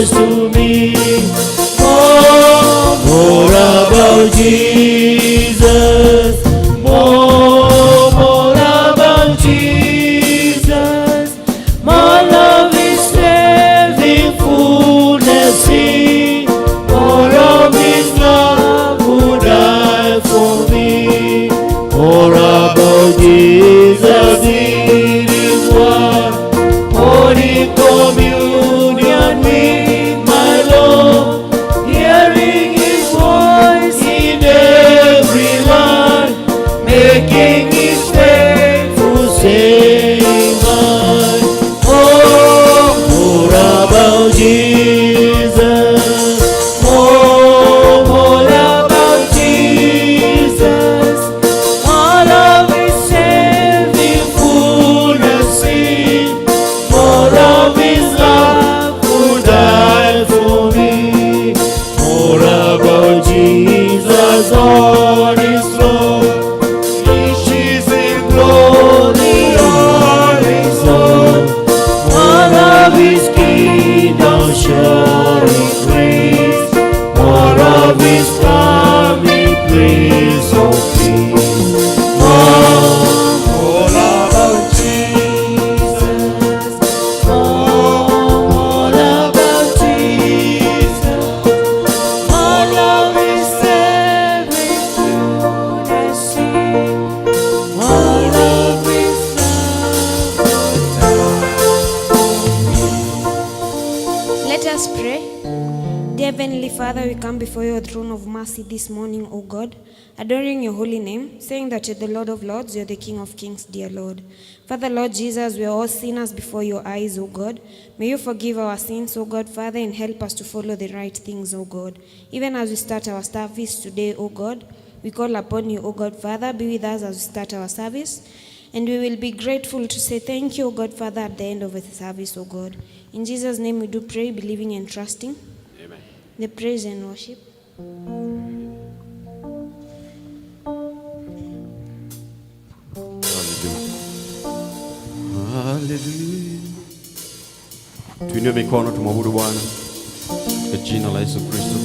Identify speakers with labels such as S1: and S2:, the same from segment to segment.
S1: close to me. More, more about Jesus. More, more about Jesus. My love is saving fullness. More of His love who died for me. More about Jesus in His word. Holy communion with my Lord. Hearing His voice in every word. Making His faithful saying mine. Oh, more about Jesus. More, more about Jesus. All of His saving fullness. More of His love who died for me. More about Jesus on His throne. Riches in glory all His own. More of His kingdom shall increase. More of His coming, Prince of Peace. More, more about Jesus. More, more about Jesus. All of His saving fullness. All of His love who died.
S2: Let us pray. Dear Heavenly Father, we come before your throne of mercy this morning, O God, adoring your holy name, saying that you're the Lord of Lords, you're the King of Kings, dear Lord. Father, Lord Jesus, we are all sinners before your eyes, O God. May you forgive our sins, O God, Father, and help us to follow the right things, O God. Even as we start our service today, O God, we call upon you, O God, Father. Be with us as we start our service. And we will be grateful to say thank you, O God, Father, at the end of the service, O God. In Jesus' name we do pray, believing and trusting.
S3: Amen.
S2: The praise and worship.
S3: Hallelujah. Hallelujah. Tuinue mikono tumwabudu Bwana katika jina la Yesu Kristo.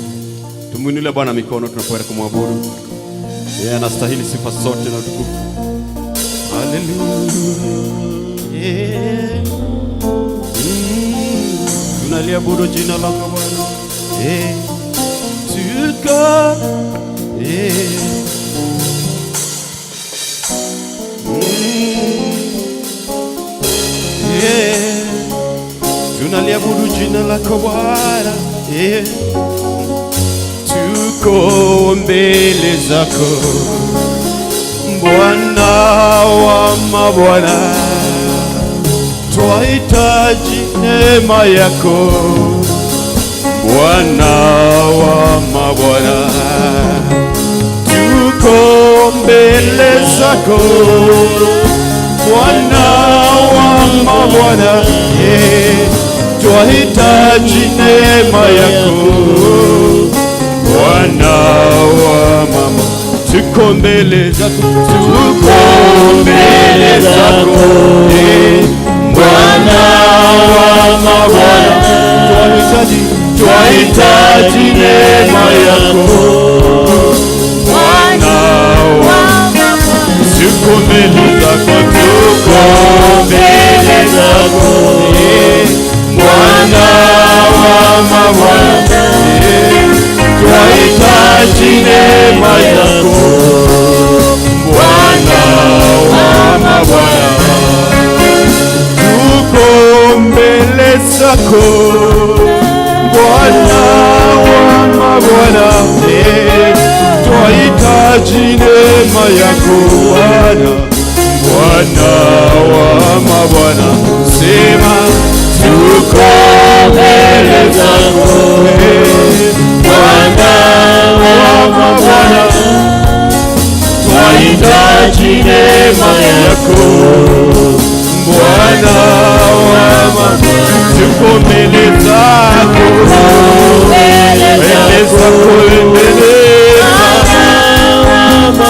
S3: Tumuinulie Bwana mikono tunapoenda kumwabudu. Yeye anastahili sifa zote na utukufu. Hallelujah. Yeah. Tunaliabudu jina lako Bwana. Yeah. Tuko. Yeah. Yeah. Tunaliabudu jina lako Bwana. Yeah. Tuko mbele zako Bwana wa mabwana, twahitaji neema yako Bwana wa mabwana, tuko mbele zako Bwana wa mabwana, yeah. Twahitaji neema yako Bwana wa mama, tuko mbele zako, tuko mbele zako, eh, Bwana wa mabwana, twahitaji, twahitaji neema yako Bwana wa, tuko mbele zako, tuko mbele zako, eh, Bwana wa mabwana, eh, twahitaji neema yako Bwana wa mabwana, tuko mbele zako Bwana wa mabwana, eh, twahitaji neema yako Bwana, Bwana wa mabwana, sema tuko mbele zako, eh, Bwana wa mabwana, twahitaji neema yako Bwana wa mabwana, tuko mbele zako, mbele zako, mbele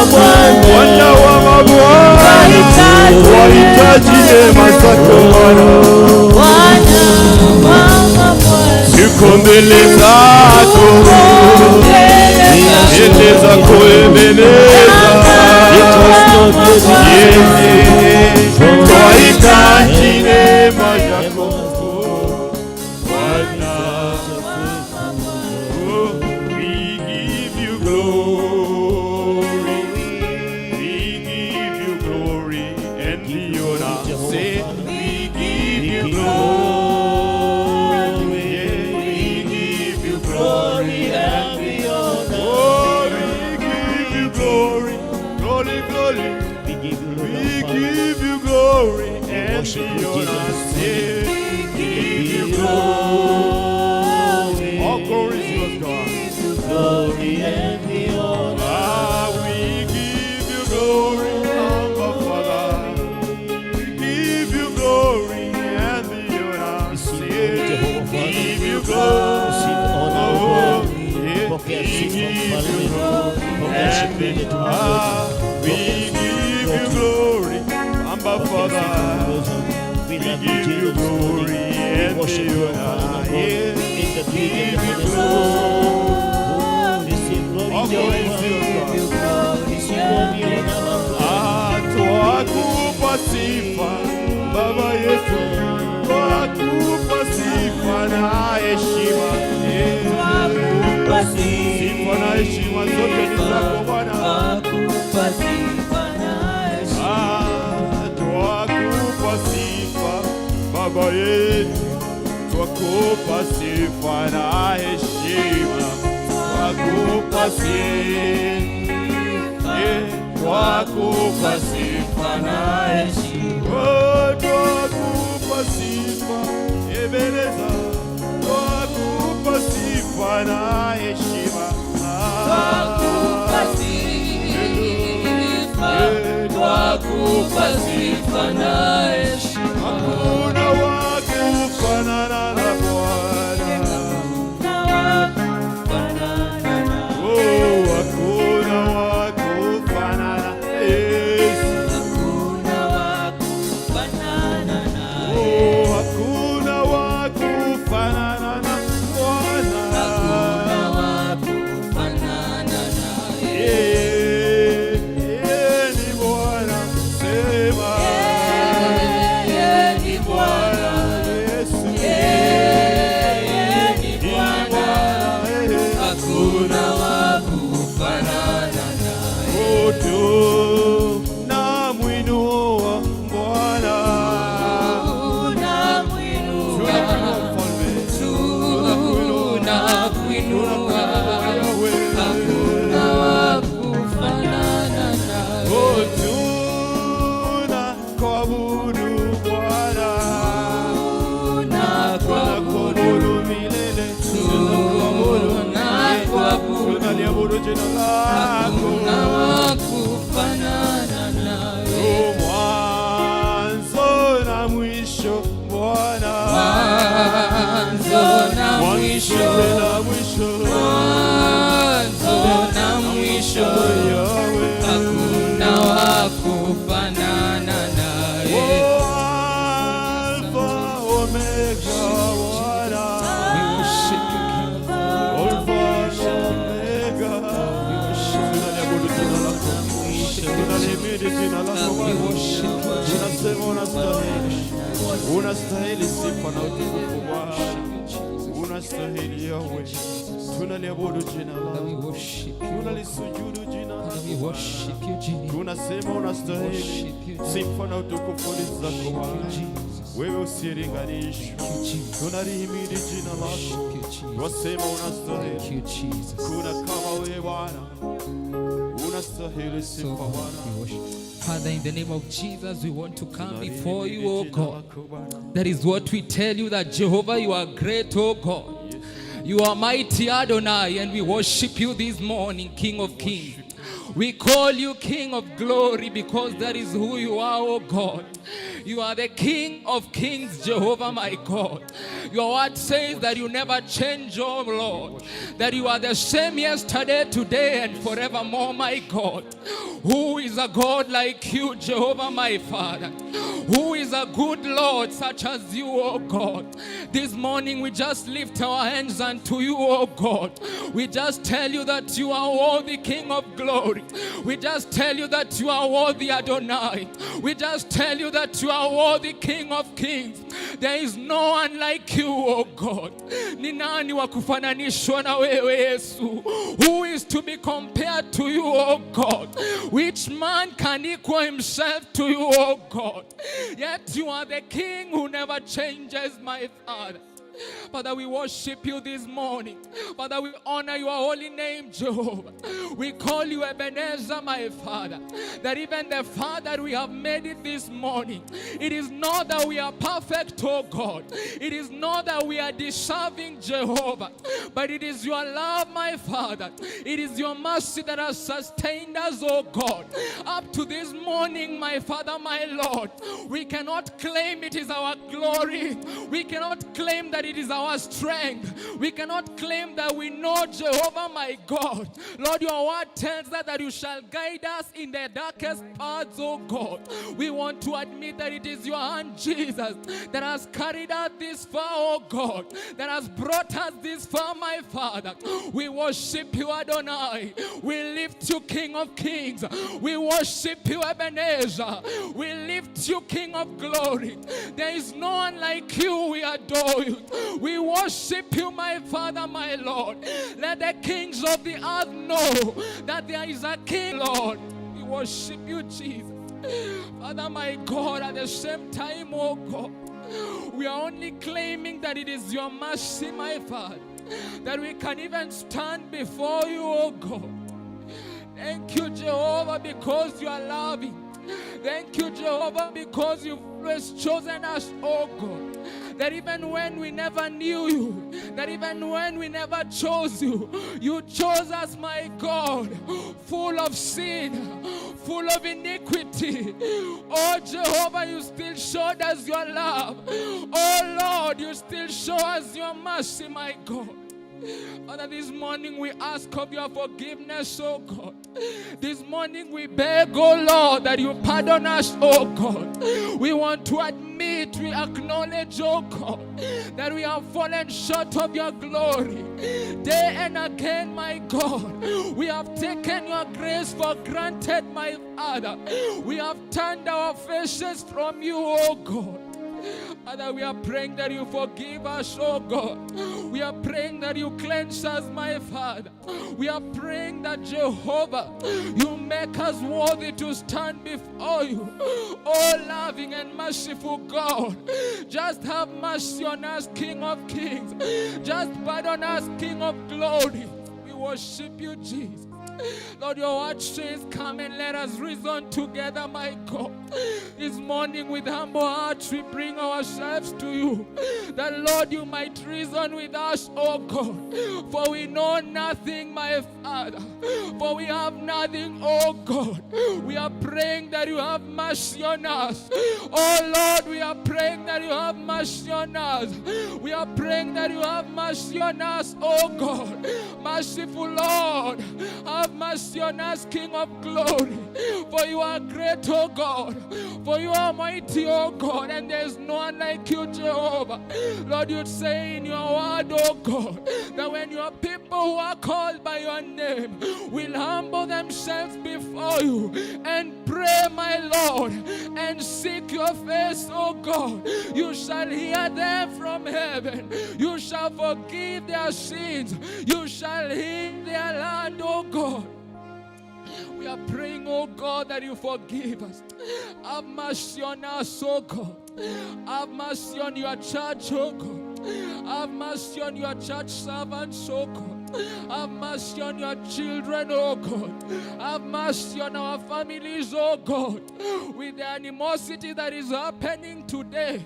S3: Bwana wa mabwana, twahitaji neema zako Bwana, tuko Niko mbele zako, mbele zako, Ebeneza. Twahitaji neema yako, Bwana. Oh, we give you glory. We give you glory and the honor. Say, we give you glory. Yeah, we give you glory and the honor. Oh, we give you glory, glory, glory.
S1: We give you, Lord
S3: We
S1: our Father.
S3: give you glory and
S1: Worship
S3: the
S1: you,
S3: honor.
S1: Jesus.
S3: Say, we give you glory. All glory is yours, God.
S1: Glory and the honor.
S3: Ah, we give you glory, Abba Father. We give you glory and the honor.
S1: Receive
S3: Say,
S1: glory, Jehovah Father.
S3: give you glory.
S1: Receive honor, O God.
S3: Yeah,
S1: Pokea
S3: we
S1: sifa
S3: give you
S1: mfalme. Pokea
S3: and
S1: shukrani
S3: the
S1: tukufu.
S3: Ah, we give you glory, Abba
S1: Pokea sifa
S3: Father.
S1: mwokozi. We
S3: We
S1: love you,
S3: give you
S1: Jesus, this morning.
S3: glory
S1: We
S3: and
S1: worship
S3: the
S1: you, our Father,
S3: honor.
S1: God.
S3: Yeah.
S1: In the beauty and the
S3: Give you
S1: holiness. Oh, receive glory,
S3: All glory is
S1: Jehovah.
S3: yours, God.
S1: Receive all the honor, our God.
S3: Ah, twakupa sifa Baba yetu, twakupa sifa na heshima. Eh, sifa na heshima zote ni zako Bwana. Ah, twakupa sifa Baba yetu, twakupa sifa na heshima, twakupa sifa, eh, twakupa sifa na heshima. Oh, twakupa sifa Ebeneza, twakupa sifa na heshima.
S1: Twakupa sifa, twakupa sifa na heshima.
S3: Hakuna wa kufanana na Bwana. Oh, hakuna wa kufanana Yesu.
S1: Hakuna wa kufanana naye.
S3: Oh, hakuna wa kufanana na Bwana.
S1: Hakuna wa kufanana naye.
S3: Yeye, yeye ni Bwana, sema.
S1: Yeye ni Bwana.
S3: Yesu.
S1: Yeye ni
S3: Ni
S1: Bwana.
S3: Bwana, eh.
S1: Hakuna wa kufanana naye.
S3: Oh, tunamwinua Bwana.
S1: Tunamwinua,
S3: Tunakuinua Mfalme.
S1: tunakuinua.
S3: Yahweh.
S1: Hakuna wa kufanana naye.
S3: Oh, tunakuabudu Bwana.
S1: Tunakuabudu,
S3: Tunakuabudu milele. Tunakuabudu.
S1: tunakuabudu.
S3: Tunaliabudu jina lako.
S1: Hakuna wa kufanana naye.
S3: Oh, mwanzo na mwisho Bwana.
S1: Mwanzo na mwisho,
S3: Mwanzo na mwisho.
S1: mwanzo na mwisho,
S3: Yahweh.
S1: hakuna wa kufanana naye.
S3: Oh, Alpha Omega Bwana.
S1: We worship you, King of
S3: Alpha Omega. Tunaliabudu jina lako. Tunalihimidi jina lako
S1: We
S3: Bwana.
S1: worship you,
S3: Tunasema unastahili. Unastahili sifa na utukufu Bwana. Unastahili Yahweh. Tunaliabudu jina
S1: Father, we
S3: lako.
S1: worship you.
S3: Tunalisujudu jina
S1: Father, we
S3: lako.
S1: worship you, Jesus.
S3: Tunasema unastahili sifa na utukufu ni zako Bwana.
S1: Jesus.
S3: Wewe usiyelinganishwa.
S1: Thank you, Jesus.
S3: Tunalihimidi jina lako.
S1: Worship you, Jesus.
S3: Twasema
S1: Thank
S3: unastahili.
S1: you, Jesus.
S3: Kuna kama wewe Bwana. Unastahili
S1: So
S3: sifa Bwana.
S1: we worship. Father, in the name of Jesus, we want to come before you, O
S3: Tunalihimidi jina
S1: God.
S3: lako Bwana.
S1: That is what we tell you, that Jehovah, you are great, O God. You are mighty Adonai, and we worship you this morning, King of Kings. We call you King of Glory because that is who you are, O God. You are the King of Kings, Jehovah, my God. Your word says that you never change, oh Lord, that you are the same yesterday, today, and forevermore, my God. Who is a God like you, Jehovah, my Father? Who is a good Lord such as you, oh God? This morning we just lift our hands unto you, oh God. We just tell you that you are worthy, King of glory. We just tell you that you are worthy, Adonai. We just tell you that you are worthy, King of kings. There is no one like you, oh God. Ni nani wa kufananishwa na wewe Yesu? Who is to be compared to you, oh God? Which man can equal himself to you, oh God? Yet you are the King who never changes, my Father. Father, we worship you this morning. Father, we honor your holy name, Jehovah. We call you Ebenezer, my Father. That even the Father we have made it this morning, it is not that we are perfect, oh God. It is not that we are deserving, Jehovah. But it is your love, my Father. It is your mercy that has sustained us, oh God. Up to this morning, my Father, my Lord, we cannot claim it is our glory. We cannot claim that it is our strength. We cannot claim that we know Jehovah, my God. Lord, your word tells us that you shall guide us in the darkest paths, oh God. We want to admit that it is your hand, Jesus, that has carried us this far, oh God, that has brought us this far, my Father. We worship you, Adonai. We lift you, King of Kings. We worship you, Ebenezer. We lift you, King of Glory. There is no one like you. We adore you. We worship you, my Father, my Lord. Let the kings of the earth know that there is a King, Lord. We worship you, Jesus. Father, my God, at the same time, oh God, we are only claiming that it is your mercy, my Father, that we can even stand before you, oh God. Thank you, Jehovah, because you are loving. Thank you, Jehovah, because you've always chosen us, oh God. That even when we never knew you, that even when we never chose you, you chose us, my God, full of sin, full of iniquity. Oh Jehovah, you still showed us your love. Oh Lord, you still show us your mercy, my God. Father, this morning we ask of your forgiveness, oh God. This morning we beg, oh Lord, that you pardon us, oh God. We want to admit, we acknowledge, oh God, that we have fallen short of your glory. Day and again, my God, we have taken your grace for granted, my Father. We have turned our faces from you, oh God. Father, we are praying that you forgive us, oh God. We are praying that you cleanse us, my Father. We are praying that, Jehovah, you make us worthy to stand before you. Oh, loving and merciful God, just have mercy on us, King of Kings. Just pardon us, King of Glory. We worship you, Jesus. Lord, your word says, come and let us reason together, my God. This morning with humble hearts, we bring ourselves to you, that, Lord, you might reason with us, oh God. For we know nothing, my Father. For we have nothing, oh God. We are praying that you have mercy on us. Oh Lord, we are praying that you have mercy on us. We are praying that you have mercy on us, oh God. Merciful Lord, have mercy on us, King of Glory. For you are great, oh God. For you are mighty, oh God, and there is no one like you, Jehovah. Lord, you say in your word, oh God, that when your people who are called by your name will humble themselves before you and pray, my Lord, and seek your face, oh God, you shall hear them from heaven. You shall forgive their sins. You shall heal their land, oh God. We are praying, oh God, that you forgive us. Have mercy on us, oh God. Have mercy on your church, oh God. Have mercy on your church servants, oh God. Have mercy on your children, oh God. Have mercy on our families, oh God. With the animosity that is happening today,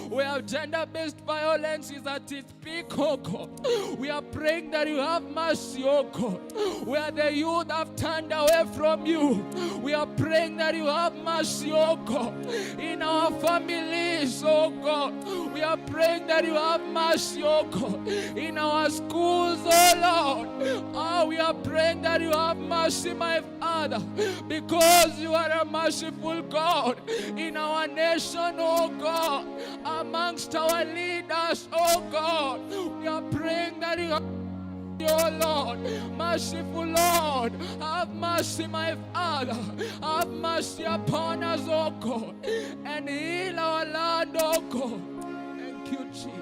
S1: where gender-based violence is at its peak, oh God. We are praying that you have mercy, oh God. Where the youth have turned away from you, we are praying that you have mercy, oh God. In our families, families, oh God. We are praying that you have mercy, oh God, in our schools, oh Lord. Oh, we are praying that you have mercy, my Father, because you are a merciful God in our nation, oh God, amongst our leaders, oh God. We are praying that you have, oh Lord, merciful Lord, have mercy, my Father, have mercy upon us, oh God, and heal our land, oh God. Thank you, Jesus.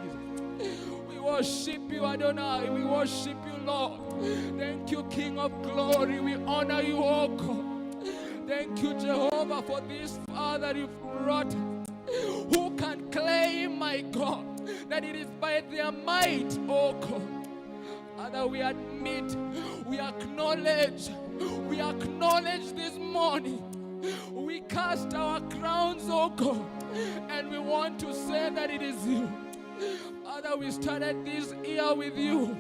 S1: We worship you, Adonai. We worship you, Lord. Thank you, King of glory. We honor you, oh God. Thank you, Jehovah, for this Father you've brought. Who can claim, my God, that it is by their might, oh God? Father, we admit, we acknowledge this morning. We cast our crowns, oh God, and we want to say that it is you. Father, we started this year with you,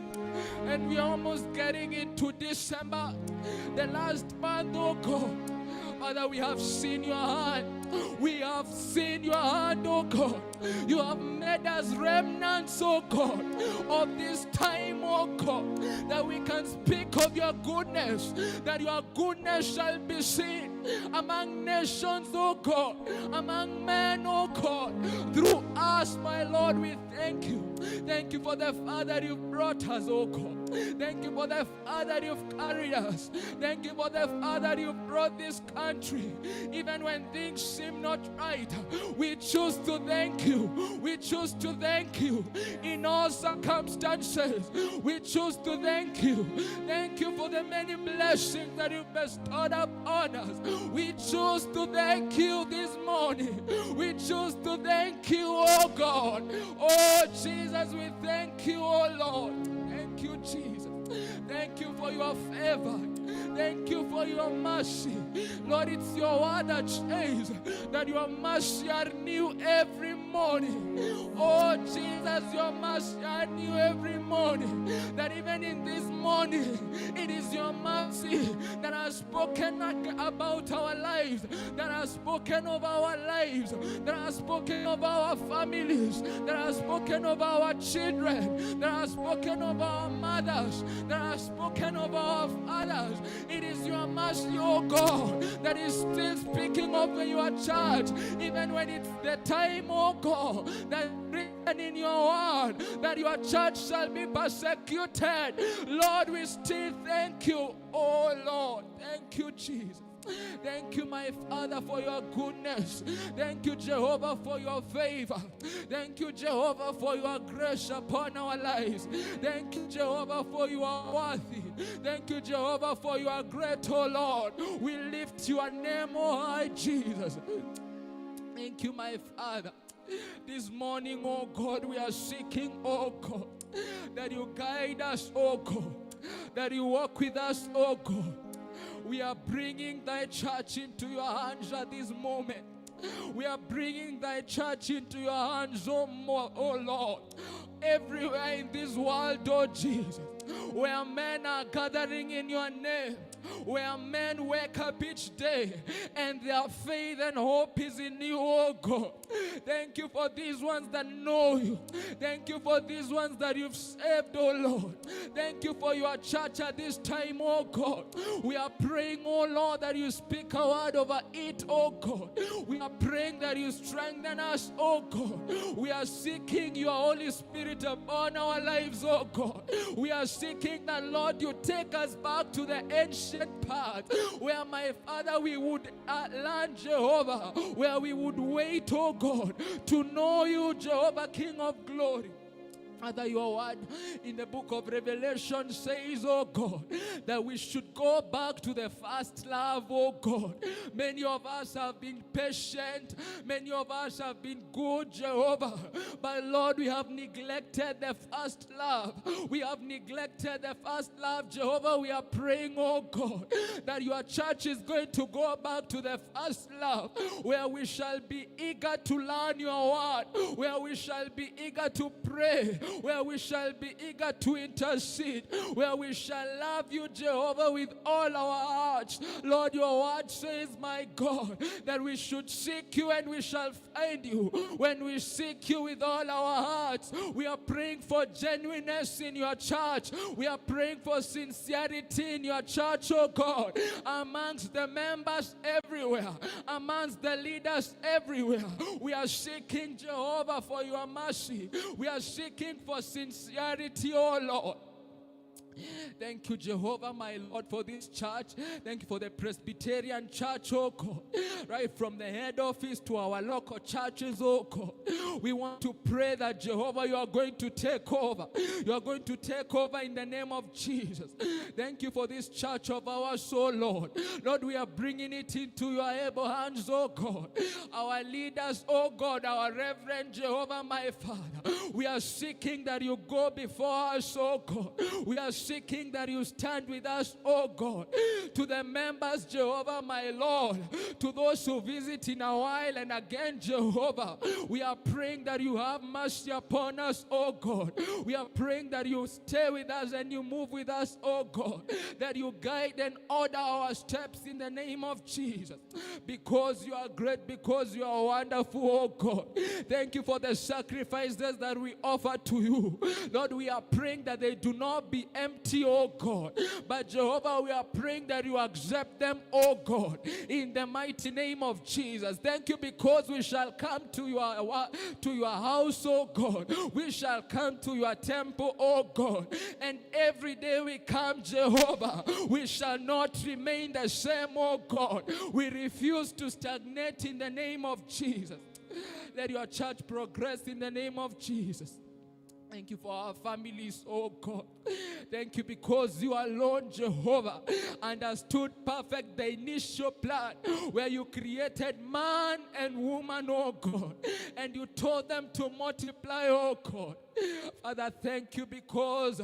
S1: and we are almost getting into December, the last month, oh God. Father, we have seen your hand. We have seen your hand, oh God. You have made us remnants, oh God, of this time, oh God, that we can speak of your goodness, that your goodness shall be seen among nations, oh God, among men, oh God. Through us, my Lord, we thank you. Thank you for the Father you've brought us, oh God. Thank you for the Father you've carried us. Thank you for the Father you've brought this country. Even when things seem not right, we choose to thank you. We choose to thank you in all circumstances. We choose to thank you. Thank you for the many blessings that you've bestowed upon us. We choose to thank you this morning. We choose to thank you, oh God. Oh Jesus, we thank you, oh Lord. Thank you, Jesus. Thank you for your favor. Thank you for your mercy. Lord, it's your word that says that your mercy are new every morning. Oh Jesus, your mercy are new every morning. That even in this morning, it is your mercy that has spoken about our lives, that has spoken of our lives, that has spoken of our families, that has spoken of our children, that has spoken of our mothers, that has spoken of our fathers. It is your mercy, oh God, that is still speaking over your church, even when it's the time, oh God, that written in your word that your church shall be persecuted. Lord, we still thank you, oh Lord. Thank you, Jesus. Thank you, my Father, for your goodness. Thank you, Jehovah, for your favor. Thank you, Jehovah, for your grace upon our lives. Thank you, Jehovah, for you are worthy. Thank you, Jehovah, for you are great, oh Lord. We lift your name, oh high, Jesus. Thank you, my Father. This morning, oh God, we are seeking, oh God, that you guide us, oh God, that you walk with us, oh God. We are bringing thy church into your hands at this moment. We are bringing thy church into your hands, oh Lord. Everywhere in this world, oh Jesus, where men are gathering in your name, where men wake up each day and their faith and hope is in you, oh God. Thank you for these ones that know you. Thank you for these ones that you've saved, oh Lord. Thank you for your church at this time, oh God. We are praying, oh Lord, that you speak a word over it, oh God. We are praying that you strengthen us, oh God. We are seeking your Holy Spirit upon our lives, oh God. We are seeking that, Lord, you take us back to the ancient path where, my Father, we would learn, Jehovah, where we would wait, oh God, to know you, Jehovah, King of glory. Father, your word in the book of Revelation says, oh God, that we should go back to the first love, oh God. Many of us have been patient. Many of us have been good, Jehovah. But Lord, we have neglected the first love. We have neglected the first love, Jehovah. We are praying, oh God, that your church is going to go back to the first love, where we shall be eager to learn your word, where we shall be eager to pray, where we shall be eager to intercede, where we shall love you, Jehovah, with all our hearts. Lord, your word says, my God, that we should seek you and we shall find you when we seek you with all our hearts. We are praying for genuineness in your church. We are praying for sincerity in your church, oh God, amongst the members everywhere, amongst the leaders everywhere. We are seeking, Jehovah, for your mercy. We are seeking for sincerity, oh Lord. Thank you, Jehovah, my Lord, for this church. Thank you for the Presbyterian Church, oh God. Right from the head office to our local churches, oh God. We want to pray that, Jehovah, you are going to take over. You are going to take over in the name of Jesus. Thank you for this church of ours, oh Lord. Lord, we are bringing it into your able hands, oh God. Our leaders, oh God, our Reverend Jehovah, my Father. We are seeking that you go before us, oh God. We are seeking that you stand with us, oh God. To the members, Jehovah, my Lord, to those who visit in a while and again, Jehovah, we are praying that you have mercy upon us, oh God. We are praying that you stay with us and you move with us, oh God, that you guide and order our steps in the name of Jesus. Because you are great, because you are wonderful, oh God. Thank you for the sacrifices that we offer to you. Lord, we are praying that they do not be empty, oh God. But Jehovah, we are praying that you accept them, oh God, in the mighty name of Jesus. Thank you because we shall come to your house, oh God. We shall come to your temple, oh God. And every day we come, Jehovah, we shall not remain the same, oh God. We refuse to stagnate in the name of Jesus. Let your church progress in the name of Jesus. Thank you for our families, oh God. Thank you because you alone, Jehovah, understood perfect the initial plan where you created man and woman, oh God, and you told them to multiply, oh God. Father, thank you because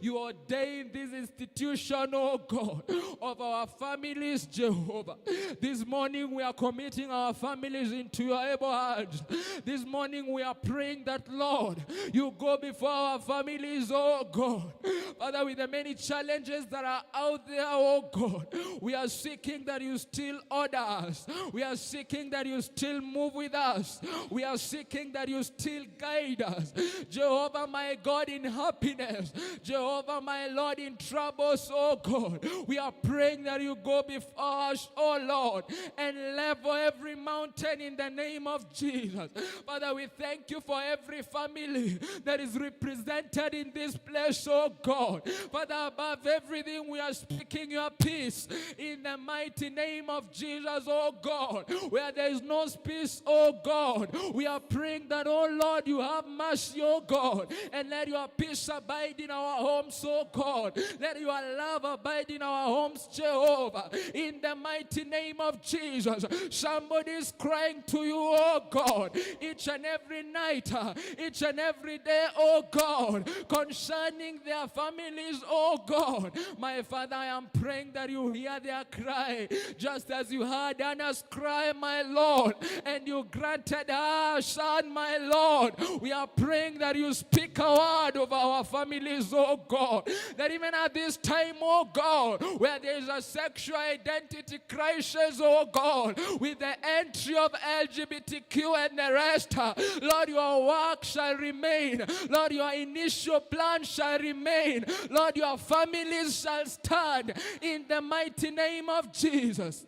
S1: you ordained this institution, oh God, of our families, Jehovah. This morning we are committing our families into your able hands. This morning we are praying that, Lord, you go before our families, oh God. Father, with the many challenges that are out there, oh God, we are seeking that you still order us. We are seeking that you still move with us. We are seeking that you still guide us. Jehovah, my God, in happiness. Jehovah, my Lord, in troubles, oh God. We are praying that you go before us, oh Lord, and level every mountain in the name of Jesus. Father, we thank you for every family that is represented in this place, oh God. Father, above everything, we are speaking your peace in the mighty name of Jesus, oh God. Where there is no peace, oh God, we are praying that, oh Lord, you have mercy, oh God, and let your peace abide in our homes, oh God. Let your love abide in our homes, Jehovah, in the mighty name of Jesus. Somebody is crying to you, oh God, each and every night, each and every day, oh God, concerning their families, oh God. My Father, I am praying that you hear their cry, just as you heard Anna's cry, my Lord, and you granted her son, my Lord. We are praying that you speak a word of our families, oh God, that even at this time, oh God, where there is a sexual identity crisis, oh God, with the entry of LGBTQ and the rest, Lord, your work shall remain. Lord, your initial plan shall remain. Lord, your families shall stand in the mighty name of Jesus.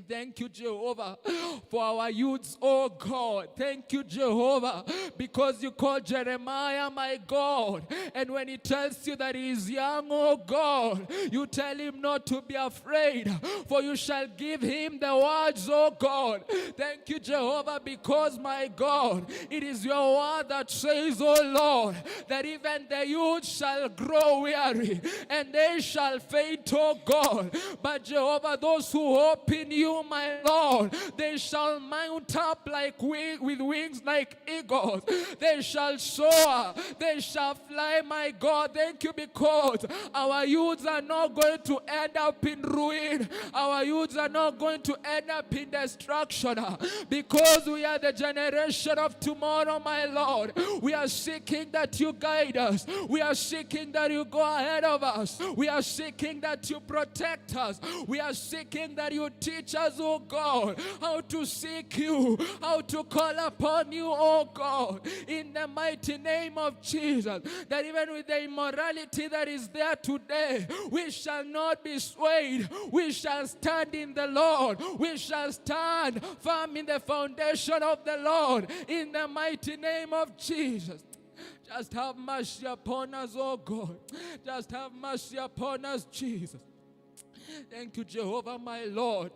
S1: Thank you, Jehovah, for our youths, oh God. Thank you, Jehovah, because you called Jeremiah, my God. And when he tells you that he is young, oh God, you tell him not to be afraid, for you shall give him the words, oh God. Thank you, Jehovah, because, my God, it is your word that says, oh Lord, that even the youth shall grow weary and they shall faint, oh God. But Jehovah, those who hope in you you, my Lord. They shall mount up like with wings like eagles. They shall soar. They shall fly, my God. Thank you because our youths are not going to end up in ruin. Our youths are not going to end up in destruction, because we are the generation of tomorrow, my Lord. We are seeking that you guide us. We are seeking that you go ahead of us. We are seeking that you protect us. We are seeking that you teach us, oh God, how to seek you, how to call upon you, oh God, in the mighty name of Jesus. That even with the immorality that is there today, we shall not be swayed. We shall stand in the Lord. We shall stand firm in the foundation of the Lord, in the mighty name of Jesus. Just have mercy upon us, oh God. Just have mercy upon us, Jesus. Thank you, Jehovah, my Lord.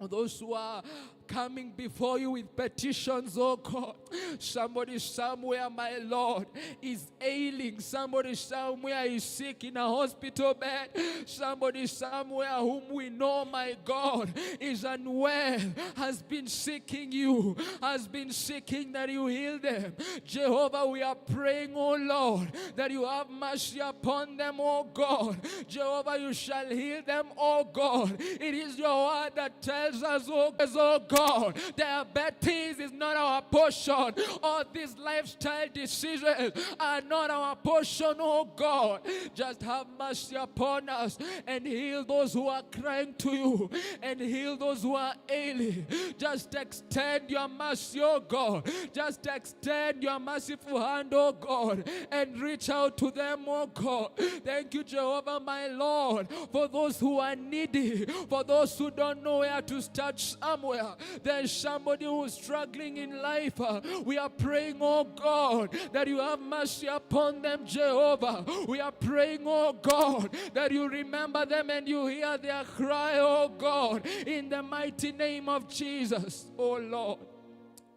S1: Those who are coming before you with petitions, oh God. Somebody somewhere, my Lord, is ailing. Somebody somewhere is sick in a hospital bed. Somebody somewhere whom we know, my God, is unwell, has been seeking you, has been seeking that you heal them. Jehovah, we are praying, oh Lord, that you have mercy upon them, oh God. Jehovah, you shall heal them, oh God. It is your word that tells us, oh God, diabetes is not our portion. All these lifestyle decisions are not our portion, oh God. Just have mercy upon us and heal those who are crying to you and heal those who are ailing. Just extend your mercy, oh God. Just extend your merciful hand, oh God, and reach out to them, oh God. Thank you, Jehovah, my Lord, for those who are needy, for those who don't know where to start somewhere. There's somebody who's struggling in life. We are praying, oh God, that you have mercy upon them, Jehovah. We are praying, oh God, that you remember them and you hear their cry, oh God, in the mighty name of Jesus, oh Lord.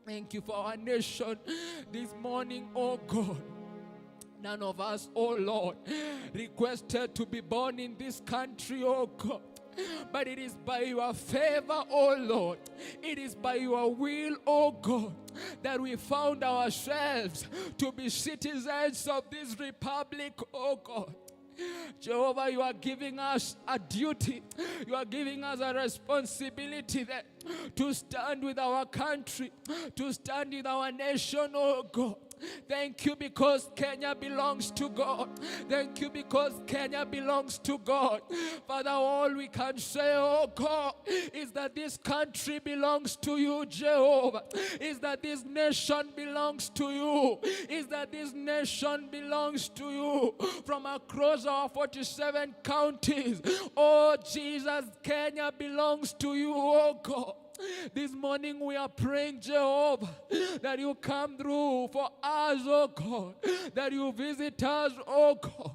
S1: Thank you for our nation this morning, oh God. None of us, oh Lord, requested to be born in this country, oh God. But it is by your favor, oh Lord. It is by your will, oh God, that we found ourselves to be citizens of this republic, oh God. Jehovah, you are giving us a duty. You are giving us a responsibility that to stand with our country, to stand with our nation, oh God. Thank you because Kenya belongs to God. Thank you because Kenya belongs to God. Father, all we can say, oh God, is that this country belongs to you, Jehovah. Is that this nation belongs to you. Is that this nation belongs to you. From across our 47 counties, oh Jesus, Kenya belongs to you, oh God. This morning we are praying, Jehovah, that you come through for us, oh God, that you visit us, oh God,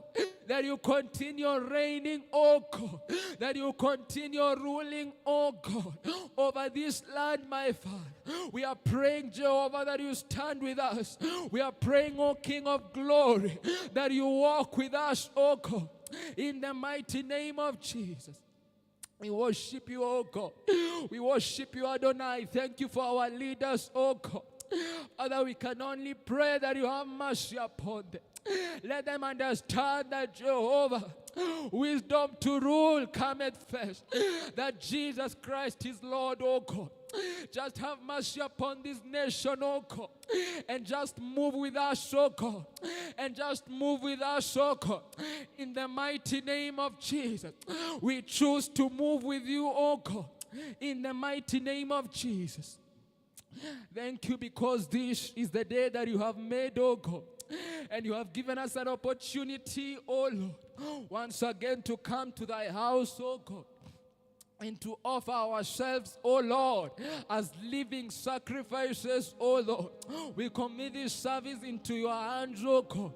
S1: that you continue reigning, oh God, that you continue ruling, oh God, over this land, my Father. We are praying, Jehovah, that you stand with us. We are praying, oh King of glory, that you walk with us, oh God, in the mighty name of Jesus. We worship you, oh God. We worship you, Adonai. Thank you for our leaders, oh God. Father, we can only pray that you have mercy upon them. Let them understand that Jehovah, wisdom to rule cometh first. That Jesus Christ is Lord, oh God. Just have mercy upon this nation, oh God. And just move with us, oh God. And just move with us, oh God. In the mighty name of Jesus. We choose to move with you, oh God. In the mighty name of Jesus. Thank you because this is the day that you have made, oh God. And you have given us an opportunity, oh Lord, once again to come to thy house, oh God, and to offer ourselves, oh Lord, as living sacrifices, oh Lord. We commit this service into your hands, oh God.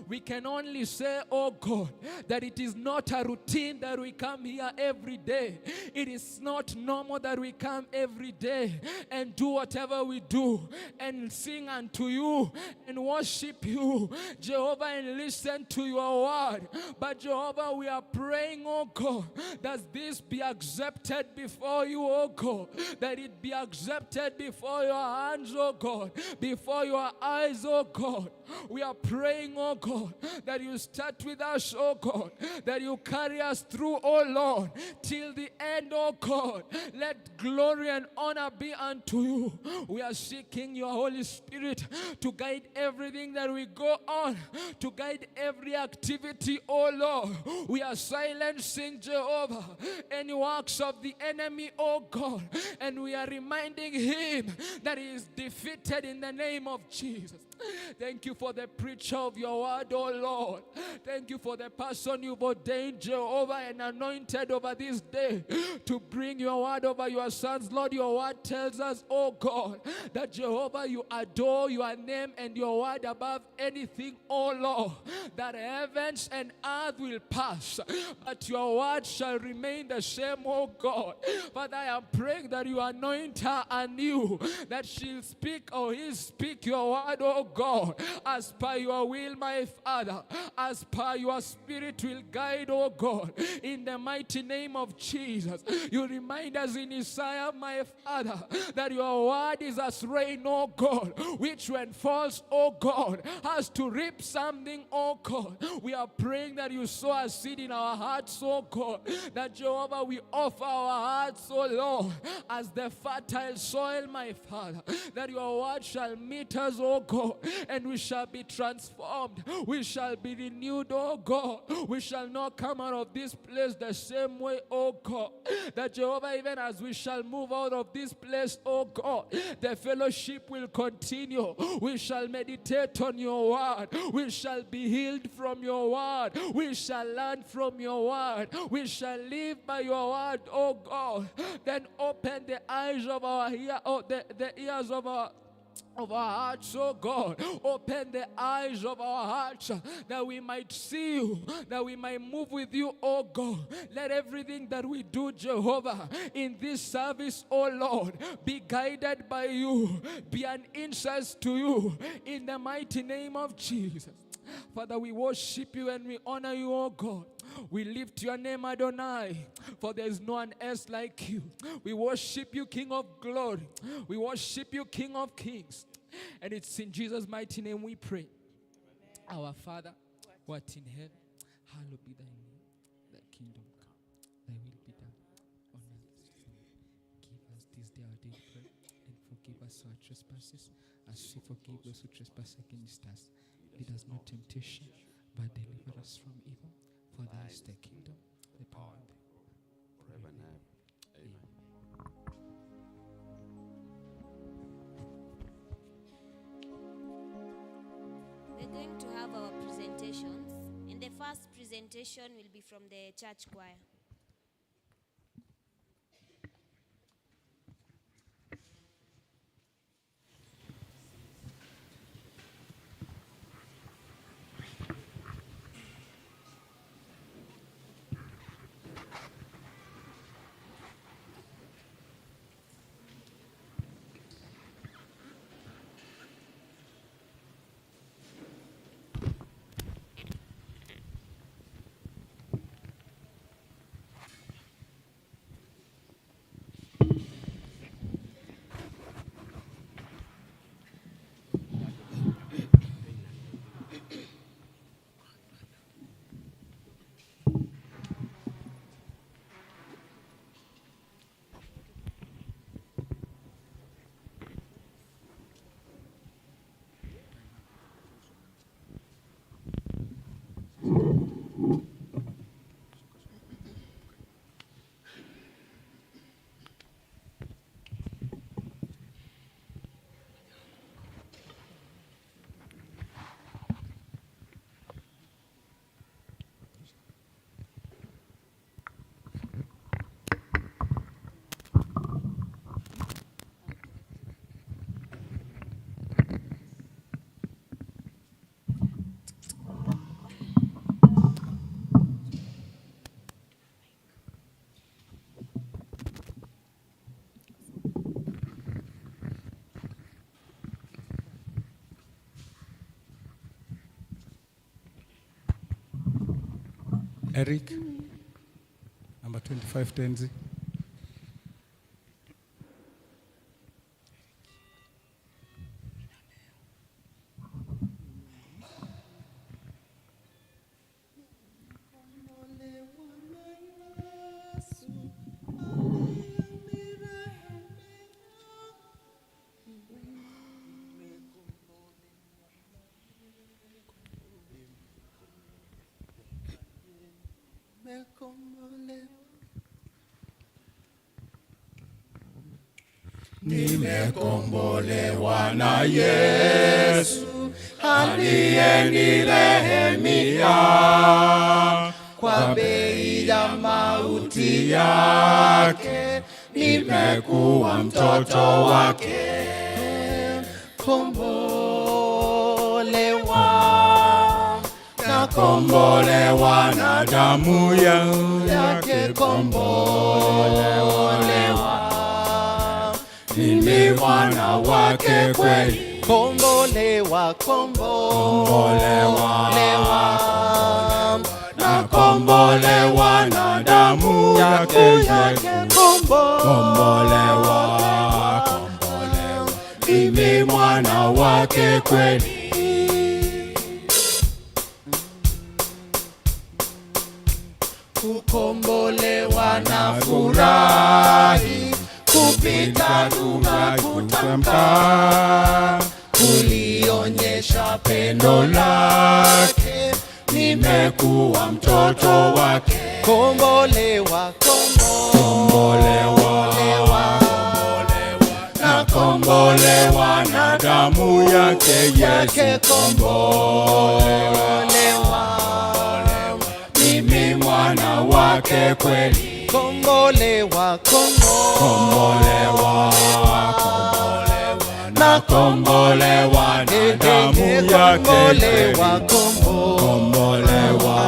S1: We can only say, oh God, that it is not a routine that we come here every day. It is not normal that we come every day and do whatever we do and sing unto you and worship you, Jehovah, and listen to your word. But Jehovah, we are praying, oh God, that this be accepted before you, oh God, that it be accepted before your hands, oh God, before your eyes, oh God. We are praying, oh God, that you start with us, oh God, that you carry us through, oh Lord, till the end, oh God. Let glory and honor be unto you. We are seeking your Holy Spirit to guide everything that we go on, to guide every activity, oh Lord. We are silencing, Jehovah, any works of the enemy, oh God, and we are reminding him that he is defeated in the name of Jesus. Thank you for the preacher of your word, oh Lord. Thank you for the person you've ordained, Jehovah, and anointed over this day to bring your word over your sons. Lord, your word tells us, oh God, that Jehovah, you adore your name and your word above anything, oh Lord, that heavens and earth will pass, but your word shall remain the same, oh God. Father, I am praying that you anoint her anew, that she'll speak or he'll speak your word, oh God, as per your will, my Father, as per your spirit will guide, oh God, in the mighty name of Jesus. You remind us in Isaiah, my Father, that your word is as rain, oh God, which when falls, oh God, has to reap something, oh God. We are praying that you sow a seed in our hearts, oh God, that Jehovah, we offer our hearts, oh Lord, as the fertile soil, my Father, that your word shall meet us, oh God, and we shall be transformed. We shall be renewed, oh God. We shall not come out of this place the same way, oh God. That Jehovah, even as we shall move out of this place, oh God, the fellowship will continue. We shall meditate on your word. We shall be healed from your word. We shall learn from your word. We shall live by your word, oh God. Then open the eyes of our ear, oh, the ears of our hearts, oh God. Open the eyes of our hearts that we might see you, that we might move with you, oh God. Let everything that we do, Jehovah, in this service, oh Lord, be guided by you, be an incense to you, in the mighty name of Jesus. Father, we worship you and we honor you, oh God. We lift your name, Adonai, for there is no one else like you. We worship you, King of glory. We worship you, King of kings. And it's in Jesus' mighty name we pray. Amen. Our Father, who art in heaven, hallowed be thy name. Thy kingdom come, thy will be done on earth as it is in heaven. Give us this day our daily bread, and forgive us our trespasses, as we forgive those who trespass against us. Lead us not temptation, but deliver us from evil. For thine is the kingdom, the power, and the glory,
S3: forever and ever. Amen.
S2: We're going to have our presentations, and the first presentation will be from the church choir.
S4: Eric, number 25 Tenzi.
S5: Nimekombolewa na Yesu aliyenirehemia kwa bei ya mauti yake, nimekuwa mtoto wake. Kombolewa na kombolewa na damu yake, kombolewa mimi mwana wake kweli.
S6: Kombolewa,
S5: Kombolewa,
S6: kombolewa
S5: na kombolewa na damu yake
S6: yake,
S5: Yesu.
S6: kombolewa,
S5: Kombolewa, kombolewa, mimi mwana wake kweli.
S6: Kukombolewa na furahi kupita lugha kutamka, kulionyesha pendo
S5: lake, nimekuwa mtoto wake.
S6: Kombolewa,
S5: Kombolewa, na kombolewa na damu yake
S6: yake,
S5: Yesu.
S6: Kombolewa,
S5: Mimi mwana wake kweli.
S6: Kombolewa,
S5: Kombolewa, kombolewa, na kombolewa na damu yake kweli.
S6: Kombolewa,
S5: Kombolewa,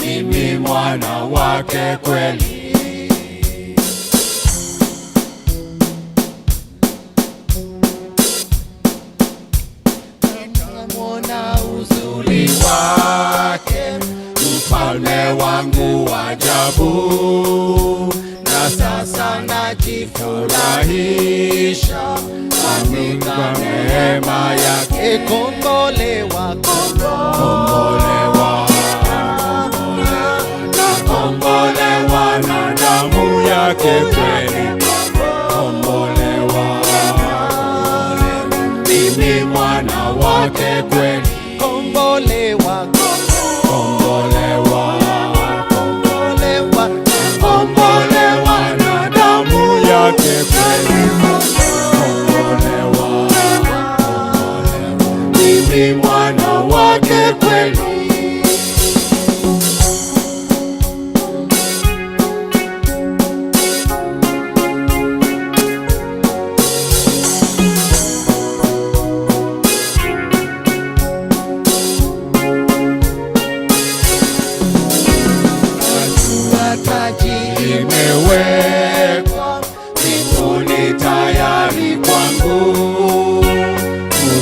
S5: mimi mwana wake kweli.
S6: Mwona uzuri
S5: wake, mfalme wangu wa ajabu, na sasa najifurahisha katika neema yake.
S6: Kombolewa,
S5: Kombolewa, na kombolewa na damu yake kweli. Kombolewa, mimi mwana wake kweli.
S6: Kombolewa,
S5: Kombolewa,
S6: kombolewa,
S5: kombolewa na damu yake kweli. Kombolewa, mimi mwana wake kweli.
S6: Taji
S5: Imewekwa mbinguni tayari kwangu,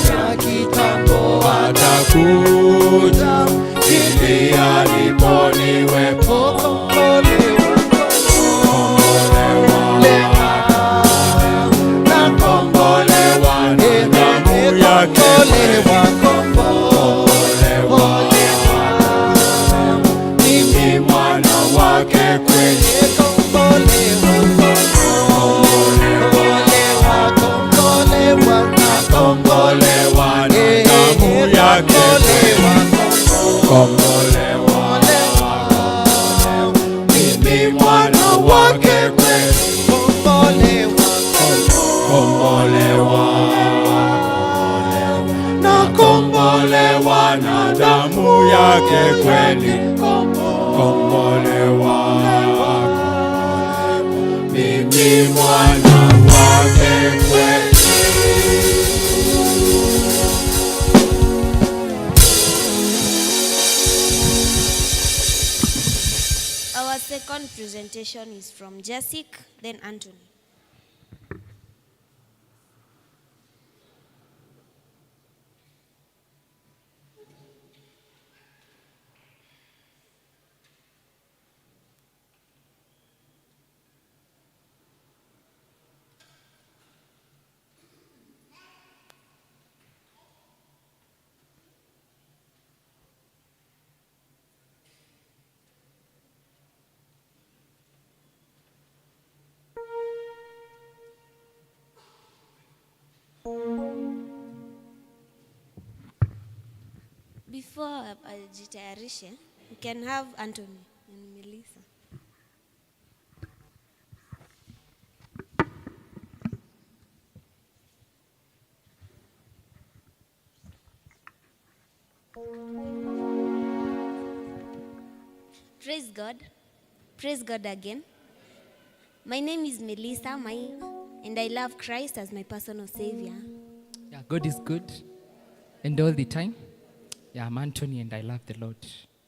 S6: na kitambo
S5: atakuja ili aliponiwepo.
S6: Kombolewa,
S5: Na kombolewa na damu yake
S6: kombolewa,
S5: kombolewa, mimi mwana wake kweli. Kombolewa na damu yake kweli. Kombolewa, mimi mwana wake kweli. Kombolewa, na kombolewa na damu yake kweli. Kombolewa, mimi mwana wake kweli.
S2: Our second presentation is from Jessic, then Anthony. Before ajitayarishe, we can have Anthony and Melissa. Praise God. Praise God again. My name is Melissa and I love Christ as my personal savior.
S1: Yeah, God is good and all the time. Yeah, I'm Anthony and I love the Lord.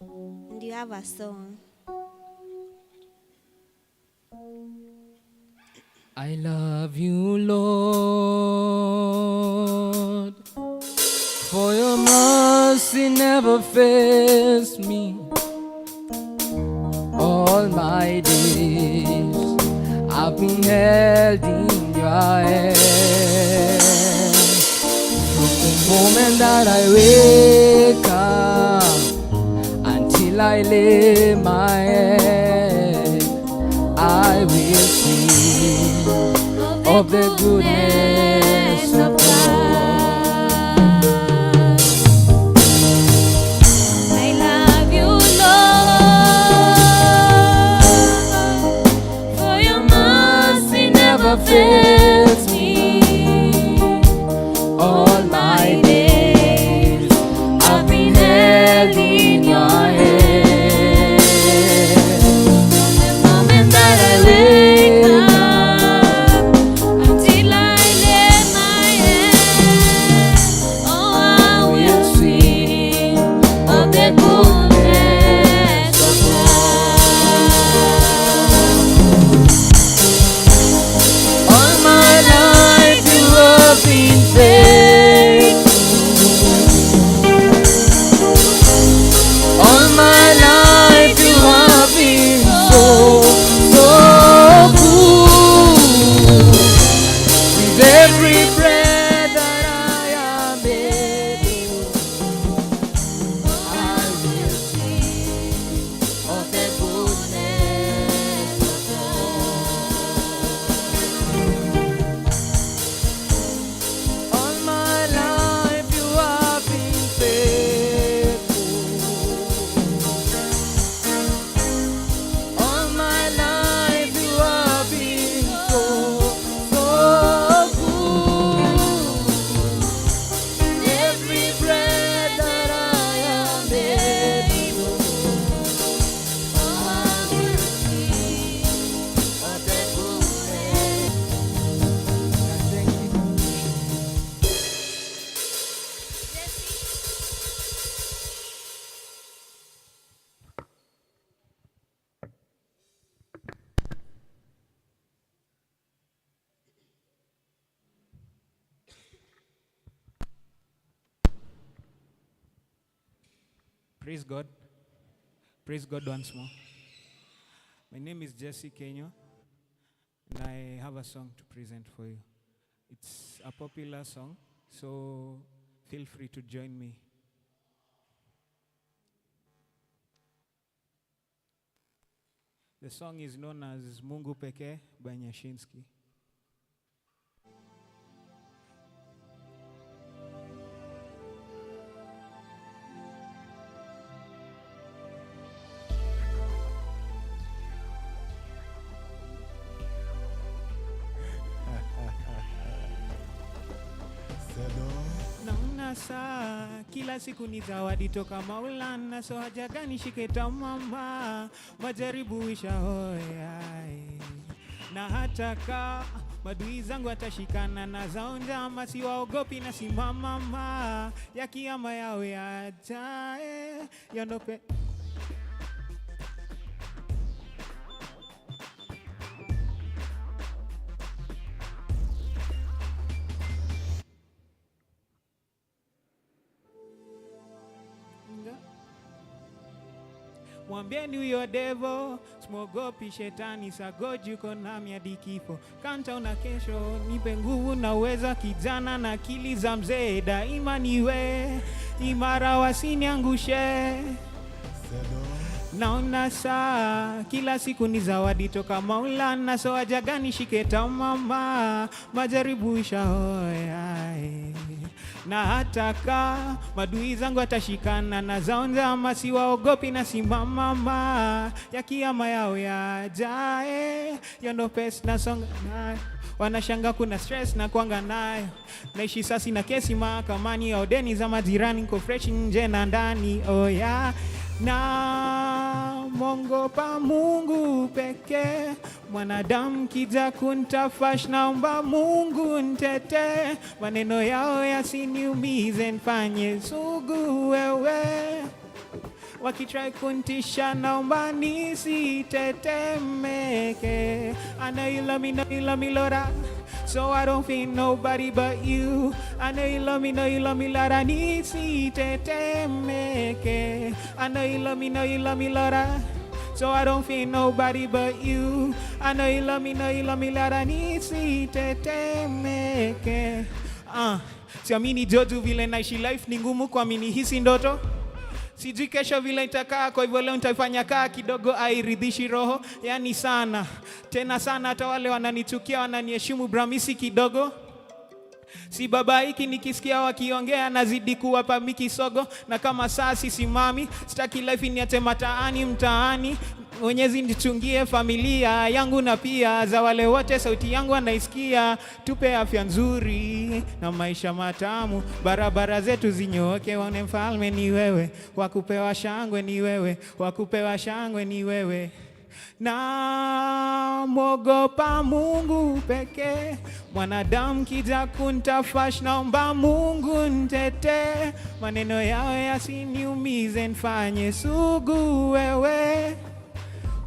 S2: And you have a song.
S1: I love you, Lord, for your mercy never fails me. All my days I've been held in your hand. From the moment that I wake up until I lay my head, I will sing of the goodness of God.
S2: I love you, Lord, for your mercy
S1: Never fails me. All my days I've been held in your hand.
S2: From the moment that I wake up until I lay my head, oh, I will sing of the goodness of God.
S1: All my life you have been faithful. All my life you have been so, so good. With every breath that I am able, I will sing of the goodness of God. All my life you have been faithful. All my life you have been so, so good. Every breath that I am able,
S2: Oh, I will sing of the goodness.
S1: Thank you.
S7: Praise God. Praise God once more. My name is Jesse Kenyo, and I have a song to present for you. It's a popular song, so feel free to join me. The song is known as Mungu Pekee by Nyashinski. Naona saa kila siku ni zawadi toka Maulana, so haja gani shike tamama, majaribu ishahoya na hata ka madui zangu atashikana na zao njama, siwaogopi na simamama ya kiama yao yajae yondope. Mwambieni huyo devo, simogopi shetani, sagoji uko nami hadi kifo. Kanta una kesho, nipe nguvu na uwezo, kijana na akili za mzee, daima niwe imara, wasiniangushe. Naona saa kila siku ni zawadi toka Maulana, so haja gani shike tamama, majaribu ishaoya. Na hata ka madui zangu atashikana na zao njama, siwaogopi na simamama ya kiama yao yajae, yondo pes na songa nayo, wanashanga kuna stress na kwanga nayo, naishi sasi na kesi mahakamani au deni za majirani, niko fresh nje na ndani, oh yeah. Na mwongopa Mungu pekee, mwanadamu kija kuntafash, naomba Mungu ntete, maneno yao yasiniumize, nfanye sugu wewe, wakitry kuntisha, naomba nisitetemeke. I know you love me, know you love me, Lord, so I don't fear nobody but you. I know you love me, know you love me, Lord, nisitetemeke. I know you love me, know you love me, Lord, so I don't fear nobody but you. I know you love me, know you love me, Lord, nisitetemeke. Siamini joju vile naishi life ni ngumu kuamini hisi ndoto. Sijui kesho vile itakaa, kwa hivyo leo nitaifanya kaa kidogo airidhishi roho, yani sana tena sana, hata wale wananichukia wananiheshimu bramisi kidogo. Si baba hiki nikisikia wakiongea nazidi kuwapa mikisogo, na kama saa sisimami, sitaki life niache mataani mtaani. Mwenyezi nichungie familia yangu na pia za wale wote sauti yangu wanaisikia. Tupe afya nzuri na maisha matamu, barabara zetu zinyooke, waone mfalme ni wewe, wakupewa shangwe ni wewe, wakupewa shangwe ni wewe. Na mwogopa Mungu pekee, mwanadamu kija kuntafash, naomba Mungu ntete, maneno yao yasiniumize, nfanye sugu wewe,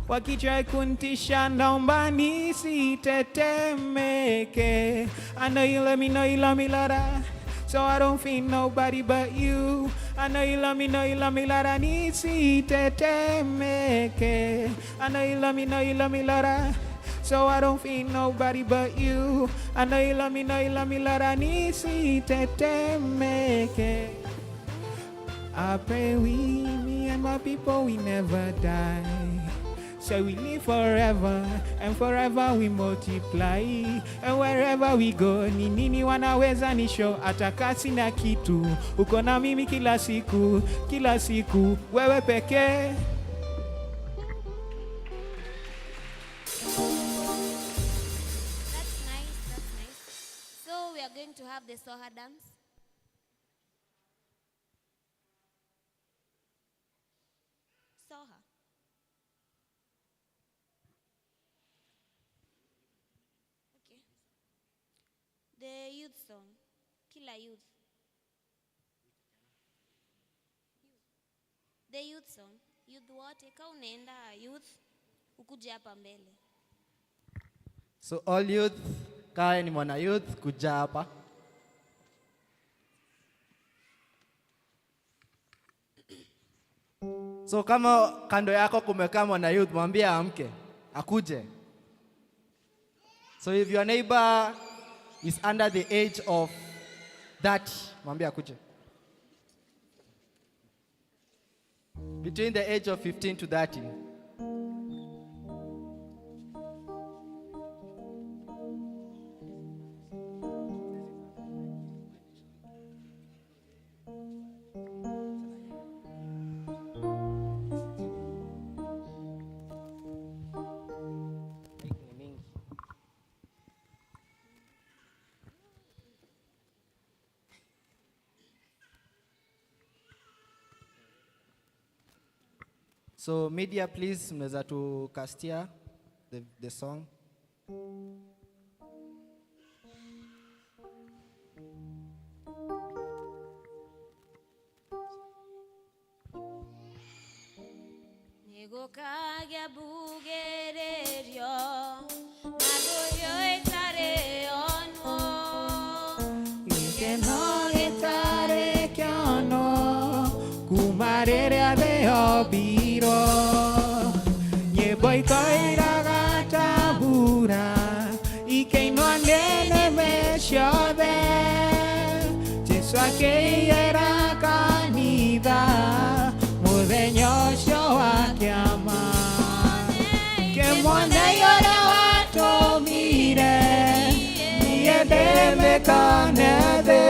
S7: wakitry kuntisha, naomba nisitetemeke. I know you love me, know you love me, Lord, so I don't fear nobody but you. I know you love me, know you love me, Lord, nisitetemeke. I know you love me, know you love me, Lord, so I don't fear nobody but you. I know you love me, know you love me, Lord, nisitetemeke. I pray we, me and my people, we never die. So we live forever, and forever we multiply. And wherever we go, ni nini wanaweza ni show, hata kasi na kitu. Uko na mimi kila siku, kila siku, wewe pekee.
S2: That's nice, that's nice. So we are going to have the Soha dance. Soha. Okay. The youth song. Kila youth. The youth song. Youth wote, ka unaenda youth, ukuje hapa mbele.
S6: So all youth, kae ni mwana youth, kuja hapa. So kama kando yako kumekaa mwana youth, mwambie amke, akuje. So if your neighbor is under the age of 30, mwambie akuje. Between the age of 15 to 30. So media, please, mnaweza tu castia the song.
S2: Nĩgũkagĩa mbugĩrĩrio na ndũhiũ ĩtarĩ yonwo.
S7: Gĩkeno gĩtarĩ kĩonwo kuma rĩrĩa thĩ yombirwo, nyĩmbo ikoiraga ta mbura ikĩinwo nĩ nĩmĩ ciothe. Jesũ akĩiyĩra kanitha mũthenya ũcio wa kĩama, kĩmuonei ũrĩa watũmire niĩ ndĩmĩkane thĩ.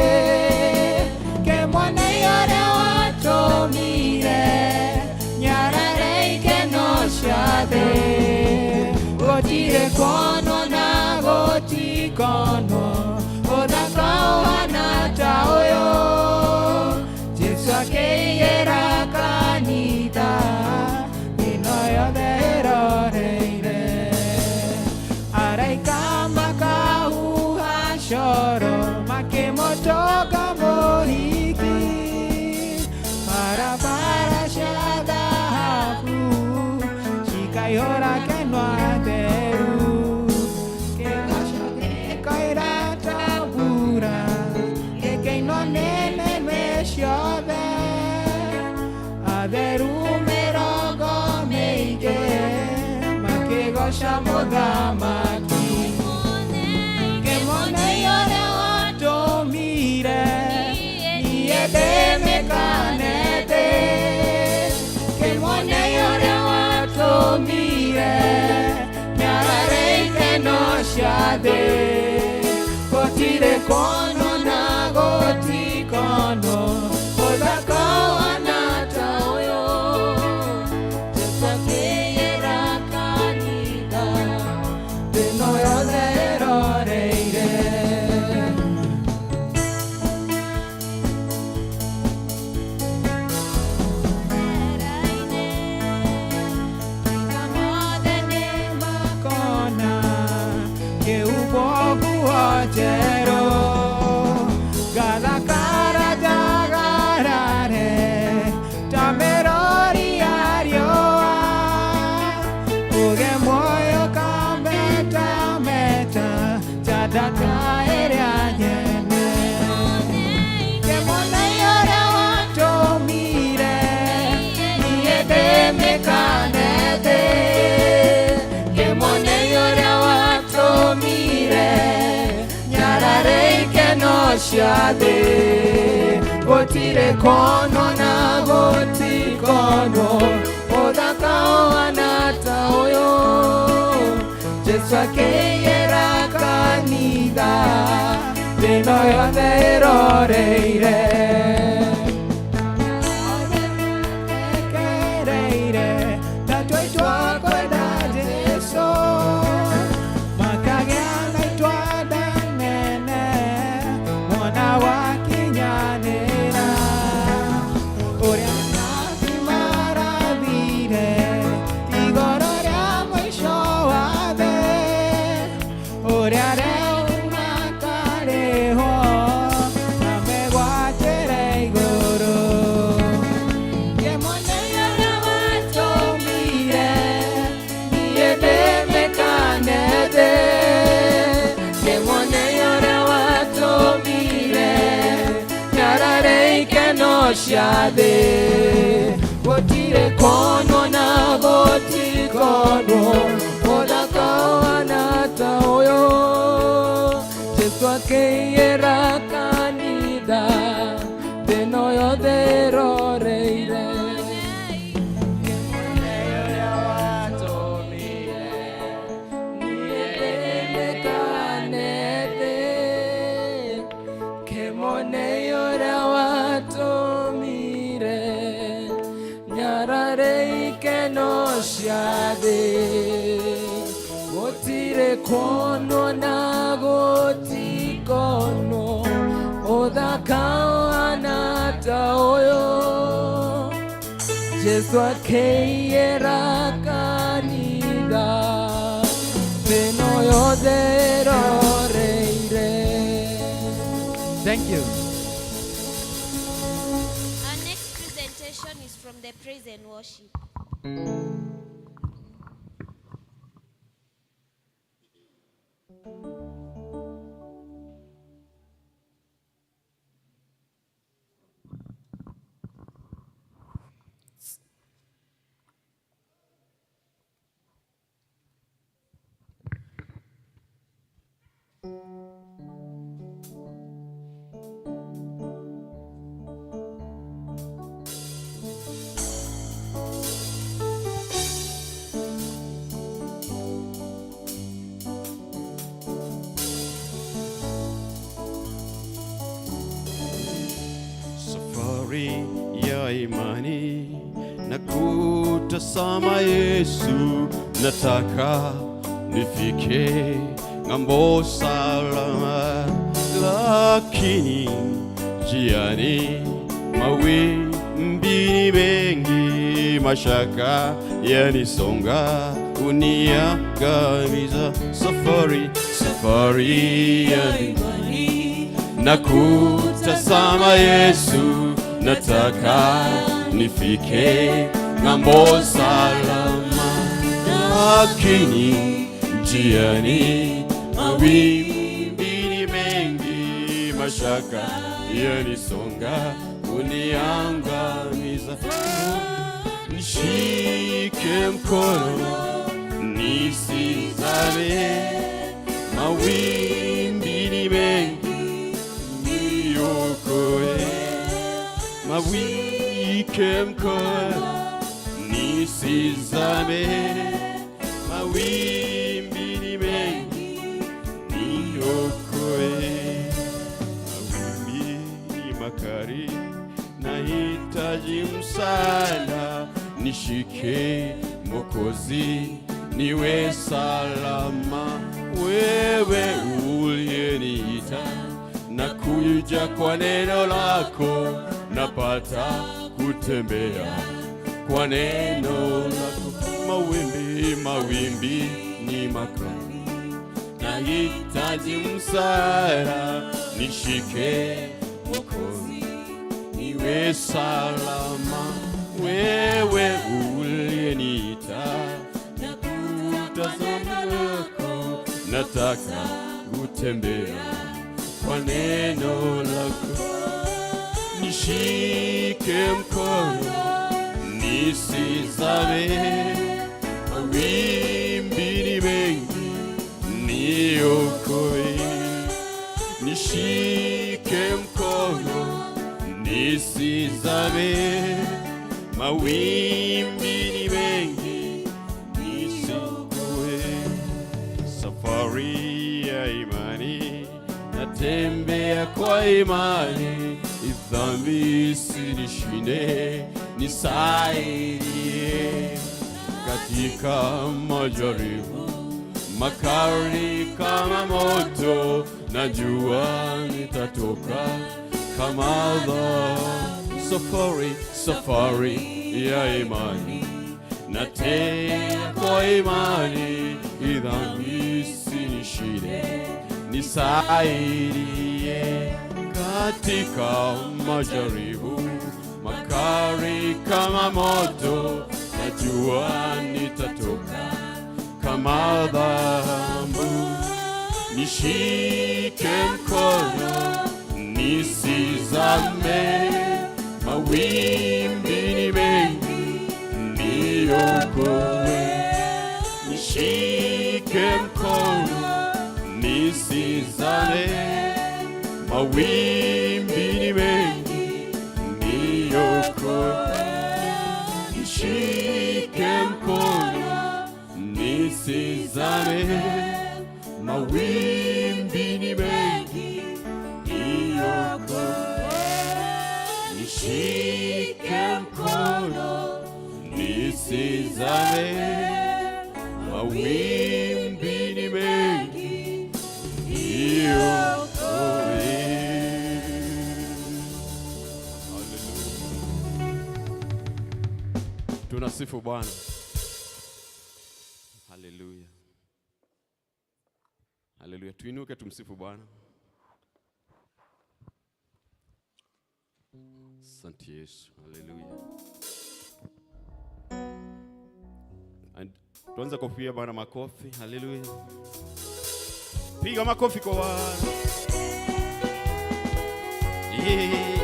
S7: Mũthamaki Kĩmone ũrĩa watũmire niĩ ndĩmĩkanete Kĩmone ũrĩa watũmire nyarare ikeno cia thĩ Gũtirĩ kono na gũtikono ũthaka wana ta ũyũ Jesu akĩĩra kanitha thĩ ĩno yothe ĩroreire. Makona kĩhumbwo nguo njerũ ngathakara njagarare ta mĩrori ya riũa ũge muoyo kametameta ta ndata ĩrĩa nyene Kĩmone ũrĩa watũmire niĩ ndĩmĩkanete Kĩmone ũrĩa watũmire nyarare ikeno cia thĩ Gũtirĩ kono na gũtikonwo ũthaka ũhana ta ũyũ Jesu akĩĩra kanitha thĩ ĩno yothe ĩroreire Ekereire tatuaitwa kwenda Jesu makagĩa na itua nene mwana wakinyanĩra ũrĩa nabi marathire igoro rĩa mũico wa thĩ ũrĩa rĩu makarĩhwo na megwatĩre igũrũ Kĩmone ũrĩa watũmire niĩ ndĩmĩkanete Kĩmone ũrĩa watũmire nyarare ikeno cia thĩ Gũtirĩ konwo na gũtikonwo ũthaka ũhana ta ũyũ Jesu akĩĩra kanitha thĩ ĩno yothe ĩroreire Kĩmone ũrĩa watũmire niĩ ndĩmĩkanete Kĩmone ũrĩa watũmire nyarare ikeno cia thĩ Gũtirĩ kuonwo na gũtikonwo ũthaka ũhana ta ũyũ Jesu akĩĩra kanitha thĩ ĩno yothe ĩroreire.
S6: Thank you.
S2: Our next presentation is from the praise and worship.
S3: Safari ya imani na kutazama Yesu, nataka nifike ng'ambo salama, lakini njiani mawimbi ni mengi, mashaka yanisonga uniangamiza. Safari, safari ya imani na kutazama Yesu, nataka nifike ng'ambo salama, lakini njiani mawimbi ni mengi, mashaka yanisonga uniangamiza. Nishike mkono nisizame. Nisizame, mawimbi ni mengi, niokoe. Mawike mkono, nisizame, mawimbi ni mengi, niokoe. Mawimbi ni makali, nahitaji msaada, nishike Mwokozi, niwe salama. Wewe uliyeniita na kuja kwa neno lako, napata kutembea kwa neno lako. Mawimbi, mawimbi ni makali, nahitaji msaada, nishike Mwokozi, niwe salama. Wewe uliyeniita na kutazama lako, nataka kutembea kwa neno lako. Nishike mkono, nisizame, mawimbi ni mengi, niokoe. Nishike mkono, nisizame, mawimbi ni mengi, nisiokoe. Safari ya imani, natembea kwa imani, dhambi isinishinde, nisaidie katika majaribu makali kama moto, najua nitatoka kama dhahabu. Safari, safari ya imani, natembea kwa imani, dhambi isinishinde, nisaidie katika majaribu makali kama moto, najua nitatoka kama dhahabu. Nishike mkono, nisizame, mawimbi ni mengi, niokoe. Nishike mkono, nisizame, mawimbi ni mengi, niokoe. Nishike mkono, nisizame, mawimbi ni mengi, niokoe. Nishike mkono, nisizame, mawimbi ni mengi, niokoe. Hallelujah. Tunasifu Bwana. Haleluya. Haleluya. Tuinuke tumsifu Bwana. Asante Yesu. Haleluya. And tuanze kupiga Bwana makofi. Haleluya. Piga makofi kwa Bwana. Yeah.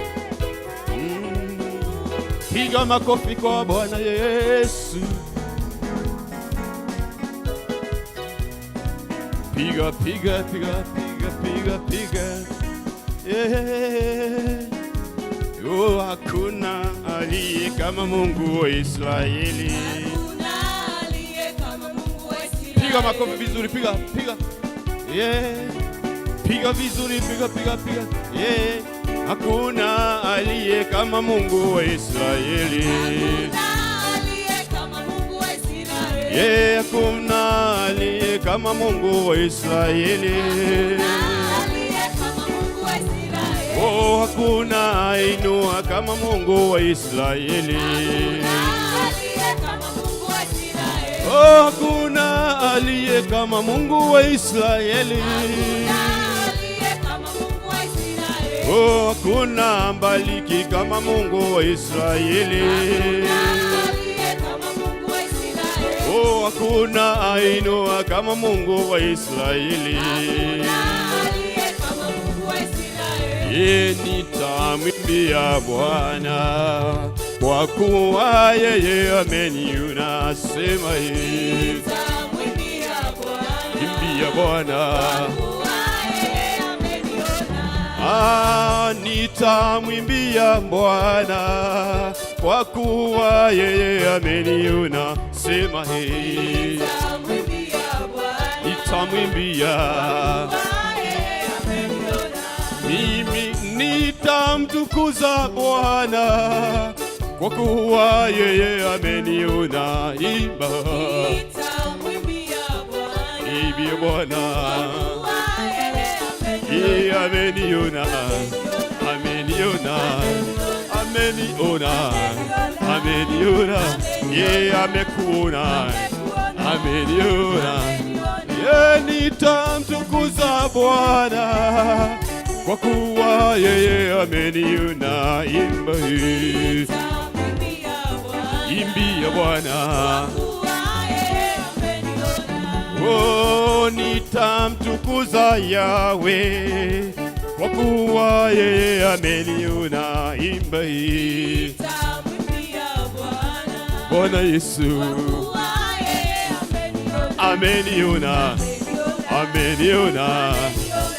S3: Piga makofi kwa Bwana Yesu. Piga, piga, piga, piga, piga, piga. Yeah. Oh, hakuna aliye kama Mungu wa Israeli. Piga makofi vizuri, piga, piga. Yeah. Piga vizuri, piga, piga, piga. Yeah. Hakuna aliye kama Mungu wa Israeli. Yeah, hakuna aliye kama Mungu wa Israeli. Oh, hakuna inua kama Mungu wa Israeli. Oh, hakuna aliye kama Mungu wa Israeli. Oh, hakuna mbariki kama Mungu wa Israeli. Oh, hakuna ainua kama Mungu wa Israeli. Ye, nitamwimbia Bwana kwa kuwa yeye ameniona, sema hii.
S8: Nitamwimbia Bwana.
S3: Imbia Bwana. Ah, nitamwimbia Bwana kwa kuwa yeye ameniona. Sema hii, nitamwimbia mimi, nitamtukuza Bwana kwa kuwa yeye ameniona. Imba, imbia Bwana. Yeye ameniona, ameniona, ameniona, ameniona, yeye amekuona, ameniona. Yeye nitamtukuza Bwana kwa kuwa yeye ameniona. Imba hii, imbia Bwana. Oh, nitamtukuza Yahweh kwa kuwa yeye ameniona. Imba hii, Bwana Yesu ameniona, ameniona,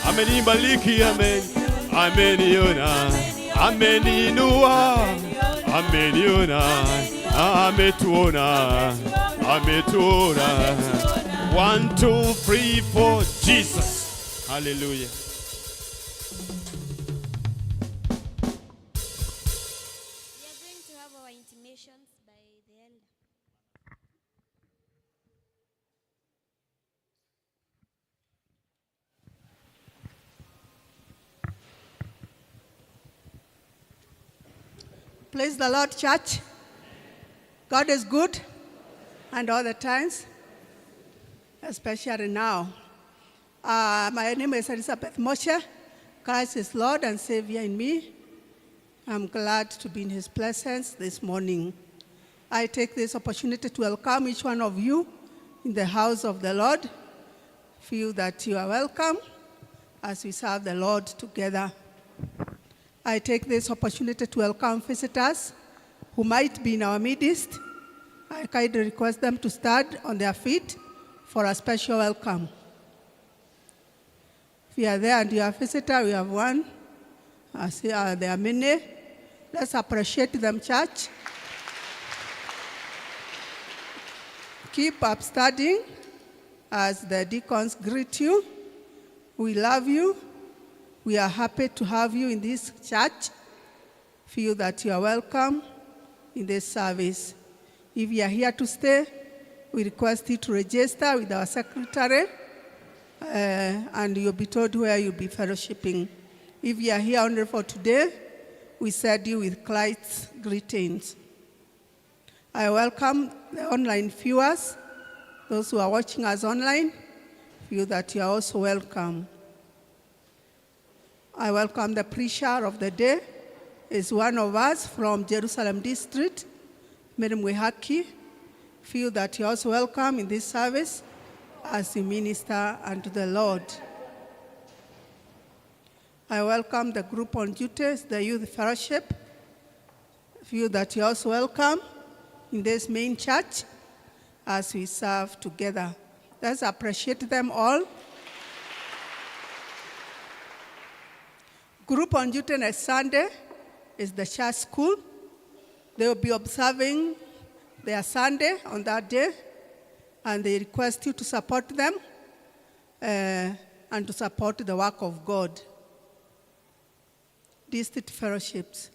S3: amenibariki, amen, ameniona, ameniinua, ameniona, ametuona, ametuona. One, two, three, four, Jesus. Hallelujah.
S2: We are going to have our intimations by the elder.
S8: Praise the Lord, church. God is good and all the times, especially now. My name is Elizabeth Moshe. Christ is Lord and Savior in me. I'm glad to be in His presence this morning. I take this opportunity to welcome each one of you in the house of the Lord. Feel that you are welcome as we serve the Lord together. I take this opportunity to welcome visitors who might be in our midst. I kindly request them to stand on their feet for a special welcome. If you are there and you are a visitor, we have one. I see there are many. Let's appreciate them, church. Keep up studying as the deacons greet you. We love you. We are happy to have you in this church. Feel that you are welcome in this service. If you are here to stay, we request you to register with our secretary, and you'll be told where you'll be fellowshipping. If you are here only for today, we send you with Christ's greetings. I welcome the online viewers, those who are watching us online. Feel that you are also welcome. I welcome the preacher of the day. Is one of us from Jerusalem District, Mary Mwihaki. Feel that you are also welcome in this service as you minister unto the Lord. I welcome the group on duties, the youth fellowship. Feel that you are also welcome in this main church as we serve together. Let's appreciate them all. Group on duty next Sunday is the church school. They will be observing their Sunday on that day, and they request you to support them and to support the work of God. District fellowships.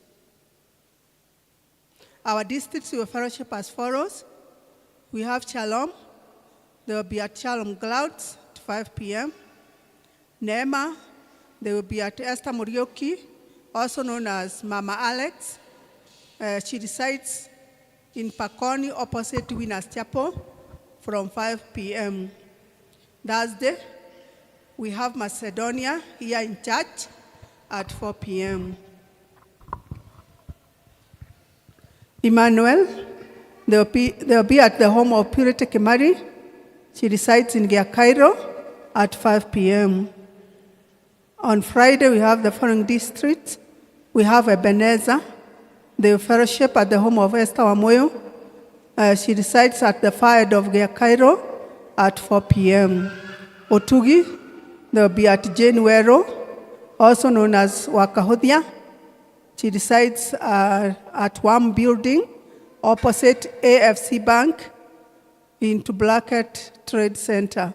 S8: Our districts will fellowship as follows. We have Shalom. They will be at Shalom Clouds at 5 p.m. Neema, they will be at Esther Muriuki, also known as Mama Alex. She resides in Pakoni, opposite Winners Chapel, from 5 p.m. Thursday, we have Macedonia here in church at 4 p.m. Emmanuel, they'll be at the home of Purity Kimari. She resides in Cairo at 5 p.m. On Friday, we have the following districts. We have Ebenezer. They fellowship at the home of Esther Wamoyo. She resides at the far end of Cairo at 4 p.m. Otugi. They'll be at Jane Wero, also known as Wakahuthia. She resides at one building opposite AFC Bank into Blackett Trade Center.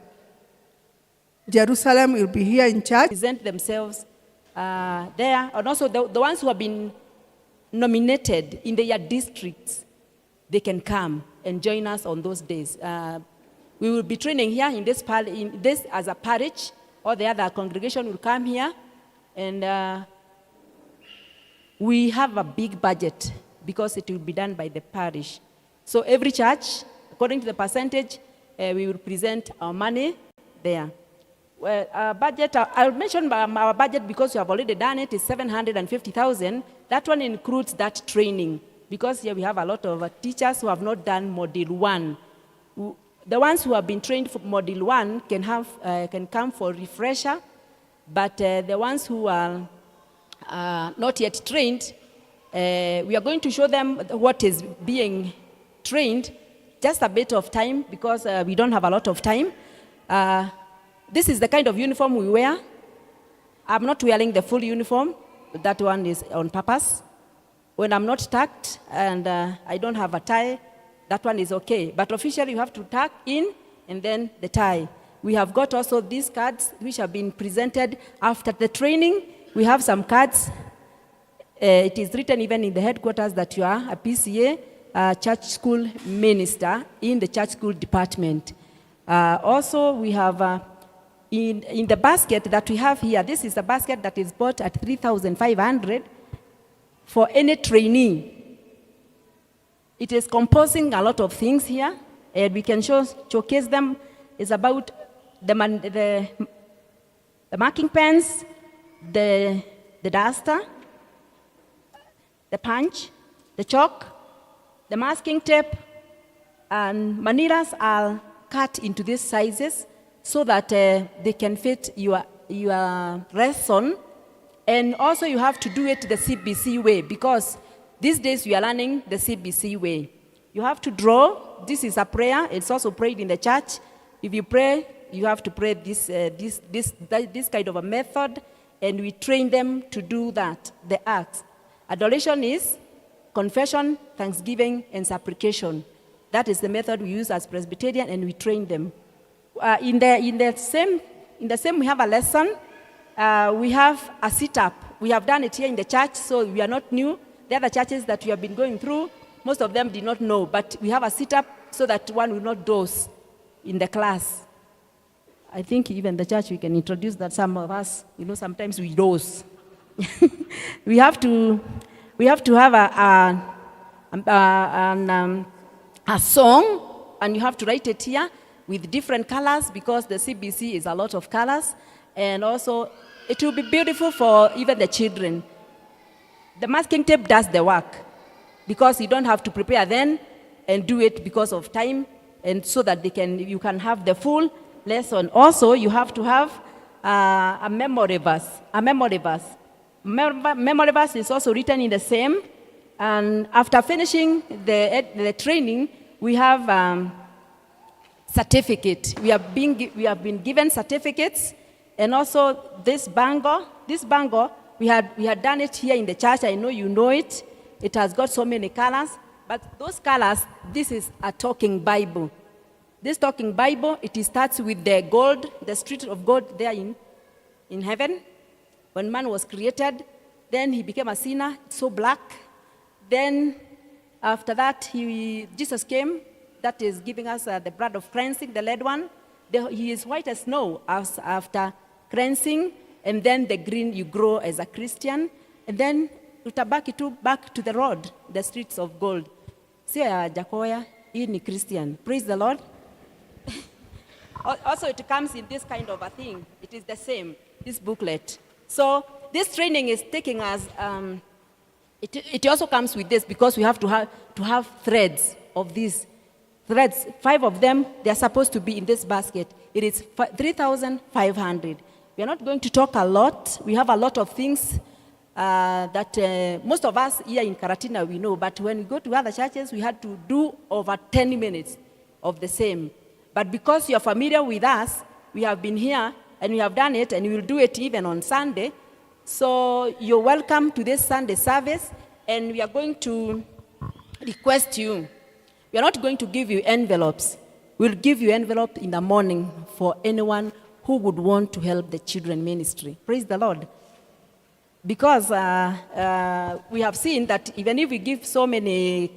S8: Jerusalem will be here in church.
S9: Present themselves there, and also the ones who have been nominated in their districts, they can come and join us on those days. We will be training here in this as a parish, or the other congregation will come here, and we have a big budget because it will be done by the parish. So every church, according to the percentage, we will present our money there. Well, our budget, I'll mention our budget because we have already done it, is 750,000. That one includes that training because here we have a lot of teachers who have not done Model 1. The ones who have been trained for Model 1 can come for refresher, but the ones who are not yet trained, we are going to show them what is being trained, just a bit of time because we don't have a lot of time. This is the kind of uniform we wear. I'm not wearing the full uniform. That one is on purpose. When I'm not tucked and I don't have a tie, that one is okay. But officially, you have to tuck in and then the tie. We have got also these cards which have been presented after the training. We have some cards. It is written even in the headquarters that you are a PCA, church school minister in the church school department. Also, we have in the basket that we have here, this is a basket that is bought at 3,500 for any trainee. It is composing a lot of things here, and we can showcase them. It's about the marking pens, the duster, the punch, the chalk, the masking tape, and manilas are cut into these sizes so that they can fit your lesson. And also you have to do it the CBC way, because these days we are learning the CBC way. You have to draw. This is a prayer. It's also prayed in the church. If you pray, you have to pray this kind of a method, and we train them to do that, the acts. Adoration is confession, thanksgiving, and supplication. That is the method we use as Presbyterian, and we train them. In the same, we have a lesson. We have a sit-up. We have done it here in the church, so we are not new. The other churches that we have been going through, most of them did not know, but we have a sit-up so that one will not doze in the class. I think even the church, we can introduce that some of us, you know, sometimes we doze. We have to have a song, and you have to write it here with different colors, because the CBC is a lot of colors, and also it will be beautiful for even the children. The masking tape does the work, because you don't have to prepare then and do it because of time, and so that you can have the full lesson. Also, you have to have a memory verse. A memory verse. Memory verse is also written in the same. And after finishing the training, we have certificate. We have been given certificates, and also this bangle. This bangle, we had done it here in the church. I know you know it. It has got so many colors, but those colors, this is a talking Bible. This talking Bible, it starts with the gold, the street of gold there in heaven. When man was created, then he became a sinner, so black. Then after that, Jesus came, that is giving us the blood of cleansing, the lead one. He is white as snow as after cleansing, and then the green, you grow as a Christian. And then utabaki tu back to the road, the streets of gold. Sio ya Jakoya, hii ni Christian. Praise the Lord. Also, it comes in this kind of a thing. It is the same, this booklet. So this training is taking us, it also comes with this, because we have to have threads of these. Threads, 5 of them, they are supposed to be in this basket. It is 3,500. We are not going to talk a lot. We have a lot of things that most of us here in Karatina, we know. But when we go to other churches, we had to do over 10 minutes of the same. But because you are familiar with us, We have been here and we have done it, and we will do it even on Sunday. So you're welcome to this Sunday service, and we are going to request you. We are not going to give you envelopes. We'll give you envelope in the morning for anyone who would want to help the children ministry. Praise the Lord. Because we have seen that even if we give so many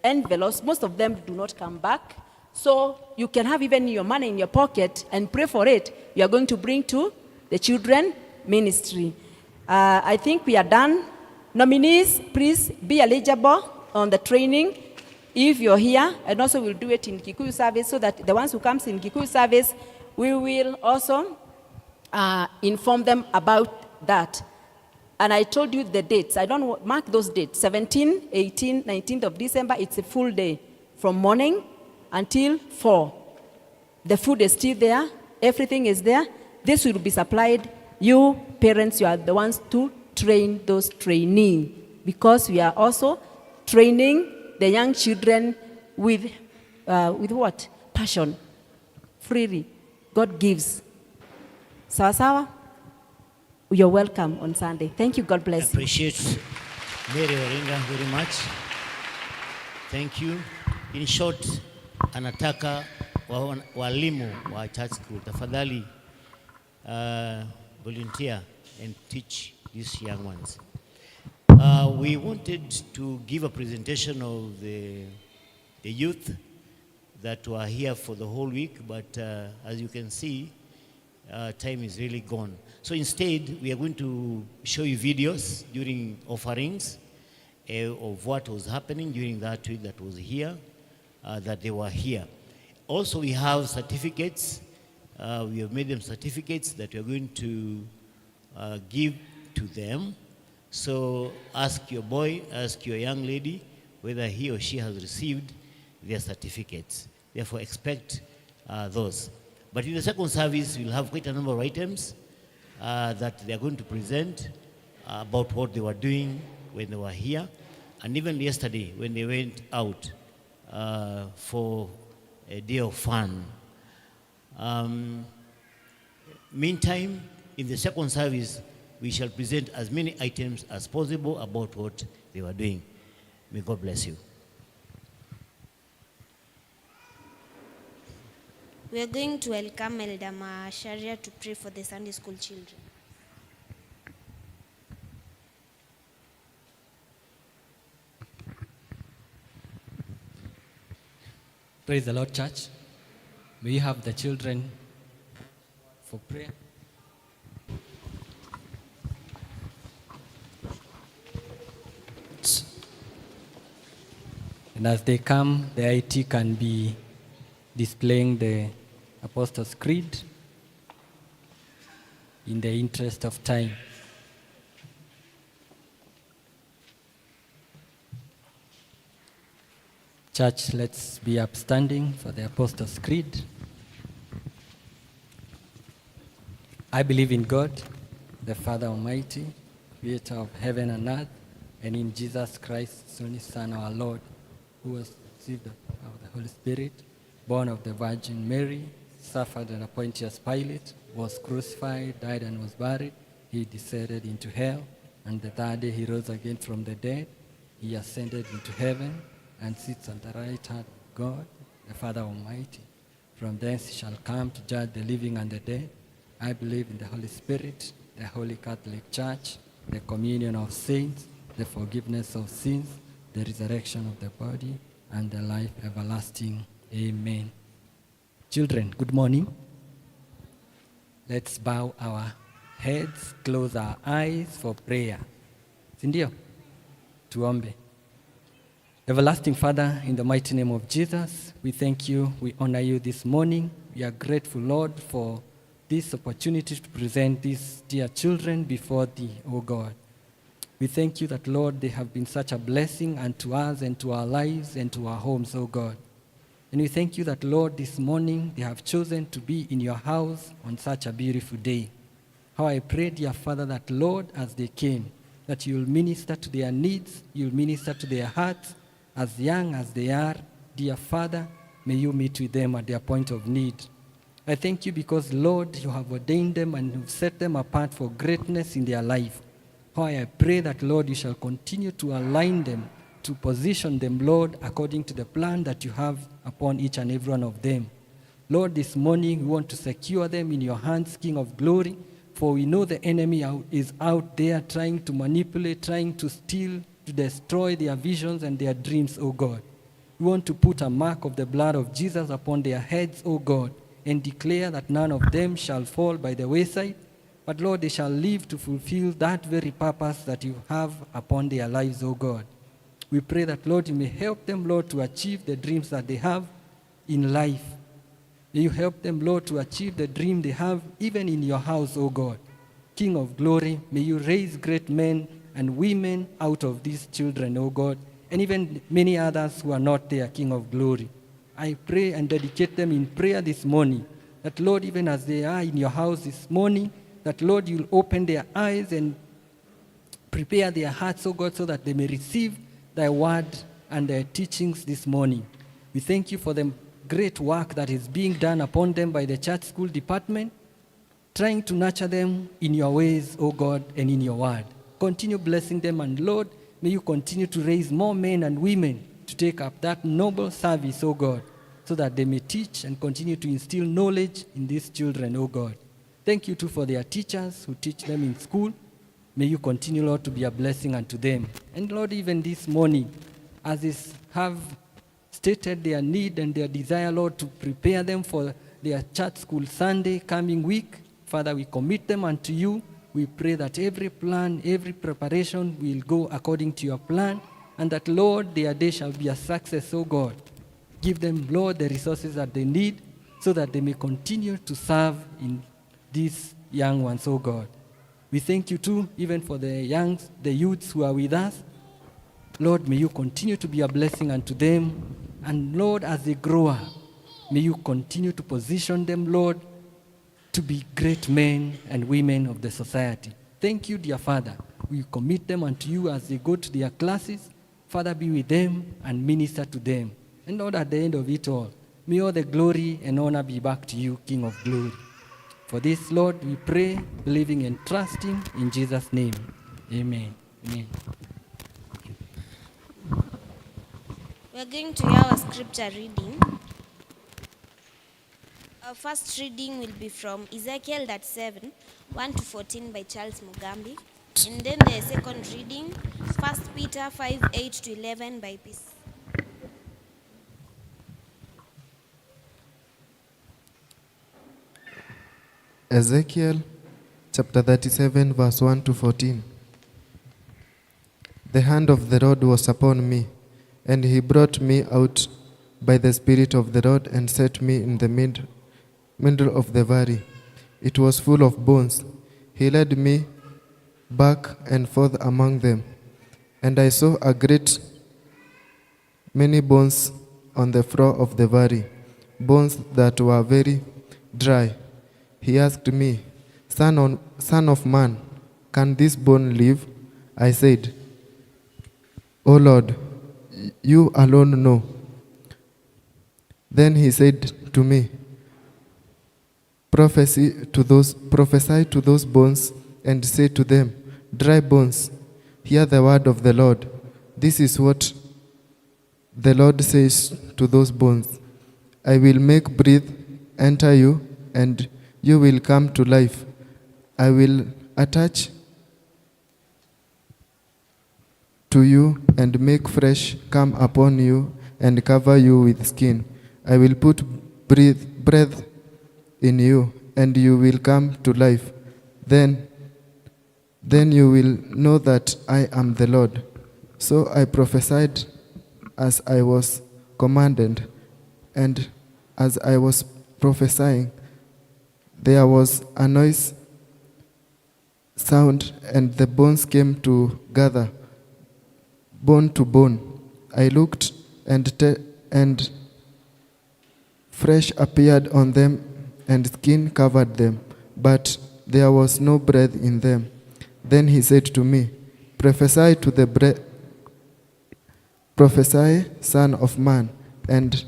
S9: envelopes, most of them do not come back. So you can have even your money in your pocket and pray for it. You are going to bring to the children ministry. I think we are done. Nominees, please be eligible on the training if you're here, and also we'll do it in Kikuyu service so that the ones who comes in Kikuyu service, we will also inform them about that. And I told you the dates. I don't mark those dates. 17, 18, 19th of December, it's a full day from morning until 4. The food is still there. Everything is there. This will be supplied. You, parents, you are the ones to train those trainees, because we are also training the young children with what? Passion. Freely. God gives. Sawa sawa? You're welcome on Sunday. Thank you. God bless you.
S10: Appreciate Mary Oringa very much. Thank you. In short, anataka walimu wa church school, tafadhali volunteer and teach these young ones. We wanted to give a presentation of the youth that were here for the whole week, but as you can see, time is really gone. So instead, we are going to show you videos during offerings of what was happening during that week that was here, that they were here. Also, we have certificates. We have made them certificates that we are going to give to them. So ask your boy, ask your young lady whether he or she has received their certificates. Therefore, expect those. But in the second service, we'll have quite a number of items that they are going to present about what they were doing when they were here, and even yesterday when they went out for a day of fun. Meantime, in the second service, we shall present as many items as possible about what they were doing. May God bless you.
S2: We are going to welcome Elder Macharia to pray for the Sunday school children.
S1: Praise the Lord, church. May you have the children for prayer. And as they come, the IT can be displaying the Apostles' Creed in the interest of time. Church, let's be upstanding for the Apostles' Creed. I believe in God, the Father Almighty, creator of heaven and earth, and in Jesus Christ, his only Son, our Lord, who was conceived of the Holy Spirit, born of the Virgin Mary, suffered under Pontius Pilate, was crucified, died, and was buried. He descended into hell, and the third day he rose again from the dead. He ascended into heaven and sits at the right hand of God, the Father Almighty. From thence he shall come to judge the living and the dead. I believe in the Holy Spirit, the Holy Catholic Church, the communion of saints, the forgiveness of sins, the resurrection of the body, and the life everlasting. Amen. Children, good morning. Let's bow our heads, close our eyes for prayer. Sindio? Tuombe. Everlasting Father, in the mighty name of Jesus, we thank you, we honor you this morning. We are grateful, Lord, for this opportunity to present these dear children before thee, O God. We thank you that, Lord, they have been such a blessing unto us and to our lives and to our homes, O God. And we thank you that, Lord, this morning they have chosen to be in your house on such a beautiful day. How I pray, dear Father, that, Lord, as they came, that you will minister to their needs, you will minister to their hearts, as young as they are. Dear Father, may you meet with them at their point of need.
S11: I thank you because, Lord, you have ordained them and you've set them apart for greatness in their life. How I pray that, Lord, you shall continue to align them, to position them, Lord, according to the plan that you have upon each and every one of them. Lord, this morning we want to secure them in your hands, King of glory, for we know the enemy is out there trying to manipulate, trying to steal, to destroy their visions and their dreams, O God. We want to put a mark of the blood of Jesus upon their heads, O God, and declare that none of them shall fall by the wayside, but Lord, they shall live to fulfill that very purpose that you have upon their lives, O God. We pray that, Lord, you may help them, Lord, to achieve the dreams that they have in life. May you help them, Lord, to achieve the dream they have even in your house, O God. King of glory, may you raise great men and women out of these children, O God, and even many others who are not there, King of glory. I pray and dedicate them in prayer this morning, that, Lord, even as they are in your house this morning, that, Lord, you'll open their eyes and prepare their hearts, O God, so that they may receive thy word and their teachings this morning. We thank you for the great work that is being done upon them by the church school department, trying to nurture them in your ways, O God, and in your word. Continue blessing them, and Lord, may you continue to raise more men and women to take up that noble service, O God, so that they may teach and continue to instill knowledge in these children, O God. Thank you too for their teachers who teach them in school. May you continue, Lord, to be a blessing unto them. And Lord, even this morning, as they have stated their need and their desire, Lord, to prepare them for their church school Sunday coming week, Father, we commit them unto you. We pray that every plan, every preparation will go according to your plan, and that, Lord, their day shall be a success, O God. Give them, Lord, the resources that they need so that they may continue to serve in these young ones, O God. We thank you too, even for the youths who are with us. Lord, may you continue to be a blessing unto them. And Lord, as they grow up, may you continue to position them, Lord, to be great men and women of the society. Thank you, dear Father. We commit them unto you as they go to their classes. Father, be with them and minister to them. And Lord, at the end of it all, may all the glory and honor be back to you, King of glory. For this, Lord, we pray, believing and trusting in Jesus' name. Amen. Amen.
S2: We are going to hear our scripture reading. Our first reading will be from Ezekiel 37, 1 to 14 by Charles Mugambi. And then the second reading, 1 Peter 5, 8 to 11 by Peace.
S12: Ezekiel chapter 37, verse 1 to 14. The hand of the Lord was upon me, and he brought me out by the Spirit of the Lord and set me in the middle of the valley. It was full of bones. He led me back and forth among them, and I saw a great many bones on the floor of the valley, bones that were very dry. He asked me, Son of man, can this bone live? I said, O Lord, you alone know. Then he said to me, Prophesy to those bones and say to them, Dry bones, hear the word of the Lord. This is what the Lord says to those bones. I will make breath enter you, and you will come to life. I will attach to you and make flesh come upon you and cover you with skin. I will put breath in you, and you will come to life. Then you will know that I am the Lord. So I prophesied as I was commanded, and as I was prophesying, there was a noise, sound, and the bones came together, bone to bone. I looked, and flesh appeared on them, and skin covered them, but there was no breath in them. Then he said to me, Prophesy, son of man, and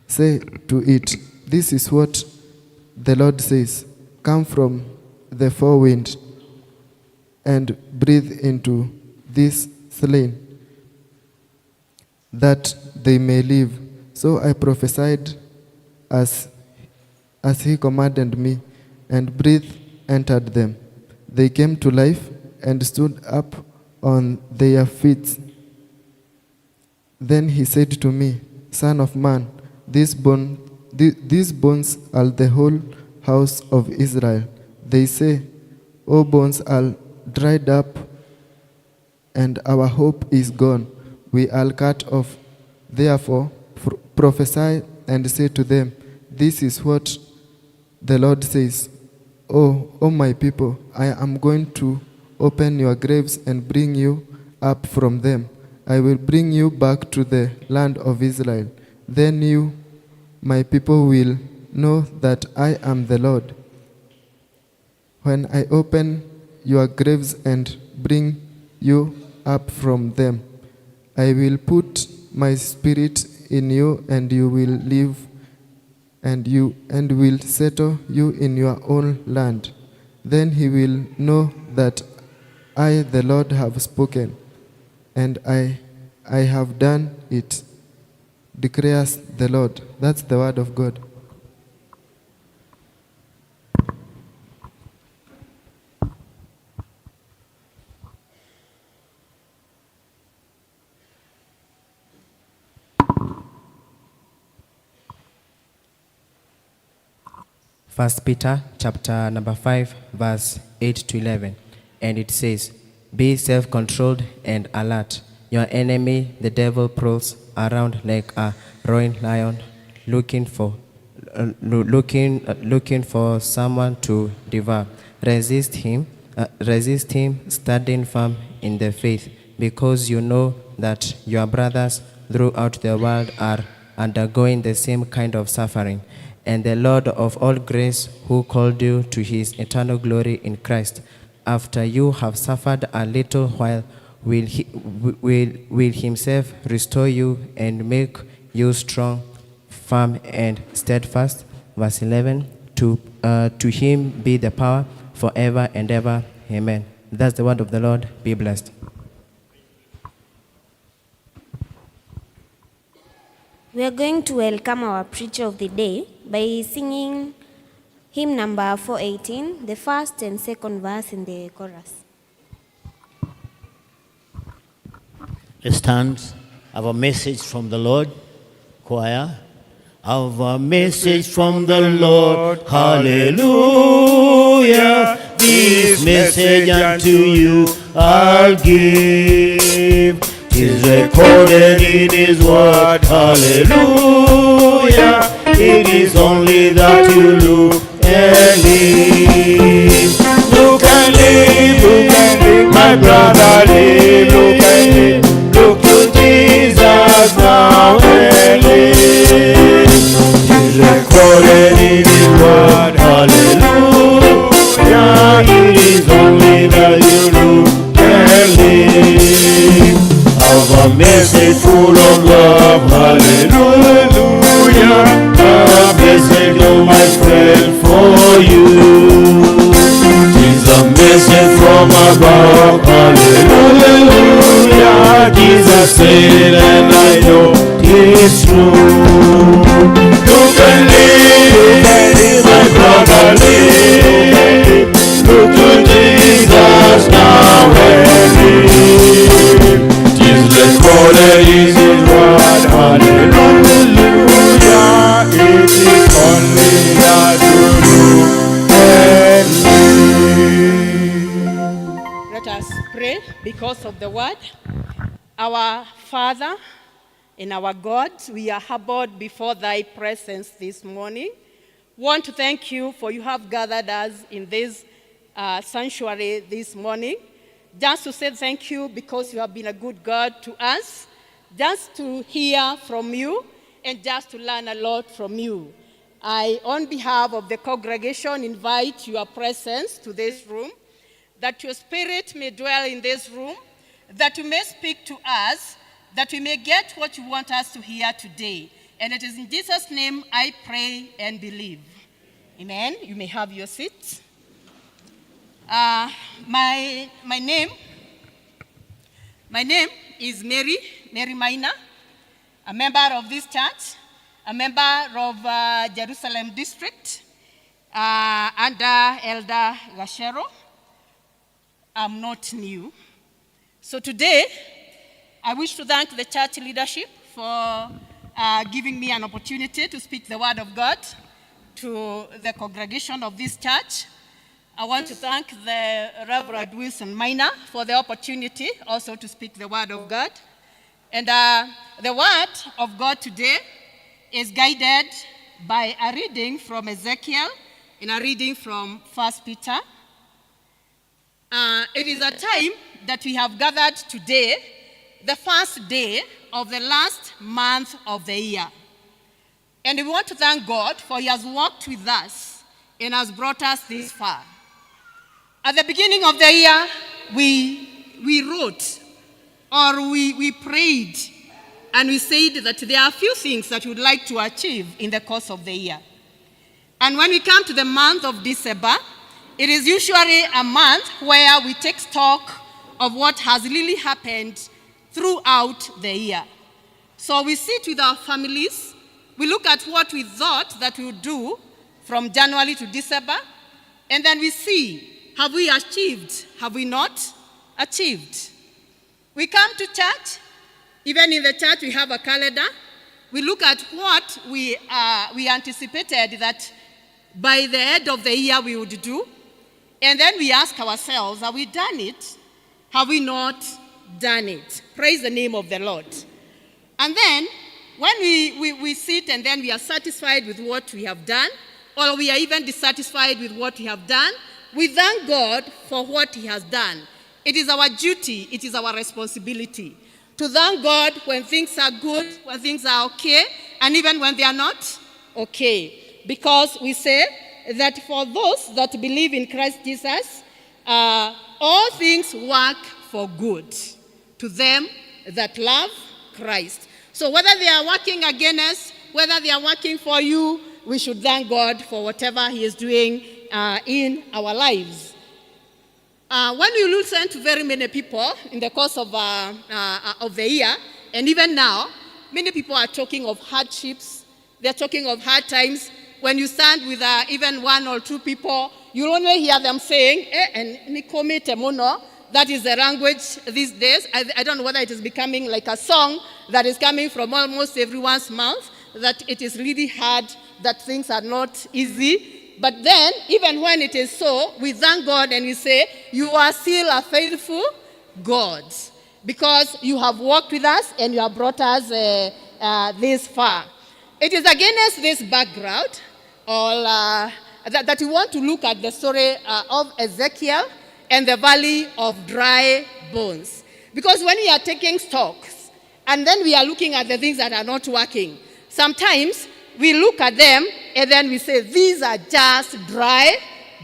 S12: say to it, This is what the Lord says, Come from the four winds and breathe into this slain, that they may live. So I prophesied as he commanded me, and breath entered them. They came to life and stood up on their feet. Then he said to me, Son of man, these bones are the whole house of Israel. They say, O bones are dried up, and our hope is gone. We are cut off. Therefore, prophesy and say to them, This is what the Lord says. O my people, I am going to open your graves and bring you up from them. I will bring you back to the land of Israel. Then you, my people, will know that I am the Lord, when I open your graves and bring you up from them. I will put my spirit in you, and you will live, and will settle you in your own land. Then he will know that I, the Lord, have spoken, and I have done it, declares the Lord. That's the word of God.
S13: First Peter chapter number 5, verse 8 to 11. And it says, Be self-controlled and alert. Your enemy, the devil, prowls around like a roaring lion, looking for someone to devour. Resist him, standing firm in the faith, because you know that your brothers throughout the world are undergoing the same kind of suffering. And the Lord of all grace, who called you to his eternal glory in Christ, after you have suffered a little while, will himself restore you and make you strong, firm, and steadfast. Verse 11, to him be the power forever and ever. Amen. That's the word of the Lord. Be blessed.
S2: We are going to welcome our preacher of the day by singing hymn number 418, the first and second verse in the chorus.
S10: Let's stand. I have a message from the Lord. Choir. I have a message from the Lord. Hallelujah. This message unto you I'll give. 'Tis recorded in his word. Hallelujah. It is only that you look and live. Look and live, look and live, my brother, live, look and live. Look to Jesus now and live. 'Tis recorded in his word. Hallelujah. It is only that you look and live. Of a message full of love, hallelujah. A message, oh my friend, for you. 'Tis a message from above, hallelujah. Jesus said, and I know 'tis true. Look and live, my brother, live. Look to Jesus now and live. 'Tis recorded in his word, hallelujah.
S5: It is only that you look and live.
S14: Let us pray because of the word. Our Father and our God, we are humbled before thy presence this morning. Want to thank you for you have gathered us in this sanctuary this morning. Just to say thank you because you have been a good God to us, just to hear from you and just to learn a lot from you. I, on behalf of the congregation, invite your presence to this room, that your spirit may dwell in this room, that you may speak to us, that we may get what you want us to hear today. And it is in Jesus' name I pray and believe. Amen. You may have your seats. My name is Mary Maina, a member of this church, a member of Jerusalem District, under Elder Gashero. I'm not new. So today, I wish to thank the church leadership for giving me an opportunity to speak the word of God to the congregation of this church. I want to thank the Reverend Wilson Minor for the opportunity also to speak the word of God. And the word of God today is guided by a reading from Ezekiel and a reading from 1 Peter. It is a time that we have gathered today, the first day of the last month of the year. And we want to thank God for he has walked with us and has brought us this far. At the beginning of the year, we wrote or we prayed and we said that there are a few things that we would like to achieve in the course of the year. And when we come to the month of December, it is usually a month where we take stock of what has really happened throughout the year. So we sit with our families, we look at what we thought that we would do from January to December, and then we see, have we achieved? Have we not achieved? We come to church. Even in the church, we have a calendar. We look at what we anticipated that by the end of the year we would do. And then we ask ourselves, have we done it? Have we not done it? Praise the name of the Lord. And then when we sit and then we are satisfied with what we have done, or we are even dissatisfied with what we have done, we thank God for what he has done. It is our duty, it is our responsibility to thank God when things are good, when things are okay, and even when they are not okay. Because we say that for those that believe in Christ Jesus, all things work for good to them that love Christ. So whether they are working against us, whether they are working for you, we should thank God for whatever he is doing in our lives. When we listen to very many people in the course of the year, and even now, many people are talking of hardships. They're talking of hard times. When you stand with even one or two people, you'll only hear them saying, eh, and temono. That is the language these days. I don't know whether it is becoming like a song that is coming from almost everyone's mouth, that it is really hard, that things are not easy. But then, even when it is so, we thank God and we say, you are still a faithful God because you have walked with us and you have brought us this far. It is against this background or, that we want to look at the story of Ezekiel and the valley of dry bones. Because when we are taking stocks and then we are looking at the things that are not working, sometimes we look at them and then we say, these are just dry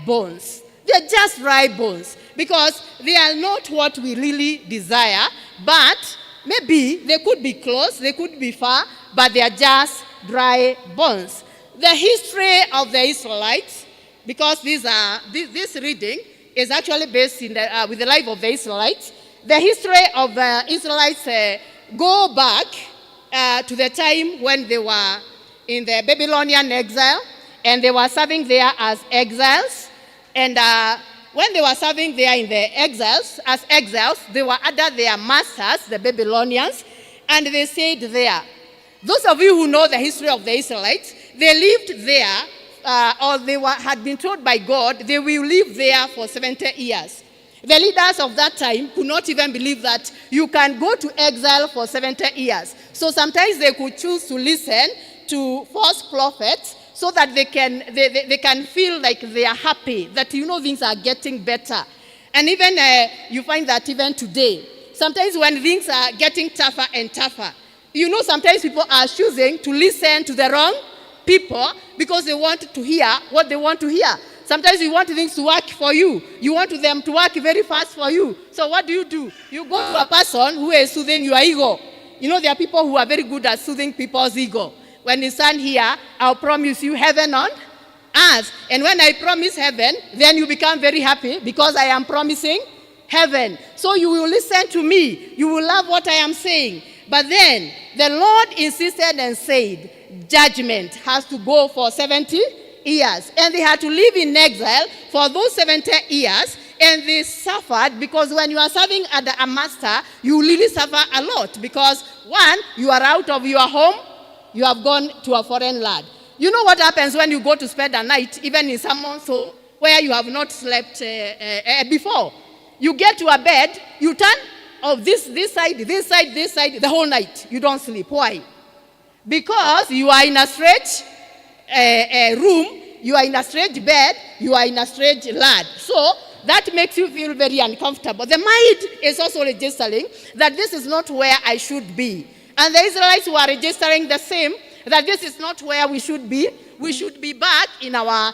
S14: bones. They're just dry bones because they are not what we really desire, but maybe they could be close, they could be far, but they are just dry bones. The history of the Israelites, because this reading is actually based in the, with the life of the Israelites. The history of the Israelites go back to the time when they were in the Babylonian exile, and they were serving there as exiles. And when they were serving there in the exiles, as exiles, they were under their masters, the Babylonians, and they stayed there. Those of you who know the history of the Israelites, they lived there, or they had been told by God, they will live there for 70 years. The leaders of that time could not even believe that you can go to exile for 70 years. So sometimes they could choose to listen to false prophets so that they can feel like they are happy, that you know things are getting better. And even you find that even today, sometimes when things are getting tougher and tougher, you know sometimes people are choosing to listen to the wrong people because they want to hear what they want to hear. Sometimes you want things to work for you. You want them to work very fast for you. So what do? You go to a person who is soothing your ego. You know, there are people who are very good at soothing people's ego. When you stand here, I'll promise you heaven on Earth. And when I promise heaven, then you become very happy because I am promising heaven. So you will listen to me. You will love what I am saying. But then the Lord insisted and said, judgment has to go for 70 years. And they had to live in exile for those 70 years. And they suffered because when you are serving under a master, you really suffer a lot. Because one, you are out of your home, you have gone to a foreign land. You know what happens when you go to spend a night, even in someone's home, where you have not slept before. You get to a bed, you turn of this side, this side, this side, the whole night. You don't sleep. Why? Because you are in a strange room, you are in a strange bed, you are in a strange land. So that makes you feel very uncomfortable. The mind is also registering that this is not where I should be. And the Israelites were registering the same, that this is not where we should be. We should be back in our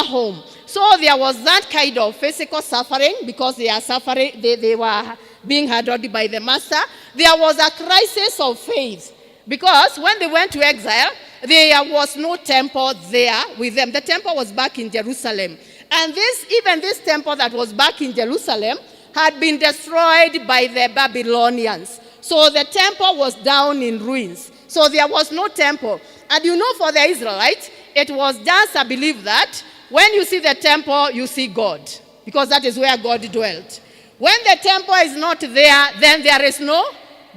S14: home. So there was that kind of physical suffering because they are suffering, they were being handled by the master. There was a crisis of faith because when they went to exile, there was no temple there with them. The temple was back in Jerusalem. And even this temple that was back in Jerusalem had been destroyed by the Babylonians. So the temple was down in ruins. So there was no temple. And you know, for the Israelites, it was just a belief that when you see the temple, you see God, because that is where God dwelt. When the temple is not there, then there is no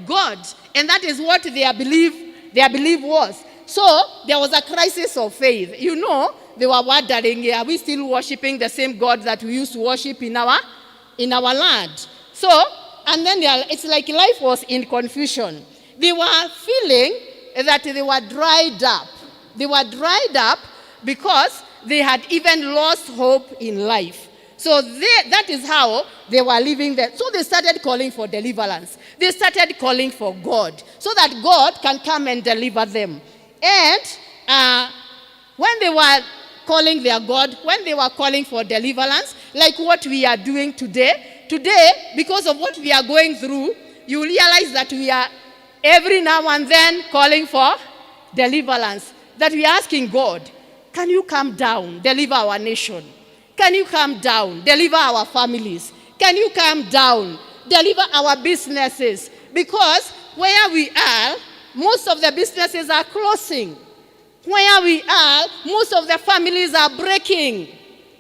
S14: God. And that is what their belief was. So there was a crisis of faith. You know, they were wondering, are we still worshiping the same God that we used to worship in our land? So, and then it's like life was in confusion. They were feeling that they were dried up. They were dried up because they had even lost hope in life. So that is how they were living there. So they started calling for deliverance. They started calling for God so that God can come and deliver them. And when they were calling their God, when they were calling for deliverance, like what we are doing today, because of what we are going through, you realize that we are every now and then calling for deliverance, that we are asking God, can you come down, deliver our nation? Can you come down, deliver our families? Can you come down, deliver our businesses? Because where we are, most of the businesses are closing. Where we are, most of the families are breaking.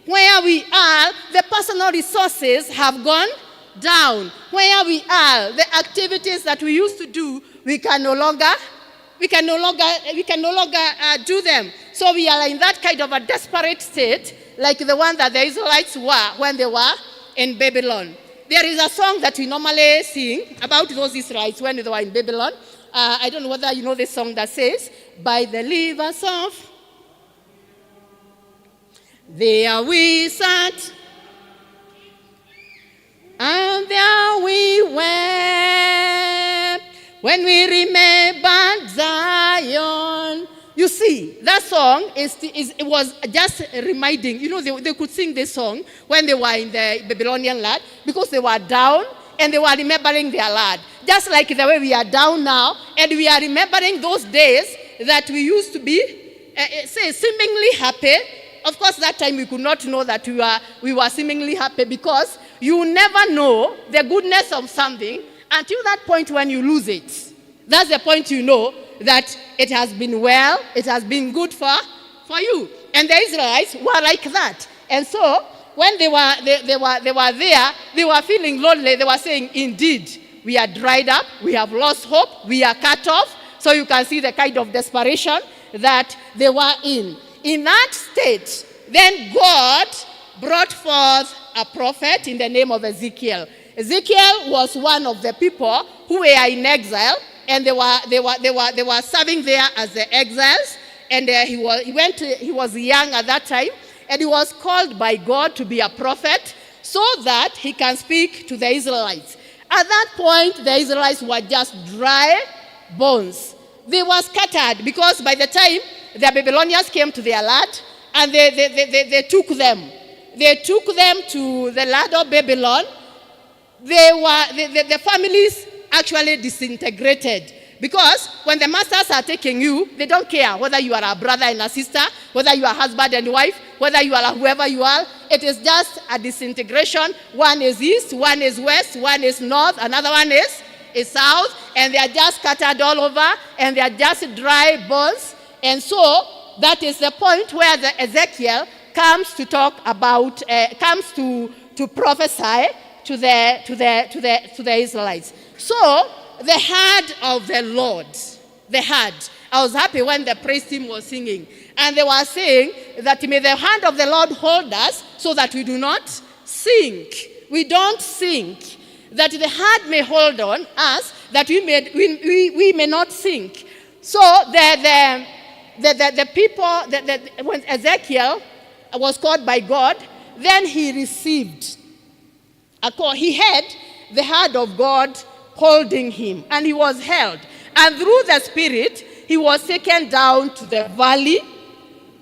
S14: Where we are, the personal resources have gone down. Where we are, the activities that we used to do, we can no longer do them. So we are in that kind of a desperate state, like the one that the Israelites were when they were in Babylon. There is a song that we normally sing about those Israelites when they were in Babylon. I don't know whether you know this song that says, by the rivers of there we sat, and there we wept when we remembered Zion. You see, that song it was just reminding, you know, they could sing this song when they were in the Babylonian land because they were down and they were remembering their land. Just like the way we are down now and we are remembering those days that we used to be, seemingly happy. Of course, that time we could not know that we were seemingly happy because you never know the goodness of something until that point when you lose it. That's the point you know that it has been well, it has been good for you. And the Israelites were like that. And so when they were there, they were feeling lonely. They were saying, indeed, we are dried up, we have lost hope, we are cut off. So you can see the kind of desperation that they were in. In that state, then God brought forth a prophet in the name of Ezekiel. Ezekiel was one of the people who were in exile, and they were serving there as the exiles. And he was young at that time, and he was called by God to be a prophet so that he can speak to the Israelites. At that point, the Israelites were just dry bones. They were scattered because by the time the Babylonians came to their land, and they took them. They took them to the land of Babylon. The families actually disintegrated Because when the masters are taking you, they don't care whether you are a brother and a sister, whether you are husband and wife, whether you are whoever you are. It is just a disintegration. One is east, one is west, one is north, another one is south, and they are just scattered all over, and they are just dry bones. And so that is the point where the Ezekiel comes to talk about, comes to prophesy to the Israelites. So the hand of the Lord, the hand. I was happy when the praise team was singing, and they were saying that may the hand of the Lord hold us so that we do not sink. We don't sink. That the hand may hold on us, that we may not sink. So the people, when Ezekiel was called by God, then he received a call. He had the hand of God holding him, and he was held. And through the Spirit, he was taken down to the valley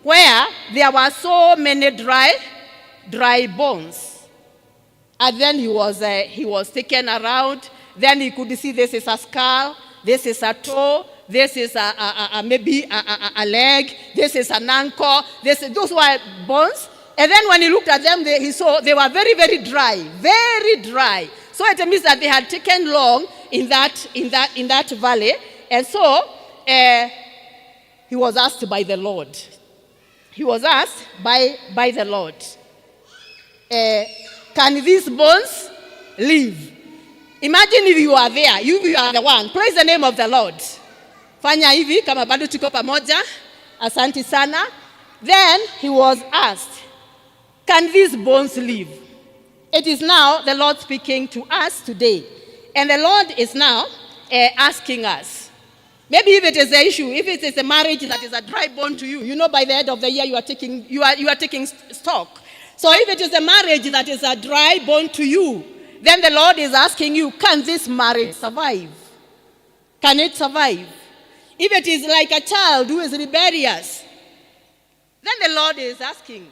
S14: where there were so many dry bones. And then he was taken around. Then he could see this is a skull, this is a toe, this is maybe a leg, this is an ankle. Those were bones. And then when he looked at them, he saw they were very, very dry, very dry. So it means that they had taken long in that valley. And so he was asked by the Lord. He was asked by the Lord, can these bones live? Imagine if you are there, you are the one. Praise the name of the Lord. Fanya hivi kama bado tuko pamoja. Asante sana. Then he was asked, can these bones live? It is now the Lord speaking to us today. And the Lord is now asking us. Maybe if it is the issue, if it is a marriage that is a dry bone to you, you know by the end of the year you are taking stock. So if it is a marriage that is a dry bone to you, then the Lord is asking you, can this marriage survive? Can it survive? If it is like a child who is rebellious, then the Lord is asking,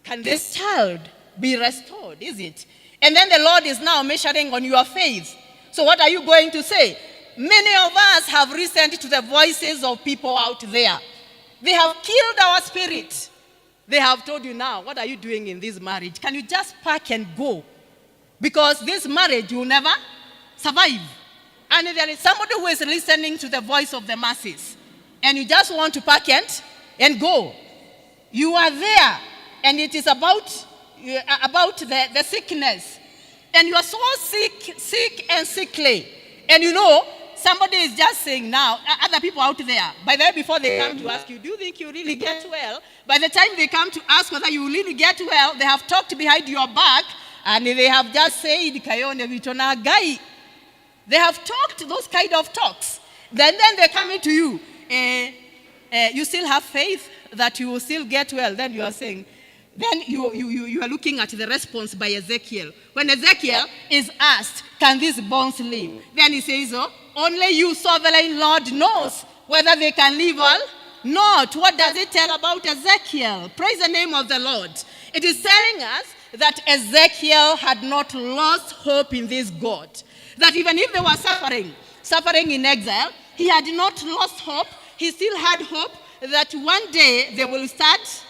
S14: can this child be restored, is it? And then the Lord is now measuring on your faith. So what are you going to say? Many of us have listened to the voices of people out there. They have killed our spirit. They have told you now, what are you doing in this marriage? Can you just pack and go? Because this marriage will never survive. And there is somebody who is listening to the voice of the masses, and you just want to pack and go. You are there, and it is about the sickness. And you are so sick and sickly. And you know, somebody is just saying now, other people out there, by the way, before they come to ask you, do you think you really get well? By the time they come to ask whether you really get well, they have talked behind your back, and they have just said, Kayone vitona gai. They have talked those kind of talks. Then they come to you. You still have faith that you will still get well. Then you are saying, then you are looking at the response by Ezekiel. When Ezekiel is asked, can these bones live? Then he says, oh, only you, sovereign Lord, knows whether they can live or not. What does it tell about Ezekiel? Praise the name of the Lord. It is telling us that Ezekiel had not lost hope in this God. That even if they were suffering in exile, he had not lost hope. He still had hope that one day they will start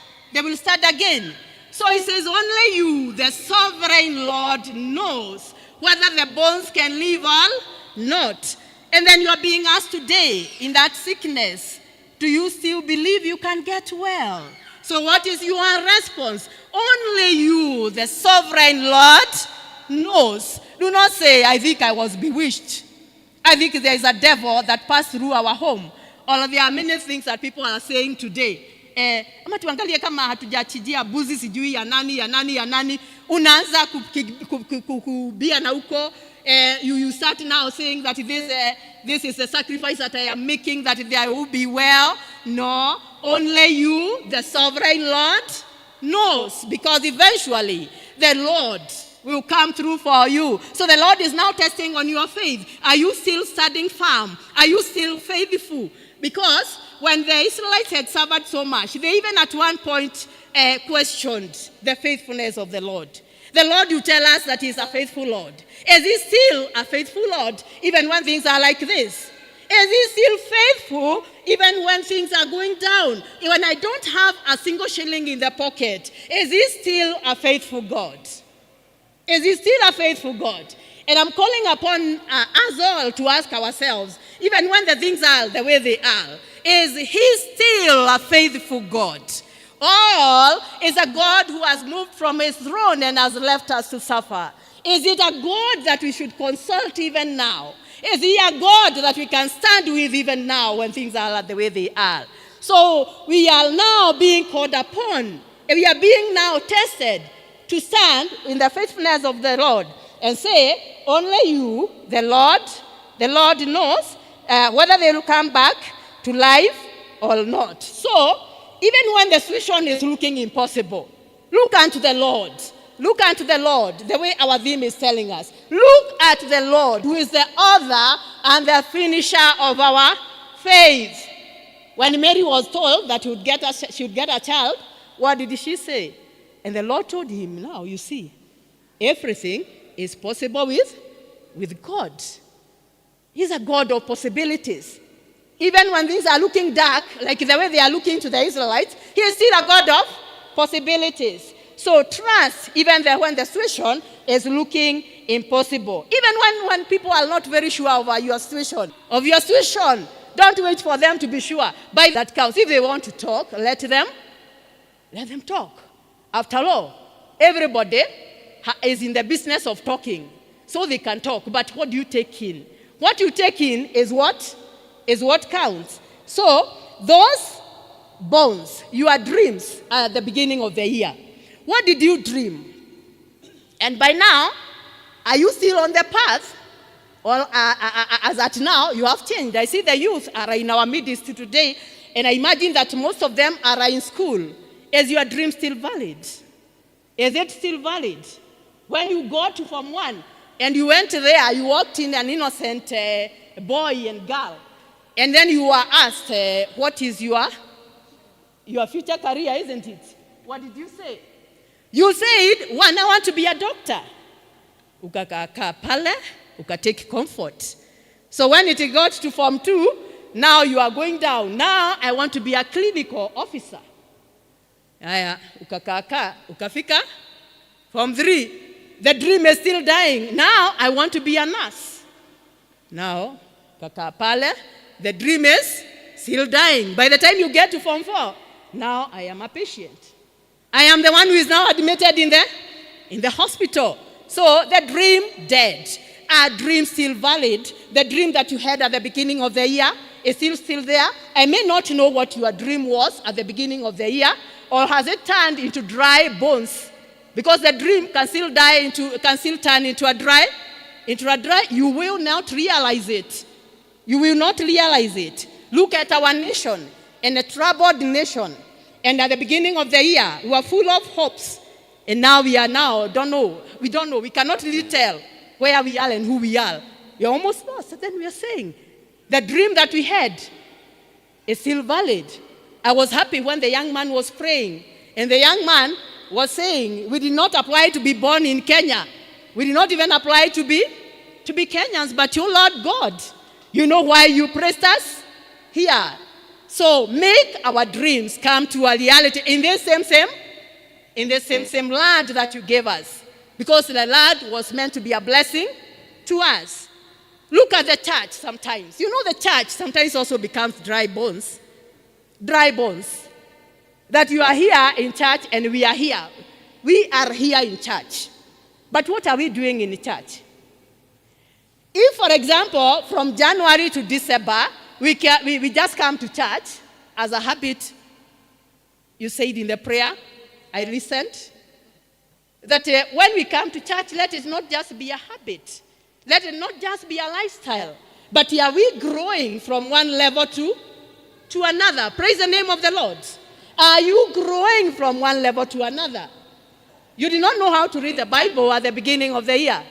S14: again. So he says, only you, the sovereign Lord, knows whether the bones can live or not. And then you are being asked today, in that sickness, do you still believe you can get well? So what is your response? Only you, the sovereign Lord, knows. Do not say, I think I was bewitched. I think there is a devil that passed through our home. Or there are many things that people are saying today. Ama tuangalie kama hatujachijia buzi sijui ya nani ya nani ya nani. Unaanza kubia na huko. You start now saying that this is a sacrifice that I am making, that there will be well. No, only you, the sovereign Lord, knows, because eventually the Lord will come through for you. So the Lord is now testing on your faith. Are you still standing firm? Are you still faithful? Because when the Israelites had suffered so much, they even at one point questioned the faithfulness of the Lord. The Lord will tell us that he is a faithful Lord. Is he still a faithful Lord even when things are like this? Is he still faithful even when things are going down? When I don't have a single shilling in the pocket, is he still a faithful God? Is he still a faithful God? And I'm calling upon us all to ask ourselves, even when the things are the way they are, is he still a faithful God? Or is a God who has moved from his throne and has left us to suffer? Is it a God that we should consult even now? Is he a God that we can stand with even now when things are the way they are? So we are now being called upon. We are being now tested to stand in the faithfulness of the Lord and say, only you, the Lord knows whether they will come back to life or not. So, even when the situation is looking impossible, look unto the Lord. Look unto the Lord, the way our theme is telling us. Look at the Lord, who is the author and the finisher of our faith. When Mary was told that she would get a child, what did she say? And the Lord told him, now you see, everything is possible with God. He's a God of possibilities. Even when things are looking dark, like the way they are looking to the Israelites, he is still a God of possibilities. So trust, even when the situation is looking impossible. Even when people are not very sure of your situation, don't wait for them to be sure. By that counts. If they want to talk, let them talk. After all, everybody is in the business of talking, so they can talk. But what do you take in? What you take in is what counts. So those bones, your dreams at the beginning of the year. What did you dream? And by now, are you still on the path? Or as at now, you have changed. I see the youth are in our midst today, and I imagine that most of them are in school. Is your dream still valid? Is it still valid? When you got to Form 1 and you went there, you walked in an innocent boy and girl, and then you were asked, what is your future career, isn't it? What did you say? You said, one, I want to be a doctor. Ukakaka pale, uka take comfort. So when it got to Form 2, now you are going down. Now I want to be a clinical officer. Aya, ukakaka, ukafika. Form 3, the dream is still dying. Now I want to be a nurse. Now, kaka pale, the dream is still dying. By the time you get to Form 4, now I am a patient. I am the one who is now admitted in the hospital. So the dream dead. Our dream still valid. The dream that you had at the beginning of the year is still there. I may not know what your dream was at the beginning of the year, or has it turned into dry bones? Because the dream can still turn into a dry. You will not realize it. You will not realize it. Look at our nation, and a troubled nation. And at the beginning of the year, we were full of hopes. And now we are don't know. We don't know. We cannot really tell where we are and who we are. We are almost lost. And then we are saying, the dream that we had is still valid. I was happy when the young man was praying. And the young man was saying, we did not apply to be born in Kenya. We did not even apply to be Kenyans. But you, Lord God, you know why you placed us here. So make our dreams come to a reality in this same land that you gave us. Because the land was meant to be a blessing to us. Look at the church sometimes. You know the church sometimes also becomes dry bones. Dry bones. That you are here in church and we are here. We are here in church. But what are we doing in the church? If, for example, from January to December, we just come to church as a habit. You said in the prayer, I listened, that when we come to church, let it not just be a habit. Let it not just be a lifestyle. But are we growing from one level to another? Praise the name of the Lord. Are you growing from one level to another? You did not know how to read the Bible at the beginning of the year.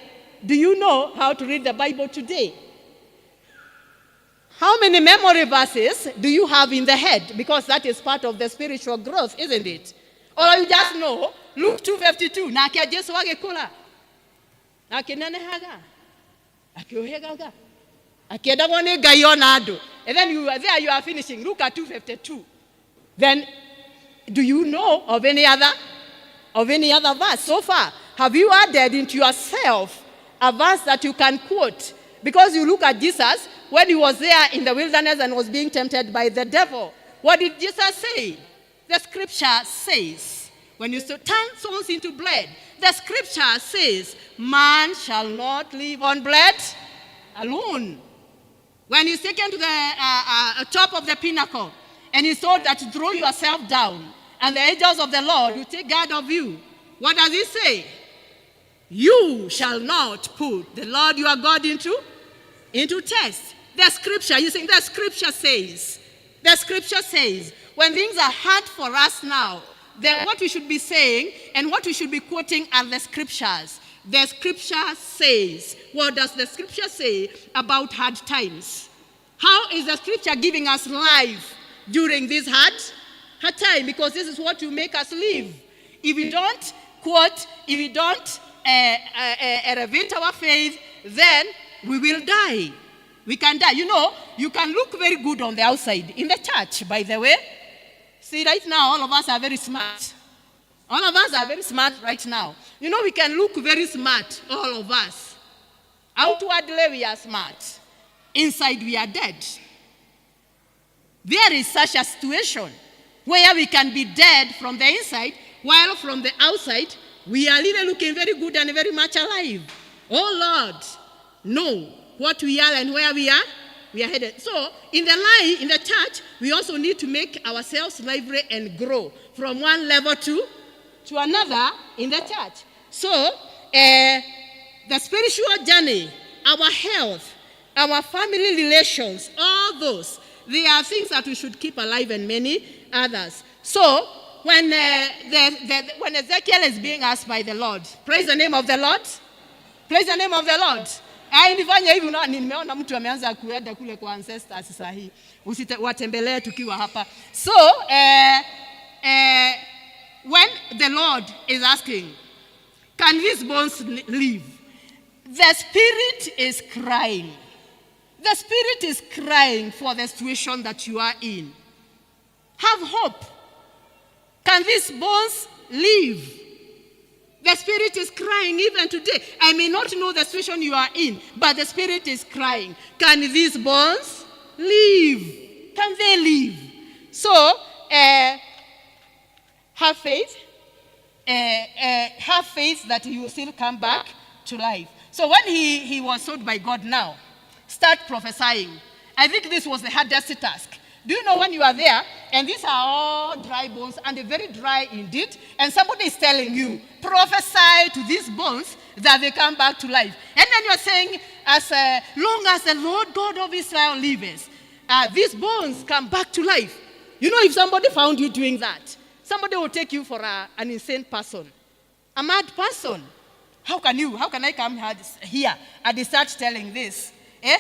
S14: Do you know how to read the Bible today? How many memory verses do you have in the head? Because that is part of the spiritual growth, isn't it? Or you just know Luke 2:52. Nake Jesu agĩkũra, akĩnenehaga, akĩũhĩgaga, Akiendagwo nĩ Ngai ona andũ. And then you are there, you are finishing. Luka 2:52. Then do you know of any other verse so far? Have you added into yourself a verse that you can quote? Because you look at Jesus when he was there in the wilderness and was being tempted by the devil. What did Jesus say? The scripture says, when you turn stones into bread, the scripture says, man shall not live on bread alone. When he's taken to the top of the pinnacle, and he's told that throw yourself down, and the angels of the Lord will take guard of you. What does he say? You shall not put the Lord your God into test. The scripture, you think the scripture says, when things are hard for us now, then what we should be saying and what we should be quoting are the scriptures. The scripture says, what does the scripture say about hard times? How is the scripture giving us life during this hard time? Because this is what will make us live. If we don't quote, if we don't elevate our faith, then we will die. We can die. You know, you can look very good on the outside. In the church, by the way. See, right now, all of us are very smart. All of us are very smart right now. You know, we can look very smart, all of us. Outwardly, we are smart. Inside, we are dead. There is such a situation where we can be dead from the inside, while from the outside, we are really looking very good and very much alive. Oh, Lord, know what we are and where we are headed. So, in the line, in the church, we also need to make ourselves lively and grow from one level to another in the church. So, the spiritual journey, our health, our family relations, all those, they are things that we should keep alive and many others. So, when, when Ezekiel is being asked by the Lord, praise the name of the Lord. Praise the name of the Lord. Nifanye hivi nimeona mtu ameanza kuenda kule kwa ancestors sasa hii. Usiwatembelee tukiwa hapa. So, when the Lord is asking, can these bones live? The spirit is crying. The spirit is crying for the situation that you are in. Have hope. Can these bones live? The spirit is crying even today. I may not know the situation you are in, but the spirit is crying. Can these bones live? Can they live? So, have faith. Have faith that he will still come back to life. So when he was told by God now, start prophesying. I think this was the hardest task. Do you know when you are there, and these are all dry bones, and they're very dry indeed, and somebody is telling you, prophesy to these bones that they come back to life. And then you're saying, as long as the Lord God of Israel lives, these bones come back to life. You know, if somebody found you doing that, somebody will take you for an insane person, a mad person. How can I come here and start telling this? Eh?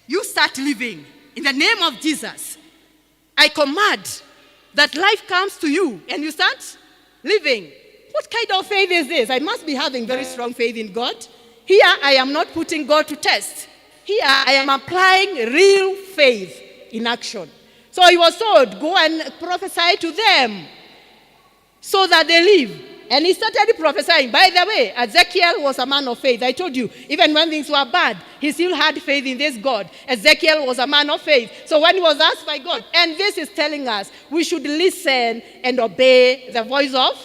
S14: You start living. In the name of Jesus, I command that life comes to you and you start living. What kind of faith is this? I must be having very strong faith in God. Here, I am not putting God to test. Here, I am applying real faith in action. So he was told, go and prophesy to them so that they live. And he started prophesying. By the way, Ezekiel was a man of faith. I told you, even when things were bad, he still had faith in this God. Ezekiel was a man of faith. So when he was asked by God, and this is telling us, we should listen and obey the voice of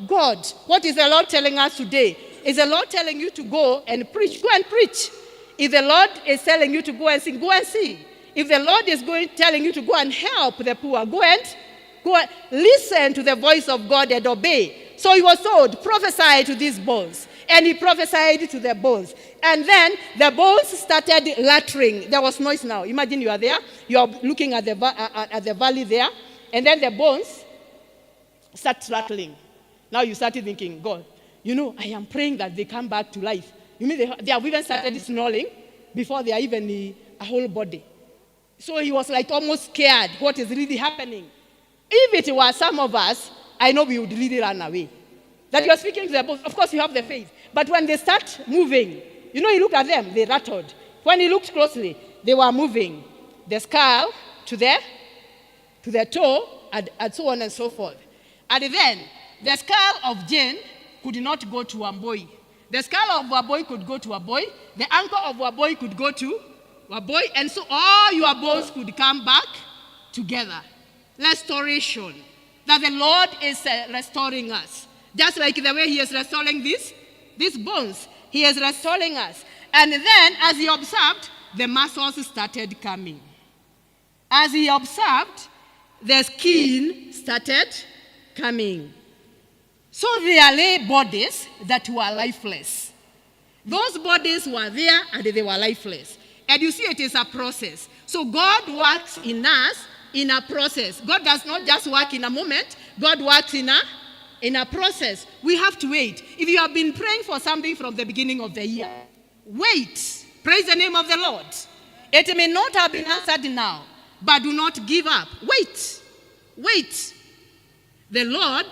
S14: God. What is the Lord telling us today? Is the Lord telling you to go and preach? Go and preach. If the Lord is telling you to go and sing, go and sing. If the Lord is telling you to go and help the poor, go and listen to the voice of God and obey. So he was told, prophesy to these bones. And he prophesied to the bones. And then the bones started rattling. There was noise now. Imagine you are there. You are looking at the valley there. And then the bones start rattling. Now you started thinking, God, you know, I am praying that they come back to life. You mean they have even started snarling before they are even a whole body. So he was like almost scared. What is really happening? If it were some of us, I know we would really run away. That you are speaking to the bones. Of course, you have the faith. But when they start moving, you know, you look at them, they rattled. When he looked closely, They were moving. The skull to the toe, and so on and so forth. And then the skull of Jane could not go to Wambui. The skull of Wambui could go to Wambui. The ankle of Wambui could go to Wambui. And so all your bones could come back together. Restoration. That the Lord is restoring us. Just like the way he is restoring these bones. He is restoring us. And then, as he observed, the muscles started coming. As he observed, the skin started coming. So there lay bodies that were lifeless. Those bodies were there and they were lifeless. And you see, it is a process. So God works in us in a process. God does not just work in a moment. God works in a process. We have to wait. If you have been praying for something from the beginning of the year, wait. Praise the name of the Lord. It may not have been answered now, but do not give up. Wait. Wait. The Lord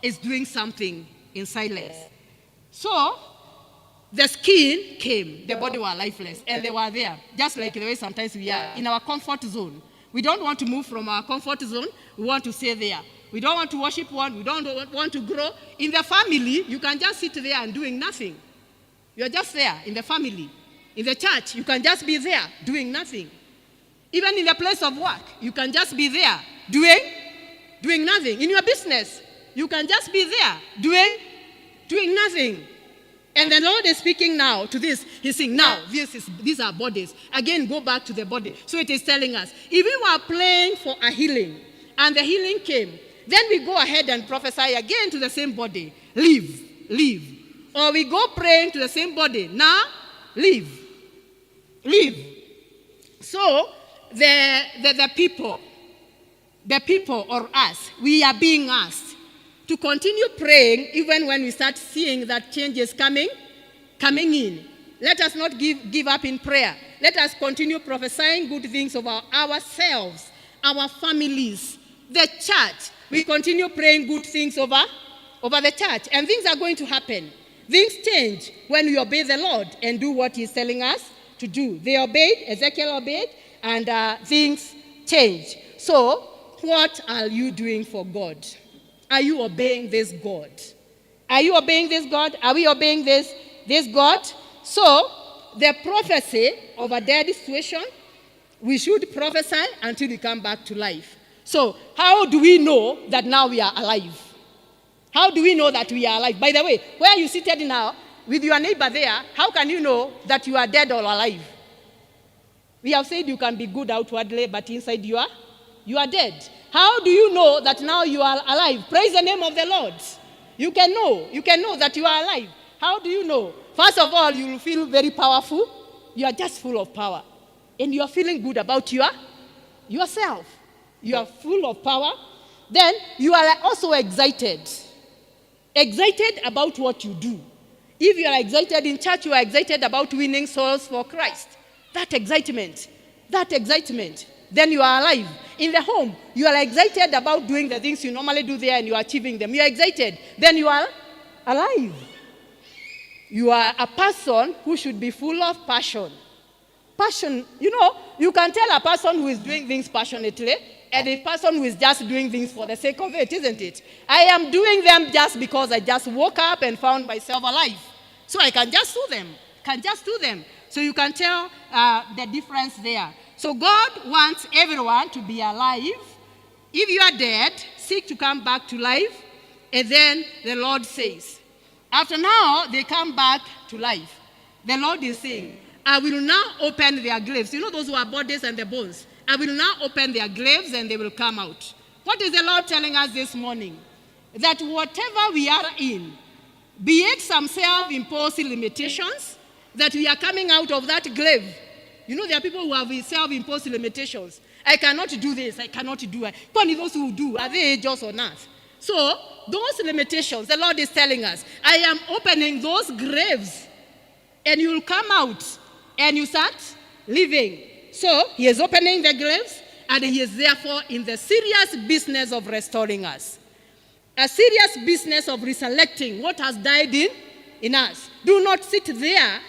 S14: is doing something in silence. So the skin came, the body were lifeless, and they were there, just like the way sometimes we are in our comfort zone. We don't want to move from our comfort zone. We want to stay there. We don't want to worship one. We don't want to grow. In the family, you can just sit there and doing nothing. You're just there in the family. In the church, you can just be there doing nothing. Even in the place of work, you can just be there doing nothing. In your business, you can just be there doing nothing. And the Lord is speaking now to this. He's saying, now, these are bodies. Again, go back to the body. So it is telling us, if we were praying for a healing, and the healing came, then we go ahead and prophesy again to the same body. Live, live. Or we go praying to the same body. Now, live, live. So the people or us, we are being asked to continue praying even when we start seeing that change is coming in. Let us not give up in prayer. Let us continue prophesying good things over ourselves, our families, the church. We continue praying good things over the church. And things are going to happen. Things change when we obey the Lord and do what he's telling us to do. They obeyed, Ezekiel obeyed, and things change. So, what are you doing for God? Are you obeying this God? Are you obeying this God? Are we obeying this God? So, the prophecy of a dead situation, we should prophesy until we come back to life. So, how do we know that now we are alive? How do we know that we are alive? By the way, where are you seated now, with your neighbor there, how can you know that you are dead or alive? We have said you can be good outwardly, but inside you are dead. How do you know that now you are alive? Praise the name of the Lord. You can know. You can know that you are alive. How do you know? First of all, you will feel very powerful. You are just full of power. And you are feeling good about yourself. You are full of power. Then you are also excited. Excited about what you do. If you are excited in church, you are excited about winning souls for Christ. That excitement. That excitement. Then you are alive. In the home, you are excited about doing the things you normally do there and you are achieving them. You are excited. Then you are alive. You are a person who should be full of passion. Passion, you know, you can tell a person who is doing things passionately and a person who is just doing things for the sake of it, isn't it? I am doing them just because I just woke up and found myself alive. So I can just do them. Can just do them. So you can tell the difference there. So God wants everyone to be alive. If you are dead, seek to come back to life. And then the Lord says, after now they come back to life. The Lord is saying, I will now open their graves. You know those who are bodies and the bones. I will now open their graves and they will come out. What is the Lord telling us this morning? That whatever we are in, be it some self-imposed limitations, that we are coming out of that grave. You know, there are people who have self-imposed limitations. I cannot do this, I cannot do it. Only those who do, are they just on earth? So, those limitations, the Lord is telling us, I am opening those graves, and you will come out, and you start living. So, he is opening the graves, and he is therefore in the serious business of restoring us. A serious business of reselecting what has died in us. Do not sit there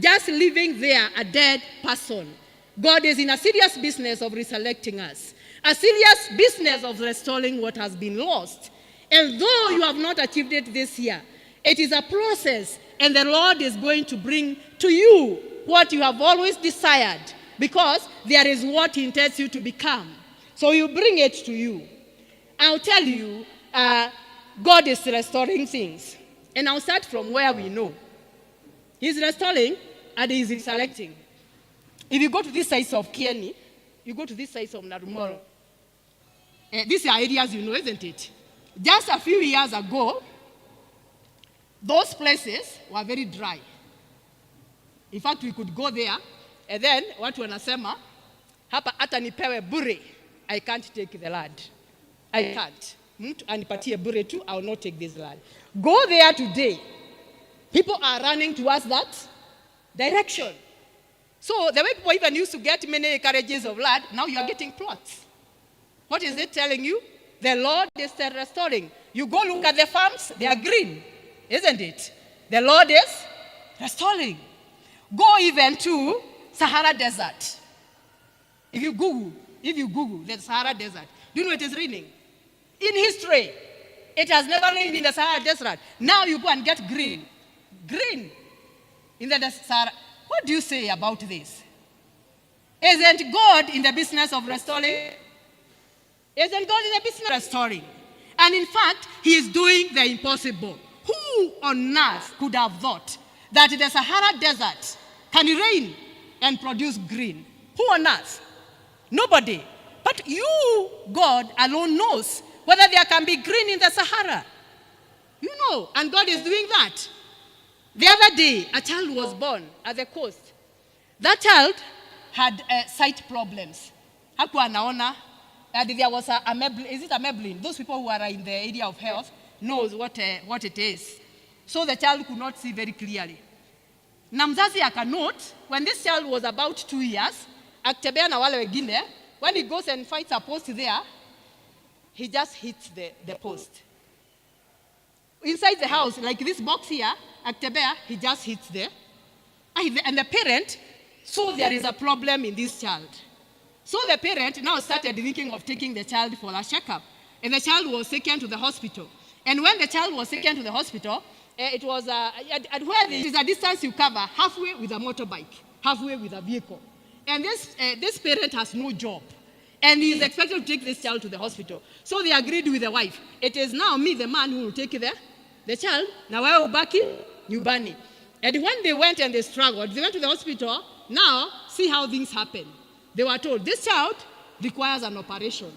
S14: just living there a dead person. God is in a serious business of reselecting us, a serious business of restoring what has been lost. And though you have not achieved it this year, it is a process, and the Lord is going to bring to you what you have always desired, because there is what He intends you to become. So He will bring it to you. I'll tell you, God is restoring things. And I'll start from where we know. He's restoring and he's reselecting. If you go to this side of Kieni, you go to this side of Narumoro. These are areas you know, isn't it? Just a few years ago, those places were very dry. In fact, we could go there, and then watu wanasema, hapa hata nipewe bure, I can't take the land. I can't. Mtu anipatie bure tu, I will not take this land. Go there today. People are running towards that direction. So the way people even used to get many carriages of land, now you are getting plots. What is it telling you? The Lord is still restoring. You go look at the farms, they are green, isn't it? The Lord is restoring. Go even to Sahara Desert. If you Google the Sahara Desert, do you know it is raining? In history, it has never rained in the Sahara Desert. Now you go and get green. Green in the Sahara. What do you say about this? Isn't God in the business of restoring? Isn't God in the business of restoring? And in fact, he is doing the impossible. Who on earth could have thought that the Sahara Desert can rain and produce green? Who on earth? Nobody. But you, God, alone knows whether there can be green in the Sahara. You know, and God is doing that. The other day, a child was born at the coast. That child had sight problems. Hakuwa anaona. And there was a is it a meblin? Those people who are in the area of health knows what it is. So the child could not see very clearly. Na mzazi akanote, when this child was about 2 years, akitembea na wale wengine, when he goes and finds a post there, he just hits the post. Inside the house, like this box here, akitembea, he just hits there. And the parent saw there is a problem in this child. So the parent now started thinking of taking the child for a checkup. And the child was taken to the hospital. And when the child was taken to the hospital, it was at where there is a distance you cover, halfway with a motorbike, halfway with a vehicle. And this parent has no job. And he is expected to take this child to the hospital. So they agreed with the wife. It is now me, the man, who will take the child. Now wewe ubaki nyumbani. And when they went and they struggled, they went to the hospital. Now, see how things happen. They were told, this child requires an operation.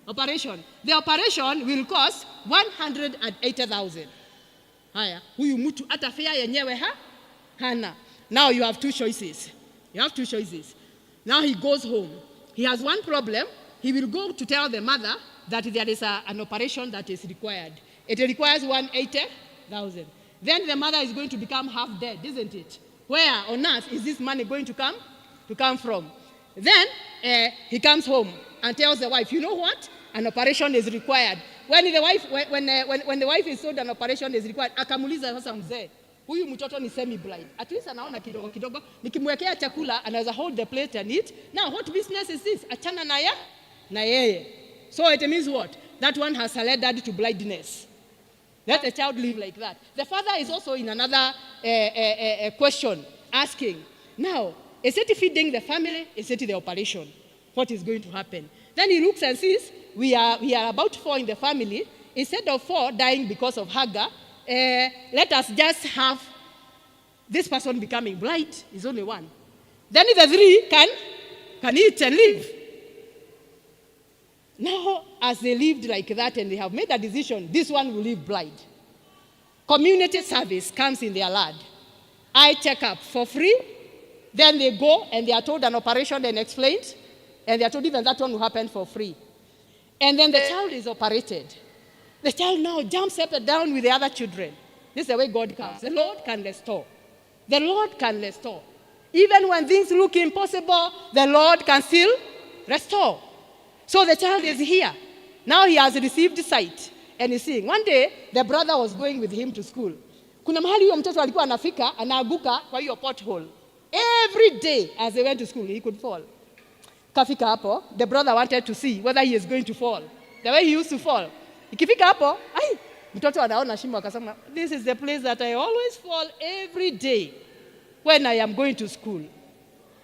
S14: Operation. The operation will cost 180,000. Haya, huyu mtu hata fare yenyewe ha? Hana. Now you have two choices. You have two choices. Now he goes home. He has one problem. He will go to tell the mother that there is an operation that is required. It requires 180,000. Then the mother is going to become half dead, isn't it? Where on earth is this money going to come from? Then he comes home and tells the wife, you know what? An operation is required. When the wife, when the wife is told an operation is required, akamuliza sasa mzee, huyu mtoto ni semi-blind. At least anaona kidogo kidogo. Nikimwekea chakula, anaweza hold the plate and eat. Now, what business is this? Achana na yeye. So it means what? That one has surrendered to blindness. Let the child live like that. The father is also in another question, asking, now, is it feeding the family? Is it the operation? What is going to happen? Then he looks and sees, we are about 4 in the family. Instead of 4 dying because of hunger, let us just have this person becoming blind. Is only 1. Then the 3 can eat and live. Now, as they lived like that and they have made a decision, this one will live blind. Community service comes in their land. Eye checkup for free. Then they go and they are told an operation and explained. And they are told even that one will happen for free. And then the child is operated. The child now jumps up and down with the other children. This is the way God comes. The Lord can restore. The Lord can restore. Even when things look impossible, the Lord can still restore. So the child is here. Now he has received sight and he's seeing. One day, the brother was going with him to school. Kuna mahali huyo mtoto alikuwa anafika, anaaguka kwa hiyo pothole. Every day as they went to school, he could fall. Kafika hapo, the brother wanted to see whether he is going to fall. The way he used to fall. Ikifika hapo, ai, mtoto anaona shimo akasema, this is the place that I always fall every day when I am going to school.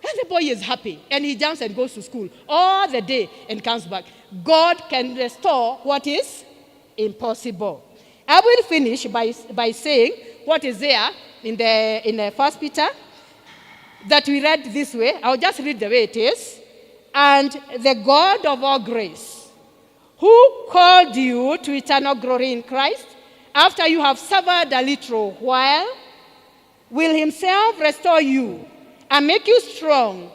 S14: And the boy is happy, and he jumps and goes to school all the day and comes back. God can restore what is impossible. I will finish by saying what is there in the 1 Peter that we read this way. I'll just read the way it is. And the God of all grace, who called you to eternal glory in Christ, after you have suffered a little while, will himself restore you and make you strong,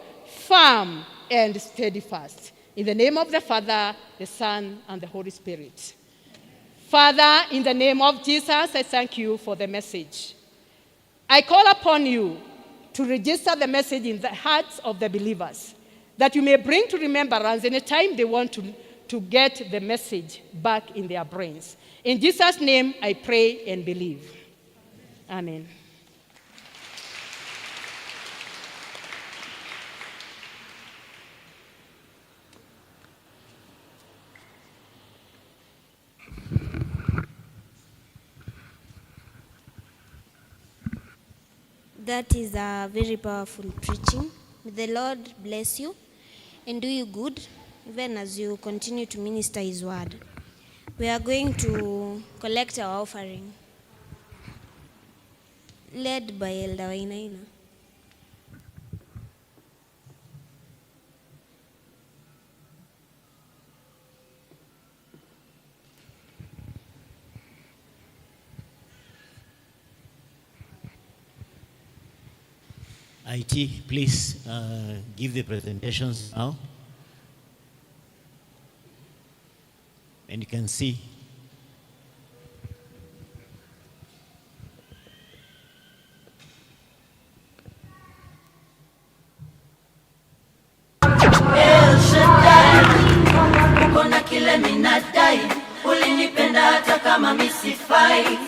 S14: firm, and steadfast. In the name of the Father, the Son, and the Holy Spirit. Father, in the name of Jesus, I thank you for the message. I call upon you to register the message in the hearts of the believers, that you may bring to remembrance any time they want to get the message back in their brains. In Jesus' name, I pray and believe. Amen.
S2: That is a very powerful preaching. May the Lord bless you and do you good, even as you continue to minister His word. We are going to collect our offering, led by Elder Wainaina.
S10: IT, please give the presentations now. And you can see.
S15: El Shaddai, uko na kile minadai, ulinipenda hata kama misifai.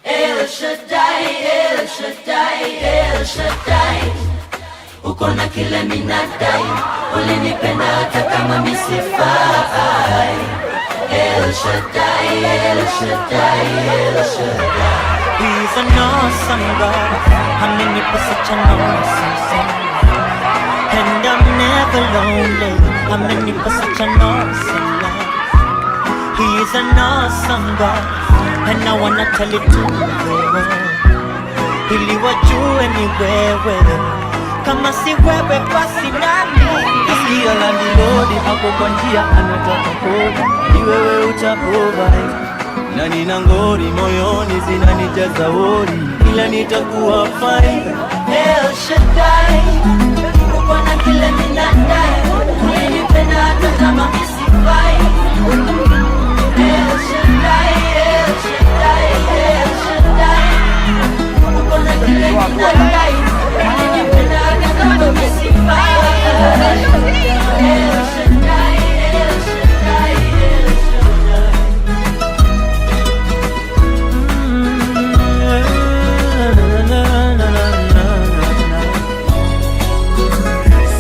S15: El Shaddai, El Shaddai, El Shaddai, uko na kile minadai, ulinipenda hata kama misifai. El Shaddai, El Shaddai, El Shaddai.
S16: He's an awesome God. Amenipa such an awesome song. And I'm never lonely. Amenipa such an awesome love. He's an awesome God. And I wanna tell it to the world. Ili wajue ni wewe. Kama si wewe basi nani?
S17: Nasikia landlord ako kwa njia anataka kodi, ni wewe utaprovide. Na nina ngori moyoni zinanijaza worry, ila nitakuwa fine.
S15: El Shaddai, uko na kile minadai, ulinipenda hata kama misifai. El Shaddai, El Shaddai, El Shaddai, uko na kile minadai, ulinipenda hata kama misifai. El Shaddai, El Shaddai, El Shaddai.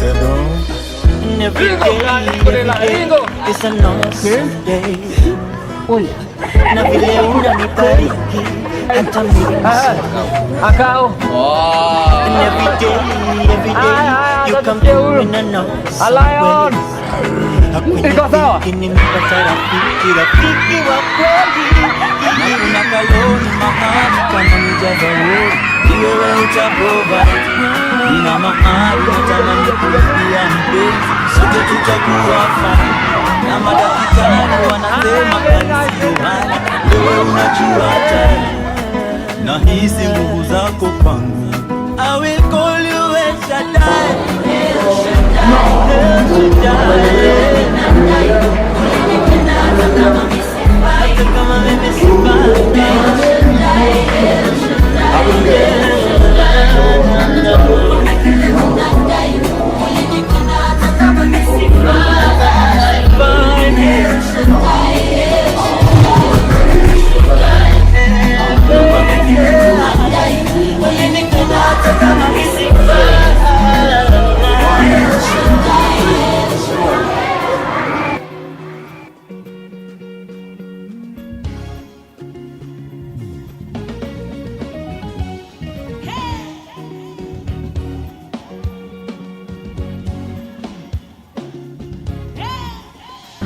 S16: And every day, every day is an awesome day. Na vile unanibariki hata mimi
S17: Akao.
S16: And every day you come through in an awesome way. Kwenye
S17: Iko sawa?
S16: dhiki nimepata rafiki, rafiki wa kweli.
S17: Na kuna kaloni mahali kama nijaza worry, ni wewe utaprovide. Nina mahali natamani kulipia mpenzi, sote tutakuwa fine. Na madaktari wanasema kali sio hali, wewe unajua tayari. Nahisi nguvu zako kwangu.
S16: I will call you El Shaddai. El Shaddai. Hata kama mimi sifai.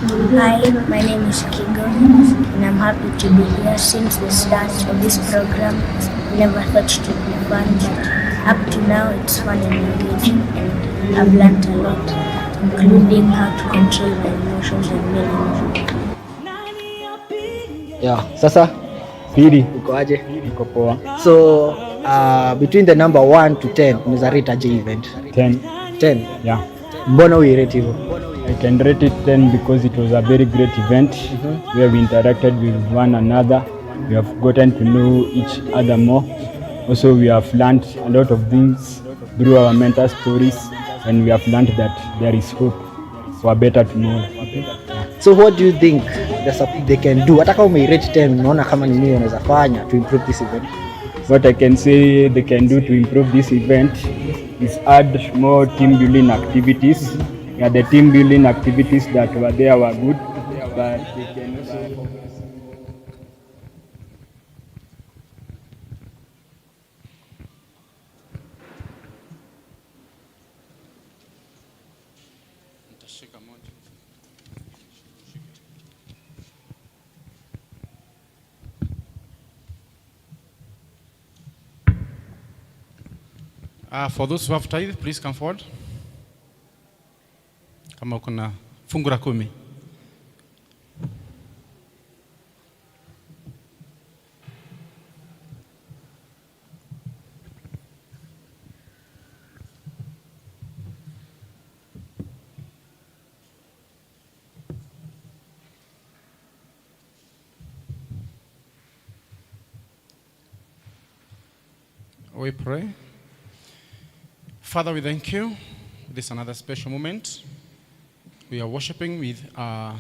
S18: Hi, my name is Kigo, and I'm happy to be here. Since the start of this program, I never thought it would be fun, but up to now it's fun and engaging, and I've learned a lot, including how to control my emotions and many more.
S6: Yeah, sasa
S5: Pili.
S6: Uko aje?
S5: Niko poa.
S6: So between the number 1 to 10 unaweza rate aje event?
S5: 10.
S6: 10?
S5: Yeah.
S6: Mbona uirate hivyo?
S5: I can rate it 10 because it was a very great event where we interacted with one another. We have gotten to know each other more. Also, we have learned a lot of things through our mentor stories, and we have learned that there is hope for a better tomorrow.
S6: So what do you think they can do? Hata kama umeirate 10, unaona kama ni nini wanaweza fanya to improve this event?
S5: What I can say they can do to improve this event is add more team building activities. Yeah, the team building activities that were there were good, but they can also focus.
S4: For those who have tithe, please come forward. Kama uko na fungu la 10. We pray. Father, we thank you. This is another special moment. We are worshiping with our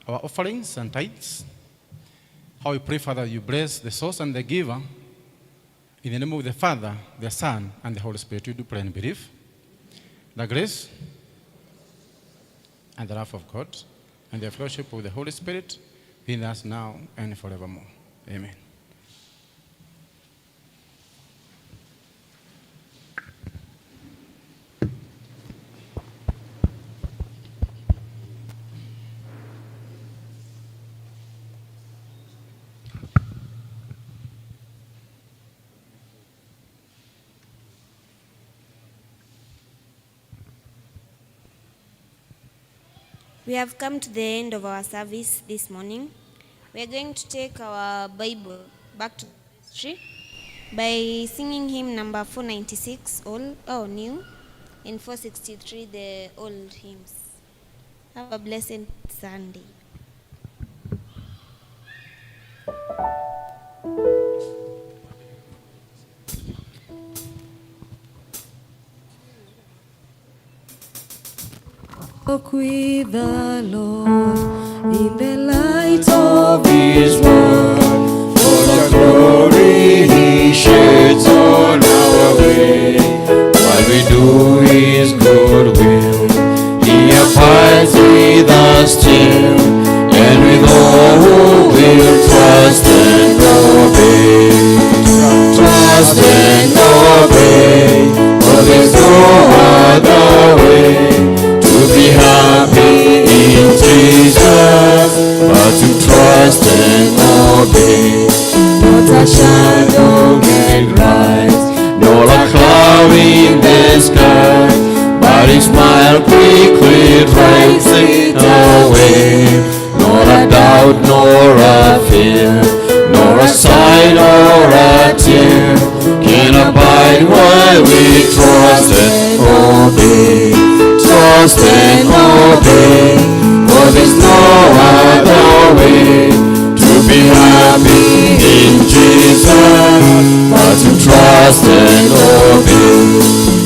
S4: offerings and tithes. How we pray, Father, you bless the source and the giver. In the name of the Father, the Son, and the Holy Spirit, we do pray and believe. The grace and the love of God and the fellowship of the Holy Spirit be with us now and forevermore. Amen.
S2: We have come to the end of our service this morning. We are going to take our Bible back to the history by singing hymn number 496, old, oh, new, and 463, the old hymns. Have a blessed Sunday.
S15: Walk with the Lord in the light of His word.
S5: For the glory He sheds on our way, while we do His good will, He abides with us still, and with all who will trust and obey. Trust and obey, for there's no other way to be happy in Jesus, but to trust and obey.
S15: Not a shadow
S5: can rise, nor a cloud in the sky, but His smile quickly drives it away. Nor a doubt, nor a fear, nor a sigh, nor a tear can abide while we trust and obey. Trust and obey, for there's no other way to be happy in Jesus, but to trust and obey.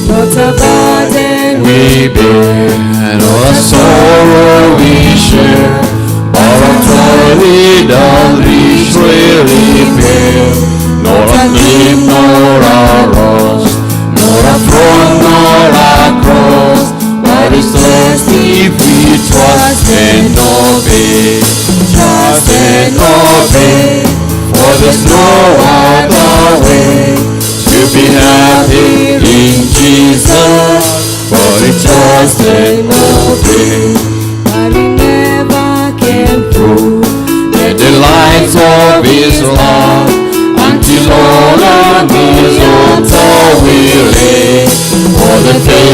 S15: Not a burden
S5: we bear, nor a sorrow we share, or a toil we dull really bear, nor a cliff, nor a rose, nor a throne, nor a cross. But it's best if we trust and obey, trust and obey, for there's no other way to be happy in Jesus, but we trust and obey.
S15: But we never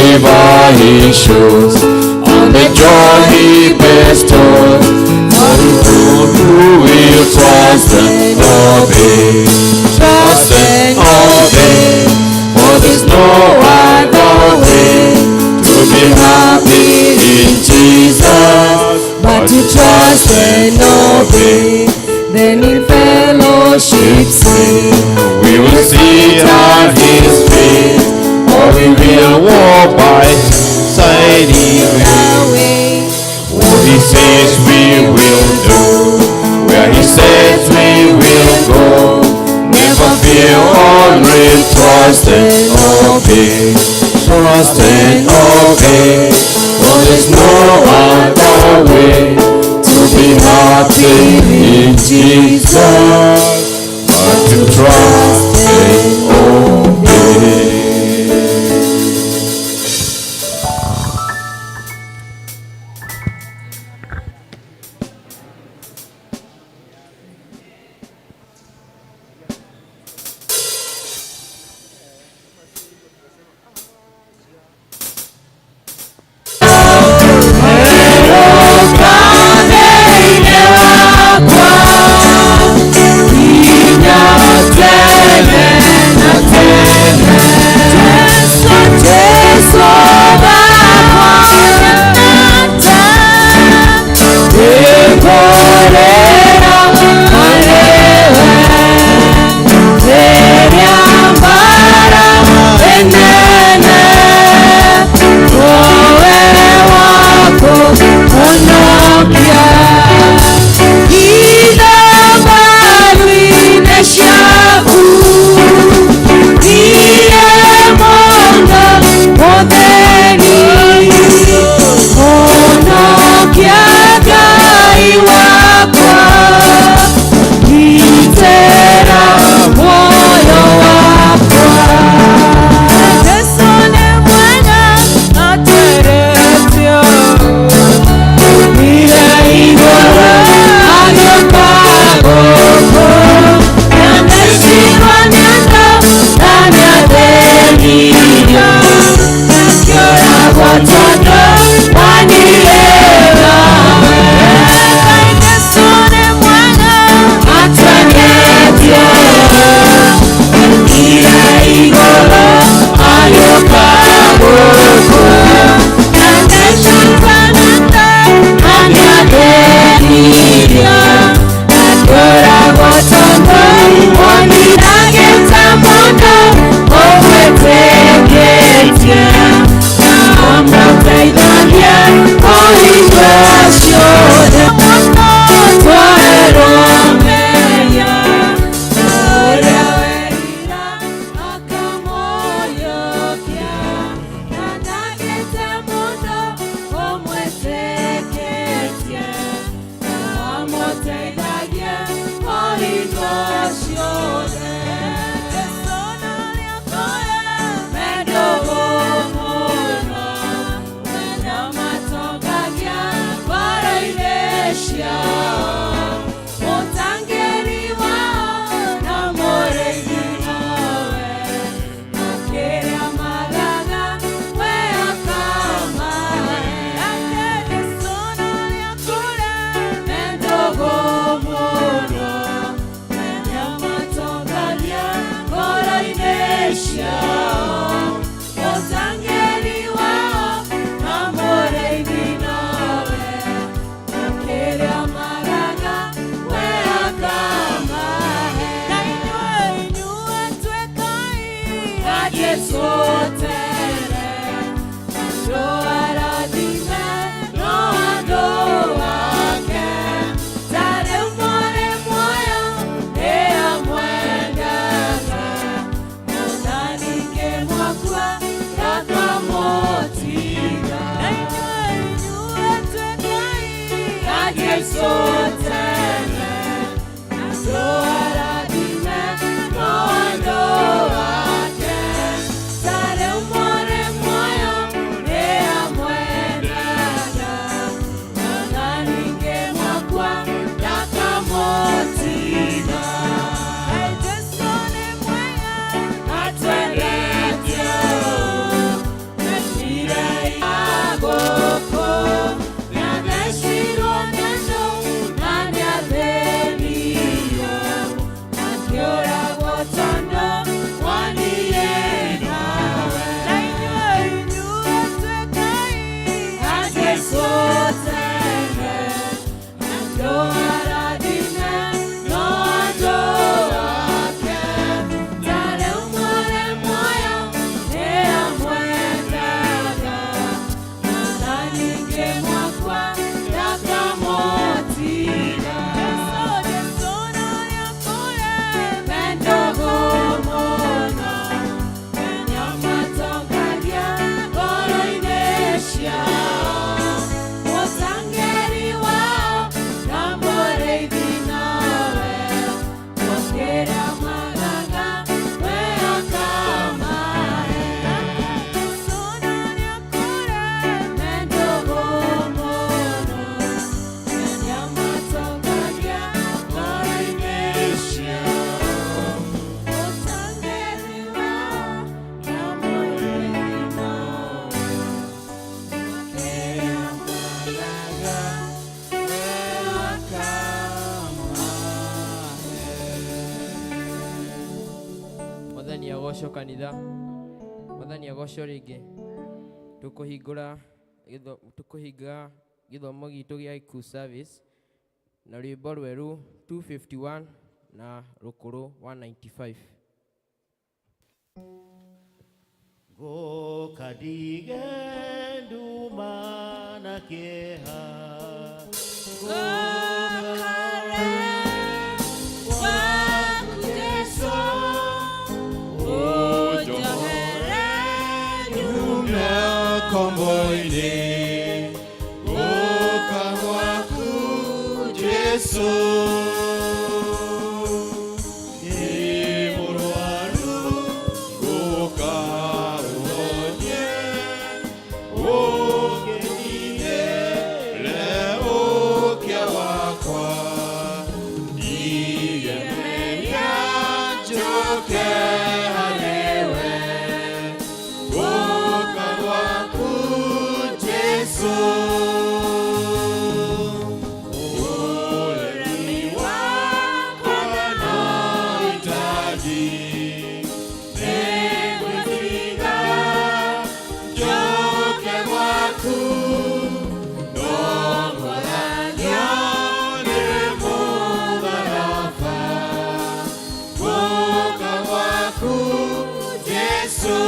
S5: favor he shows, and the joy he bestows. For those who will trust and obey, trust and obey, for there's no other way to be happy in Jesus
S15: but to trust and obey. Then in fellowship sing.
S5: We will sit at his feet, or we will walk by side way. What he says we will do, where he says we will go. Never fear, only trust and obey. Trust and obey, for there's no other way to be happy in Jesus but to trust and obey.
S19: Agocwo kanitha. Mwathani agocwo rĩngĩ. Tũkũhingũra tũkũhinga gĩthomo gitũ gĩa IQ service na rwĩmbo rwerũ 251 na rũkũrũ 195.
S10: Ngokadige nduma na kĩeha.
S5: Komboini guka gwaku Jesu Ni mũrwaru guka ũhonie ũkĩnine ũkĩa wakwa ndigemenya njoke harĩwe guka gwaku Jesu. Ũremi wakwa na itaji nĩngwĩtiga njoke gwaku ndongoragia nĩ mũtharaba guka gwaku Jesu.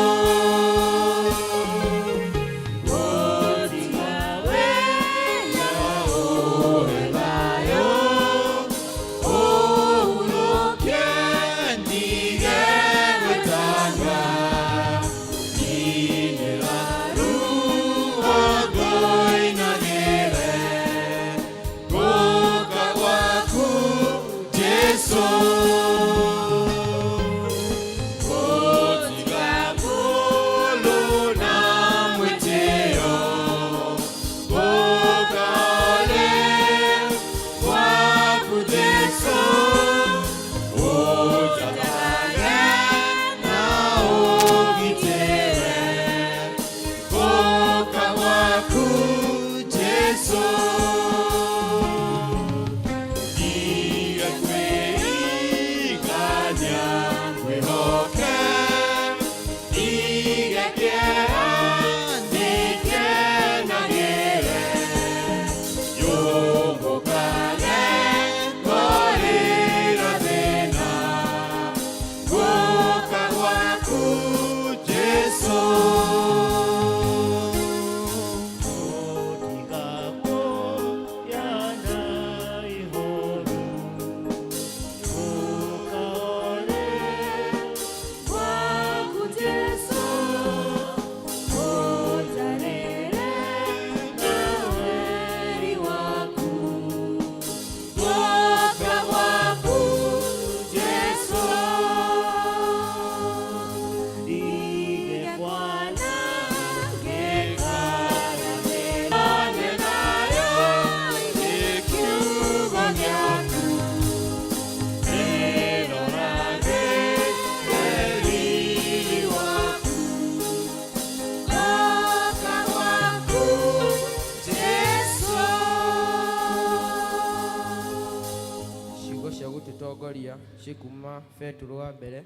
S19: Ciugo cia gũtũtongoria cikuma Petero wa mbere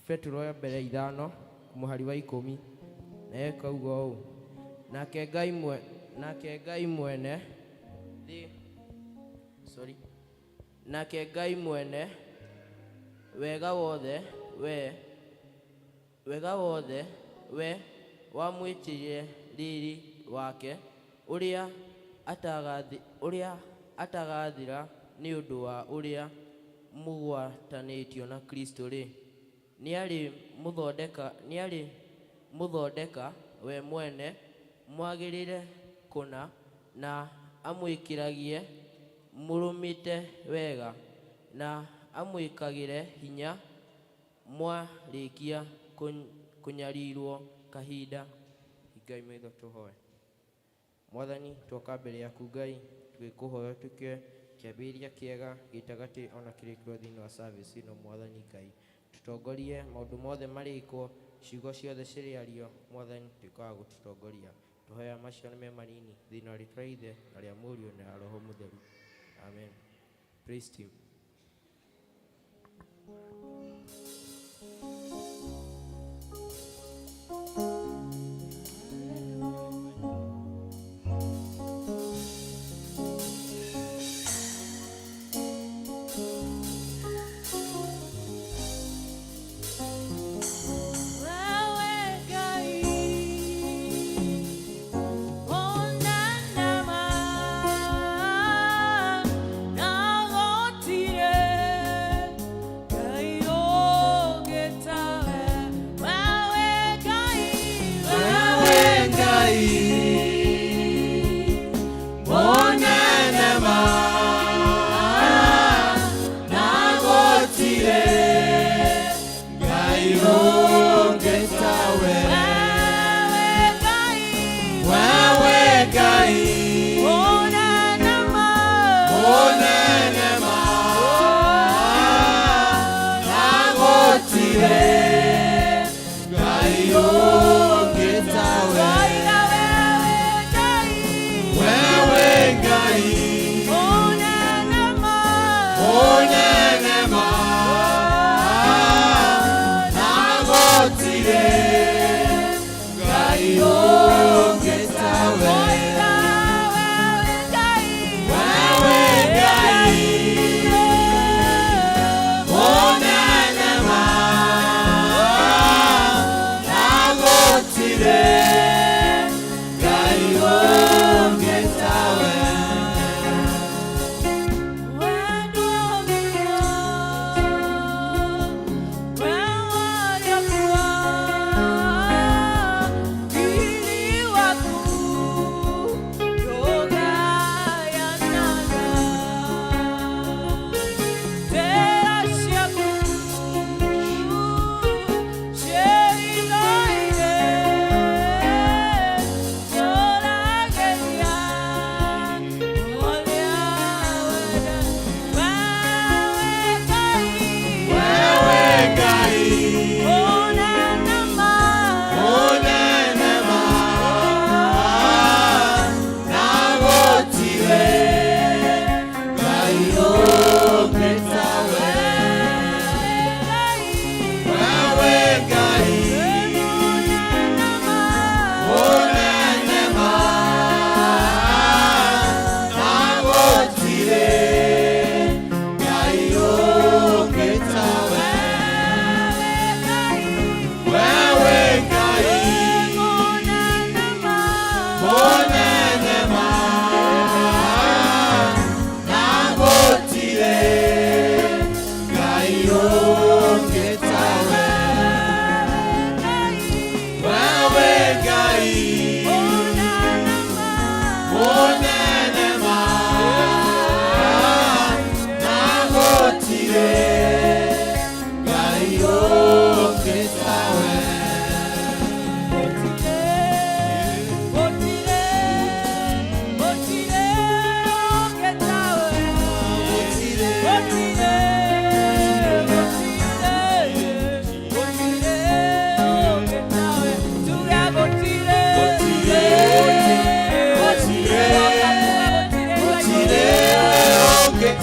S19: Petero wa mbere 5 mũhari wa 10 na ĩkauga ũũ nake Ngai mwene nake Ngai mwene wega wothe we wamwĩtĩire riri wake ũrĩa atagathira nĩ ũndũ wa ũrĩa mũgwatanĩtio na Kristo rĩ nĩarĩ mũthondeka we mwene mwagĩrĩre kũna na amwĩkĩragie mũrũmĩte wega na amwĩkagĩre hinya mwarĩkia kũnyarirwo kahinda. Ngai maitho tũhoe. Mwathani twoka mbere yaku Ngai twĩkũhoya ũtuĩke kĩambĩrĩria kĩega gĩtagatĩ ona kĩrĩkĩro thĩinĩ wa service ĩno. Mwathani Ngai tũtongorie maũndũ mothe marĩkwo ciugo ciothe cirĩario. Mwathani tuĩka wa gũtũtongoria. Tũhoya macio me manini thĩinĩ wa rĩtwa rĩa Ithe na rĩa Mũriũ na rĩa Roho Mũtheru. Amen. Praise team.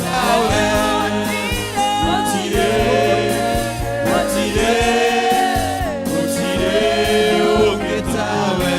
S5: tawe. Gũtirĩ, gũtirĩ, gũtirĩ ũngĩ tawe.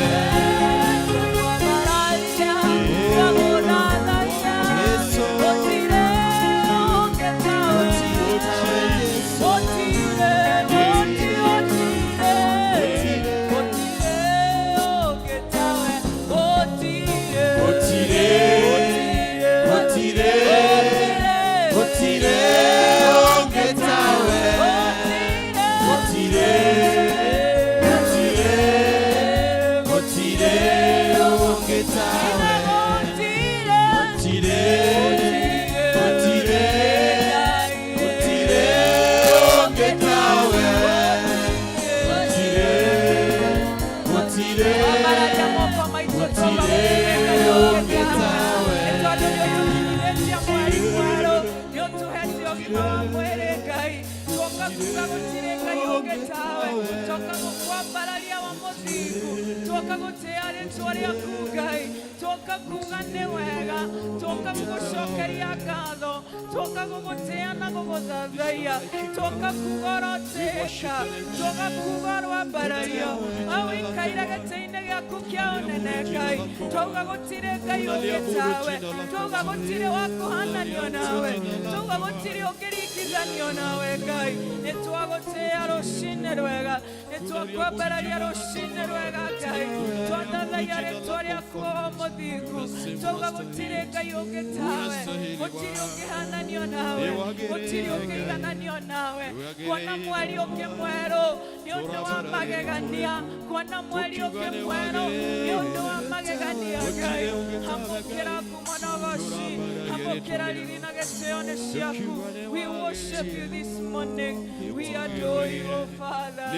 S1: We worship you this morning. We adore you, oh Father.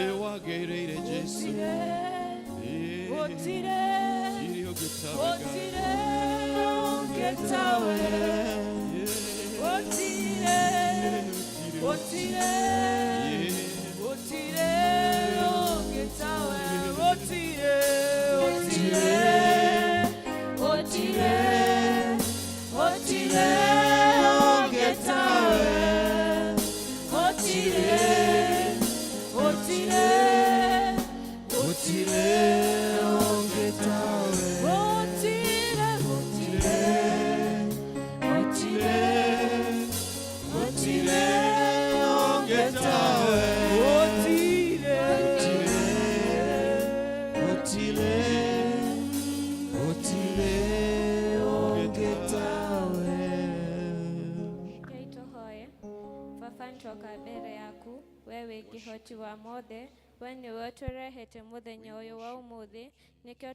S20: Kihoti wa mothe we nĩwe ũtũrehete mũthenya ũyũ wa ũmũthĩ nĩkĩo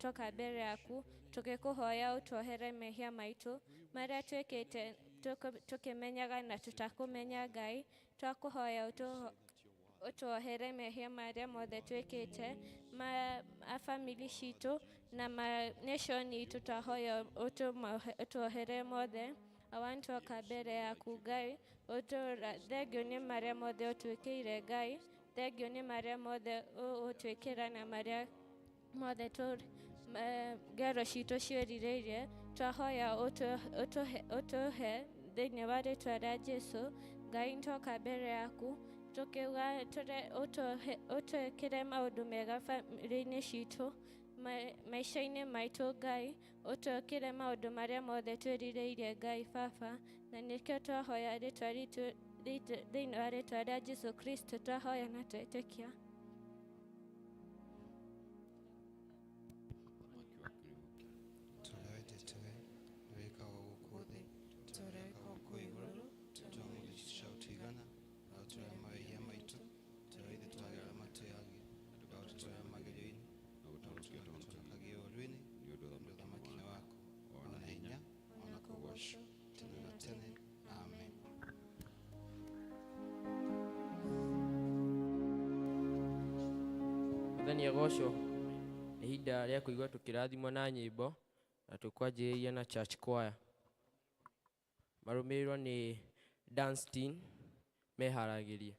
S20: tũka mbere yaku tũgĩkũhoya ũtuohere mehia maitũ marĩa twĩkĩte tũkĩmenyaga na tũtakũmenya Ngai. Twakũhoya ũtuohere mehia marĩa mothe twĩkĩte ma family citũ na ma nation itũ, twahoya ũtuohere mothe. Awantu mbere yaku Ngai, thengio nĩ marĩa mothe ũtwĩkĩire Ngai, thengio nĩ marĩa mothe ũtwĩkĩra na marĩa mothe ngero citũ ciĩrirĩirie. Twahoya ũtũhe thĩinĩ wa rĩtwa rĩa Jesũ. Ngai, nĩtwoka mbere yaku tũkiuga ũtwĩkĩre maũndũ mega bamĩrĩ-inĩ citũ, maica-inĩ maitũ Ngai, ũtwĩkĩre maũndũ marĩa mothe twĩrirĩirie Ngai Baba, na nĩkĩo twahoya rĩtwa ritũ thĩinĩ wa rĩtwa rĩa Jesũ Kristo twahoya na twetĩkia.
S19: Mwathani agocwo. Nĩ ihinda rĩa kũigua tũkĩrathimwo na nyĩmbo na tũkwanjĩrĩria na church choir, marũmĩrĩrwo nĩ dance team meharagĩrie.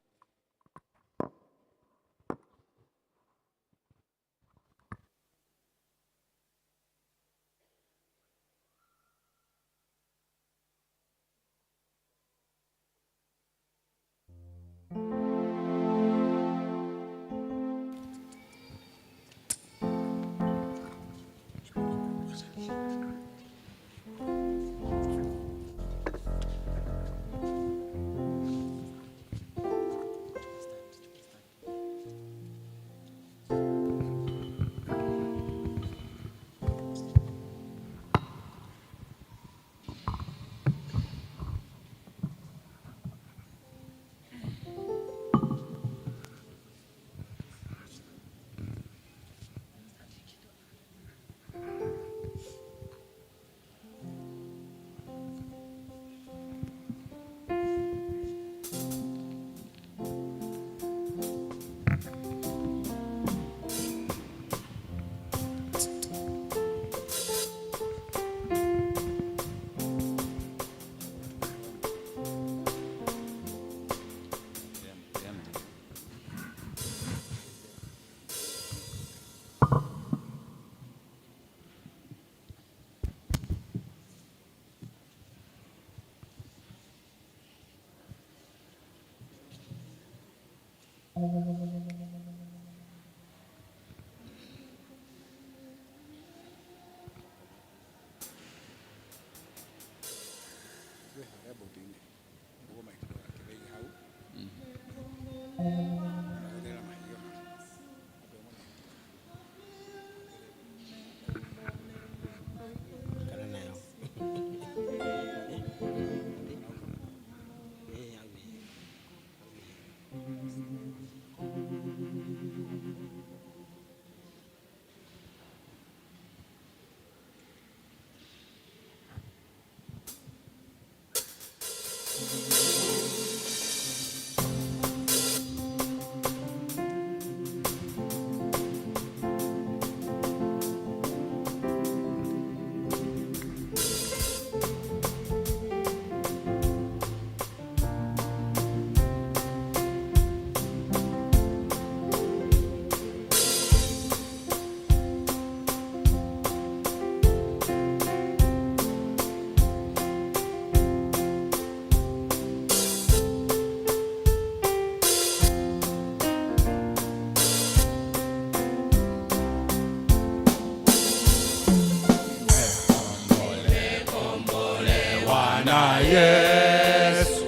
S5: Na Yesu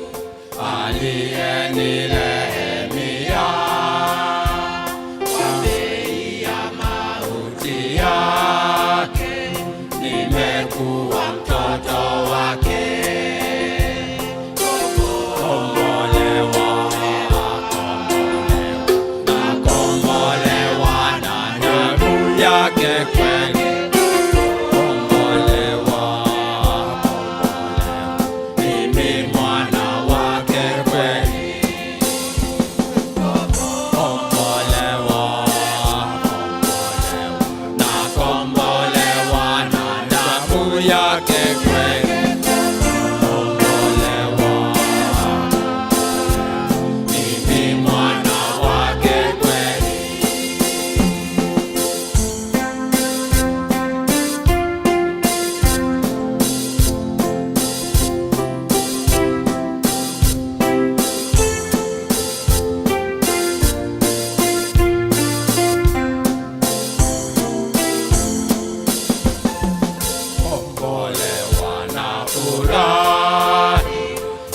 S5: aliyenirehemia kwa bei ya mauti yake, nimekuwa mtoto wake. Kombolewa, nakombolewa na damu yake kweli. Kombolewa, mimi mwana wake kweli. Kombolewa, nakombolewa na damu yake kweli. Kombolewa, mimi mwana wake kweli. Kombolewa na furahi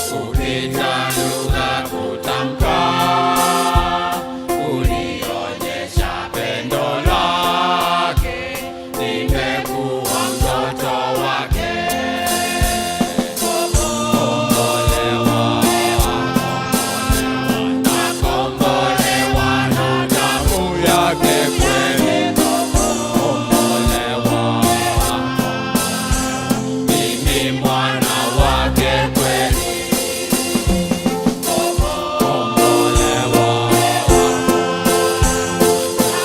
S5: kupita lugha kutamka, ulionyesha pendo lake, nimekuwa mtoto wake. Kombolewa, nakombolewa na damu yake kweli. Kombolewa, mimi mwana wake kweli. Kombolewa,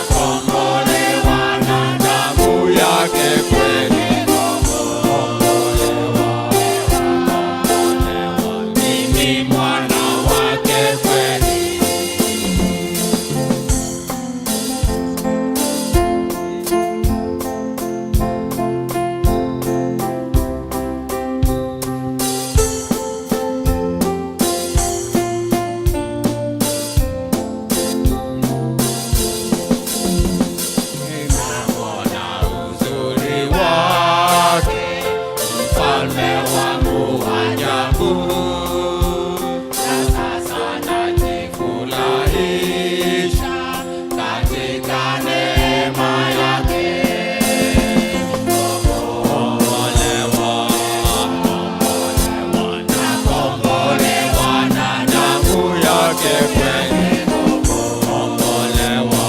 S5: kombolewa na damu yake kweli. Kombolewa, mimi mwana wake kweli. Nimeona uzuri wake, mfalme wangu wa ajabu. Na sasa najifurahisha katika neema yake. Kombolewa, nakombolewa na damu yake kweli. Kombolewa,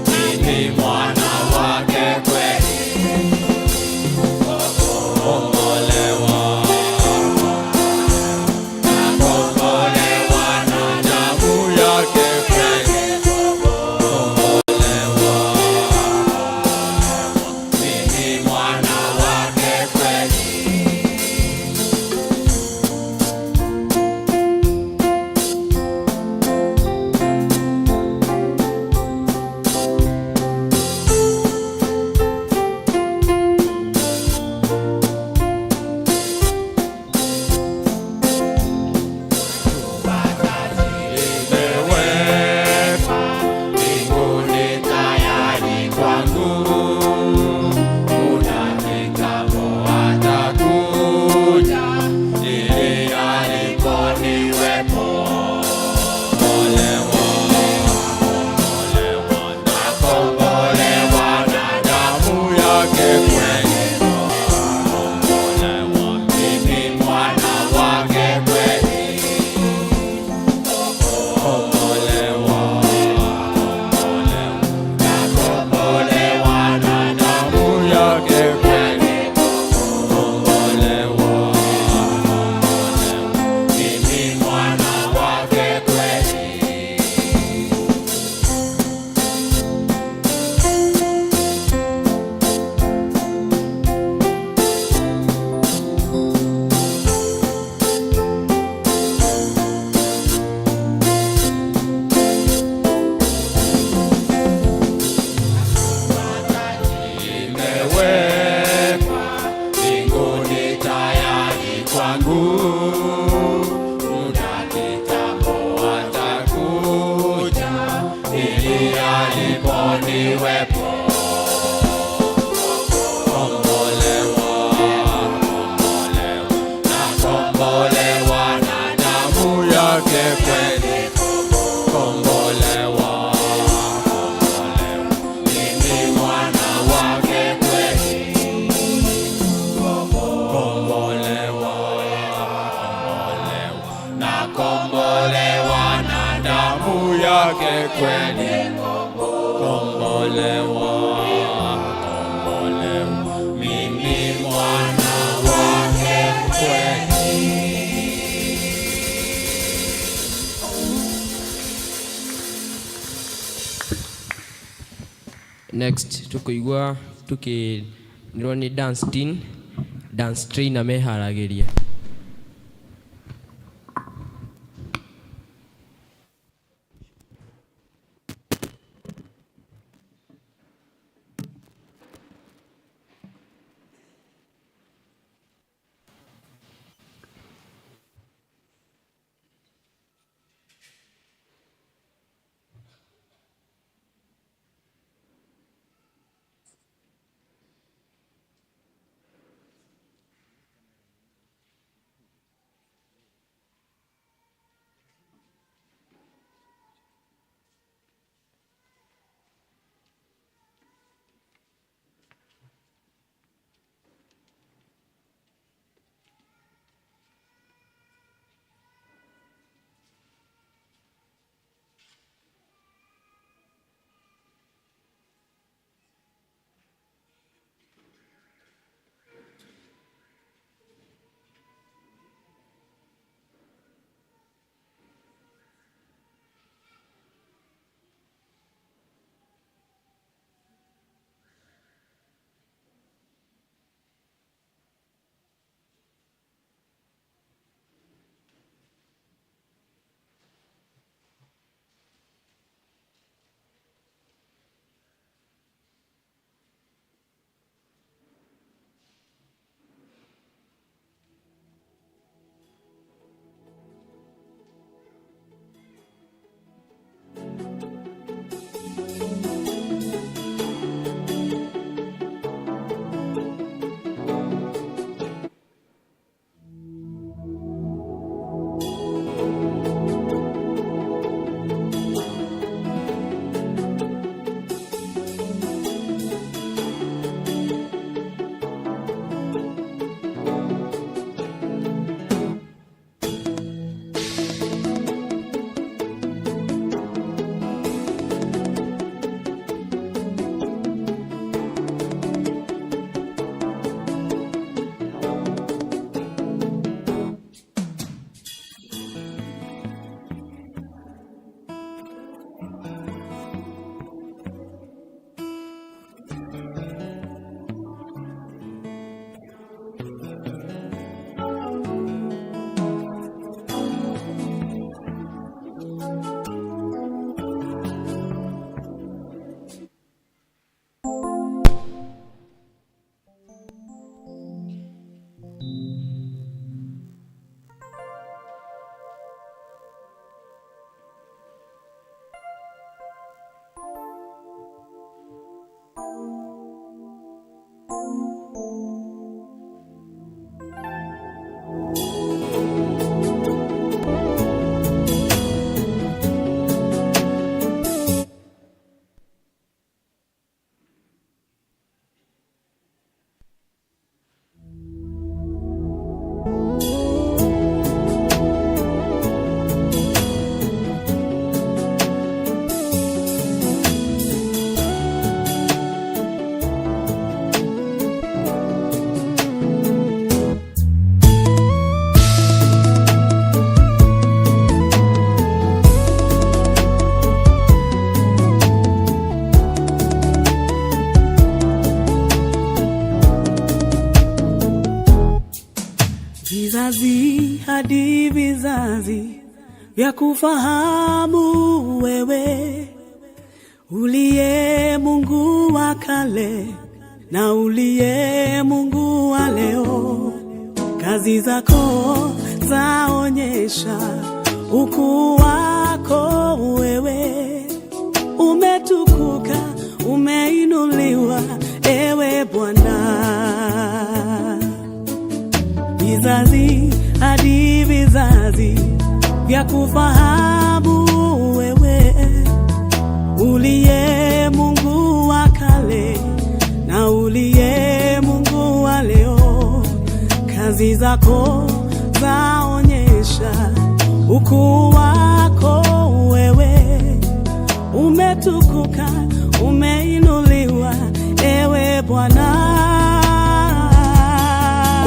S5: mimi mwana wake kweli. Kombolewa, nakombolewa na damu yake kweli. Kombolewa, mimi mwana wake kweli. wake kweli, kombolewa, kombolewa, mimi mwana wake kweli.
S19: Next tukuigua tukirwo ni dance team, dance trainer meharagĩria.
S21: Vizazi hadi vizazi vya kufahamu wewe, uliye Mungu wa kale na uliye Mungu wa leo. Kazi zako zaonyesha ukuu wako wewe, umetukuka, umeinuliwa ewe Bwana. Vizazi hadi vizazi vya kufahamu wewe, uliye Mungu wa kale na uliye Mungu wa leo. Kazi zako zaonyesha ukuu wako wewe, Umetukuka, umeinuliwa, ewe Bwana.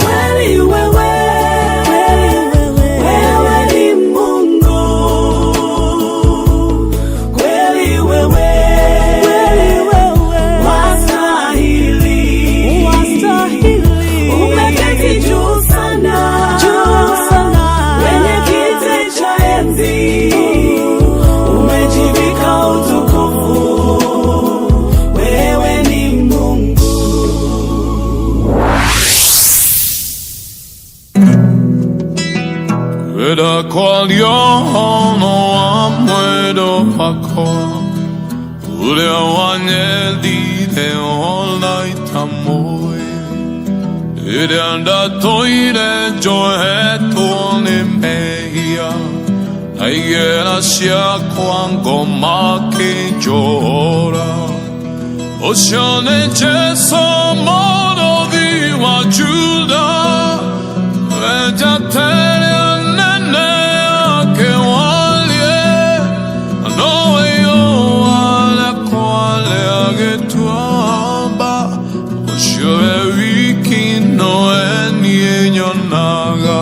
S21: Kweli wewe, wewe ni Mungu. Kweli wewe, wastahili. Umeketi juu sana, kwenye kiti cha enzi. Umejivika utukufu, wewe ni Mungu.
S7: Kwenda kwa liono wa mwendo wako uria wanyendire ona itamoe iria ndatoire njohetwo nĩ mehia na igera ciakwa ngoma kĩnjora ũcio nĩ Jesũ mũrũthi wa Juda wenjatere nene akewalie nowe ũcio we wiki nowe niĩ nyonaga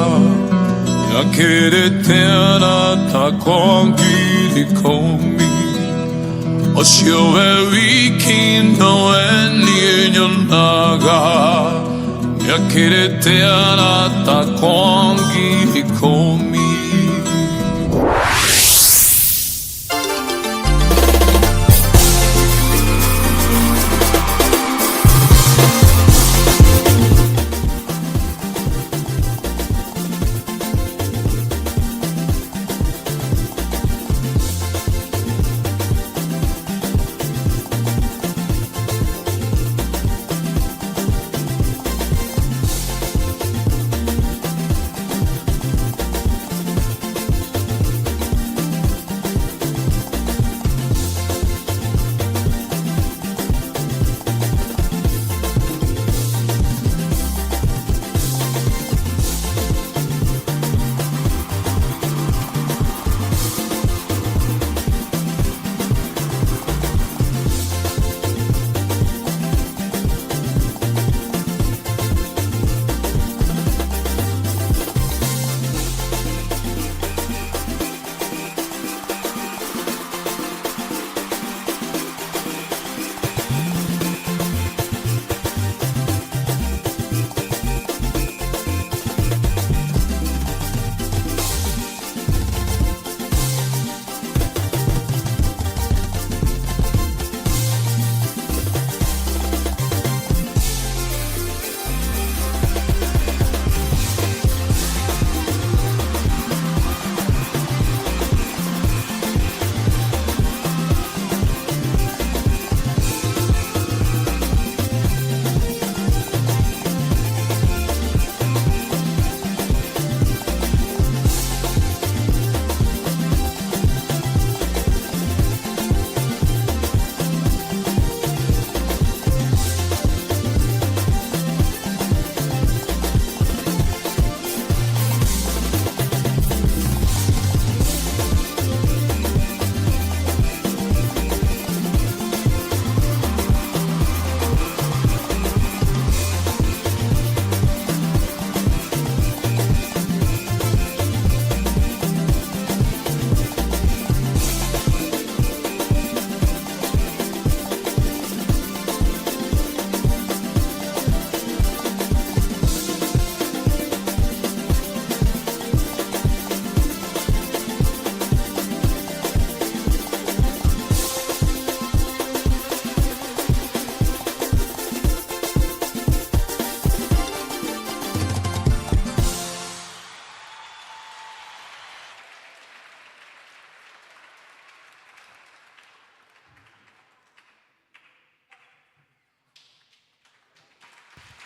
S7: yakĩrĩte arata kwa ngiri ikũmi ũcio we wiki nowe niĩ nyonaga yakĩrĩte arata kwa ngiri ikũmi.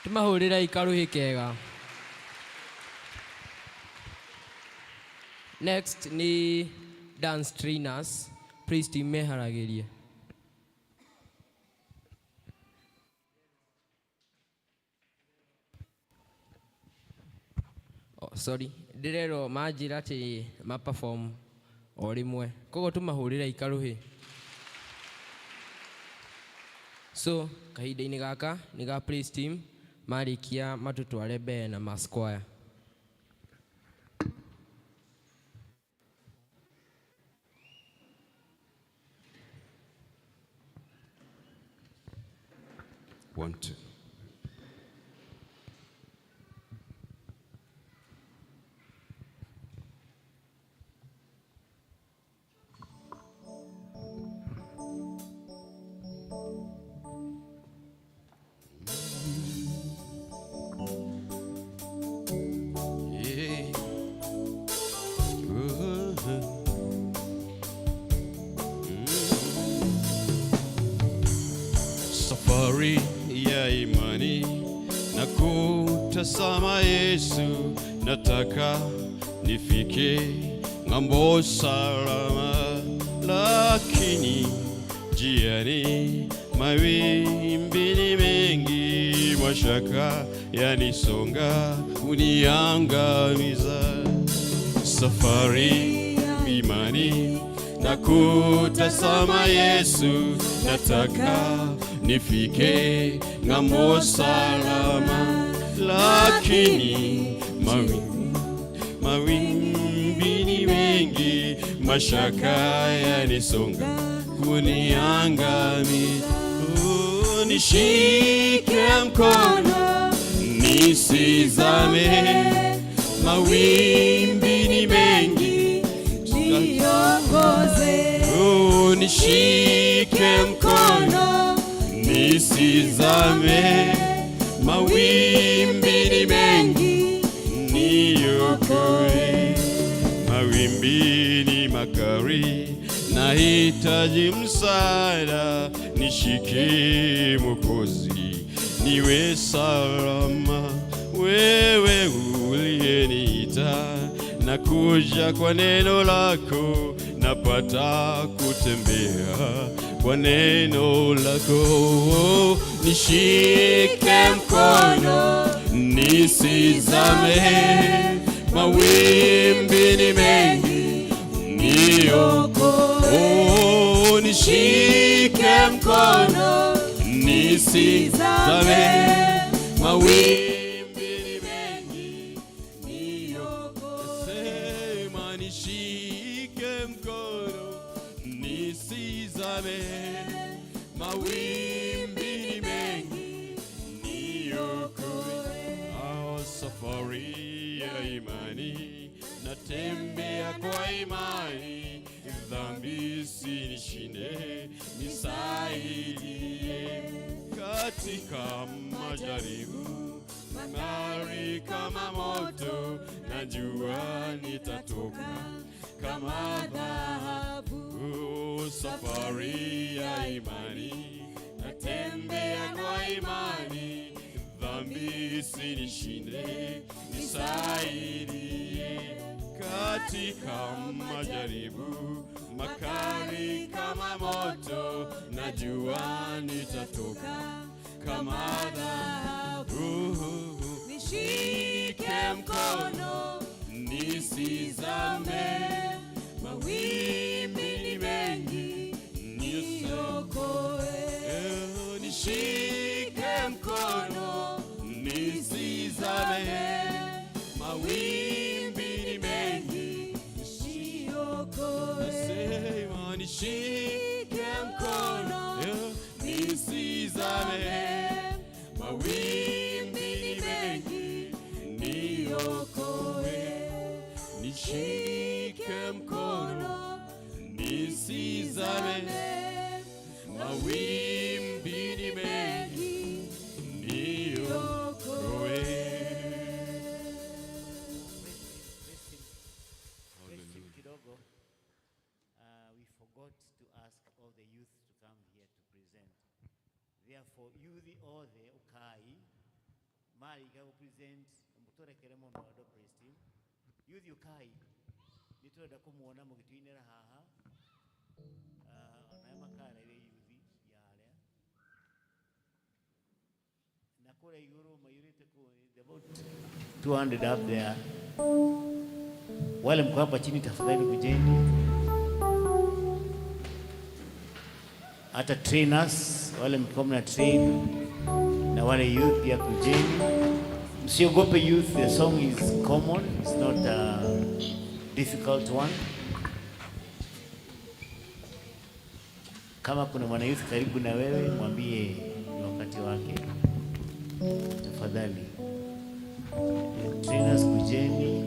S19: Tũmahũrĩre ikaruhi kega. Next nĩ dance trainers, praise team meharagĩrie. Oh, sorry, ndĩrerwo manjĩra atĩ ma perform o rĩmwe, koguo tũmahũrĩre ikaruhi. So kahinda-inĩ gaka nĩ ga praise team marĩkia matũtware mbere na mass choir.
S3: One, two. Yeah. Safari ya imani na kutazama Yesu, nataka nifike ng'ambo salama, lakini njiani mawimbi ni mengi, mashaka yanisonga uniangamiza. Safari imani na kutazama Yesu, nataka nifike ng'ambo salama, lakini mawimbi ni mengi, mashaka yanisonga kuniangamiza. Oh, nishike mkono nisizame, mawimbi ni mengi,
S15: niongoze.
S3: Oh, nishike mkono nisizame, mawimbi ni mengi, niokoe. Mawimbi ni makali, nahitaji msaada, nishike Mwokozi, niwe salama. Wewe uliyeniita, nakuja kwa neno lako, napata kutembea kwa neno lako. Nishike mkono nisizame, mawimbi ni mengi, niokoe. Oh, nishike mkono nisizame, mawimbi ni mengi, niokoe. Sema nishike mkono nisizame, mawimbi ni mengi, niokoe. Oh, safari ya imani natembea kwa imani, dhambi isinishinde, nisaidie katika majaribu, mari kama moto, najua nitatoka kama dhahabu. Safari ya imani natembea kwa imani, dhambi isinishinde, nisaidie katika majaribu, makali kama moto, najua nitatoka kama dhahabu.
S15: Nishike mkono
S3: nisizame,
S15: mawimbi ni mengi, niokoe.
S3: Nishike mkono nisizame, mawimbi ni mengi,
S15: niokoe.
S3: Nasema nishike mkono nisizame, mawimbi ni mengi, niokoe. Nishike mkono nisizame, mawimbi ni mengi, niokoe.
S10: Praise team kidogo. We forgot to ask all the youth to come here to present. Therefore, youth othe ukai marĩkia gũ present mũtũrekere mũno andũ praise team. Youth ukai nĩ tũrenda kũmuona mũgĩtũinĩra haha. Onayo makarĩre youth ya arĩa na kũrĩa igũrũ maiyũrĩte kũu, about 200 up there. Wale mko hapa chini, tafadhali kujeni. Hata trainers wale mlikuwa mna train na wale youth pia kujeni. Msiogope youth, the song is common, it's not a difficult one. Kama kuna mwana youth karibu na wewe, mwambie ni wakati wake. Tafadhali. Trainers kujeni.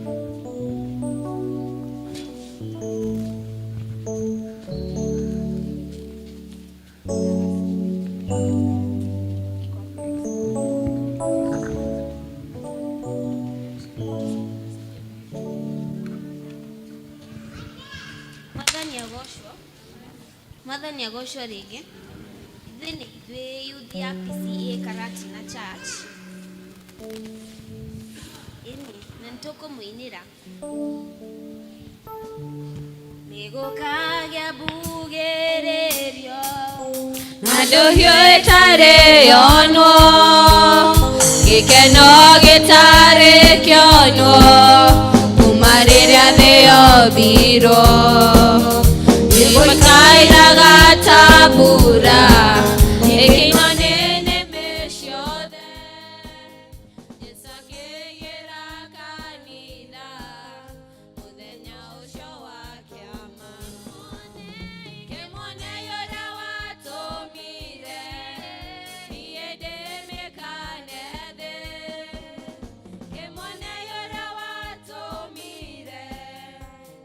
S8: Mwathani agocwo, Mwathani agocwo rĩngĩ. Ithuĩ nĩ ithuĩ youth ya PCEA Karatina Church. Ĩni, na nĩtũkũmũinĩra. Nĩgũkagĩa mbugĩrĩrio
S22: na ndũhiũ ĩtarĩ yonwo, gĩkeno gĩtarĩ kĩonwo, kuma rĩrĩa thĩ yombirwo. Nĩgũikairaga ta mbura, ĩkĩinwo nĩ nĩmĩ ciothe. Jesũ akĩingĩra kanitha, mũthenya ũcio wa kĩama. Kĩmwone ũrĩa watũmire, niĩ ndĩmĩkane thĩ. Kĩmwone ũrĩa watũmire,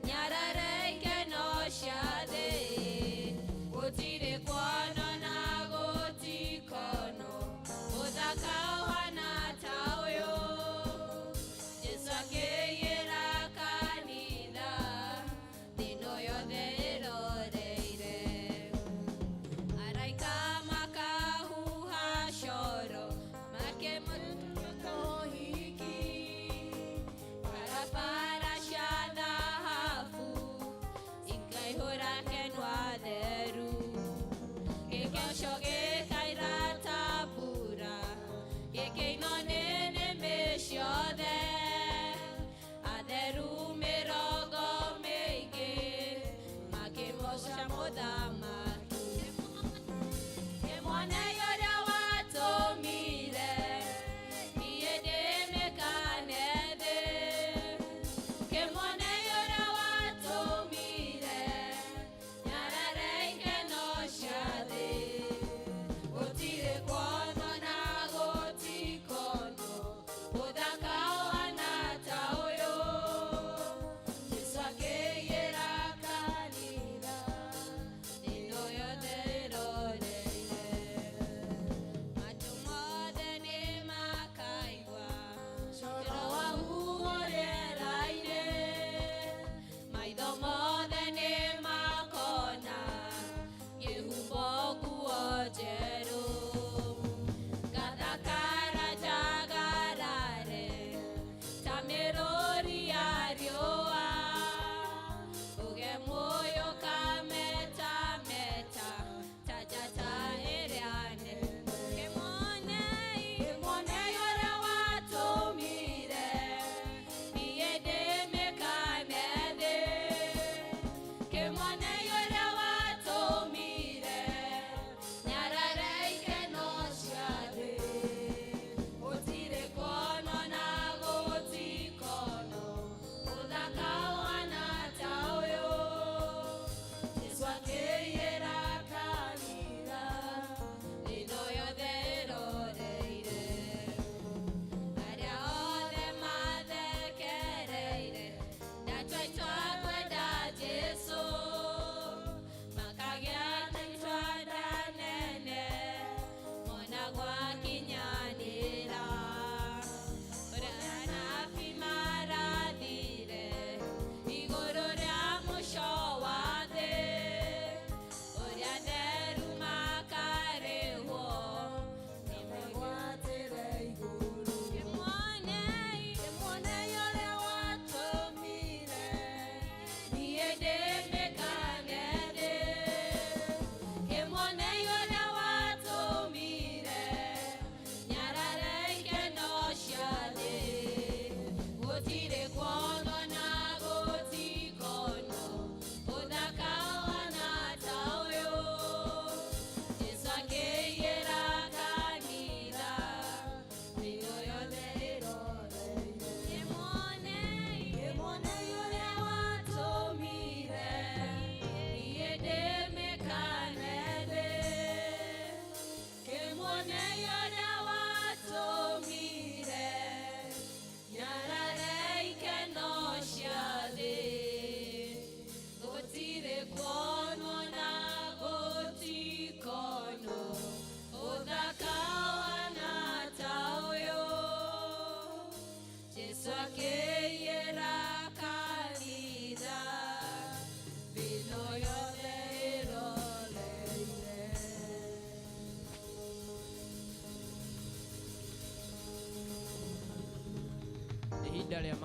S22: nyarare ikeno cia thĩ. Gũtirĩ kuonwo na gũtirĩ.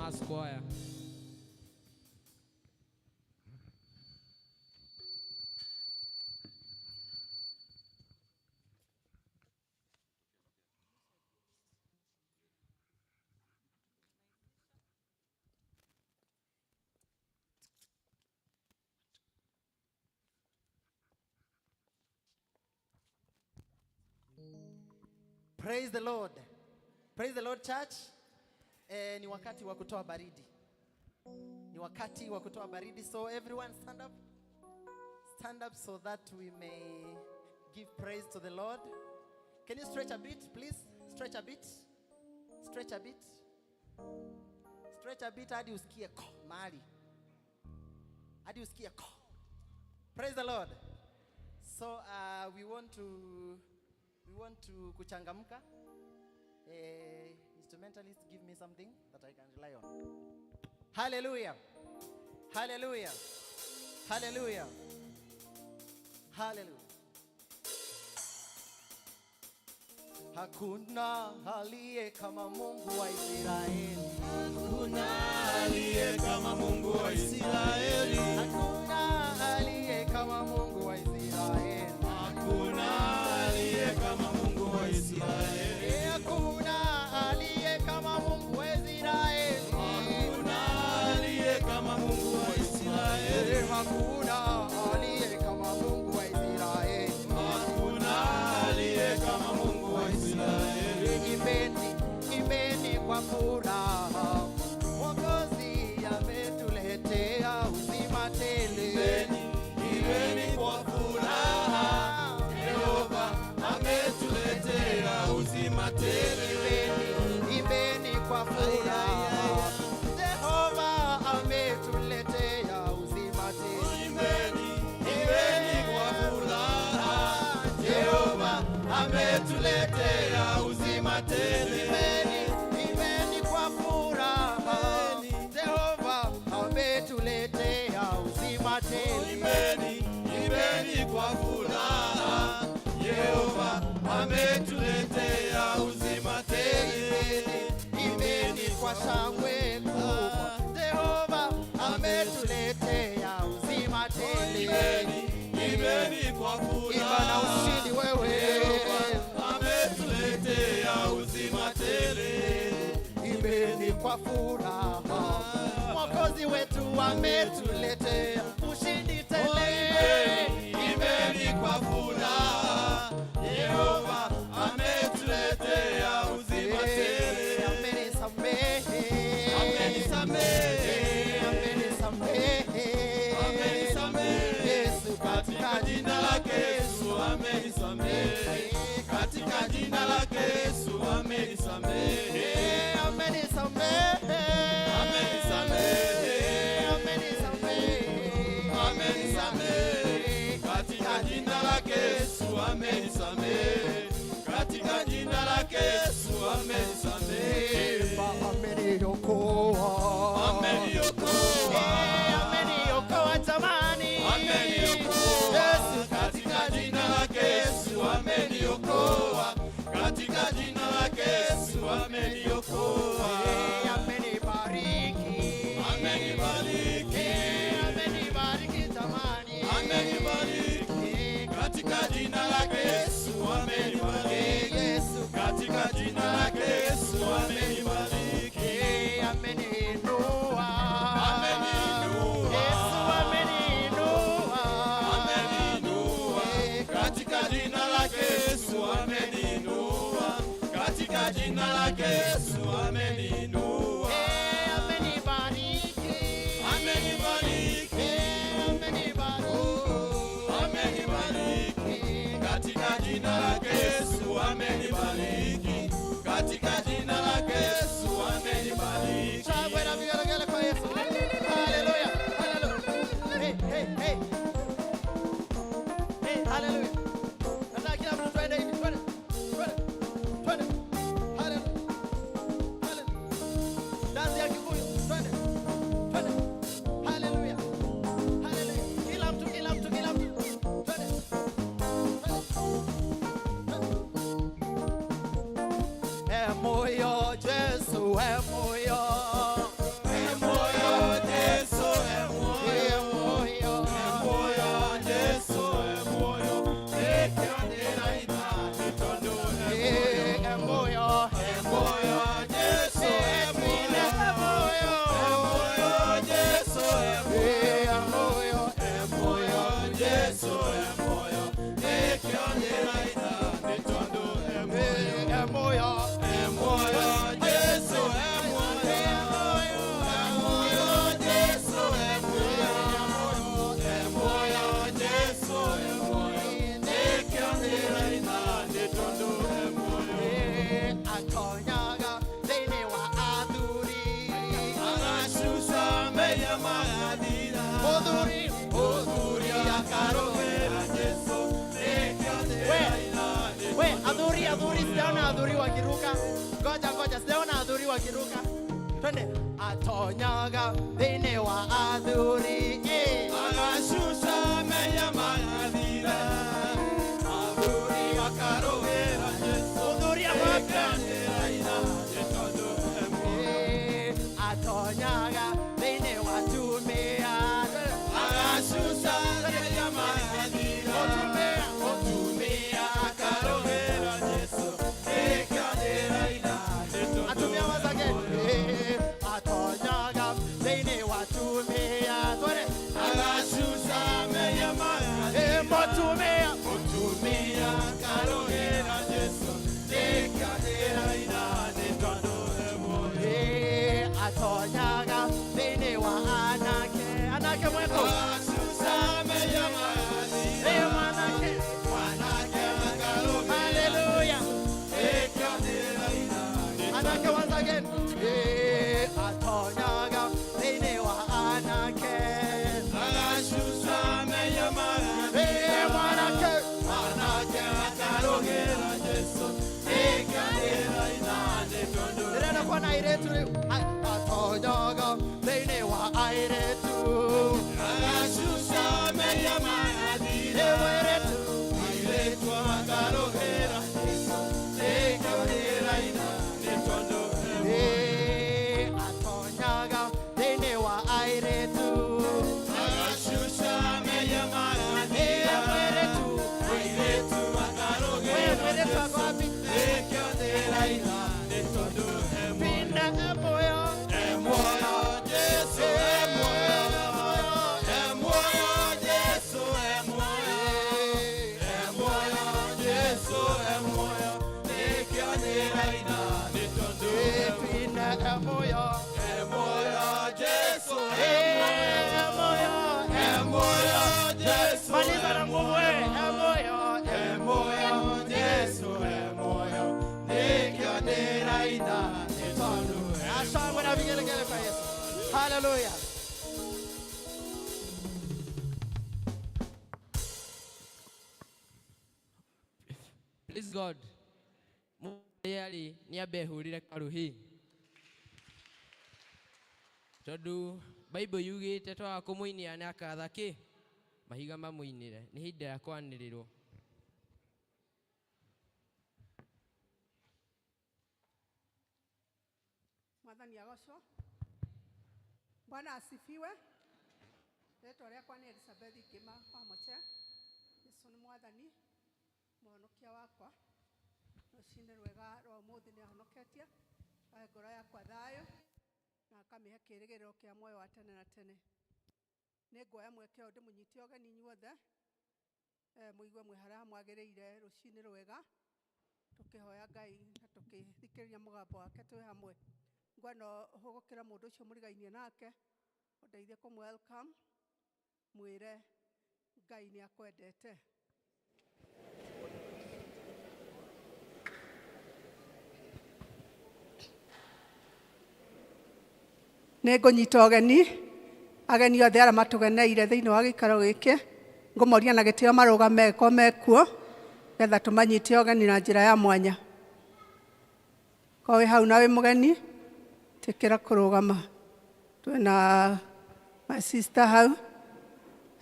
S1: Mass Choir.
S9: Praise the Lord. Praise the Lord church. Ni wakati wa kutoa baridi. Ni wakati wa kutoa baridi. So everyone stand up. Stand up so that we may give praise to the Lord. Can you stretch a bit, please? Stretch a bit. Stretch a bit. Stretch a bit hadi usikie ko mahali. Hadi usikie ko. Praise the Lord. So we want to kuchangamka. Instrumentalist, give me something that I can rely on. Hallelujah. Hallelujah. Hallelujah. Hallelujah. Hakuna aliye kama Mungu wa Israeli.
S3: Hakuna aliye kama Mungu wa Israeli.
S9: Hakuna aliye kama Mungu wa Israeli.
S3: Hakuna aliye kama Mungu wa Israeli.
S9: Hakuna aliye kama Mungu wa Israeli.
S3: Hakuna aliye kama Mungu wa Israeli.
S9: Hakuna aliye kama Mungu wa Israeli.
S3: Hakuna aliye kama Mungu wa Israeli.
S9: Imbeni, imbeni kwa furaha. Mwokozi ametuletea uzima tele.
S3: Imbeni, imbeni kwa furaha. Yehova ametuletea uzima tele.
S9: Imbeni, imbeni kwa furaha. Jehova ametuletea uzima tele.
S3: Imbeni, imbeni kwa furaha. Jehova ametuletea uzima tele.
S9: Imbeni, imbeni kwa furaha. Jehova ametuletea uzima tele.
S3: Imbeni, imbeni kwa furaha. Yehova ametuletea uzima tele.
S9: Imbeni kwa shangwe kubwa. Jehova ametuletea uzima tele.
S3: Imbeni, imbeni kwa furaha.
S9: Imba na ushindi wewe.
S3: Yehova ametuletea uzima tele.
S9: Imbeni kwa furaha. Mwokozi wetu ametuletea ushindi tele.
S3: Imbeni, imbeni kwa furaha. Yehova ametuletea uzima tele.
S9: Amenisamehe.
S3: Amenisamehe.
S9: Amenisamehe.
S3: Amenisamehe.
S9: Yesu
S3: Katika jina lake Yesu amenisamehe. Katika jina lake Yesu amenisamehe.
S9: Amenisamehe.
S3: Amenisamehe.
S9: Amenisamehe.
S3: Amenisamehe. Katika jina lake Yesu amenisamehe. Katika jina lake Yesu amenisamehe.
S9: Ameniokoa.
S3: Ameniokoa.
S9: Ameniokoa jamani.
S3: Ameniokoa.
S9: Yesu
S3: Katika jina lake Yesu ameniokoa. Katika jina lake Yesu ameniokoa.
S9: Amenibariki.
S3: Amenibariki.
S9: Amenibariki jamani.
S3: Amenibariki. Katika jina lake Yesu amenibariki.
S9: Yesu
S3: Katika jina lake Yesu amenibariki.
S9: Ameniinua.
S3: Ameniinua.
S9: Yesu ameniinua.
S3: Ameniinua. Katika jina lake Yesu ameniinua. Katika jina lake Yesu ameniinua.
S9: Amenibariki.
S3: Amenibariki.
S9: Amenibariki.
S3: Amenibariki. Katika jina lake Yesu amenibariki. Katika jina lake Yesu amenibariki.
S9: Shangwe na vigelegele kwa Yesu. Hallelujah. Hallelujah. Hey, hey, hey. Hey, hallelujah. Nataka kila mtu twende hivi. Twende. Twende. Twende. Hallelujah.
S3: Athuri, muthuri akarũĩra Jesũ. Nĩkĩo ndĩraina nĩ
S9: We, adhuri, adhuri, sijaona adhuri wakiruka. Ngoja, ngoja, sijaona adhuri wakiruka. Twende. Atonyaga thĩinĩ wa athuri. Eh.
S3: Agacuca mehia magathira. Athuri akarũĩra Jesũ.
S9: Muthuri
S3: Nĩkĩo ndĩraina nĩ tondũ e muoyo.
S9: Eh, atonyaga thĩinĩ wa atumia.
S3: Agacuca mehia magathira. Mũtumia akarũĩra Jesũ. Nĩkĩo ndĩraina nĩ tondũ
S9: Atumia once again. Eh, atonyaga thĩinĩ wa atumia. Twende.
S3: Agacuca mehia magathira.
S9: Eh, mũtumia.
S3: Mũtumia akarũĩra Jesũ. Nĩkĩo ndĩraina nĩ tondũ e muoyo.
S9: Eh, atonyaga thĩinĩ wa anake. Anake mweko.
S3: Agacuca mehia magathira.
S9: Eh, mwanake.
S3: Mwanake akarũĩra
S9: Hallelujah.
S3: Nĩkĩo ndĩraina nĩ
S9: Anake once again. Eh, atonyaga thĩinĩ wa anake.
S3: Agacuca mehia magathira.
S9: Eh, mwanake.
S3: Mwanake akarũĩra Jesũ. Nĩkĩo ndĩraina nĩ tondũ
S9: Ndĩrenda kuona airĩtu rĩu. Atonyaga thĩinĩ wa airĩtu.
S3: Agacuca mehia magathira.
S9: Eh, mũirĩtu.
S3: Airĩtu akarũĩra Jesũ. Nĩkĩo ndĩraina nĩ tondũ e muoyo.
S9: Eh, atonyaga thĩinĩ wa airĩtu.
S3: Agacuca mehia
S9: Eh,
S3: magathira.
S9: mũirĩtu.
S3: Airĩtu akarũĩra
S9: We, mũirĩtu ako
S3: Jesũ.
S9: wapi?
S3: Nĩkĩo ndĩraina nĩ tondũ e muoyo.
S9: Pinda e muoyo.
S3: E muoyo, Jesũ e muoyo. E muoyo, Jesũ e muoyo. E muoyo, Jesũ e muoyo. Nĩkĩo ndĩraina nĩ tondũ e
S9: Eh,
S3: muoyo.
S9: pinda e muoyo.
S3: E muoyo, Jesũ e
S9: Eh, e muoyo.
S3: E muoyo, Jesũ
S9: Maliza
S3: e
S9: na nguvu we. E muoyo.
S3: E muoyo, Jesũ e muoyo. Nĩkĩo ndĩraina nĩ tondũ e
S9: Ashangwe na vigelegele kwa Yesu. Hallelujah.
S19: Praise God. Mũrĩa rĩ nĩ ambe hũrĩre karuhi tondũ Bible yugĩte twaga kũmũinĩra nĩ akatha kĩ mahiga mamũinĩre nĩ hĩndĩ ya kwanĩrĩrwo.
S14: Mwathani agocwo. Bwana asifiwe. Rĩtwa rĩakwa nĩ Elizabeth Ngĩma wa Moche. Jesũ nĩ Mwathani, mũhonokia wakwa. Rũcinĩ rwega rwa ũmũthĩ nĩ ahonoketie, ahe ngoro yakwa thayũ na akamĩhe kĩĩrĩgĩrĩro kĩa muoyo wa tene na tene. Nĩ nguoya mweke ũyũ ndĩmũnyite ũgeni inyuothe, mũigue mwĩ harĩa mwagĩrĩire rũcinĩ rwega, tũkĩhoya Ngai na tũkĩthikĩrĩria mũgambo wake twĩ hamwe. Ngwenda hũgũkĩre mũndũ ũcio mũrigainie nake, ũndeithie kũmũ welcome, mwĩre Ngai nĩ akwendete. Nĩ ngũnyita ũgeni ageni othe arĩa matũgeneire thĩinĩ wa gĩikaro gĩkĩ, ngũmoria na gĩtĩo marũgame angĩkorwo mekuo, getha tũmanyite ũgeni na njĩra ya mwanya. Korwo wĩ hau na wĩ mũgeni, tĩkĩra kũrũgama. Twĩna my sister hau,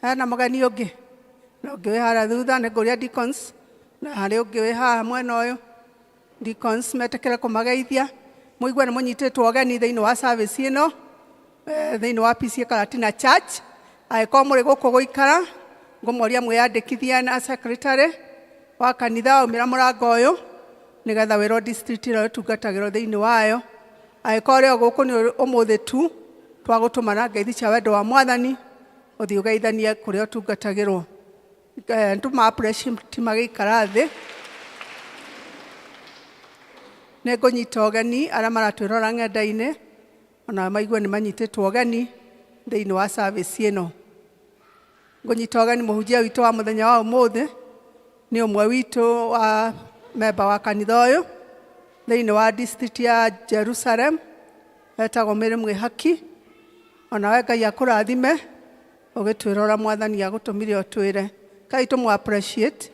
S14: hena mũgeni ũngĩ, na ũngĩ wĩ harĩa thutha nĩ ngũria deacons, na harĩ ũngĩ wĩ haha mwena ũyũ. Deacons metĩkĩre kũmageithia, mũigue nĩ mũnyitĩtwo ũgeni thĩinĩ wa service ĩno, thĩinĩ wa PCEA Karatina Church. Angĩkorwo mũrĩ gũkũ gũikara, ngũmoria mwĩyandĩkithie na secretary wa kanitha waumĩra mũrango ũyũ, nĩgetha wĩrwo district ĩrĩa ũtungatagĩrwo thĩinĩ wayo. Angĩkorwo ũrĩ o gũkũ nĩ ũmũthĩ tu, twagũtũma na ngeithi cia wendo wa Mwathani, ũthiĩ ũgeithanie kũrĩa ũtungatagĩrwo. Nĩtũma appreciate magĩikara thĩ. Nĩ ngũnyita ũgeni arĩa maratwĩrora ng'enda-inĩ, ona maigue nĩ manyitĩtwo ũgeni thĩinĩ wa service ĩno. Ngũnyita ũgeni mũhunjia witũ wa mũthenya wa ũmũthĩ, nĩ ũmwe witũ wa memba wa kanitha ũyũ, thĩinĩ wa district ya Jerusalem, etagwo Mary Mwĩhaki. Onawe Ngai akũrathime.
S11: Ũgĩtwĩra ũrĩa Mwathani agũtũmire ũtwĩre. Kai tũmũ appreciate.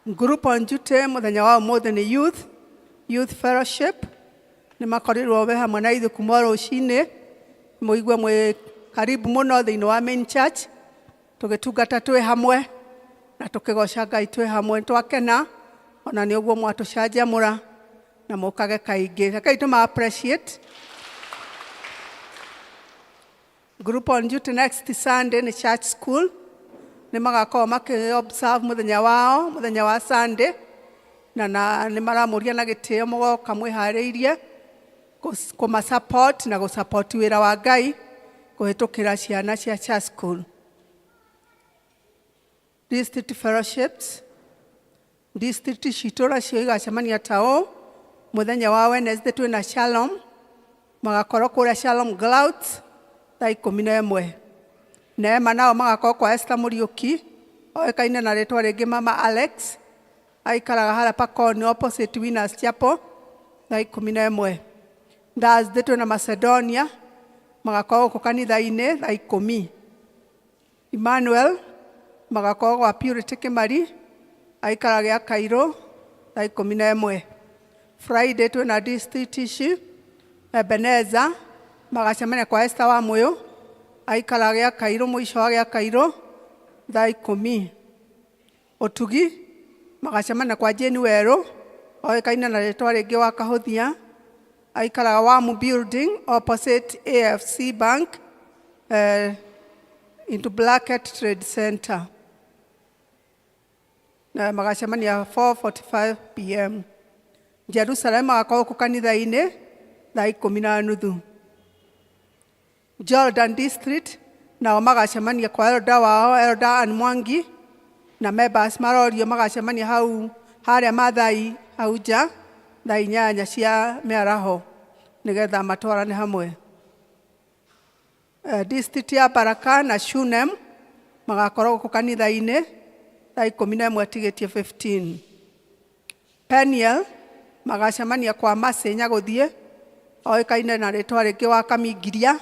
S11: Group on duty mũthenya wa ũmũthĩ nĩ youth fellowship. Nĩ makorirwo we hamwe na ithuĩ kuma rũcinĩ. Mũigue mwĩ karibu mũno thĩinĩ wa main church. Tũgĩtungata twĩ hamwe na tũkĩgoca Ngai twĩ hamwe. Twakena ona nĩ ũguo mwatũcanjamũra na mũkage kaingĩ. Rekei tũma appreciate. Group on duty next Sunday nĩ church school. Nĩ magakorwo makĩ observe mũthenya wao, mũthenya wa Sunday. Na nĩ maramũria na gĩtĩo mũgoka mwĩharĩirie kũma support na gũ support wĩra wa Ngai kũhĩtũkĩra ciana cia church school. District fellowships. District citũ nacio igacemania ta ũũ. Mũthenya wa Wednesday twĩna Shalom. Magakorwo kũrĩa Shalom Clouds thaa 11. Neema nao magakorwo kwa Esther Mũriũki, oĩkaine na rĩtwa rĩngĩ Mama Alex, aikaraga harĩa Pakoni opposite Winners Chapel thaa 11. Thursday twĩna Macedonia, magakorwo gũkũ kanitha-inĩ thaa 10. Emmanuel magakorwo gwa Purity Kĩmari, aikaraga gĩa Kairũ thaa 11. Friday twĩna district ici, Ebenezer magacemania kwa Esther wa Mũyũ, aikaraga gĩa Kairũ mũico wa gĩa Kairũ thaa 10. Ũtugi magacemania kwa Jane Werũ, oĩkaine na rĩtwa rĩngĩ wa Kahũthia, aikaraga Wamu building opposite AFC Bank, into Blacket Trade Center. Na magacemania 4:45 p.m. Jerusalem magakorwo gũkũ kanitha-inĩ thaa 10:30. Jordan District nao magacemania kwa elder wao, Elder Ann Mwangi, na members marorio magacemania hau harĩa Mathai hau nja thaa 8 cia mĩaraho nĩgetha matwarane hamwe. District ya Baraka na Shunem magakorwo gũkũ kanitha-inĩ thaa 11 tigĩtie 15. Peniel magacemania kwa Mercy Nyagũthiĩ, oĩkaine na rĩtwa rĩngĩ wa Kamingiria,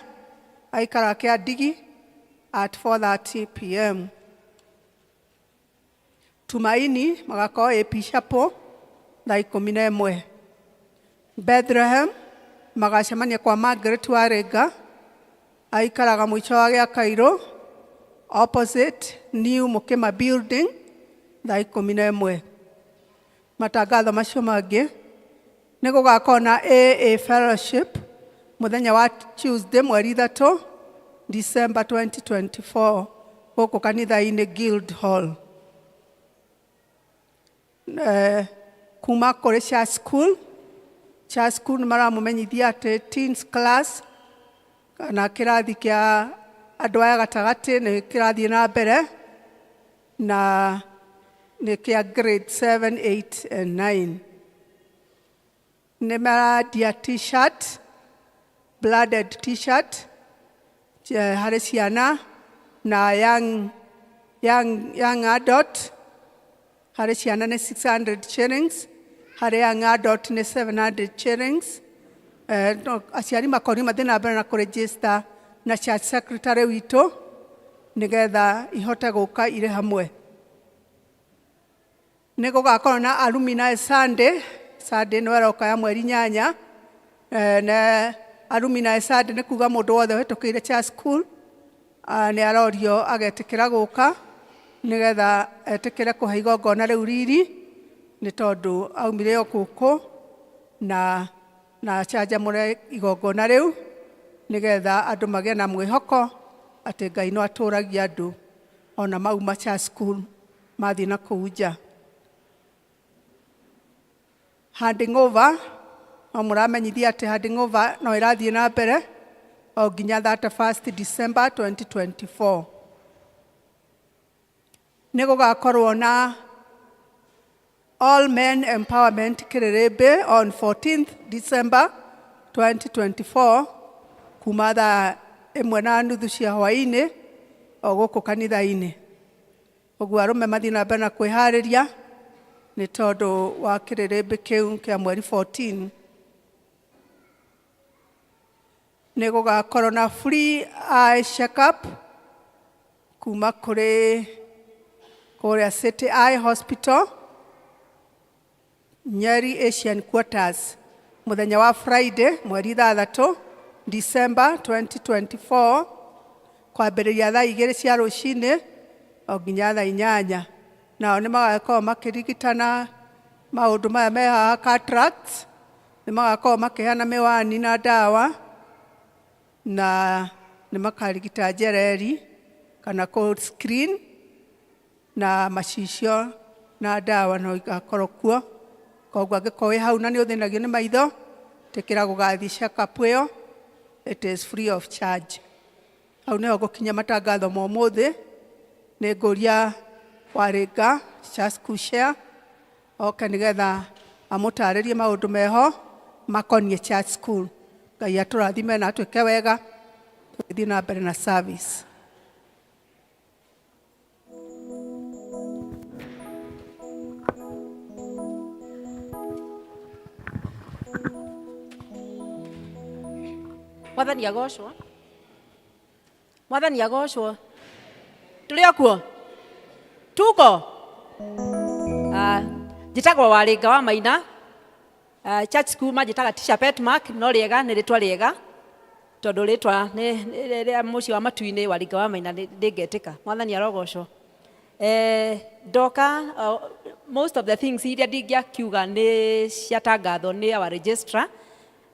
S11: aikaraga kĩa Ndigi at 4:30 p.m. Tumaini magakorwo AP Chapel thaa 11. Bethlehem magacemania kwa Margaret Waringa, aikaraga mũico wa gĩa Kairũ opposite New Mukima building thaa 11. Matangatho macio mangĩ nĩ gũgakorwo na AA Fellowship mũthenya wa Tuesday mweri 3 December 2024 gũkũ kanitha-inĩ Guild Hall. Kuma kũrĩ church school, church school nĩ maramũmenyithia atĩ teens class kana kĩrathi kĩa andũ aya gatagatĩ nĩ kĩrathiĩ na mbere na nĩ kĩa grade 7, 8 and 9. Nĩ marendia t-shirt, blooded t-shirt harĩ ciana na young adult. Harĩ ciana nĩ 600 shillings, harĩ young adult nĩ 700 shillings. No, aciari makorio mathiĩ na mbere na kũregister na church secretary witũ nĩgetha ihote gũka irĩ hamwe. Nĩ gũgakorwo na alumni Sunday, Sunday nĩ ĩroka ya mweri 8. Na alumni Sunday nĩ kuga mũndũ wothe ũhĩtũkĩire church school, nĩ arorio agetĩkĩra gũka nĩgetha etĩkĩre kũhe igongona rĩu riri, nĩ tondũ aumire o gũkũ na acanjamũre igongona rĩu nĩgetha andũ magĩe na mwĩhoko atĩ Ngai no atũragia andũ ona mauma church school mathiĩ na kũu nja. Handing over, no mũramenyithia atĩ handing over no ĩrathiĩ na mbere o nginya 31st December 2024. Nĩ gũgakorwo na All Men Empowerment Kĩrĩrĩmbĩ on 14th December 2024 kuma thaa 1:30 cia hwaĩ-inĩ o gũkũ kanitha-inĩ. Ũguo arũme mathiĩ na mbere na kwĩharĩria nĩ tondũ wa kĩrĩrĩmbĩ kĩu kĩa mweri 14. Nĩ gũgakorwo na free eye check up kuma kũrĩ kũrĩa City Eye Hospital, Nyeri Asian Quarters, mũthenya wa Friday mweri 6 December 2024, kwambĩrĩria thaa 2 cia rũcinĩ o nginya thaa 8. Nao nĩ magakorwo makĩrigitana maũndũ maya me haha, cataracts, nĩ magakorwo makĩheana mĩwani na ndawa, na nĩ makarigita njereri kana kũ screen na macicio na ndawa no igakorwo kuo. Koguo angĩkorwo wĩ hau na nĩ ũthĩnagio nĩ maitho, tĩkĩra gũgathiĩ check up ĩyo, it is free of charge. Hau nĩho ngũkinyia matangatho ma ũmũthĩ. Nĩ ngũria Warĩnga Church School Share oke nĩgetha amũtarĩrie maũndũ meho makoniĩ church school. Ngai atũrathime na atwĩke wega tũgĩthiĩ na mbere na service.
S14: Mwathani agocwo. Mwathani agocwo. Tũrĩ o kuo? Tuko? Njĩtagwo Warĩnga wa Maina. Church school manjĩtaga Teacher Pet Mark, no rĩega nĩ rĩtwa rĩega tondũ rĩtwa nĩ rĩa mũciĩ wa matu-inĩ. Warĩnga wa Maina ndĩngetĩka. Mwathani arogocwo. Ndoka most of the things iria ndingĩakiuga nĩ ciatangathwo nĩ our registrar.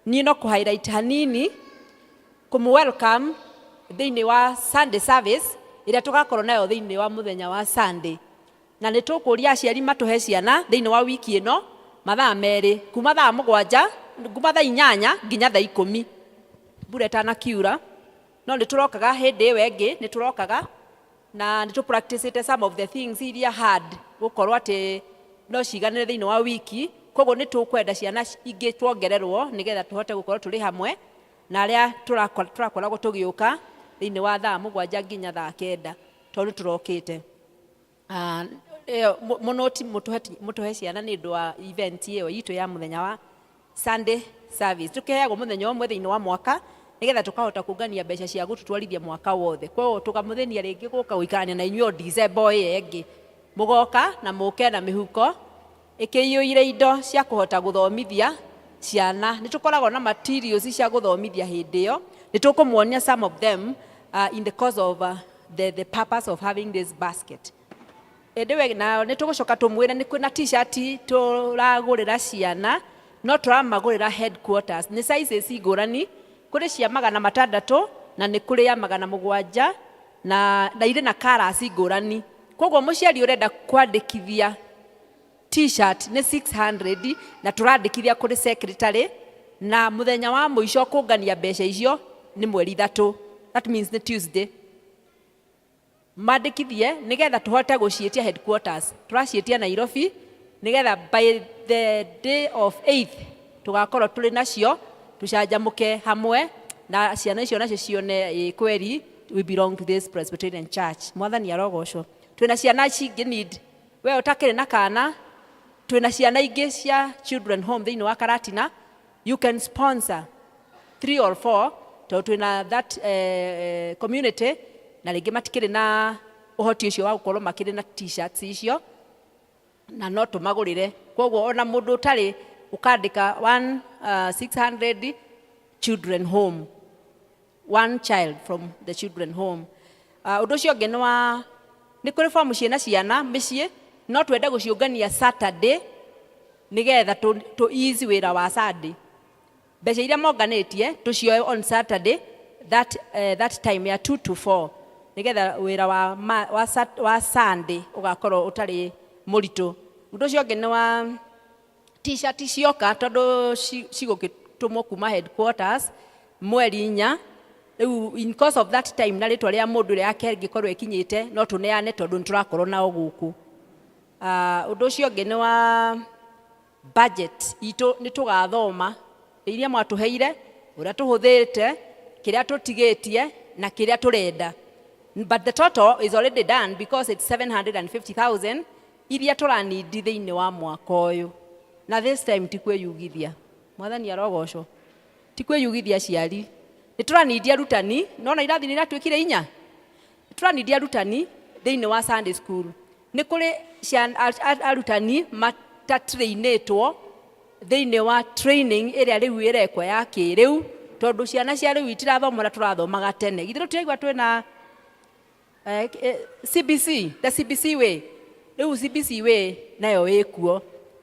S14: Niĩ no kũ highlight hanini kũmũ welcome thĩinĩ wa Sunday service ĩrĩa tũgakorwo nayo thĩinĩ wa mũthenya wa Sunday. Na nĩ tũkũria aciari matũhe ciana thĩinĩ wa wiki ĩno mathaa 2, kuma thaa 7, kuma thaa 8 nginya thaa 10, mbura ĩtanakiura. No nĩ tũrokaga hĩndĩ ĩyo ĩngĩ, nĩ tũrokaga na nĩ tũ practicĩte some of the things iria hard gũkorwo atĩ no ciganĩre thĩinĩ wa wiki. Koguo nĩ tũkwenda ciana ingĩ tuongererwo nĩgetha tũhote gũkorwo tũrĩ hamwe na arĩa tũrakoragwo tũgĩũka thĩinĩ wa thaa 7 nginya thaa 9, tondũ tũrokĩte. Mũno ti mũtũhe ciana nĩ ũndũ wa event ĩyo itũ ya mũthenya wa Sunday service. Tũkĩheagwo mũthenya ũmwe thĩinĩ wa mwaka nĩgetha tũkahota kũngania mbeca cia gũtũtwarithia mwaka wothe. Koguo tũkamũthĩnia rĩngĩ gũka gũikarania na inyuĩ o December ĩyo ĩngĩ. Mũgoka na mũke na mĩhuko ĩkĩiyũire indo cia kũhota gũthomithia ciana. Nĩ tũkoragwo na materials cia gũthomithia hĩndĩ ĩyo. Nĩ tũkũmuonia some of them in the course of the purpose of having this basket. Ĩndĩ we na nĩ tũgũcoka tũmwĩre nĩ kwĩna t-shirt tũragũrĩra ciana, no tũramagũrĩra headquarters. Nĩ sizes ngũrani, kũrĩ cia 600 na nĩ kũrĩ ya 700 na irĩ na colours ngũrani. Koguo mũciari ũrenda kwandĩkithia t-shirt nĩ 600 na tũrandĩkithia kũrĩ secretary, na mũthenya wa mũico kũngania mbeca icio nĩ mweri 3. That means nĩ Tuesday. Mandĩkithie nĩgetha tũhote gũciĩtia headquarters. Tũraciĩtia Nairobi nĩgetha by the day of 8th tũgakorwo tũrĩ nacio, tũcanjamũke hamwe na ciana icio nacio cione ĩ kweri we belong to this Presbyterian Church. Mwathani arogocwo. Twĩna ciana cingĩ need. We ũtakĩrĩ na kana, twĩna ciana ingĩ cia children home thĩinĩ wa Karatina. You can sponsor 3 or 4 tondũ twĩna that community na rĩngĩ matikĩrĩ na ũhoti ũcio wa gũkorwo makĩrĩ na t-shirts icio na no tũmagũrĩre. Koguo ona mũndũ ũtarĩ ũkandĩka one, 600 children home, one child from the children home. Ũndũ ũcio ũngĩ nĩ wa nĩ kũrĩ fomu ciĩna ciana mĩciĩ, no twende gũciũngania Saturday nĩgetha tũ ease wĩra wa Sunday. Mbeca iria monganĩtie tũcioe on Saturday that time ya 2 to 4 nĩgetha wĩra wa Sunday ũgakorwo ũtarĩ mũritũ. Ũndũ ũcio ũngĩ nĩ wa t-shirt cioka tondũ cigũgĩtũmwo kuma headquarters mweri 4. Rĩu in course of that time na rĩtwa rĩa mũndũ ũrĩa yake ĩngĩkorwo ĩkinyĩte no tũneane tondũ nĩtũrakorwo nao gũkũ. Ũndũ ũcio ũngĩ nĩ wa budget itũ, nĩ tũgathoma iria mwatũheire, ũrĩa tũhũthĩrĩte, kĩrĩa tũtigĩtie na kĩrĩa tũrenda. But the total is already done because it's 750,000 iria tũranindi thĩinĩ wa mwaka ũyũ. Na this time ti kwĩyugithia. Mwathani arogocwo. Ti kwĩyugithia aciari. Nĩ tũranindi arutani, nona irathi nĩ iratuĩkire inya. Nĩ tũranindi arutani thĩinĩ wa Sunday school. Nĩ kũrĩ arutani matatrainĩtwo thĩinĩ wa training ĩrĩa rĩu ĩrekwo ya kĩrĩu, tondũ ciana cia rĩu itirathoma ũrĩa tũrathomaga tene. Githĩ tũtiraigua twĩna CBC, the CBC way. Rĩu CBC way nayo ĩkuo.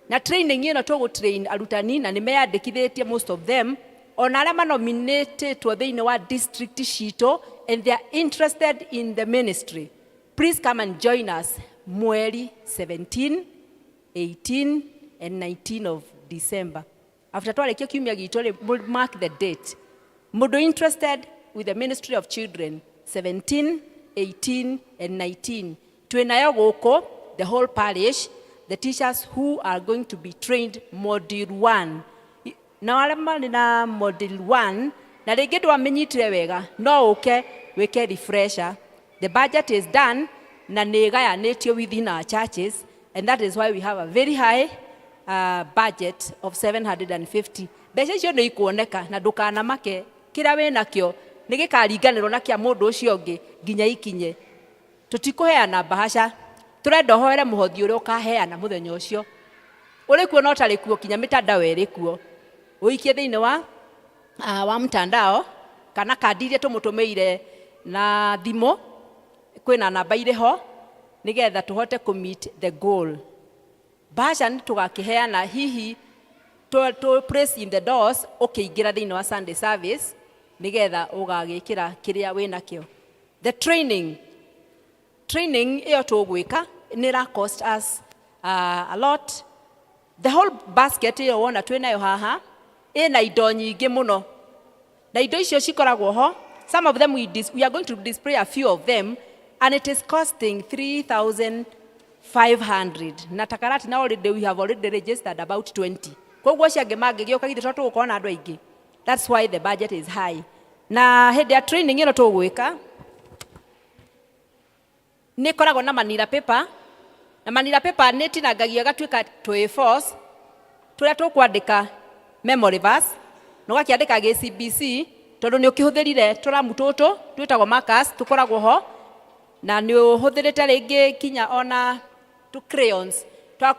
S14: Na training ĩno tũgũ train arutani na nĩ meyandĩkithĩtie most of them, ona arĩa manominatĩtwo thĩinĩ wa district citũ and they are interested in the ministry. Please come and join us mweri 17, 18 and 19 of December. After twarĩkia kiumia gitũ rĩ, mark the date. Mũndũ interested with the ministry of children, 17, 18 and 19. Twĩnayo gũkũ, the whole parish, the teachers who are going to be trained module 1. Na arĩa marĩ na module 1, na rĩngĩ ndwamĩnyitire wega, no ũke wĩke refresher. The budget is done, na nĩ ĩgayanĩtio within our churches, and that is why we have a very high budget of 750. Mbeca icio nĩ ikuoneka na ndũkanamake, kĩrĩa wĩnakĩo nĩ gĩkaringanĩrwo na kĩa mũndũ ũcio ũngĩ nginya ikinye. Tũtikũheana bahasha, tũrenda ũhoere mũhothi ũrĩa ũkaheana mũthenya ũcio. Ũrĩ kuo na ũtarĩ kuo, kinya mĩtandao ĩrĩ kuo. Ũikie thĩinĩ wa mtandao kana kandi iria tũmũtũmĩire na thimũ, kwĩna namba irĩ ho nĩgetha tũhote kũ meet the goal. Bahasha nĩ tũgakĩheana hihi to place in the doors ũkĩingĩra thĩinĩ wa Sunday service nĩgetha ũgagĩkĩra kĩrĩa wĩnakĩo. The training ĩyo tũgwĩka nĩ ĩra cost us a lot. The whole basket ĩyo wona twĩnayo haha ĩna indo nyingĩ mũno, na indo icio cikoragwo ho, some of them we are going to display a few of them, and it is costing 3500 na takarati na already we have already registered about 20. Koguo acio angĩ mangĩgĩũka, githĩ to tũgũkorwo na andũ aingĩ? That's why the budget is high. Na hĩndĩ ya training ĩno tũgwĩka nĩ ĩkoragwo na manila paper, na manila paper nĩ ĩtinangagio ĩgatuĩka tũ A4s tũrĩa tũkwandĩka memory verse, na ũgakĩandĩka GCBC tondũ nĩ ũkĩhũthĩrire tũramu tũtũ twĩtagwo markers tũkoragwo ho, na nĩ ũhũthĩrĩte rĩngĩ kinya ona tũ crayons twa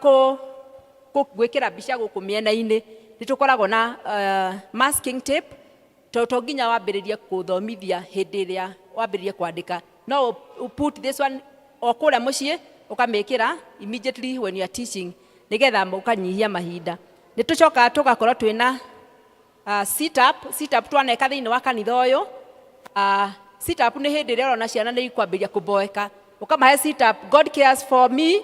S14: gwĩkĩra mbica gũkũ mĩena-inĩ. Nĩ tũkoragwo na masking tape, tondũ to nginya wambĩrĩrie gũthomithia hĩndĩ ĩrĩa wambĩrĩrie kwandĩka. No put this one o kũrĩa mũciĩ, ũkamĩkĩra immediately when you are teaching nĩgetha ũkanyihia mahinda. Nĩ tũcokaga tũgakorwo twĩna sit up. Sit up twaneka thĩinĩ wa kanitha ũyũ. Sit up nĩ hĩndĩ ĩrĩa ũrona ciana nĩ ikwambĩrĩria kũboeka, ũkamahe sit up, "God cares for me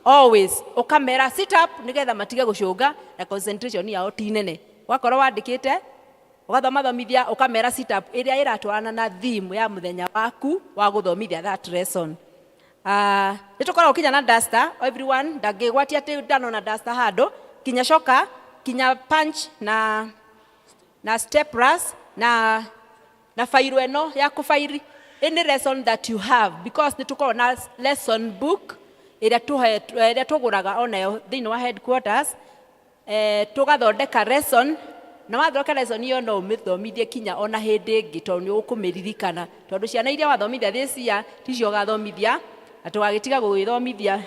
S14: always," ũkamera sit up nĩgetha matige gũcũnga na concentration yao ti nene. Ũgakorwo wandĩkĩte, ũgathomathomithia, ũkamera sit up ĩrĩa ĩratwarana na theme ya mũthenya waku wa gũthomithia that lesson. Nĩ tũkoragwo kinya na duster. Everyone ndangĩgwatia atĩ ndanona duster handũ, kinya coka, kinya punch na staplers na fairo ĩno ya kũbairi any lesson that you have, because nĩ tũkoragwo na lesson book ĩrĩa ĩrĩa tũgũraga onayo thĩinĩ wa headquarters, tũgathondeka lesson, na wathondeka lesson ĩyo no ũmĩthomithie kinya ona hĩndĩ ĩngĩ tondũ nĩ ũkũmĩririkana, tondũ ciana iria wathomithia this year ticio ũgathomithia, na tũgagĩtiga gũgĩthomithia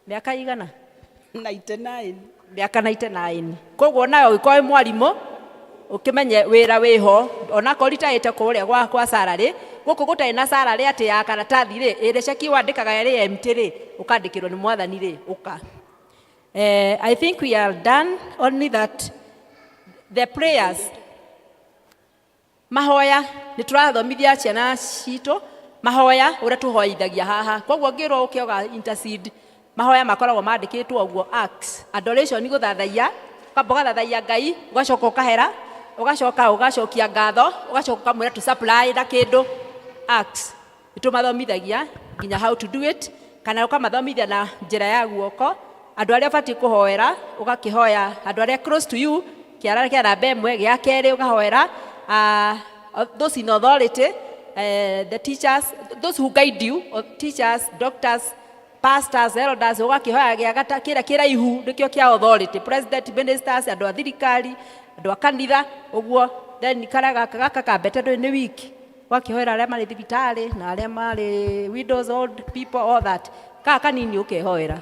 S14: mĩaka igana?
S11: 99.
S14: Mĩaka 99. Koguo nayo ũgĩkorwo wĩ mwarimũ ũkĩmenye wĩra wĩho, onakorwo ritaĩte kũrĩa kwa salary, gũkũ gũtarĩ na salary atĩ ya karatathi rĩ, ĩrĩa ceki wandĩkaga ĩrĩ empty rĩ, ũkandĩkĩrwo nĩ mwathani rĩ, ũka. I think we are done, only that the prayers, mahoya, nĩ tũrathomithia ciana citũ mahoya ũrĩa tũhoithagia haha. Koguo ngĩrwo ũke ũga intercede, mahoya makoragwo mandĩkĩtwo ũguo: acts, adoration, gũthathaiya, ũkamba ũgathathaiya Ngai, ũgacoka ũkahera, ũgacoka ũgacokia ngatho, ũgacoka ũkamwĩra to supply na kĩndũ. Acts nĩ tũmathomithagia nginya how to do it, kana ũkamathomithia na njĩra ya guoko andũ arĩa ũbatiĩ kũhoera, ũgakĩhoya andũ arĩa close to you, kĩara kĩa namba ĩmwe, gĩa kerĩ ũkahoera those in authority, the teachers, those who guide you, or teachers, doctors, pastors, elders, ũgakĩhoya gĩa gata kĩrĩa kĩraihu nĩkĩo kĩa authority, president, ministers, andũ a thirikari, andũ a kanitha, ũguo. Then karĩa gaka gaka kambete ndũĩ nĩ wiki ũgakĩhoera arĩa marĩ thibitarĩ na arĩa marĩ widows, old people, all that. Gaka kanini ũkehoera.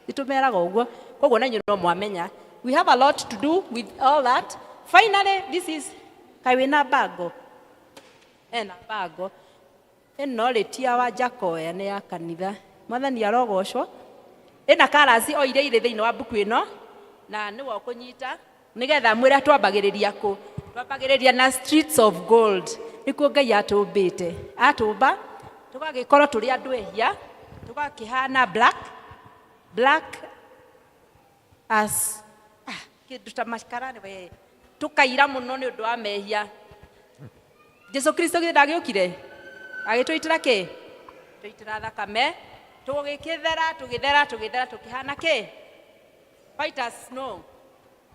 S14: Nĩtũmeraga ũguo. Koguo na inyuĩ no mwamenya. We have a lot to do with all that. Finally, this is kaĩ wĩna bango? Ena bango. Ĩno rĩ ti ya Wanjakoya, nĩ ya kanitha. Mwathani arogocwo. Ĩna colours o iria irĩ thĩinĩ wa mbuku ĩno na nĩwe ũkũnyita nĩgetha mwĩre twambagĩrĩria kũ. Twambagĩrĩria na streets of gold. Nĩkuo Ngai atũmbĩte. Atũmba tũgagĩkorwo tũrĩ andũ ehia, tũgakĩhana black, black as kĩndũ ta makara we, tũkaira mũno nĩ ũndũ wa mehia. Jesu Kristo githĩ ndagĩũkire agĩtũitĩra kĩ? Tũitĩra thakame, tũgĩkĩthera, tũgĩthera, tũgĩthera, tũkĩhana kĩ? White as snow.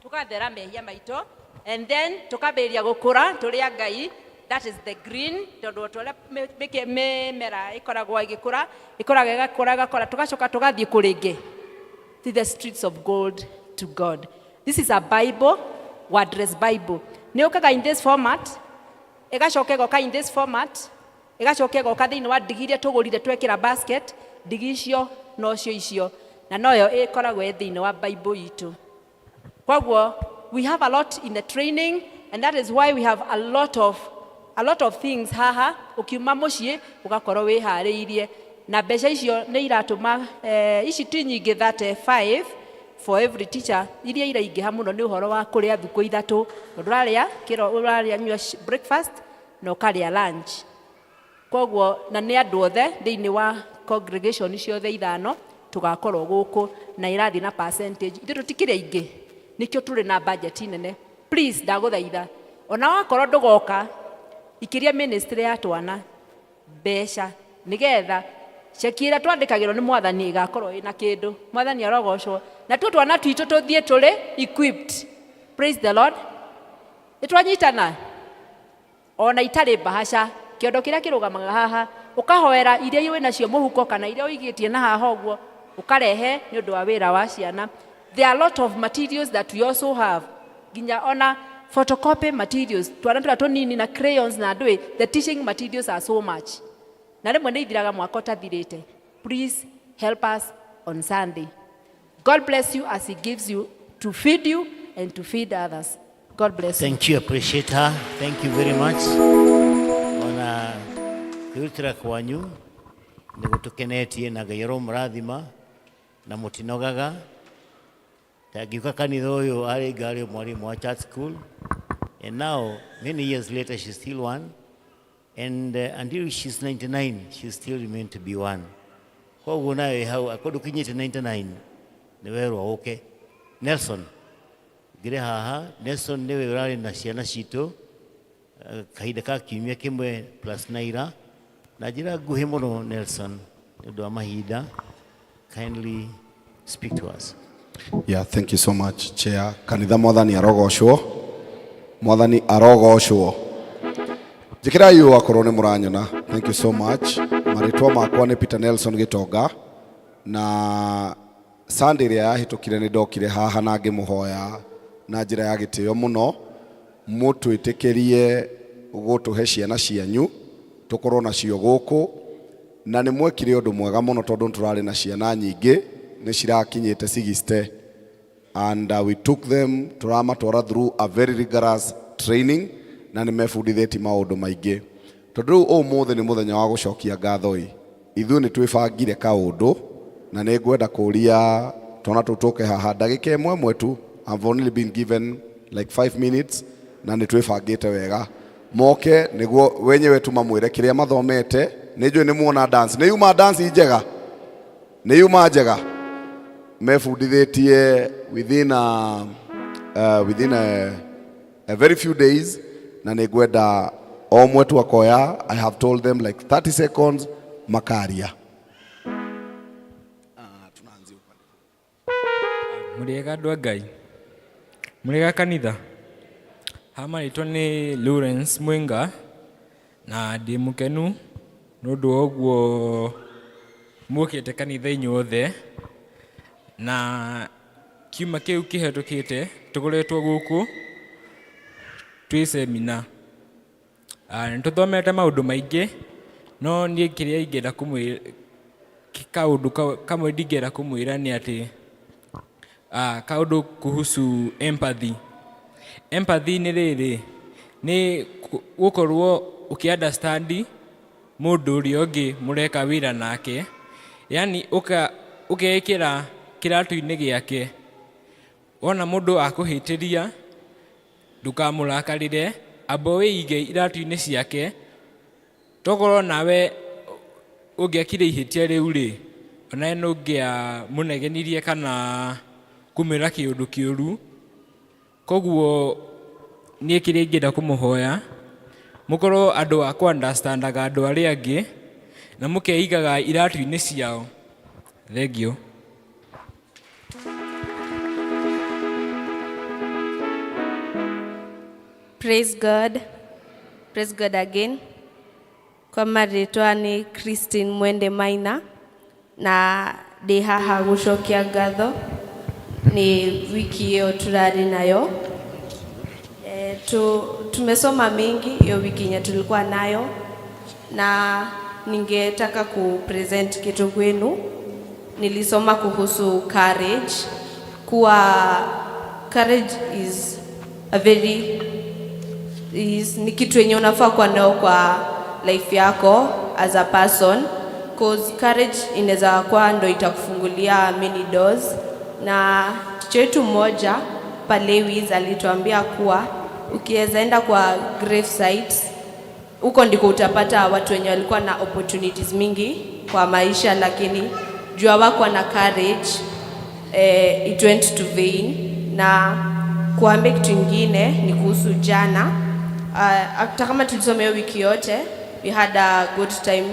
S14: Tũgathera mehia maitũ and then tũkambĩrĩria gũkũra tũrĩ a Ngai. That is the green, tondũ o ta ũrĩa mĩmera ĩkoragwo ĩgĩkũra, ĩkũraga ĩgakũra ĩgakũra, tũgacoka tũgathiĩ kũ rĩngĩ? To the streets of gold, to God. This is a Bible, wordless Bible. Nĩ ũkaga in this format, ĩgacoka ĩgoka in this format, ĩgacoka ĩgoka thĩinĩ wa ndigi iria tũgũrire twekĩra basket, ndigi icio nocio icio, na noyo ĩkoragwo ĩ thĩinĩ wa Bible itũ. Koguo we have a lot in the training, and that is why we have a lot of things haha. Ũkiuma mũciĩ ũgakorwo wĩharĩirie na mbeca icio nĩ iratũma ici ti nyingĩ, 35 for every teacher. Iria iraingĩha mũno nĩ ũhoro wa kũrĩa thukũ ithatũ, tondũ ũrarĩa kĩro, ũrarĩa nyua breakfast na ũkarĩa lunch. Koguo na nĩ andũ othe thĩinĩ wa congregation ciothe ithano tũgakorwo gũkũ na ĩrathiĩ na percentage. Ithuĩ tũtikĩrĩ aingĩ, nĩkĩo tũrĩ na budget nene. Please, ndagũthaitha, ona wakorwo ndũgoka, ikĩria ministry ya twana mbeca nĩgetha ceki ĩrĩa twandĩkagĩrwo nĩ mwathani ĩgakorwo ĩna kĩndũ. Mwathani arogocwo. Na tuo twana twitũ tũthiĩ tũrĩ equipped. Praise the Lord. Nĩtwanyitana ona itarĩ mbahaca kĩondo kĩrĩa kĩrũgamaga haha, ũkahoera iria wĩ nacio mũhuko kana iria ũigĩtie na haha ũguo ũkarehe nĩ ũndũ wa wĩra wa ciana. There are a lot of materials that we also have, nginya ona photocopy materials, twana tũrĩa tũnini na crayons na ndũĩ. The teaching materials are so much na rĩmwe nĩ ithiraga mwaka ũtathirĩte. Please help us on Sunday. God bless you as he gives you to feed you and to feed others. God bless you.
S10: Thank you, appreciate her. Thank you very much. Ona kwĩrutĩra kwanyu nĩ gũtũkenetie na Ngai aromũrathima na mũtinogaga. Ta ngĩũka kanitha ũyũ arĩ ngarĩ mwarimũ wa church school, and now many years later she's still one, and until she's 99 she still remain to be one. Koguo nawe hau akorwo ndũkinyĩte 99 nĩ werwo ũke. Nelson ngĩrĩ haha. Nelson nĩwe ũrarĩ na ciana citũ kahinda ka kiumia kĩmwe plus naira na njĩra nguhĩ mũno. Nelson, nĩ ũndũ wa mahinda, kindly speak to us.
S12: Yeah, thank you so much, Chair. Kanitha, mwathani arogocwo. Mwathani arogocwo. Njĩkĩrai ũũ akorwo nĩ mũranyona. Thank you so much. Marĩtwa makwa nĩ Peter Nelson Gĩtonga na Sunday ĩrĩa yahĩtũkire nĩ ndokire haha na ngĩmũhoya na njĩra ya gĩtĩo mũno mũtwĩtĩkĩrie gũtũhe ciana cianyu tũkorwo nacio gũkũ, na nĩ mwekire ũndũ mwega mũno tondũ nĩ tũrarĩ na ciana nyingĩ, nĩ cirakinyĩte 60, and we took them, tũramatwara through a very rigorous training na nĩ mebundithĩtie maũndũ maingĩ. Tondũ rĩu ũmũthĩ nĩ mũthenya wa gũcokia ngatho ĩ, ithuĩ nĩ twĩbangire kaũndũ na nĩ ngwenda kũria twana tũu tũke haha ndagĩka ĩmwe ĩmwe tu. I've only been given like 5 minutes na nĩ twĩbangĩte wega moke nĩguo wenyewe tumamwĩre kĩrĩa mathomete. Nĩ njũĩ nĩ muona dance, nĩ yuma dance njega, nĩ yuma njega mebundithĩtie within a very few days, na nĩ ngwenda o ũmwe tu akoya, I have told them like 30 seconds, makaria.
S13: Mũrĩega andũ a Ngai, mũrĩega kanitha. Ha marĩtwa nĩ Lawrence Mwinga na ndĩ mũkenu nĩ ũndũ wa ũguo mukĩte kanitha inyuothe, na kiuma kĩu kĩhetũkĩte tũkoretwo gũkũ. Twĩ semina. Nĩ tũthomete maũndũ maingĩ, no niĩ kĩrĩa ingĩenda kũmwĩra, kaũndũ kamwe ndingĩenda kũmwĩra nĩ atĩ kaũndũ kuhusu empathy. Empathy nĩ rĩrĩ, nĩ gũkorwo ũkĩ understand mũndũ ũrĩa ũngĩ mũreka wĩra nake, yani ũkeĩkĩra kĩratũ-inĩ gĩake. Wona mũndũ akũhĩtĩria, ndũkamũrakarĩre, amba wĩige iratũ-inĩ ciake, tokorwo nawe ũngĩekire ihĩtia rĩu rĩ, onawe nĩ ũngĩamũnegenirie kana kũmwĩra kĩũndũ kĩũru. Koguo niĩ kĩrĩa ingĩenda kũmũhoya, mũkorwo andũ a kũ understandaga andũ arĩa angĩ, na mũkeigaga iratũ-inĩ ciao. Thengiũ.
S16: Praise God. Praise God again. Kwa marĩtwa nĩ Christine Mwende Maina na ndĩ haha gũcokia ngatho nĩ wiki ĩyo tũrarĩ nayo. Tumesoma mengi hiyo wiki yenye tulikuwa nayo, na ningetaka kupresent kitu kwenu. Nilisoma kuhusu courage, kuwa courage is a very is, ni kitu yenye unafaa kuwa nayo kwa life yako as a person, cause courage inaweza kuwa ndo itakufungulia many doors. Na teacher wetu mmoja Palewis alituambia kuwa ukiweza enda kwa grave sites, huko ndiko utapata watu wenye walikuwa na opportunities mingi kwa maisha, lakini juu hawakuwa na courage, it went to vain. Na kuambia kitu ingine ni kuhusu jana. Hata kama tulisoma hiyo wiki yote, we had a good time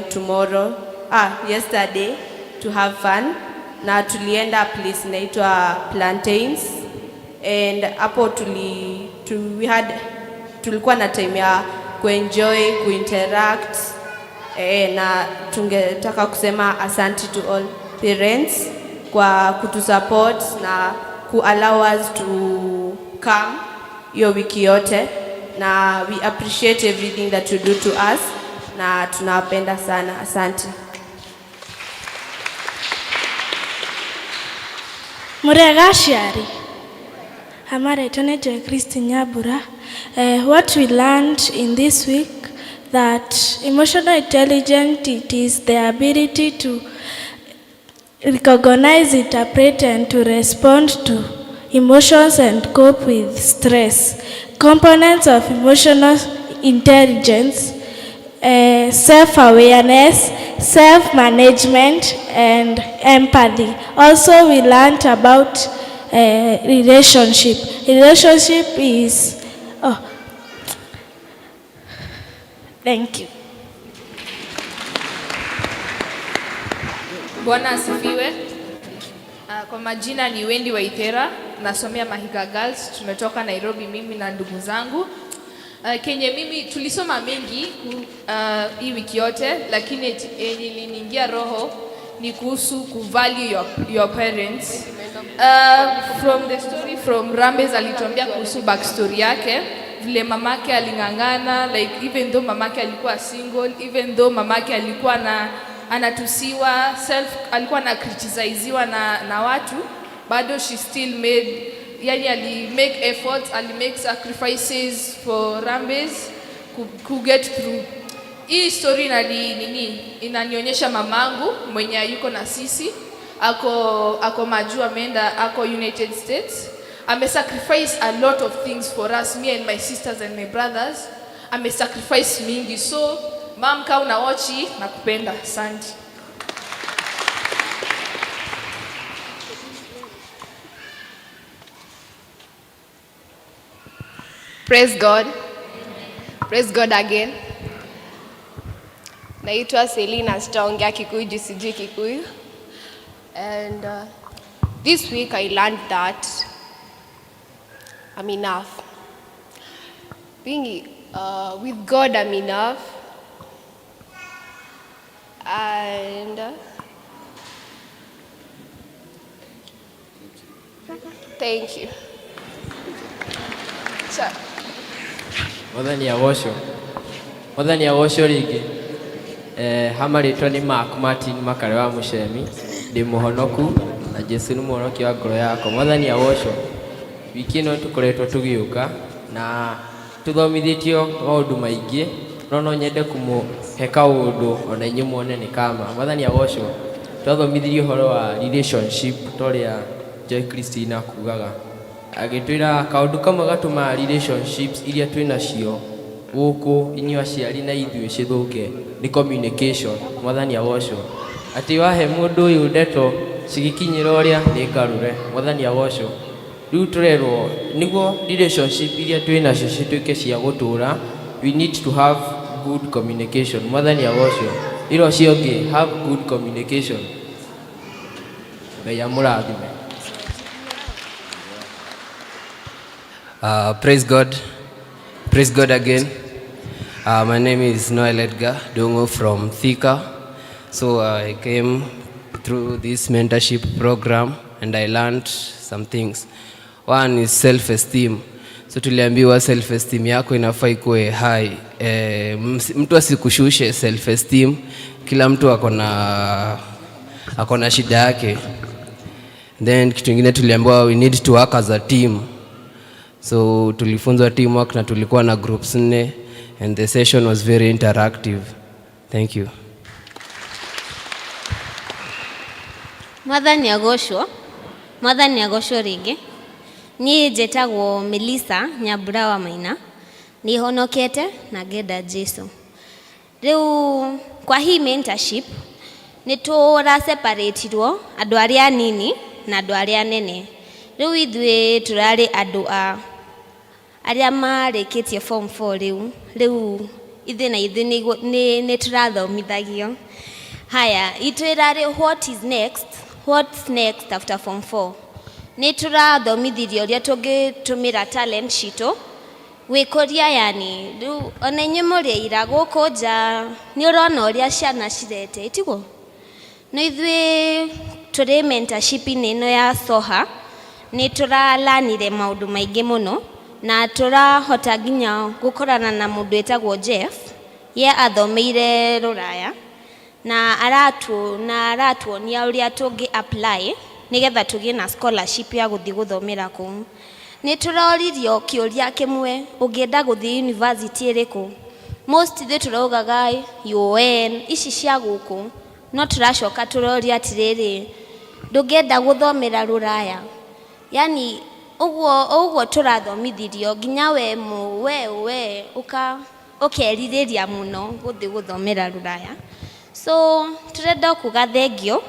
S16: yesterday to have fun, na tulienda place inaitwa Plantains, and hapo tulikuwa na time ya kuenjoy, kuinteract, na tungetaka kusema asante to all parents kwa kutusupport na ku allow us to come hiyo wiki yote, na we appreciate everything that you do to us, na tunawapenda sana. Asante.
S17: Murega aciari. Amaretwo nĩ Joy Christine Nyambura. What we learned in this week, that emotional intelligence, it is the ability to recognize, interpret, and to respond to emotions and cope with stress. Components of emotional intelligence, self-awareness, self-management, and empathy. Also, we learned about relationship. Relationship is, oh, thank you.
S23: Bwana asifiwe. Kwa majina ni Wendy Waithera, nasomea Mahiga Girls, tumetoka Nairobi mimi na ndugu zangu. Kenye mimi tulisoma mengi hii wiki yote, lakini yenye iliniingia roho ni kuhusu kuvalue your parents. From the story from Rambes alituambia kuhusu backstory yake, vile mamake aling'ang'ana, like even though mamake alikuwa single, even though mamake alikuwa na anatusiwa, self alikuwa na criticiziwa na watu, bado she still made, yani ali make efforts, ali make sacrifices for Rambes ku get through. Hii story inanionyesha mamangu mwenye yuko na sisi, ako majuu, ameenda, ako United States. Ame sacrifice a lot of things for us, me and my sisters and my brothers. Ame sacrifice mingi. So mam, ka una watch, nakupenda. Asante.
S24: Praise God. Praise God again. Naitwa Selina, sitaongea Kikuyu juu sijui Kikuyu. And this week I learned that I'm enough. Being with God, I'm enough. And thank you. So,
S19: Mwathani agocwo. Mwathani agocwo rĩngĩ. Ha marĩtwa nĩ Mark Martin Makare wa Mũcemi, ndĩ mũhonoku na Jesu nĩ mũhonokia wa ngoro yakwa. Mwathani agocwo. Wiki ĩno tũkoretwo tũgĩũka na tũthomithĩtio maũndũ maingĩ no no nyende kũmũhe kaũndũ ona inyuĩ muone nĩ kama. Mwathani agocwo. Twathomithirio ũhoro wa relationship ta ũrĩa Joy Christina kugaga agĩtwĩra kaũndũ kamwe gatũmaga relationships iria twĩ nacio gũkũ inyuĩ aciari na ithuĩ cithũke nĩ communication. Mwathani agocwo. Atĩ wahe mũndũ ũyũ ndeto cigĩkinyĩra ũrĩa nĩ ngarũre. Mwathani agocwo. Rĩu tũrerwo nĩguo relationship iria twĩ nacio cituĩke cia gũtũra, we need to have good communication. Mwathani agocwo. Ĩra ũcio ũngĩ, have good communication. Ngai amũrathime.
S2: Praise God. Praise God again. My name is Noel Edgar Dungo from Thika. So I came through this mentorship program and I learned some things. One is self-esteem. So tuliambiwa self-esteem yako inafaa ikuwe high. Mtu asikushushe self-esteem. Kila mtu akona shida yake. Then kitu ingine tuliambiwa we need to work as a team. So tulifunzwa teamwork na tulikuwa na groups nne and the session was very interactive. Thank you.
S8: Mwathani agocwo. Mwathani agocwo rĩngĩ. Niĩ njĩtagwo Melissa Nyambura wa Maina. Nĩ honokete na ngenda Jesu. Rĩu kwa hii mentorship nĩ tũra separatirwo andũ arĩa anini na andũ arĩa anene. Rĩu ithuĩ tũrarĩ andũ a arĩa marĩkĩtie form 4 rĩu. Rĩu ithuĩ na ithuĩ nĩ tũrathomithagio. Haya, itũ ĩrarĩ what is next? What's next after form 4? Nĩ tũrathomithirio ũrĩa tũngĩtũmĩra talent citũ gwĩkũria, yani rĩu ona inyuĩ mũrĩ aira gũkũ nja nĩ ũrona ũrĩa ciana cirete, tiguo? No ithuĩ tũrĩ mentorship-inĩ ĩno ya SOHA nĩ tũralanire maũndũ maingĩ mũno na tũrahota nginya gũkorana na mũndũ wĩtagwo Jeff. Ye athomeire rũraya na aratuonia ũrĩa tũngĩ apply nĩgetha tũgĩe na scholarship ya gũthiĩ gũthomera kũu. Nĩ tũroririo kĩũria kĩmwe, ũngĩenda gũthiĩ university ĩrĩkũ? Most ithuĩ tũraugaga UoN, ici cia gũkũ, no tũracoka tũrorio atĩrĩrĩ, ndũngĩenda gũthomera rũraya? Yani ũguo ũguo tũrathomithirio nginya we mũ we we ũka ũkerirĩria mũno gũthiĩ gũthomera rũraya. So tũrenda kuga thengio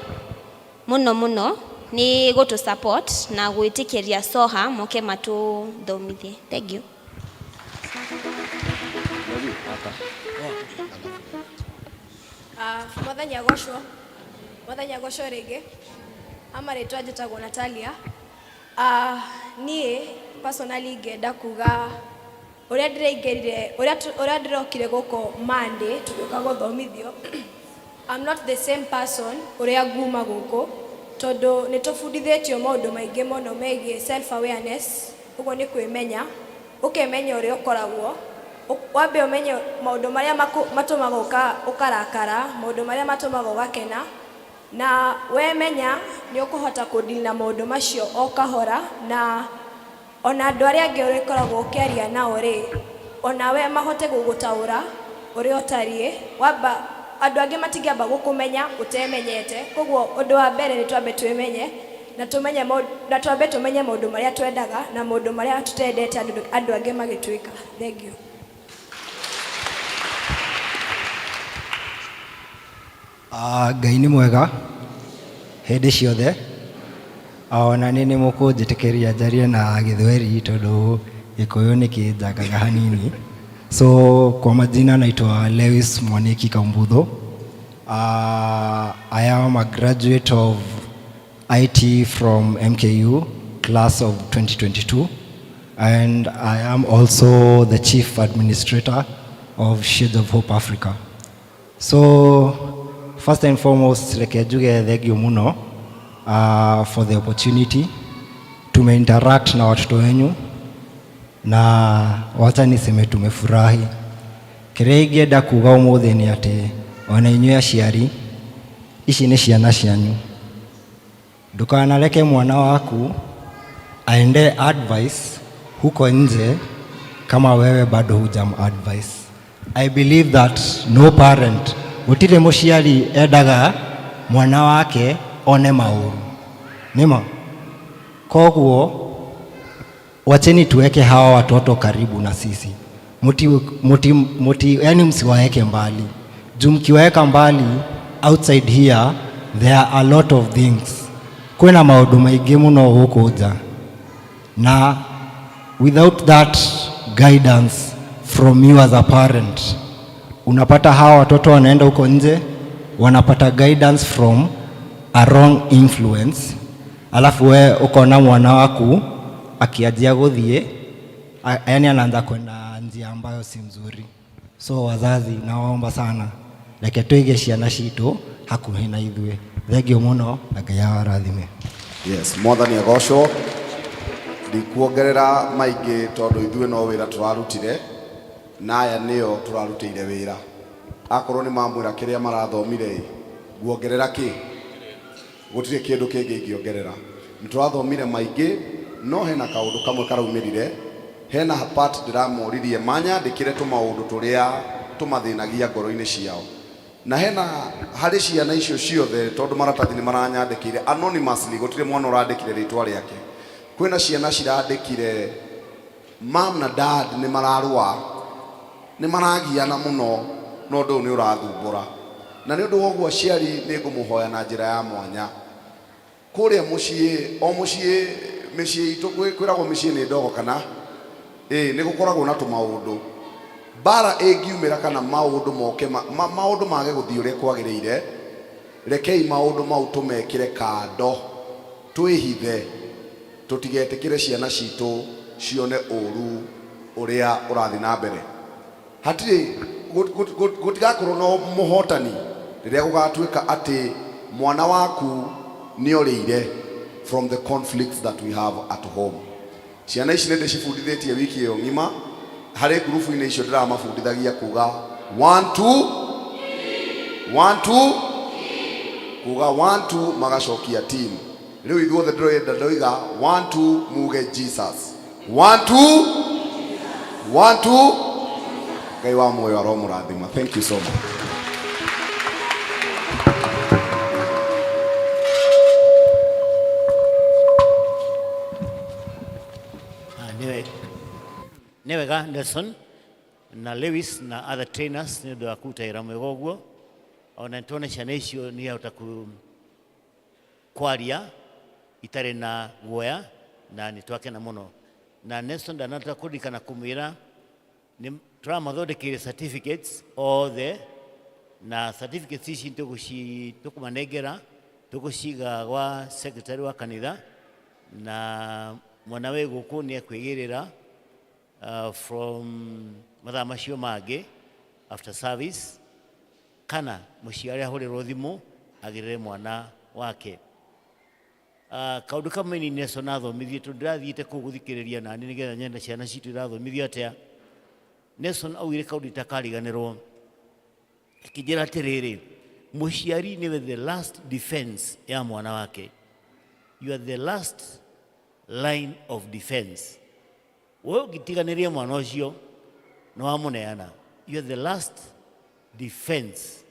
S8: mũno mũno nĩ gũtũ support na gwĩtĩkĩria SOHA moke matũthomithie. Thank you.
S24: Mwathani agocwo. Mwathani agocwo rĩngĩ. Ama rĩtwa njĩtagwo Natalia. Niĩ personally ingĩenda kuga ũrĩa ndĩraingĩrire, ũrĩa ndĩrokire gũkũ Monday tũgĩũka gũthomithio, I'm not the same person ũrĩa nguma gũkũ, tondũ nĩ tũbundithĩtio maũndũ maingĩ mũno megiĩ self awareness. Ũguo nĩ kwĩmenya, ũkemenya ũrĩa ũkoragwo, wambe ũmenye maũndũ marĩa matũmaga ũkarakara, maũndũ marĩa matũmaga ũgakena, na wemenya nĩ ũkũhota kũdeal na maũndũ macio o kahora. Na ona andũ arĩa angĩ ũrĩkoragwo ũkĩaria nao rĩ, onawe mahote gũgũtaũra ũrĩa ũtariĩ. Wamba andũ angĩ matingĩamba gũkũmenya ũtemenyete. Koguo ũndũ wa mbere nĩ twambe twĩmenye na tũmenye na twambe tũmenye maũndũ marĩa twendaga na maũndũ marĩa tũtendete andũ angĩ magĩtwĩka. Thank you.
S4: Ngai nĩ mwega hĩndĩ ciothe. Ona nĩ mũkũnjĩtĩkĩria njarie na Gĩthweri tondũ Gĩkũyũ nĩ kĩnjangaga hanini. So kwa majina naitwa Lewis Mwaniki Kaumbutho. I am a graduate of IT from MKU, class of 2022, and I am also the chief administrator of Shades of Hope Africa. So first and foremost, reke njuge thank you muno for the opportunity. Tumeinteract na watoto wenyu. Na wacha niseme tumefurahi. Kĩrĩa ingĩenda kuga ũmũthĩ nĩ atĩ ona inyuĩ aciari, ici nĩ ciana cianyu. Ndũkanareke mwana waku aende advice huko nje kama wewe bado hujam advice. I believe that no parent, gũtirĩ mũciari endaga mwana wake one maũru. Nĩma? Koguo wacheni tuweke hawa watoto karibu na sisi. Muti, muti, muti, yani msiwaeke mbali. Juu mkiwaeka mbali outside here there are a lot of things. Kwĩna maũndũ maingĩ mũno gũkũ nja na without that guidance from you as a parent, unapata hawa watoto wanaenda huko nje wanapata guidance from a wrong influence, alafu we ukona mwana waku akianjia gũthiĩ, yani anaanza kwenda njia ambayo si mzuri. So wazazi, nawaomba sana, reke tũige ciana citũ hakuhĩ na ithuĩ. Thengiũ mũno na Ngai awarathime.
S12: Yes, mwathani agocwo. Ndikuongerera maingĩ tondũ ithuĩ no wĩra tũrarutire na aya nĩo tũrarutĩire wĩra. Akorwo nĩ mamwĩra kĩrĩa marathomire ĩ, nguongerera kĩ? Gũtirĩ kĩndũ kĩngĩ ingĩongerera. Nĩ tũrathomire maingĩ no hena kaũndũ kamwe karaumĩrire. Hena part ndĩramoririe manyandĩkĩre tũmaũndũ tũrĩa tũmathĩnagia ngoro-inĩ ciao. Na hena harĩ ciana icio ciothe tondũ maratathi nĩ maranyandĩkĩire anonymously, gũtirĩ mwana ũrandĩkire rĩtwa rĩake. Kwĩna ciana cirandĩkire mam na dad nĩ mararũa, nĩ maragiana mũno na ũndũ ũyũ nĩ ũrathumbũra. Na nĩ ũndũ wa ũguo aciari nĩ ngũmũhoya na njĩra ya mwanya. Kũrĩa mũciĩ, o mũciĩ, mĩciĩ itũ kwĩragwo mĩciĩ nĩ ndogo kana? Ĩĩ, nĩ gũkoragwo na tũmaũndũ. Mbara ĩngiumĩra kana maũndũ moke maũndũ mage gũthiĩ ũrĩa kwagĩrĩire, rekei maũndũ mau tũmekĩre kando, twĩhithe, tũtigetĩkĩre ciana citũ cione ũru ũrĩa ũrathiĩ na mbere. Hatirĩ gũtigakorwo na mũhotani rĩrĩa gũgatuĩka atĩ mwana waku nĩorĩire from the conflicts that we have at home. Ciana ici nĩ ndĩcibundithĩtie wiki ĩyo ng'ima harĩ ngurubu-inĩ icio ndĩramabundithagia kuga 1 2 1 2, kuga 1 2 magacokia team. Rĩu ithuothe ndĩrenda ndoiga 1 2 muge Jesus. 1 2 1 2. Ngai wa muoyo aromũrathima. Thank you so much.
S10: Ah, nĩ wega Nelson na Lewis na other trainers nĩ ũndũ wa kũruta wĩra mwega ũguo. Ona nĩtuone ciana icio nĩ ihota kwaria itarĩ na guoya na nĩ twakena mũno. Na Nelson ndanahota kũririkana kũmwĩra nĩ tũramathondekeire certificates othe, na certificates ici tũkũmanengera, tũgũciga gwa secretary wa kanitha, na mwana wĩ gũkũ nĩ ekwĩgĩrĩra from mathaa macio mangĩ after service, kana mũciari ahũrĩrwo thimũ agĩrĩre mwana wake. Kaũndũ kamwe ni Nelson athomithirie tondũ ndĩrathiĩte kũu gũthikĩrĩria nani nĩgetha nyone ciana citũ irathomithio atĩa. Nelson augire kaũndũ itakariganĩrwo, akĩnjĩra atĩrĩrĩ, mũciari nĩwe the last defense ya mwana wake. You are the last line of defense. Wewe ũngĩtiganĩria mwana ũcio nĩ wamũneana. You are the last defense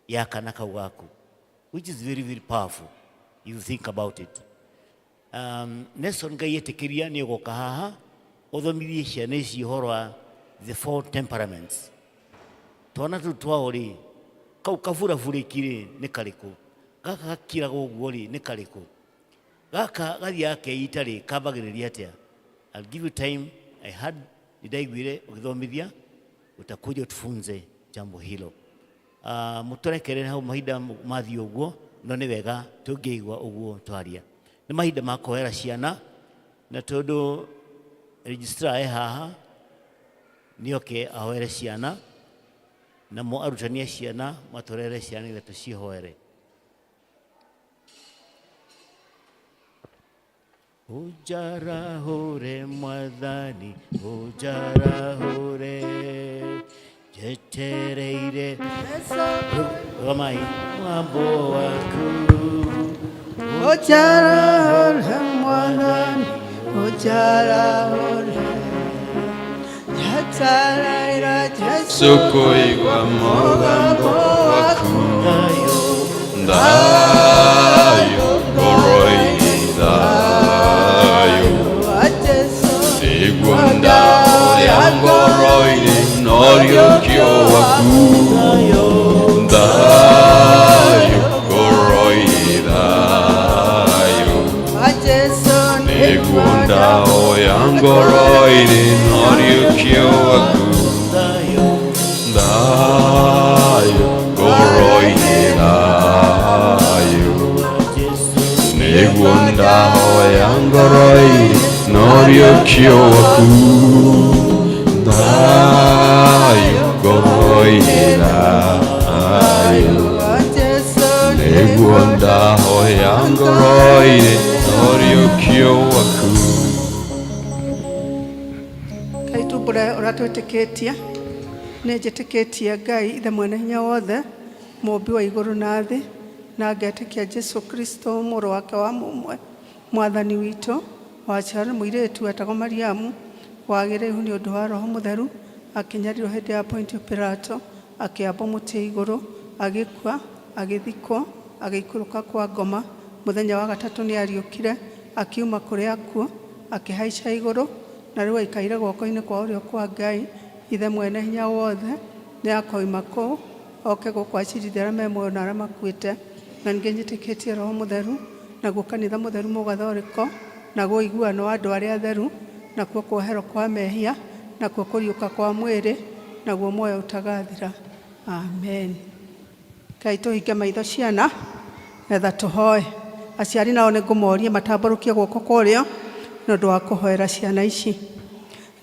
S10: ya kana kau gaku, which is very very powerful if you think about it. Nelson Ngai etĩkĩria nĩ ũgoka haha ũthomithie ciana ici ũhoro wa the four temperaments. Twana tũu twao rĩ, kau kaburaburĩki rĩ nĩ karĩkũ? Gaka gakiraga ũguo rĩ nĩ karĩkũ? Gaka gathiaga keita rĩ kambagĩrĩria atĩa? I'll give you time. I had nĩndaiguire ũgĩthomithia, utakuja utufunze jambo hilo. Mũtũrekerere hau mahinda mathiĩ ũguo, no nĩ wega tũngĩigua ũguo twaria. Nĩ mahinda ma kũhoera ciana, na tondũ registrar e haha nĩoke ahoere ciana, namo arutani a ciana matũrehere ciana nĩgetha tũcihoere. Ũnjarahũre Mwathani, ũnjarahũre, njetereire rũgamai mwambo waku.
S11: Ũnjarahũre Mwathani, ũnjarahũre, njetereire Jesũ
S7: Sukuigua mũgambo waku Thayũ ngoro-inĩ thayũ Nĩguo ndahoya ngoro-inĩ noriũkio waku Thayũ ngoro-inĩ thayũ Nĩguo ndahoya ngoro-inĩ noriũkio waku Thayũ ngoro-inĩ thayũ Nĩguo ndahoya ngoro-inĩ noriũkio waku Thayũ ngoro-inĩ thayũ Nĩguo ndahoya ngoro-inĩ noriũkio waku.
S11: Ngai tumbũre ũrĩa twĩtĩkĩtie. Nĩ njĩtĩkĩtie Ngai Ithe mwene hinya wothe, mũũmbi wa igũrũ na thĩ, na ngetĩkia Jesu Kristo mũrũ wake wa mũmwe, mwathani witũ, waciarwo nĩ mũirĩtu wetagwo Mariamu, wagĩire ihu nĩ ũndũ wa Roho Mũtheru, akĩnyarirwo hĩndĩ ya Pontio Pilato, akĩambwo mũtĩ igũrũ, agĩkua, agĩthikwo, agĩikũrũka kwa ngoma, mũthenya wa gatatũ nĩ ariũkire, akiuma kũrĩ akuũ, akĩhaica igũrũ, na rĩu aikaire guoko-inĩ kwa ũrĩo kwa Ngai, Ithe mwene hinya wothe, nĩ akoima kũu, oke gũkũ acirithie arĩa me muoyo na arĩa makuĩte. Na ningĩ njĩtĩkĩtie Roho Mũtheru, naguo kanitha mũtheru mũgathorĩko, naguo ũiguano wa andũ arĩa atheru, nakuo kuoherwo kwa mehia, nakuo kũriũka kwa mwĩrĩ, naguo muoyo ũtagathira. Amen. Ngai tũhinge maitho ciana, getha tũhoe. Aciari nao nĩ ngũmoria matambũrũkie guoko kwa ũrĩo nĩ ũndũ wa kũhoera ciana ici.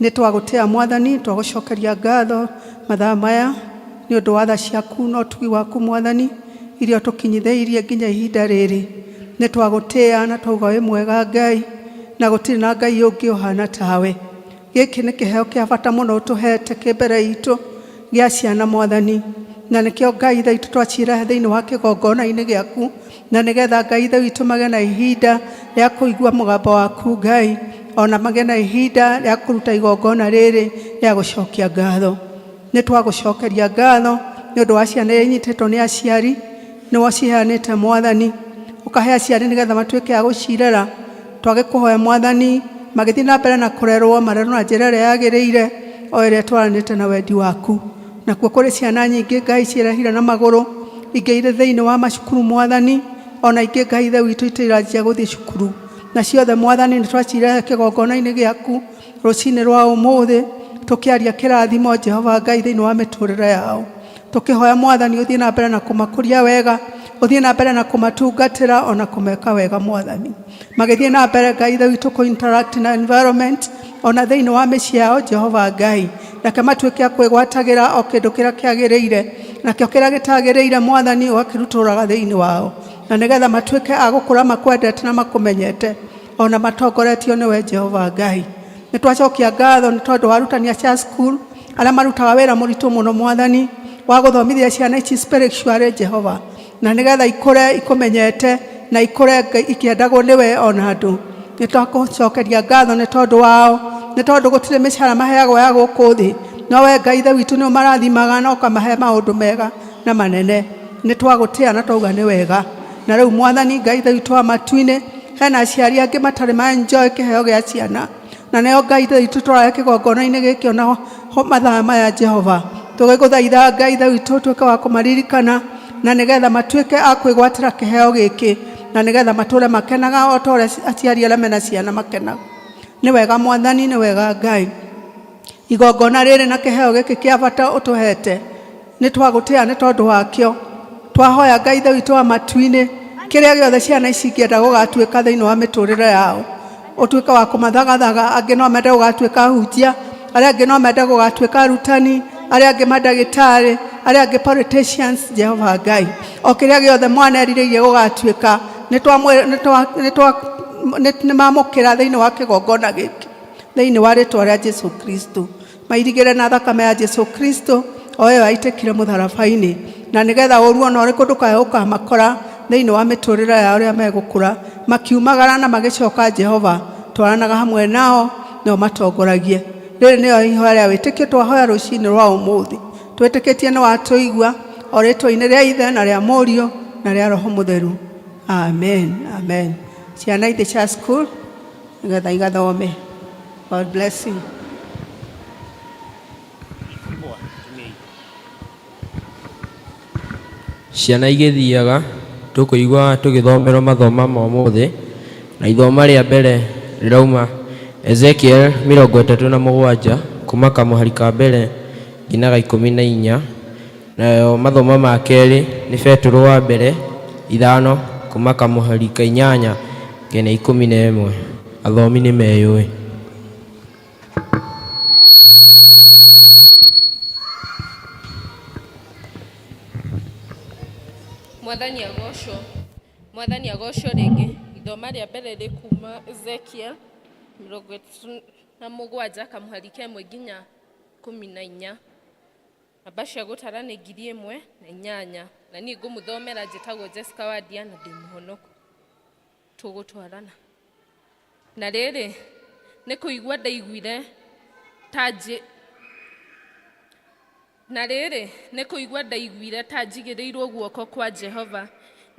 S11: Nĩ twagũtĩa Mwathani, twagũcokeria ngatho mathaa maya nĩ ũndũ wa tha ciaku na ũtugi waku Mwathani, iria ũtũkinyithĩirie nginya ihinda rĩrĩ. Nĩ twagũtĩa na twauga wĩ mwega Ngai, na gũtirĩ na Ngai ũngĩ ũhana tawe. Gĩkĩ nĩ kĩheo kĩa bata mũno ũtũhete kĩ mbere itũ gĩa ciana Mwathani, na nĩkĩo Ngai Ithe witũ twacirehe thĩinĩ wa kĩgongona-inĩ gĩaku, na nĩgetha Ngai Ithe witũ magĩe na ihinda rĩa kũigua mũgambo waku Ngai, ona magĩe na ihinda rĩa kũruta igongona rĩrĩ rĩa gũcokia ngatho. Nĩ twagũcokeria ngatho nĩ ũndũ wa ciana iria inyitĩtwo nĩ aciari, nĩwe ũciheanĩte Mwathani, ũkahe aciari nĩgetha matuĩke a gũcirera. Twagĩkũhoya Mwathani, magĩthiĩ na mbere na kũrerwo, marerwo na njĩra ĩrĩa yagĩrĩire, o ĩrĩa ĩtwaranĩte na wendi waku. Nakuo kũrĩ ciana nyingĩ Ngai ciĩrehire na magũrũ, ingĩ irĩ thĩinĩ wa macukuru Mwathani, ona ingĩ Ngai Ithe witũ itiranjia gũthiĩ cukuru. Na ciothe Mwathani nĩ twacirehe kĩgongona-inĩ gĩaku rũcinĩ rwa ũmũthĩ, tũkĩaria kĩrathimo Jehova Ngai thĩinĩ wa mĩtũrĩre yao. Tũkĩhoya Mwathani ũthiĩ na mbere na kũmakũria wega, ũthiĩ na mbere na kũmatungatĩra ona kũmeka wega Mwathani. Magĩthiĩ na mbere Ngai Ithe witũ kũ interact na environment ona thĩinĩ wa mĩciĩ yao Jehova Ngai, reke matuĩke a kwĩgwatagĩra o kĩndũ kĩrĩa kĩagĩrĩire, nakĩo kĩrĩa gĩtagĩrĩire Mwathani ũgakĩrutũrũraga thĩinĩ wao, na nĩgetha matuĩke a gũkũra makwendete na makũmenyete ona matongoretio nĩwe Jehova Ngai. Nĩ twacokia ngatho nĩ tondũ wa arutani a Church School arĩa marutaga wĩra mũritũ mũno Mwathani wa gũthomithia ciana ici spiritually Jehova, na nĩgetha ikũre ikũmenyete na ikũre ikĩendagwo nĩwe ona andũ. Nĩ twakũcokeria ngatho nĩ tondũ wao, nĩ tondũ gũtirĩ mĩcara maheagwo ya gũkũ thĩ, no we Ngai Ithe witũ nĩ ũmarathimaga na ũkamahe maũndũ mega na manene. Nĩ twagũtĩa na twauga nĩ wega. Na rĩu Mwathani Ngai Ithe witũ wa matu-inĩ, hena aciari angĩ matarĩ ma enjoy kĩheo gĩa ciana, na nĩo Ngai Ithe witũ tũrahe kĩgongona-inĩ gĩkĩ ona ho mathaa maya Jehova. Tũgĩgũthaitha Ngai Ithe witũ ũtuĩke wa kũmaririkana, na nĩgetha matuĩke a kwĩgwatĩra kĩheo gĩkĩ, na nĩgetha matũre makenaga o ta ũrĩa aciari arĩa mena ciana makenaga. Nĩ wega Mwathani, nĩ wega Ngai. Igongona rĩrĩ na kĩheo gĩkĩ kĩa bata ũtũhete, nĩ twagũtĩa nĩ tondũ wakĩo. Twahoya Ngai Ithe witũ wa matu-inĩ, kĩrĩa gĩothe ciana ici ingĩenda gũgatuĩka thĩinĩ wa mĩtũrĩre yao, ũtuĩke wa kũmathagathaga. Angĩ no mende gũgatuĩka ahunjia, arĩa angĩ no mende gũgatuĩka arutani, arĩa angĩ mandagĩtarĩ, arĩa angĩ politicians. Jehova Ngai, o kĩrĩa gĩothe mwana erirĩirie gũgatuĩka, nĩ Nĩ mamũkĩra thĩinĩ wa kĩgongona gĩkĩ thĩinĩ wa rĩtwa rĩa Jesu Kristo. Mairigĩre na thakame ya Jesu Kristo o ĩyo yaitĩkire mũtharaba-inĩ, na nĩgetha ũru ona ũrĩkũ ndũkae ũkamakora thĩinĩ wa mĩtũrĩre yao rĩrĩa megũkũra makiumagara na magĩcoka. Jehova, twaranaga hamwe nao na ũmatongoragie. Rĩrĩ nĩyo ihoya rĩa wĩtĩkio twahoya rũcinĩ rwa ũmũthĩ, twĩtĩkĩtie nĩ watũigua, o rĩtwa-inĩ rĩa Ithe na rĩa Mũriũ na rĩa Roho Mũtheru. Amen, amen. Ciana ithe cia school nĩgetha igathome. God bless you.
S19: Ciana igĩthiaga, tũkũigua tũgĩthomerwo mathoma ma ũmũthĩ, na ithoma rĩa mbere rĩrauma Ezekiel 37, kuma kamũhari ka mbere nginya ga 14. Nayo mathomo ma kerĩ nĩ Betũrũ wa mbere 5, kuma kamũhari ka 8 nginya 11. Athomi nĩ meyũĩ.
S5: Mwathani agocwo. Mwathani agocwo rĩngĩ. Ithoma rĩa mbere rĩ kuma Ezekiel 37, kamũhari ka 1 nginya 14. Namba cia gũtara nĩ 1008. Na niĩ ngũmũthomera njĩtagwo Jessica Wadia na ndĩ mũhonoku. Tũgũtwarana. Na rĩrĩ, nĩ kũigua ndaiguire ta njĩ na rĩrĩ, nĩ kũigua ndaiguire ta njigĩrĩirwo guoko kwa Jehova,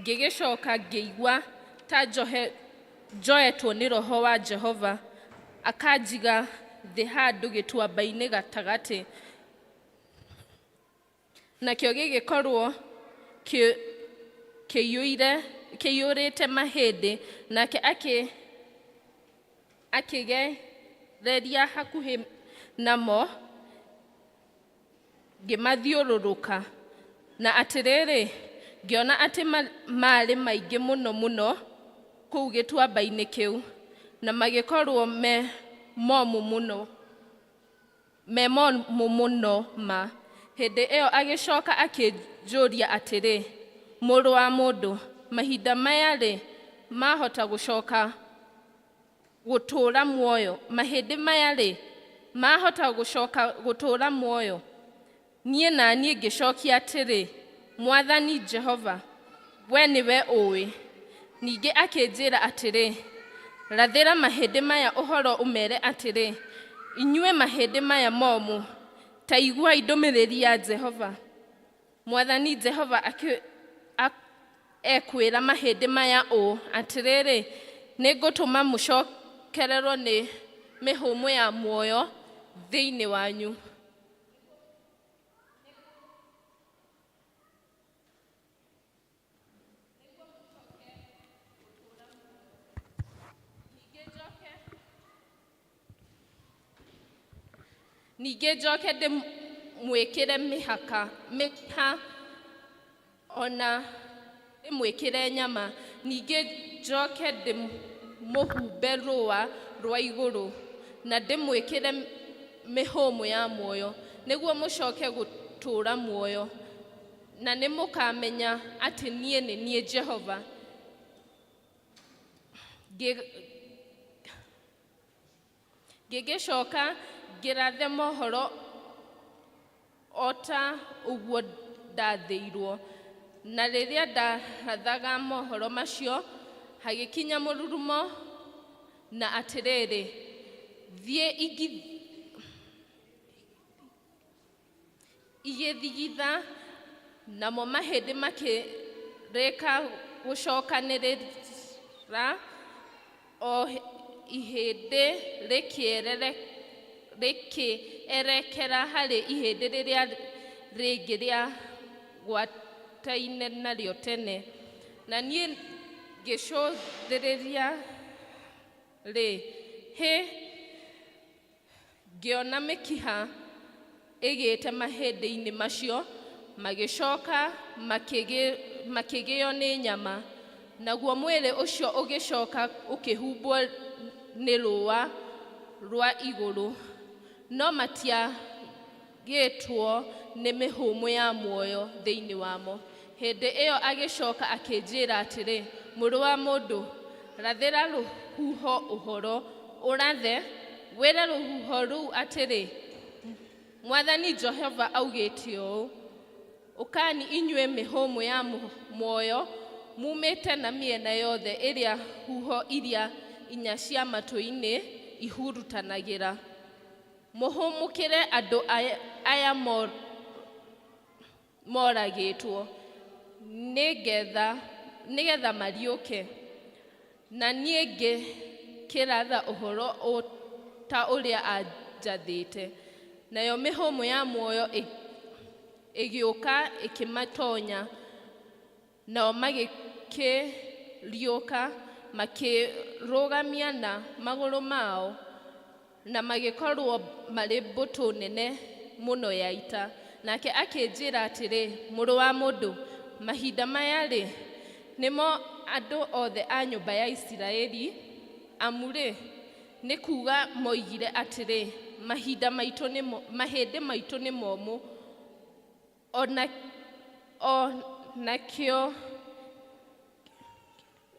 S5: ngĩgĩcoka ngĩigua ta njoetwo nĩ Roho wa Jehova, akanjiga thĩ handũ gĩtuamba-inĩ gatagatĩ, nakĩo gĩgĩkorwo kĩiyũrĩte mahĩndĩ, nake akĩgereria hakuhĩ namo, ngĩmathiũrũrũka. Na atĩrĩrĩ, ngĩona atĩ maarĩ maingĩ mũno mũno kũu gĩtuamba-inĩ kĩu, na magĩkorwo me momũ mũno, me momũ mũno ma. Hĩndĩ ĩyo agĩcoka akĩnjũria atĩrĩ, mũrũ wa mũndũ, mahinda maya-rĩ, mahota gũcoka gũtũũra muoyo? Mahĩndĩ maya-rĩ, mahota gũcoka gũtũũra muoyo? Niĩ na niĩ ngĩcokia atĩrĩ, Mwathani Jehova, we nĩwe ũĩ. Ningĩ akĩnjĩra atĩrĩ, rathĩra mahĩndĩ maya ũhoro ũmeere atĩrĩ, inyuĩ mahĩndĩ maya momũ, ta iguai ndũmĩrĩri ya Jehova. Mwathani Jehova ekwĩra mahĩndĩ maya ũũ, atĩrĩrĩ, nĩngũtũma mũcokererwo nĩ mĩhũmũ ya muoyo thĩinĩ wanyu. Ningĩ njoke ndĩmwĩkĩre mĩhaka mĩha ona ndĩmwĩkĩre nyama, ningĩ njoke ndĩmũhumbe rũa rwa igũrũ, na ndĩmwĩkĩre mĩhũmũ ya muoyo, nĩguo mũcoke gũtũũra muoyo, na nĩmũkamenya atĩ niĩ nĩ niĩ Jehova. Ngĩgĩcoka ngĩrathe mohoro o ta ũguo ndathĩirwo. Na rĩrĩa ndarathaga mohoro macio, hagĩkinya mũrurumo, na atĩrĩrĩ, thiĩ igĩthigitha, namo mahĩndĩ makĩrĩka gũcokanĩrĩra, o ihĩndĩ rĩkĩerekera harĩ ihĩndĩ rĩrĩa rĩngĩ rĩa gwataine narĩo tene. Na niĩ ngĩcũthĩrĩria rĩ, hĩ, ngĩona mĩkiha ĩgĩte mahĩndĩ-inĩ macio, magĩcoka makĩgĩo nĩ nyama, naguo mwĩrĩ ũcio ũgĩcoka ũkĩhumbwo nĩ rũũa rwa igũrũ, no matiagĩtwo nĩ mĩhũmũ ya muoyo thĩinĩ wamo. Hĩndĩ ĩyo agĩcoka akĩnjĩra atĩrĩ, mũrũ wa mũndũ, Rathĩra rũhuho ũhoro, ũrathe, wĩre rũhuho rũu atĩrĩ, Mwathani Jehova augĩte ũũ, ũkani inyuĩ mĩhũmũ ya muoyo, mumĩte na mĩena yothe ĩrĩa huho iria inya cia matũ-inĩ ihurutanagĩra, mũhũmũkĩre andũ aya moragĩtwo, nĩgetha mariũke. Na niĩ ngĩkĩratha ũhoro ta ũrĩa anjathĩte. Nayo mĩhũmũ ya muoyo ĩgĩũka ĩkĩmatonya, nao magĩkĩriũka, makĩrũgamia na magũrũ mao, na magĩkorwo marĩ mbũtũ nene mũno ya ita. Nake akĩnjĩra atĩrĩ, mũrũ wa mũndũ, mahinda maya-rĩ, nĩmo andũ othe a nyũmba ya Isiraeli, amu-rĩ, nĩ kuuga moigire atĩrĩ, mahinda maitũ nĩmo, mahĩndĩ maitũ nĩ momũ,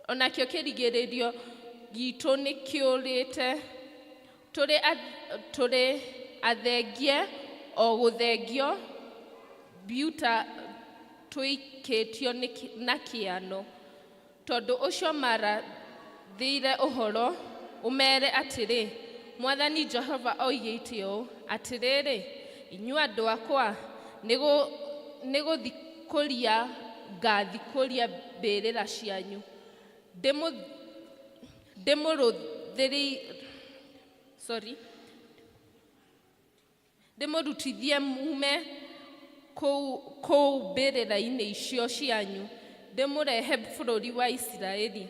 S5: onakĩo kĩrigĩrĩrio gitũ nĩkĩũrĩte, tũrĩ athengie o gũthengio mbiuta tũikĩtio na kĩano. Tondũ ũcio marathĩire ũhoro, ũmeere atĩrĩ, Mwathani Jehova oigĩte ũũ, atĩrĩrĩ, inyuĩ andũ akwa, nĩgũthikũria ngathikũria mbĩrĩra cianyu, ndĩmũrutithie mume kũu mbĩrĩra-inĩ icio cianyu, ndĩmũrehe bũrũri wa Isiraeli.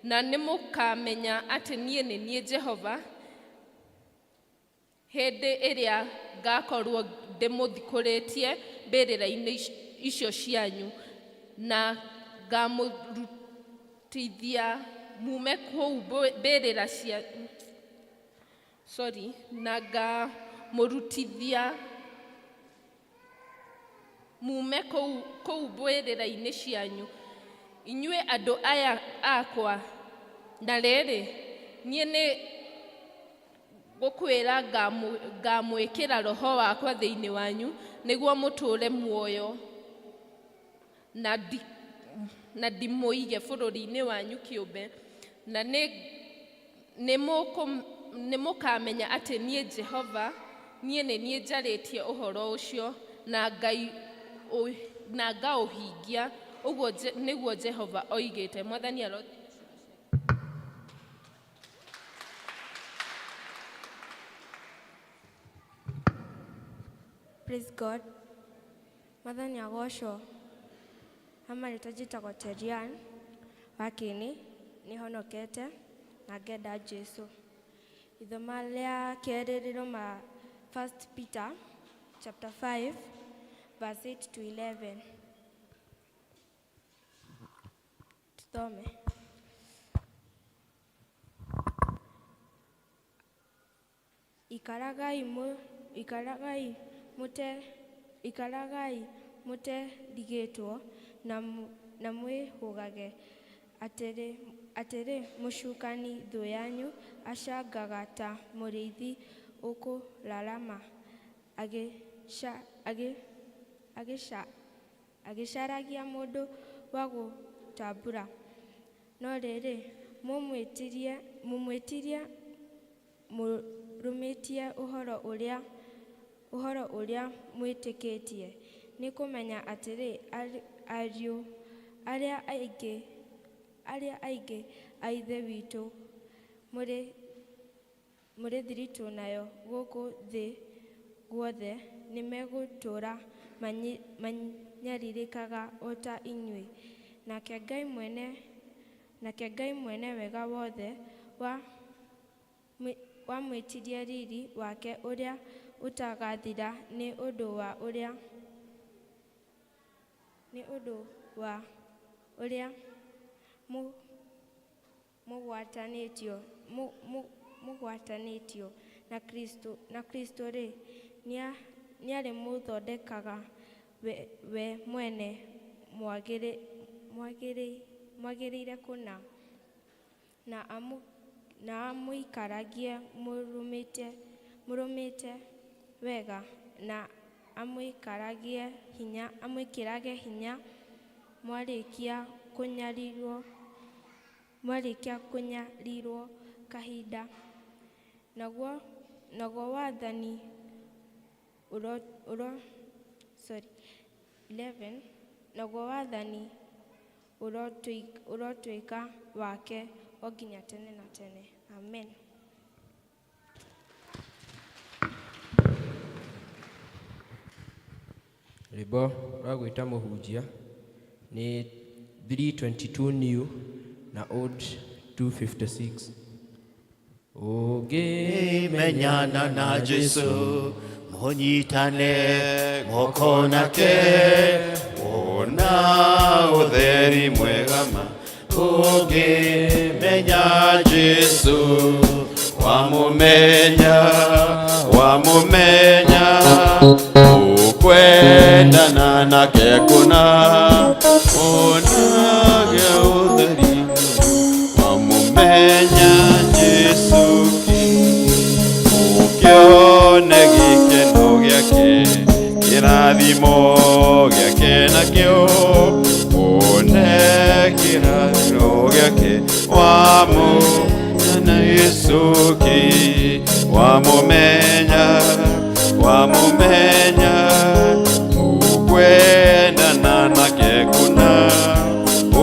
S5: Na nĩmũkamenya atĩ niĩ nĩ niĩ Jehova, hĩndĩ ĩrĩa ngakorwo ndĩmũthikũrĩtie mbĩrĩra-inĩ icio cianyu, na ngamũrutithia mume kũu mbĩrĩra cia, sorry, na ngamũrutithia mume kũu mbĩrĩra-inĩ cianyu, inyuĩ andũ aya akwa. Na rĩrĩ, niĩ nĩ gũkwĩra ngamwĩkĩra roho wakwa thĩinĩ wanyu, nĩguo mũtũũre muoyo, na ndimũige bũrũri-inĩ wanyu kĩũmbe. Na nĩmũkamenya atĩ niĩ Jehova, niĩ nĩ niĩ njarĩtie ũhoro ũcio, na ngaũhingia. Ũguo nĩguo Jehova oigĩte. Mwathani arothime.
S6: Praise God. Mwathani agocwo. Amarĩtwa njĩtagwo Terian wa Kĩni, nĩhonokete na ngenda Jesũ. Ithoma rĩa kerĩ rĩroma 1 Peter chapter 5 verse 8 to 11. Tuthome. Ikaragai mũterigĩtwo na mwĩhũgage atĩrĩ mũcukani thũ yanyu acangaga ta mũrĩithi ũkũrarama agĩcaragia mũndũ wa gũtambura. No rĩrĩ, mũmwĩtirie mũrũmĩtie ũhoro ũrĩa mwĩtĩkĩtie, nĩ kũmenya atĩrĩ ariũ arĩa aingĩ a Ithe witũ mũrĩ thiritũ nayo gũkũ thĩ guothe nĩmegũtũũra manyarirĩkaga o ta inyuĩ. Nake Ngai mwene wega wothe wamwĩtirie riri wake ũrĩa ũtagathira nĩ ũndũ wa ũrĩa mũgwatanĩtio na Kristo-rĩ, nĩarĩmũthondekaga we mwene mwagĩrĩire kũna, Na amu, na amũikaragie mũrũmĩte, mũrũmĩte wega na amwĩkaragie hinya amwĩkĩrage hinya mwarĩkia kũnyarirwo mwarĩkia kũnyarirwo kahinda naguo naguo wathani ũro, ũro, sorry, 11 naguo wathani ũrotuĩka wake o nginya tene na tene. Amen.
S19: Rwĩmbo rwa gwĩta mũhunjia nĩ 322 new na old 256.
S10: Ũngĩmenyana na Jesu mũnyitane moko nake
S7: wona ũtheri mwega ma ũngĩmenya Jesu wamũmenya wamũmenya ũkwendana nake kũna onage ũtheri wamũmenya Jesu ki ũkĩone gĩkeno gĩake kĩrathimo gĩake nakĩo one kĩrathimo gĩake wamũmenya Yesu ki wamũmenya wamũmenya ũkwendana nake kũna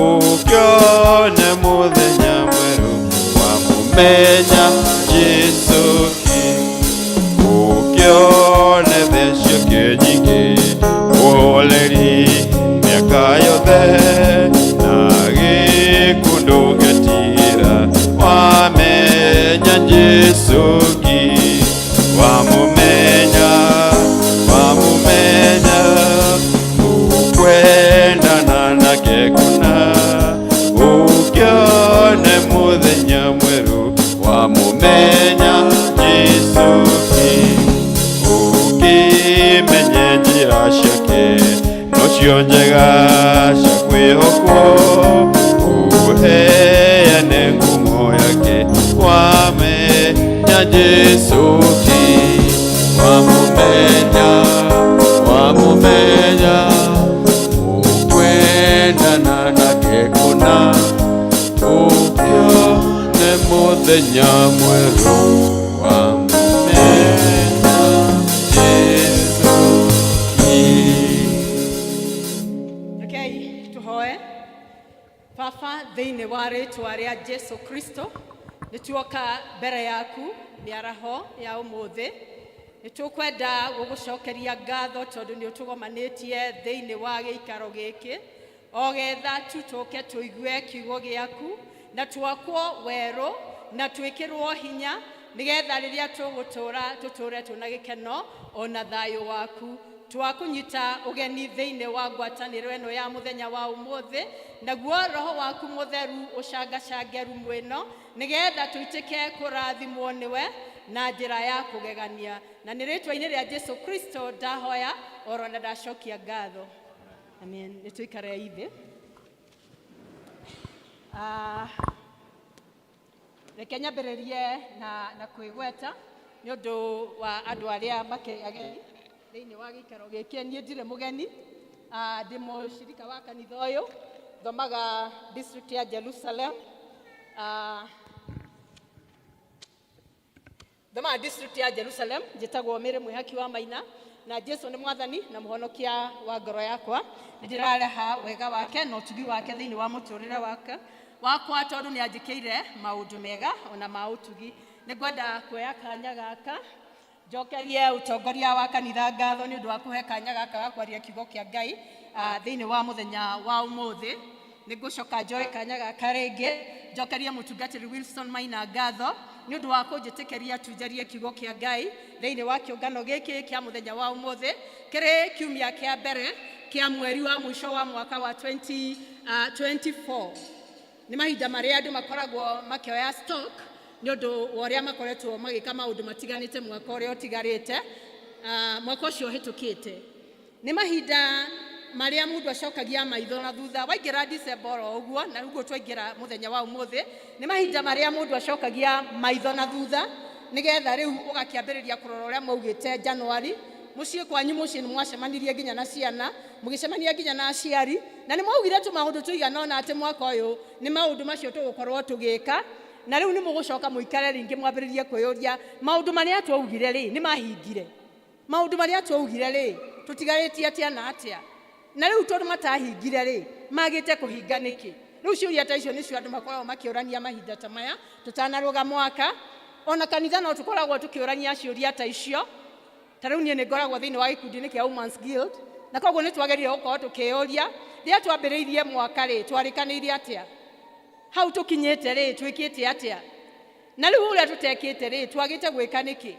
S7: ũkĩone mũthenya mwerũ wamũmenya Jesu ki ũkĩone theciake nyingĩ ũholeri mĩaka yothe na gĩkuũ ndũngĩtigĩra wamenya Jesu ki wamũmenya wamũmenya ũkwendana nake kũna ũkĩone mũthenya mwerũ wamũmenya Jesu ki ũkĩmenye njĩra ciake nocio njega cia kwĩhokwo ũheane ngumo yake wamenya Jesu ki wamũmenya wamũmenya ũkwendana nake kũna ũkĩone mũthenya mwerũ wamũmenya Jesu ki.
S14: Rekei tũhoe. Baba, thĩinĩ wa rĩtwa rĩa Jesu Kristo, nĩ tuoka mbere yaku mĩaraho ya ũmũthĩ. Nĩ tũkwenda gũgũcokeria ngatho tondũ nĩ ũtũgomanĩtie thĩinĩ wa gĩikaro gĩkĩ o getha tu tũke tũigue kiugo gĩaku na twakwo werũ na twĩkĩrwo hinya nĩgetha rĩrĩa tũgũtũra tũtũre twĩna gĩkeno ona thayũ waku. Twakũnyita ũgeni thĩinĩ wa ngwatanĩro ĩno ya mũthenya wa ũmũthĩ naguo roho waku mũtheru ũcangacange rumu ĩno nĩgetha tũitĩke kũrathimwo nĩwe na njĩra ya kũgegania na nĩ rĩtwa-inĩ rĩa Jesu Kristo ndahoya oro na ndacokia ngatho. Amen. Nĩ tũikare thĩ. Ah, reke nyambĩrĩrie na kwĩgweta nĩ ũndũ wa andũ arĩa makĩrĩ ageni thĩinĩ wa gĩikaro gĩkĩ. Niĩ ndirĩ mũgeni, ah, ndĩ mũcirika wa kanitha ũyũ, thomaga district ya Jerusalem. Ah, thomaga district ya Jerusalem, njĩtagwo Mary Mwĩhaki wa Maina na Jesu nĩ mwathani na mũhonokia wa ngoro yakwa. Nĩ ndĩrareha wega wake na ũtugi wake thĩinĩ wa mũtũrĩre wake wakwa tondũ nĩ anjĩkĩire maũndũ mega ona ma ũtugi. Nĩ ngwenda kuoya kanya gaka njokerie ũtongoria wa kanitha ngatho nĩ ũndũ wa kũhe kanya gaka ga kwaria kiugo kĩa Ngai thĩinĩ wa mũthenya wa ũmũthĩ. Nĩ ngũcoka njoe kanya gaka rĩngĩ njokerie mũtungatĩri Wilson Maina ngatho nĩ ũndũ wa kũnjĩtĩkĩria tunjarie kiugo kĩa Ngai thĩinĩ wa kĩũngano gĩkĩ kĩa mũthenya wa ũmũthĩ kĩrĩ kiumia kĩa mbere kĩa mweri wa mũico wa mwaka wa 2024. Nĩ mahinda marĩa andũ makoragwo makĩoya stock nĩ ũndũ wa ũrĩa makoretwo magĩka maũndũ matiganĩte mwaka ũrĩa ũtigarĩte, mwaka ũcio ũhĩtũkĩte. Nĩ mahinda Marĩa mũndũ acokagia maitho na thutha waingĩra December oro ũguo, na ũguo twaingĩra mũthenya wa ũmũthĩ, nĩ mahinda marĩa mũndũ acokagia maitho na thutha nĩgetha rĩu ũgakĩambĩrĩria kũrora ũrĩa mwaugĩte January. Mũciĩ kwanyu, mũciĩ nĩ mwacemanirie nginya na ciana, mũgĩcemania nginya na aciari, na nĩ mwaugire tũmaũndũ tũigana ũna atĩ mwaka ũyũ nĩ maũndũ macio tũgũkorwo tũgĩka. Na rĩu nĩ mũgũcoka mũikare rĩngĩ mwambĩrĩrie kwĩyũria maũndũ marĩa twaugire rĩ nĩ mahingire, maũndũ marĩa twaugire rĩ tũtigarĩtie atĩa na atĩa, na rĩu tondũ matahingire rĩ magĩte kũhinga nĩkĩ? Rĩu ciũria ta icio nĩcio andũ makoragwo makĩũrania mahinda ta maya tũtanarũga mwaka. Ona kanitha no tũkoragwo tũkĩũrania ciũria ta icio. Ta rĩu niĩ nĩ ngoragwo thĩinĩ wa gĩkundi-inĩ kĩa Women's Guild, na koguo nĩ twagĩrĩire gũkorwo tũkĩyũria rĩrĩa twambĩrĩirie mwaka rĩ twarĩkanĩire atĩa, hau tũkinyĩte rĩ twĩkĩte atĩa, na rĩu ũrĩa tũtekĩte rĩ twagĩte gwĩka nĩkĩ,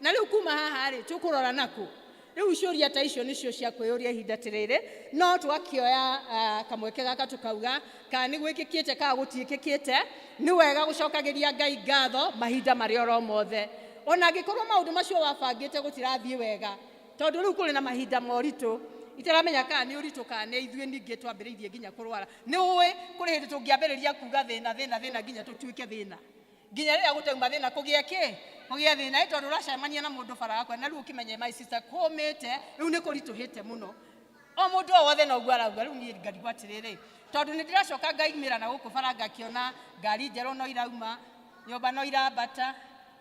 S14: na rĩu kuma haha rĩ tũkũrora nakũ. Rĩu ciũria ta icio nĩcio cia kwĩyũria ihinda ta rĩrĩ, no tũgakĩoya kamweke gaka tũkauga kana nĩ gwĩkĩkĩte kana gũtiĩkĩkĩte. Nĩ wega gũcokagĩria Ngai ngatho mahinda marĩa oro mothe, ona angĩkorwo maũndũ macio wabangĩte gũtirathiĩ wega, tondũ rĩu kũrĩ na mahinda ma ũritũ. Itaramenya kana nĩ ũritũ kana nĩ ithuĩ ningĩ twambĩrĩirie nginya kũrwara. Nĩ ũĩ kũrĩ hĩndĩ tũngĩambĩrĩria kuga thĩna thĩna thĩna nginya tũtuĩke thĩna, nginya rĩrĩa gũtauma thĩna kũgĩe kĩ kũgĩe thĩna, ĩ tondũ ũracemania na mũndũ bara yakwa na rĩu ũkĩmenye my sister kũmĩte, rĩu nĩ kũritũhĩte mũno. O mũndũ o wothe noguo arauga. Rĩu niĩ ngarigwo atĩrĩrĩ, tondũ nĩ ndĩracoka ngaimĩra na gũkũ bara ngakĩona ngari njerũ no irauma, nyũmba no irambata,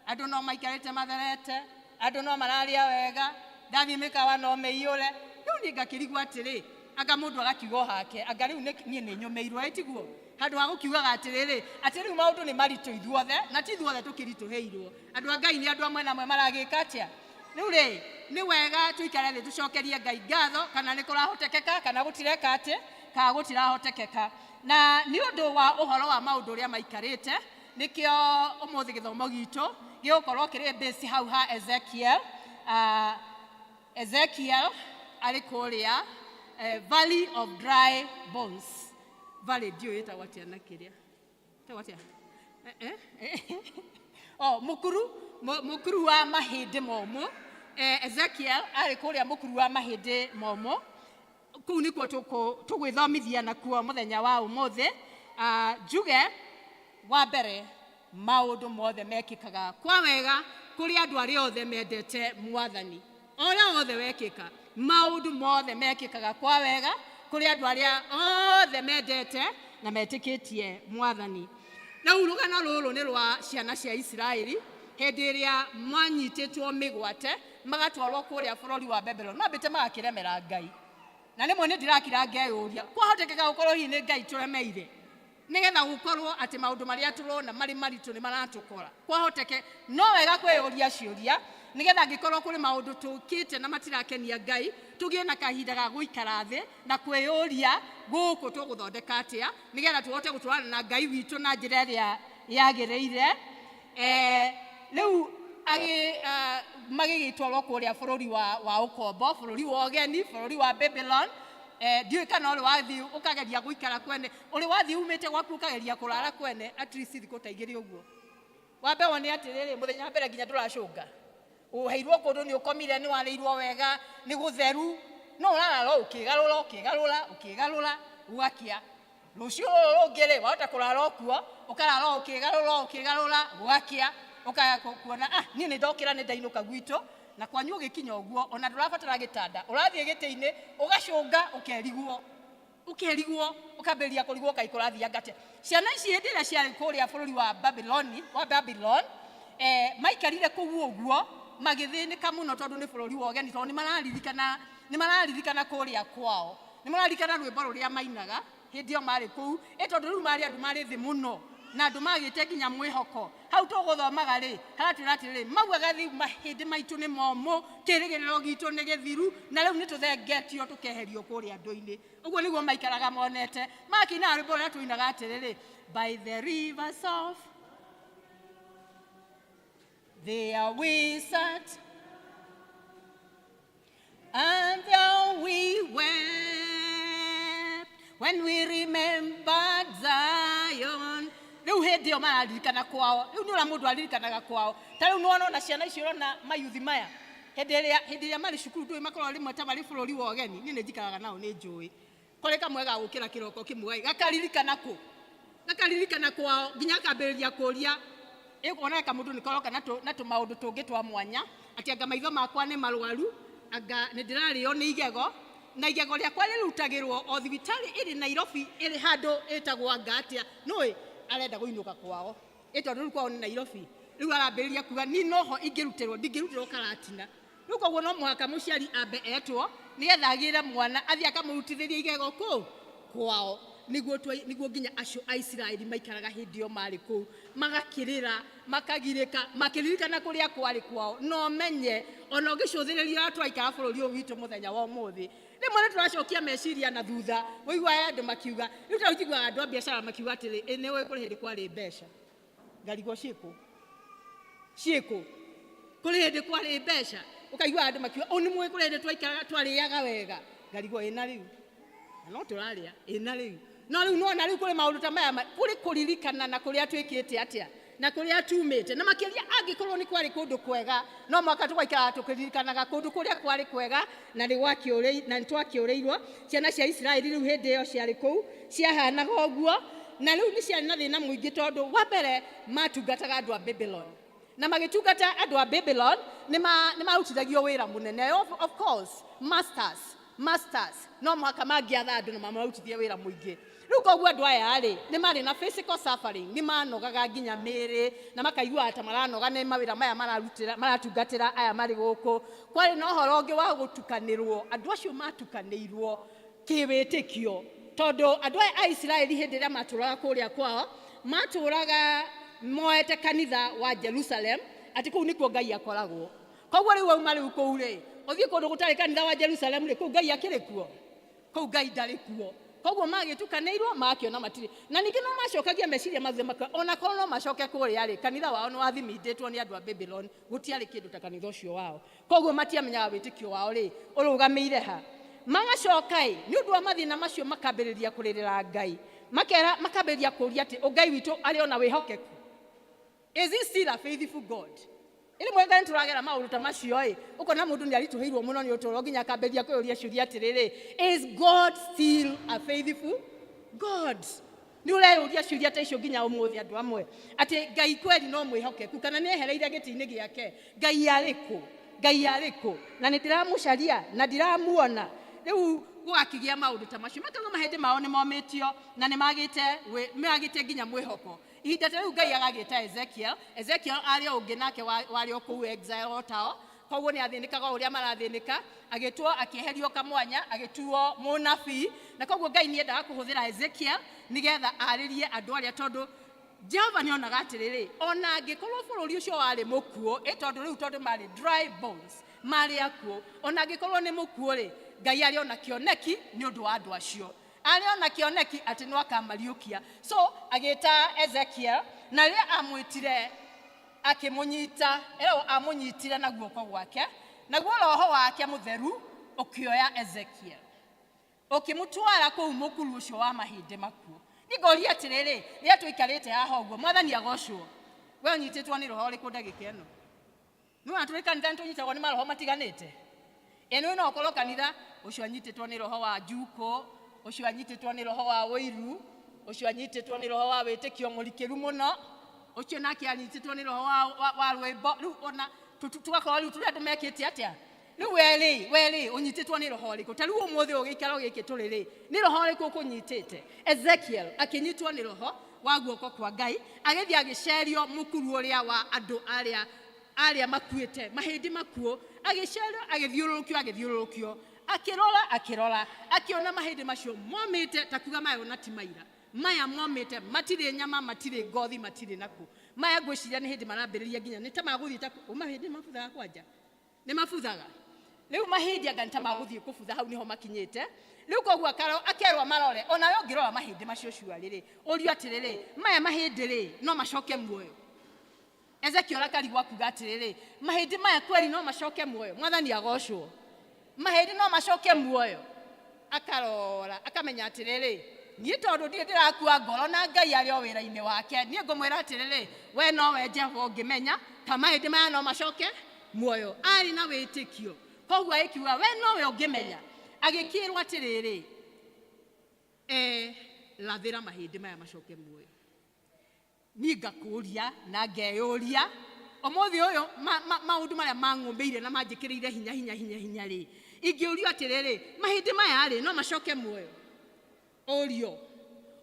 S14: andũ no maikarĩte matherete, andũ no mararĩa wega, ndathiĩ mĩkawa no mĩiyũre. Rĩu niĩ ngakĩrigwo atĩrĩ, anga mũndũ agakiuga o hake, anga rĩu niĩ nĩ nyũmĩirwo, ĩ tiguo? Handũ ha gũkiugaga atĩrĩrĩ, atĩ rĩu maũndũ nĩ maritũ ithuothe, na ti ithuothe tũkĩritũhĩirwo. Andũ a Ngai nĩ andũ amwe na amwe maragĩka atĩa? Rĩu rĩ, nĩ wega tũikare thĩ tũcokerie Ngai ngatho, kana nĩ kũrahotekeka, kana gũtireka atĩ, kana gũtirahotekeka. Na nĩ ũndũ wa ũhoro wa maũndũ ũrĩa maikarĩte, nĩkĩo ũmũthĩ gĩthomo gitũ gĩgũkorwo kĩrĩ base hau ha Ezekiel. Ezekiel arĩ kũrĩa Valley of Dry Bones. Valley ndiũĩ ĩtagwo atĩa na kĩrĩa. Ĩtagwo atĩa? Oh, mũkuru, mũkuru wa mahĩndĩ momũ. Ezekiel arĩ kũrĩa mũkuru wa mahĩndĩ momũ. Kũu nĩkuo tũgwĩthomithia nakuo mũthenya wa ũmũthĩ. Njuge wa mbere, maũndũ mothe mekĩkaga kwa wega kũrĩ andũ arĩa othe mendete Mwathani. Ũrĩa wothe wekĩka, maũndũ mothe mekĩkaga kwa wega kũrĩ andũ arĩa othe mendete na metĩkĩtie Mwathani. Rĩu rũgano rũrũ nĩ rwa ciana cia Isiraeli hĩndĩ ĩrĩa manyitĩtwo mĩgwate magatwarwo kũrĩa bũrũri wa Babylon, mambĩte magakĩremera Ngai. Na rĩmwe nĩ ndirakira ngeyũria, kwahotekeka gũkorwo hihi nĩ Ngai tũremeire, nĩgetha gũkorwo atĩ maũndũ marĩa tũrona marĩ maritũ nĩ maratũkora. Kwahoteke no wega kwĩyũria ciũria, nĩgetha angĩkorwo kũrĩ maũndũ tũkĩte na matirakenia Ngai, tũgĩe na kahinda ga gũikara thĩ na kwĩyũria gũkũ tũgũthondeka atĩa, nĩgetha tũhote gũtwarana na Ngai witũ na njĩra ĩrĩa yagĩrĩire. Rĩu magĩgĩtwarwo kũrĩa bũrũri wa ũkombo, bũrũri wa ũgeni, bũrũri wa Babylon. Ndiũĩ kana ũrĩ wathiĩ ũkageria gũikara kwene, ũrĩ wathiĩ umĩte gwaku ũkageria kũrara kwene at least thikũ ta igĩrĩ ũguo. Wambe wone atĩrĩrĩ, mũthenya wa mbere nginya ndũracũnga, ũheirwo kũndũ nĩ ũkomire, nĩ warĩirwo wega, nĩ gũtheru, no ũrarara o ũkĩgarũra, ũkĩgarũra, ũkĩgarũra, gũgakĩa. Rũciũ rũrũ rũngĩ rĩ, wahota kũrara o kuo, ũkarara o ũkĩgarũra, ũkĩgarũra, gũgakĩa, ũkaya kuona, niĩ nĩ ndokĩra, nĩ ndainũka gwitũ. Na kwanyu ũgĩkinya ũguo, ona ndũrabatara gĩtanda, ũrathiĩ gĩtĩ-inĩ, ũgacũnga, ũkerigwo. Ũkerigwo, ũkambĩrĩria kũrigwo kaĩ kũrathianga atĩa. Ciana ici hĩndĩ ĩrĩa ciarĩ kũrĩa bũrũri wa Babylon, wa Babylon, maikarire kũu ũguo, magĩthĩnĩka mũno tondũ nĩ bũrũri wa ũgeni, tondũ nĩ mararirikana kũrĩa kwao. Nĩ mararirikana rwĩmbo rũrĩa mainaga hĩndĩ ĩyo marĩ kũu, ĩ tondũ rĩu marĩ andũ marĩ thĩ mũno, na andũ magĩte nginya mwĩhoko. Hau tũgũthomaga rĩ, haratwĩra atĩrĩrĩ, maugaga rĩu mahĩndĩ maitũ nĩ momũ, kĩrĩgĩrĩro gitũ nĩ gĩthiru, na rĩu nĩ tũthengetio tũkeherio kũrĩa andũ-inĩ. Ũguo nĩguo maikaraga monete. Makĩinaga rwĩmbo rũrĩa tũinaga atĩrĩrĩ, by the rivers of there we sat, and there we wept when we remembered Zion. Rĩu hĩndĩ ĩyo mararirikana kwao. Rĩu nĩ ũrĩa mũndũ aririkanaga kwao. Ta rĩu nĩwona ona ciana icio ũrona mayuthi maya. Hĩndĩ ĩrĩa hĩndĩ ĩrĩa marĩ cukuru ndũĩ makoragwo rĩmwe ta marĩ bũrũri wa ũgeni, niĩ nĩ njikaraga nao nĩ njũĩ. Kũrĩ kamwe ga gũkĩra kĩroko kĩmwe gakaririkana kũ? Gakaririkana kwao nginya akambĩrĩria kũria ĩkuona kamũndũ nĩ karoka na tũ- na tũmaũndũ tũngĩ twa mwanya atĩ anga maitho makwa nĩ marwaru anga nĩ ndĩrarĩo nĩ igego na igego rĩakwa rĩrutagĩrwo o thibitarĩ ĩrĩ Nairobi ĩrĩ handũ ĩtagwo anga atĩa nũĩ arenda kũinũka kwao ĩ tondũ rĩu kwao nĩ Nairobi rĩu arambĩrĩria kuga ni noho ingĩrutĩrwo ndingĩrutĩrwo Karatina rĩu koguo no mũhaka mũciari ambe etwo nĩgetha agĩre mwana athiĩ akamũrutithĩria igego kũ kwao niguo twa- niguo nginya acio a Isiraeli maikaraga hĩndĩ ĩyo marĩ kũu magakĩrĩra makagirĩka makĩririkana kũrĩa kwarĩ kwao no menye ona ũngĩcũthĩrĩria ũrĩa tũraikara bũrũri ũyũ witũ mũthenya wa ũmũthĩ rĩmwe nĩ tũracokia meciria na thutha ũiguaga andũ makiuga rĩu ta njiguaga andũ a biacara makiuga atĩrĩ "Ĩ, nĩ ũĩ kũrĩ hĩndĩ kwarĩ mbeca ngarigwo ciĩkũ ciĩkũ kũrĩ hĩndĩ kwarĩ mbeca ũkaigua andũ makiuga ũũ nĩ mũĩ kũrĩ hĩndĩ twaikaraga twarĩaga wega ngarigwo ĩna rĩu na no tũrarĩa ĩna rĩu no rĩu nona rĩu kũrĩ maũndũ ta maya ma- kũrĩ kũririkana na kũrĩa twĩkĩte atĩa na kũrĩa tumĩte na makĩria angĩkorwo nĩ kwarĩ kũndũ kwega no mwaka tũgaikaraga tũkĩririkanaga kũndũ kũrĩa kwarĩ kwega na nĩ gwakĩũrĩ- na nĩ twakĩũrĩirwo ciana cia Isiraeli rĩu hĩndĩ ĩyo ciarĩ kũu ciahanaga ũguo na rĩu nĩ ciarĩ na thĩna mũingĩ tondũ wa mbere matungataga andũ a Babylon na magĩtungata andũ a Babylon nĩ ma- nĩ marutithagio wĩra mũnene of course masters masters no mũhaka mangĩatha andũ na mamarutithie wĩra mũingĩ rĩu koguo andũ aya rĩ nĩ marĩ na physical suffering nĩ manogaga nginya mĩĩrĩ na makaiguaga ta maranoga nĩ mawĩra maya mararutĩra maratungatĩra aya marĩ gũkũ kwarĩ na ũhoro ũngĩ wa gũtukanĩrwo andũ acio matukanĩirwo kĩwĩtĩkio tondũ andũ aya a Isiraeli hĩndĩ ĩrĩa matũraga kũrĩa kwao matũraga moete kanitha wa Jerusalem atĩ kũu nĩkuo Ngai akoragwo koguo rĩu wauma rĩu kũu rĩ ũthiĩ kũndũ gũtarĩ kanitha wa Jerusalem rĩ kũu Ngai akĩrĩ kuo kũu Ngai ndarĩ kuo koguo magĩtukanĩirwo magakĩona matirĩ na ningĩ no macokagia meciria mathutha maka ona korwo no macoke kũrĩa rĩ kanitha wao nĩ wathimindĩtwo nĩ andũ a Babylon gũtiarĩ kĩndũ ta kanitha ũcio wao koguo matiamenyaga wĩtĩkio wao rĩ ũrũgamĩire ha magacoka ĩ nĩ ũndũ wa mathĩna macio makambĩrĩria kũrĩrĩra Ngai makera makambĩrĩria kũũria atĩ ũngai witũ arĩ ona wĩhokeku is he still a faithful God ĩrĩ mwega nĩ tũragera maũndũ ta macio ĩ ũkona mũndũ nĩ aritũhĩirwo mũno nĩ ũtũũro nginya akambĩrĩria kwĩyũria ciũria atĩrĩrĩ is God still a faithful God nĩ ũreyũria ciũria ta icio nginya ũmũthĩ andũ amwe atĩ Ngai kweli no mwĩhokeku kana nĩ ehereire gĩtĩ-inĩ gĩake Ngai arĩ kũ Ngai arĩ kũ na nĩ ndĩramũcaria na ndiramuona rĩu gũgakĩgĩa maũndũ ta macio makauga mahĩndĩ mao nĩ momĩtio na nĩ magĩte wĩ- magĩte nginya mwĩhoko ihinda ta rĩu Ngai agagĩta Ezekiel Ezekiel arĩ o ũngĩ nake wa- warĩ o kũu exile o tao koguo nĩ athĩnĩkaga o ũrĩa marathĩnĩka agĩtuo akĩeherio kamwanya agĩtuo mũnabii na koguo Ngai nĩ endaga kũhũthĩra Ezekiel nĩgetha arĩrie andũ arĩa tondũ Jehova nĩ onaga atĩrĩrĩ ona angĩkorwo bũrũri ũcio warĩ mũkuũ ĩ tondũ rĩu tondũ marĩ dry bones marĩ akuũ ona angĩkorwo nĩ mũkuũ rĩ Ngai arĩ ona kĩoneki nĩ ũndũ wa andũ acio arĩ ona kĩoneki atĩ no akamariũkia so agĩta Ezekiel na rĩrĩa amwĩtire akĩmũnyita ĩragwo amũnyitire na guoko gwake naguo roho wake mũtheru ũkĩoya Ezekiel ũkĩmũtwara kũu mũkuru ũcio wa mahĩndĩ makuũ nĩngoria atĩrĩrĩ rĩrĩa tũikarĩte haha ũguo mwathani agocwo we ũnyitĩtwo nĩ roho ũrĩkũ ndagĩka ĩno nĩwona tũrĩ kanitha nĩ tũnyitagwo nĩ maroho matiganĩte ĩno no ũkorwo kanitha ũcio anyitĩtwo nĩ roho wa njukũ ũcio anyitĩtwo nĩ roho wa ũiru ũcio anyitĩtwo nĩ roho wa wĩtĩkio mũrikĩru mũno ũcio nake anyitĩtwo nĩ roho wa, wa, wa rwĩmbo rĩu ona tũgakorwo rĩu tũrĩ andũ mekĩte atĩa rĩu we rĩ we rĩ ũnyitĩtwo nĩ roho ũrĩkũ ta rĩu ũmũthĩ ũgĩikara gĩkĩ tũrĩ rĩ nĩ roho ũrĩkũ ũkũnyitĩte Ezekiel akĩnyitwo nĩ roho wa guoko kwa Ngai agĩthiĩ agĩcerio mũkuru ũrĩa wa andũ arĩa arĩa makuĩte mahĩndĩ makuũ agĩcerio agĩthiũrũrũkio agĩthiũrũrũkio akĩrora akĩrora akĩona mahĩndĩ macio momĩte ta kuga maya ona ti maira maya momĩte matirĩ nyama matirĩ ngothi matirĩ naku maya ngwĩciria nĩ hĩndĩ marambĩrĩria nginya nĩ ta magũthiĩ ta ũ mahĩndĩ mabuthaga kwanja nĩ mabuthaga rĩu mahĩndĩ anga nĩ ta magũthiĩ kũbutha hau nĩho makinyĩte rĩu koguo akaro akerwo marore onawe ũngĩrora mahĩndĩ macio cuarĩ rĩ ũrio atĩrĩrĩ maya mahĩndĩ rĩ no macoke muoyo Ezekiel akarigwo akuga atĩrĩrĩ mahĩndĩ maya kweli no macoke muoyo mwathani agocwo mahĩndĩ no macoke muoyo akarora akamenya atĩrĩrĩ niĩ tondũ ndirĩ ndĩrakua ngoro na Ngai arĩ o wĩra-inĩ wake niĩ ngũmwĩra atĩrĩrĩ we nowe Jehova ũngĩmenya ka mahĩndĩ maya no macoke Muoyo. Arĩ na wĩtĩkio. Koguo agĩkiuga we nowe ũngĩmenya. Agĩkĩrwo atĩrĩrĩ, rathĩra mahĩndĩ maya macoke muoyo. Niĩ ngakũria na ngeyũria ũmũthĩ ũyũ maũndũ marĩa mang'ũmbĩire na manjĩkĩrĩire hinya hinya hinya hinya rĩ, ingĩũrio atĩrĩrĩ, mahĩndĩ maya rĩ no macoke muoyo? Ũrio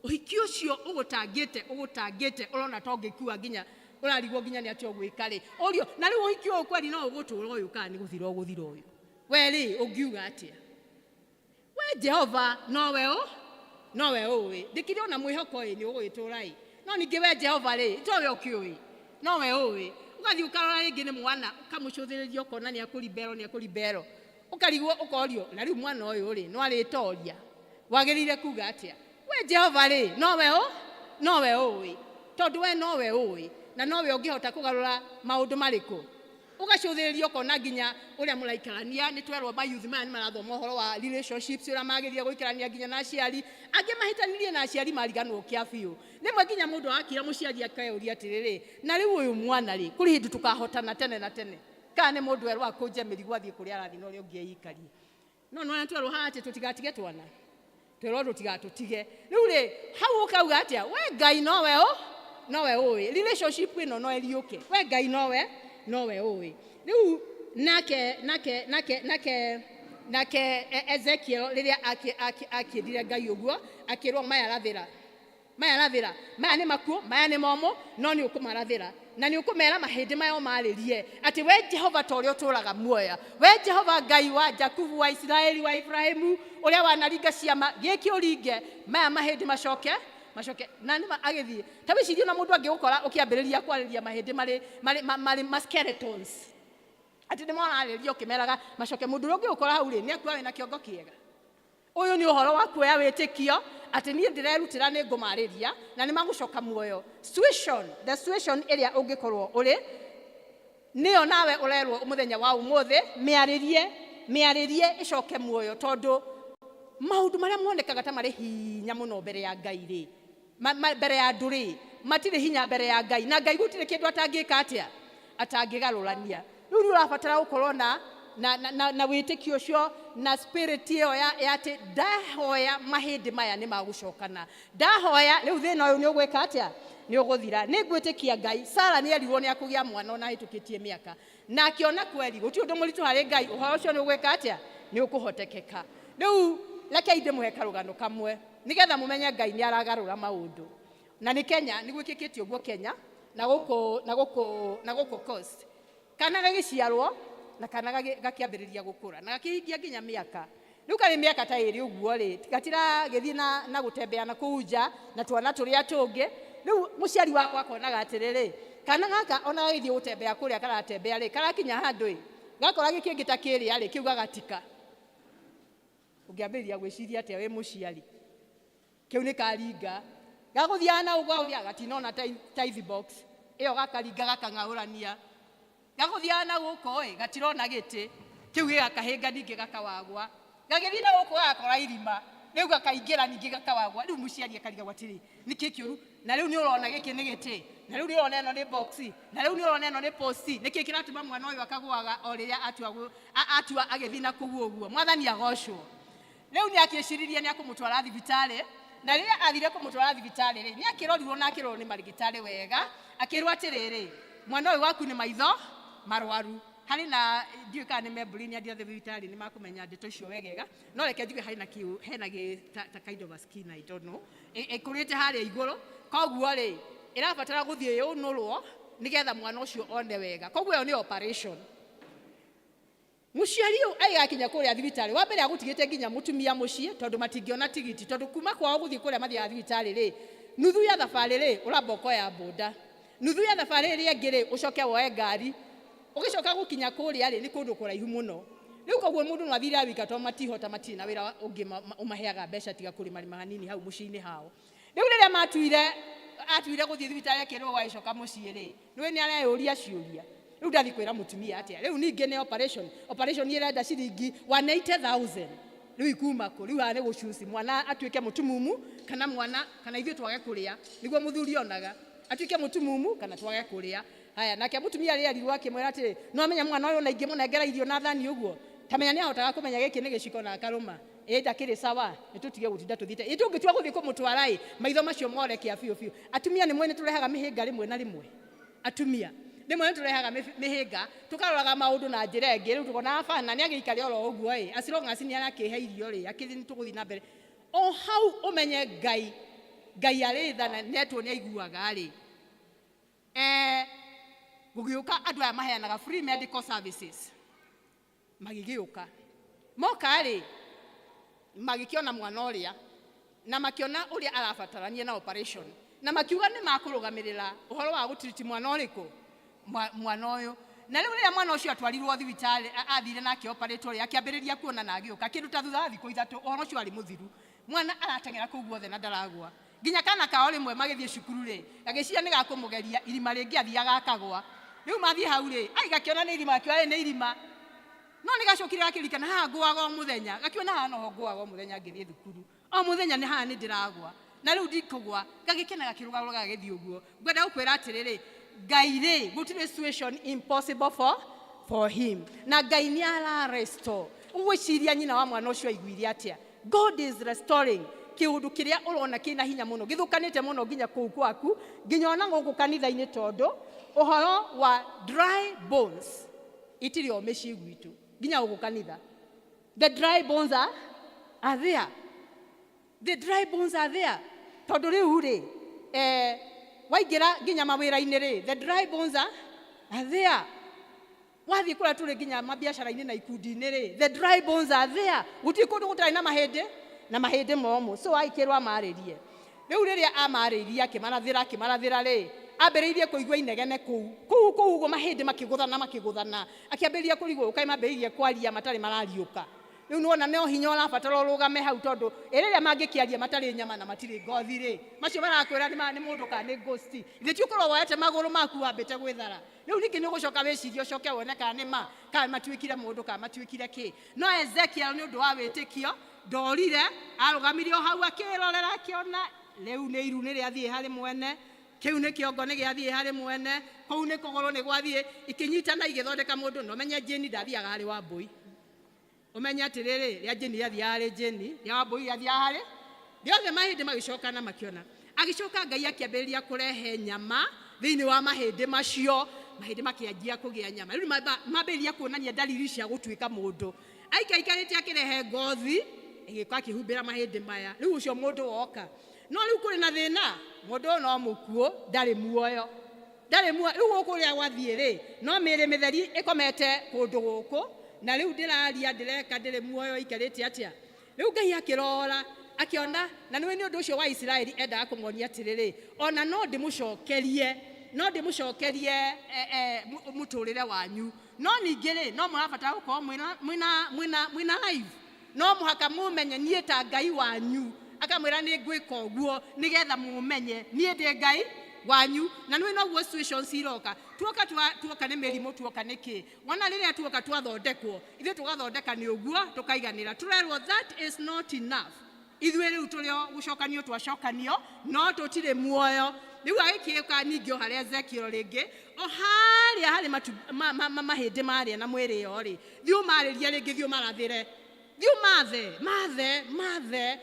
S14: ũhiki ũcio ũgũtangĩte ũgũtangĩte ũrona ta ũngĩkua nginya ũrarigwo nginya nĩ atĩa ũgwĩka rĩ, ũrio na rĩu ũhiki ũyũ kweri no ũgũtũra ũyũ kana nĩ gũthira ũgũthira ũyũ? We rĩ ũngiuga atĩa? We Jehova nowe ũ nowe ũĩ, ndĩkĩrĩ ona mwĩhoko ĩ nĩ ũgũgĩtũra ĩ, no ningĩ we Jehova rĩ towe ũkĩũĩ, nowe ũĩ. Ũgathiĩ ũkarora rĩngĩ nĩ mwana ũkamũcũthĩrĩria ũkona nĩ akũrimbero nĩ akũrimbero, ũkarigwo ũkorio na rĩu mwana ũyũ rĩ no arĩtoria, wagĩrĩire kuga atĩa? We Jehova rĩ nowe ũ nowe ũĩ, tondũ we nowe ũĩ na nowe ũngĩhota kũgarũra maũndũ marĩkũ. Ũgacũthĩrĩria ũkona nginya ũrĩa mũraikarania, nĩ twerwo mayouth maya nĩ marathoma ũhoro wa relationships, ũrĩa magĩrĩire gũikarania nginya na aciari. Angĩ mahĩtanirie na aciari mariganwo kĩa biũ. Rĩmwe nginya mũndũ akira mũciari akeyũria atĩrĩrĩ, na rĩu ũyũ mwana rĩ, kũrĩ hĩndĩ tũkahotana tene na tene, kana nĩ mũndũ werwo akũnje mĩrigo athiĩ kũrĩa arathiĩ na ũrĩa ũngĩ eikarie. No nĩwona twerwo haha atĩ tũtigatige twana, twerwo tũtigatũtige. Rĩu rĩ, hau ũkauga atĩa? We Ngai nowe ũ nowe ũĩ, relationship ĩno no ĩriũke, we Ngai nowe nowe ũĩ. Rĩu nake nake nake nake nake Ezekiel rĩrĩa akĩndire Ngai ũguo, akĩrwo maya rathĩra, maya rathĩra, maya nĩ makuũ, maya nĩ momũ, no nĩ ũkũmarathĩra na nĩ ũkũmera mahĩndĩ maya ũmarĩrie atĩ we Jehova ta ũrĩa ũtũũraga muoya, we Jehova Ngai wa Jakubu, wa Isiraeli, wa Ibrahimu, ũrĩa wanaringa ciama, gĩkĩ ũringe maya mahĩndĩ macoke macoke. Na nĩ agĩthiĩ ta wĩcirie na mũndũ angĩgũkora ũkĩambĩrĩria kwarĩria mahĩndĩ marĩ marĩ marĩ ma skeletons, atĩ nĩ mararĩria ũkĩmeraga macoke, mũndũ ũrĩa ũngĩgũkora hau rĩ nĩ akua wĩna kĩongo kĩega. Ũyũ nĩ ũhoro wa kuoya wĩtĩkio atĩ niĩ ndĩrerutĩra nĩ ngũmarĩria na nĩ magũcoka muoyo. Situation, the situation ĩrĩa ũngĩkorwo ũrĩ nĩyo nawe ũrerwo mũthenya wa ũmũthĩ, mĩarĩrie, mĩarĩrie ĩcoke muoyo, tondũ maũndũ marĩa monekaga ta marĩ hinya mũno mbere ya Ngai rĩ, mbere ya andũ rĩ, matirĩ hinya mbere ya Ngai, na Ngai gũtirĩ kĩndũ atangĩka atĩa, atangĩgarũrania. Rĩu nĩ ũrabatara gũkorwo na wĩtĩkio ũcio na spirit ĩyo ya atĩ ndahoya mahĩndĩ maya nĩ magũcokana, ndahoya rĩu thĩna ũyũ nĩ ũgwĩka atĩa, nĩ ũgũthira. Nĩ ngwĩtĩkia Ngai. Sara nĩ erirwo nĩ akũgĩa mwana ona ahĩtũkĩtie mĩaka, na akĩona kweri gũtirĩ ũndũ mũritũ harĩ Ngai, ũhoro ũcio nĩ ũgwĩka atĩa, nĩ ũkũhotekeka. Rĩu rekei ndĩmũhe karũgano kamwe nĩgetha mũmenye Ngai nĩ aragarũra maũndũ. Na nĩ Kenya, nĩ gwĩkĩkĩte ũguo Kenya na gũkũ, na gũkũ, na gũkũ Coast. Kana gagĩciarwo na kana gakĩambĩrĩria gũkũra na gakĩhingia nginya mĩaka. Rĩu karĩ mĩaka ta ĩrĩ ũguo rĩ, gatiragĩthiĩ na gũtembea na kũu nja na twana tũrĩa tũngĩ. Rĩu mũciari wakwa akonaga atĩrĩrĩ, kana gaka ona gagĩthiĩ gũtembea kũrĩa karatembea rĩ, karakinya handũ ĩ, gakora gĩkĩngĩ ta kĩrĩa rĩ, kĩu gagatika. Ũngĩambĩrĩria gwĩciria atĩa wĩ mũciari? Kĩu nĩ karinga. Gagũthiaga na ũguo, gagũthiaga gatinona tithe box. Ĩyo gakaringa gakang'aũrania. Gagũthiaga na gũkũ ĩ, gatirona gĩtĩ. Kĩu gĩgakahĩnga ningĩ gakawagwa. Gagĩthiĩ na gũkũ gagakora irima. Rĩu gakaingĩra ningĩ gakawagwa. Rĩu mũciari akarigagwo atĩrĩ, nĩkĩ kĩũru? Na rĩu nĩ ũrona gĩkĩ nĩ gĩtĩ. Na rĩu nĩ ũrona ĩno nĩ box. Na rĩu nĩ ũrona ĩno nĩ post. Nĩkĩ kĩratũma mwana ũyũ akagũaga o rĩrĩa atua agĩthiĩ na kũu ũguo? Mwathani agocwo. Rĩu nĩ akĩciririe nĩ akũmũtwara thibitarĩ. Na rĩrĩa athire kũmũtwara thibitarĩ rĩ, nĩ akĩrorirwo na akĩrorwo nĩ marigitari wega. Akĩrwo atĩrĩrĩ, mwana ũyũ waku nĩ maitho marwaru. Harĩ na, ndiũĩ kana nĩ membrane ya thibitarĩ nĩ makũmenya ndeto icio wegega, no reke njuge harĩ na kĩu, hena gĩ, ta kind of a skin, I don't know. Ĩkũrĩte harĩa igũrũ. Koguo rĩ, ĩrabatara gũthiĩ yũnũrwo nĩgetha mwana ũcio one wega. Koguo ĩyo nĩ operation. Mũciari ũyũ agĩgakinya kũrĩa thibitarĩ, wa mbere agũtigĩte nginya mũtumia mũciĩ tondũ matingĩona tigiti, tondũ kuma kwao gũthiĩ kũrĩa mathiaga thibitarĩ rĩ, nuthu ya thabarĩ rĩ, ũramba ũkoya boda, nuthu ya thabarĩ ĩrĩa ĩngĩ rĩ, ũcoke woe ngari, ũgĩcoka gũkinya kũrĩa rĩ, nĩ kũndũ kũraihu mũno. Rĩu koguo mũndũ no athire awika tondũ matihota, matirĩ na wĩra ũngĩ ũmaheaga mbeca tiga kũrĩma rĩma hanini hau mũciĩ-inĩ hao. Rĩu rĩrĩa atuire gũthiĩ thibitarĩ akĩrwo agĩcoka mũciĩ rĩ, nĩũĩ nĩ areyũria ciũria. Rĩu ndathiĩ kwĩra mũtumia atĩa? Rĩu ningĩ nĩ operation. Operation ĩrenda ciringi 180,000. Rĩu ikuma kũ? Rĩu haha nĩ gũcuci mwana atuĩke mũtumumu kana mwana kana ithuĩ twage kũrĩa. Nĩguo mũthuri onaga. Atuĩke mũtumumu kana twage kũrĩa. Haya, nake mũtumia rĩerirwo akĩmwĩra atĩrĩ, no amenya mwana ũyũ na ingĩmũnengera irio na thani ũguo, tamenya nĩahotaga kũmenya gĩkĩ nĩ gĩciko na akarũma. Ĩ ndakĩrĩ sawa, nĩtũtige gũtinda tũthiĩte. Ĩ tũngĩtua gũthiĩ kũmũtwara ĩ, maitho macio more kĩa biũ biũ. Atumia nĩ mwene tũrehaga mĩhĩnga rĩmwe na rĩmwe. Atumia rĩmwe nĩ tũrehaga mĩhĩnga, tũkaroraga maũndũ na njĩra ĩngĩ, rĩu tũkona abana nĩ agĩikare oro ũguo ĩ, as long as nĩ arakĩhe irio rĩ, akĩthiĩ nĩ tũgũthiĩ na mbere. O hau ũmenye Ngai, Ngai arĩ tha na nĩetwo nĩ aiguaga rĩ. Gũgĩũka andũ aya maheanaga free medical services. Magĩgĩũka. Moka rĩ, magĩkĩona mwana ũrĩa, na makĩona ũrĩa arabatarania na operation. Na makiuga nĩ makũrũgamĩrĩra ũhoro wa gũtiriti mwana ũrĩkũ? Mwana ũyũ. Na rĩu rĩrĩa mwana ũcio atwarirwo thibitarĩ, athire na akĩoperate ũrĩa, akĩambĩrĩria kuona na agĩũka. Kĩndũ ta thutha wa thikũ ithatũ, ũhoro ũcio warĩ mũthiru. Mwana arateng'era kũu guothe na ndaragwa. Nginya kana kao rĩmwe magĩthiĩ cukuru rĩ, gagĩciria nĩ gakũmũgeria, irima rĩngĩ athiaga akagwa. Rĩu mathiĩ hau rĩ, ai gakĩona nĩ irima, gakiuga nĩ irima. No nĩ gacokire gakĩririkana haha ngũaga o mũthenya, gakiona haha noho ngũaga o mũthenya ngĩthiĩ thukuru. O mũthenya nĩ haha nĩ ndĩragwa. Na rĩu ndikũgwa, gagĩkena gakĩrũgarũga gagĩthiĩ ũguo. Ngwenda gũkwĩra atĩrĩrĩ, Ngai rĩ, gũtirĩ situation impossible for him. Na Ngai nĩ ara restore. Ũgwĩciria nyina wa mwana ũcio aiguire atĩa? God is restoring kĩũndũ kĩrĩa ũrona kĩna hinya mũno, gĩthũkanĩte mũno nginya kũu gwaku, nginya ona gũkũ kanitha-inĩ, tondũ ũhoro wa dry bones itirĩ o mĩciĩ gwitũ, nginya gũkũ kanitha. The dry bones are there. The dry bones are there. Tondũ rĩu rĩ, waingĩra nginya mawĩra-inĩ rĩ, the dry bones are there. Wathiĩ kũrĩa tũrĩ nginya mabiacara-inĩ na ikundi-inĩ rĩ, the dry bones are there. Gũtirĩ kũndũ gũtarĩ na mahĩndĩ, na mahĩndĩ momũ. So agĩkĩrwo amarĩrie. Rĩu rĩrĩa amarĩirie akĩmarathĩra, akĩmarathĩra rĩ, ambĩrĩirie kũigua inegene kũu. Kũu, kũu ũguo mahĩndĩ makĩgũthana, makĩgũthana. Akĩambĩrĩria kũrigwo ũkaĩ mambĩrĩirie kwaria matarĩ marariũka. Rĩu nĩwona no hinya ũrabatara ũrũgame hau, tondũ rĩrĩa mangĩkĩaria matarĩ nyama na matirĩ ngothi rĩ, macio marakwĩra nĩ mũndũ kana nĩ ghost. Ithe ti ũkorwo woete magũrũ maku wambĩte gwĩthara. Rĩu ningĩ nĩ ũgũcoka wĩcirie ũcoke wone kana nĩ ma, kana matuĩkire mũndũ, kana matuĩkire kĩ. No Ezekiel nĩ ũndũ wa wĩtĩkio ndorire, arũgamire o hau akĩrorera akĩona rĩu nĩ iru nĩ rĩathiĩ harĩ mwene, kĩu nĩ kĩongo nĩ gĩathiĩ harĩ mwene, kũu nĩ kũgũrũ nĩ gwathiĩ, ikĩnyitana igĩthondeka mũndũ. Na ũmenye Jane ndathiaga harĩ Wambũi. Ũmenye atĩrĩrĩ, rĩa Jane rĩathiaga harĩ Jane, rĩa Wambũi rĩathiaga harĩ rĩothe mahĩndĩ magĩcoka na makĩona. Agĩcoka Ngai akĩambĩrĩria kũrehe nyama thĩinĩ wa mahĩndĩ macio, mahĩndĩ makĩanjia kũgĩa nyama. Rĩu mambĩrĩria kuonania dalili cia gũtuĩka mũndũ. Aikaikarĩte akĩrehe ngothi, ĩgĩũka akĩhumbĩra mahĩndĩ maya. Rĩu ũcio mũndũ woka. No rĩu kũrĩ na thĩna, mũndũ ũyũ no mũkuũ, ndarĩ muoyo. Ndarĩ muoyo. Rĩu gũkũ ũrĩa gwathiĩ rĩ, no mĩĩrĩ mĩtheri ĩkomete kũndũ gũkũ, na rĩu ndĩraria, ndĩreka, ndĩrĩ muoyo, ĩikarĩte atĩa? Rĩu Ngai akĩrora, akĩona, na nĩwe nĩ ũndũ ũcio wa Isiraeli endaga kũmonia atĩrĩrĩ, ona no ndĩmũcokerie, no ndĩmũcokerie, mũtũrĩre wanyu. No ningĩ rĩ, no mũrabatara gũkorwo mwĩna live. No mũhaka mũmenye niĩ ta Ngai wanyu. Akamwĩra nĩ ngwĩka ũguo nĩgetha mũmenye niĩ ndĩ Ngai wanyu. Na nĩwe noguo situations iroka. Tuoka tuoka nĩ mĩrimũ, tuoka nĩ kĩ? Wona rĩrĩa tuoka twathondekwo, ithuĩ tũgathondeka nĩ ũguo, tũkaiganĩra. Tũrerwo that is not enough. Ithuĩ rĩu tũrĩ o gũcokanio twacokanio, no tũtirĩ muoyo. Rĩu agĩkĩũka ningĩ o harĩa Ezekiel rĩngĩ, o harĩa harĩ mahĩndĩ marĩa na mwĩrĩ ĩyo rĩ, thiĩ ũmarĩrie rĩngĩ, thiĩ ũmarathĩre. Thiĩ ũmathe, mathe, mathe,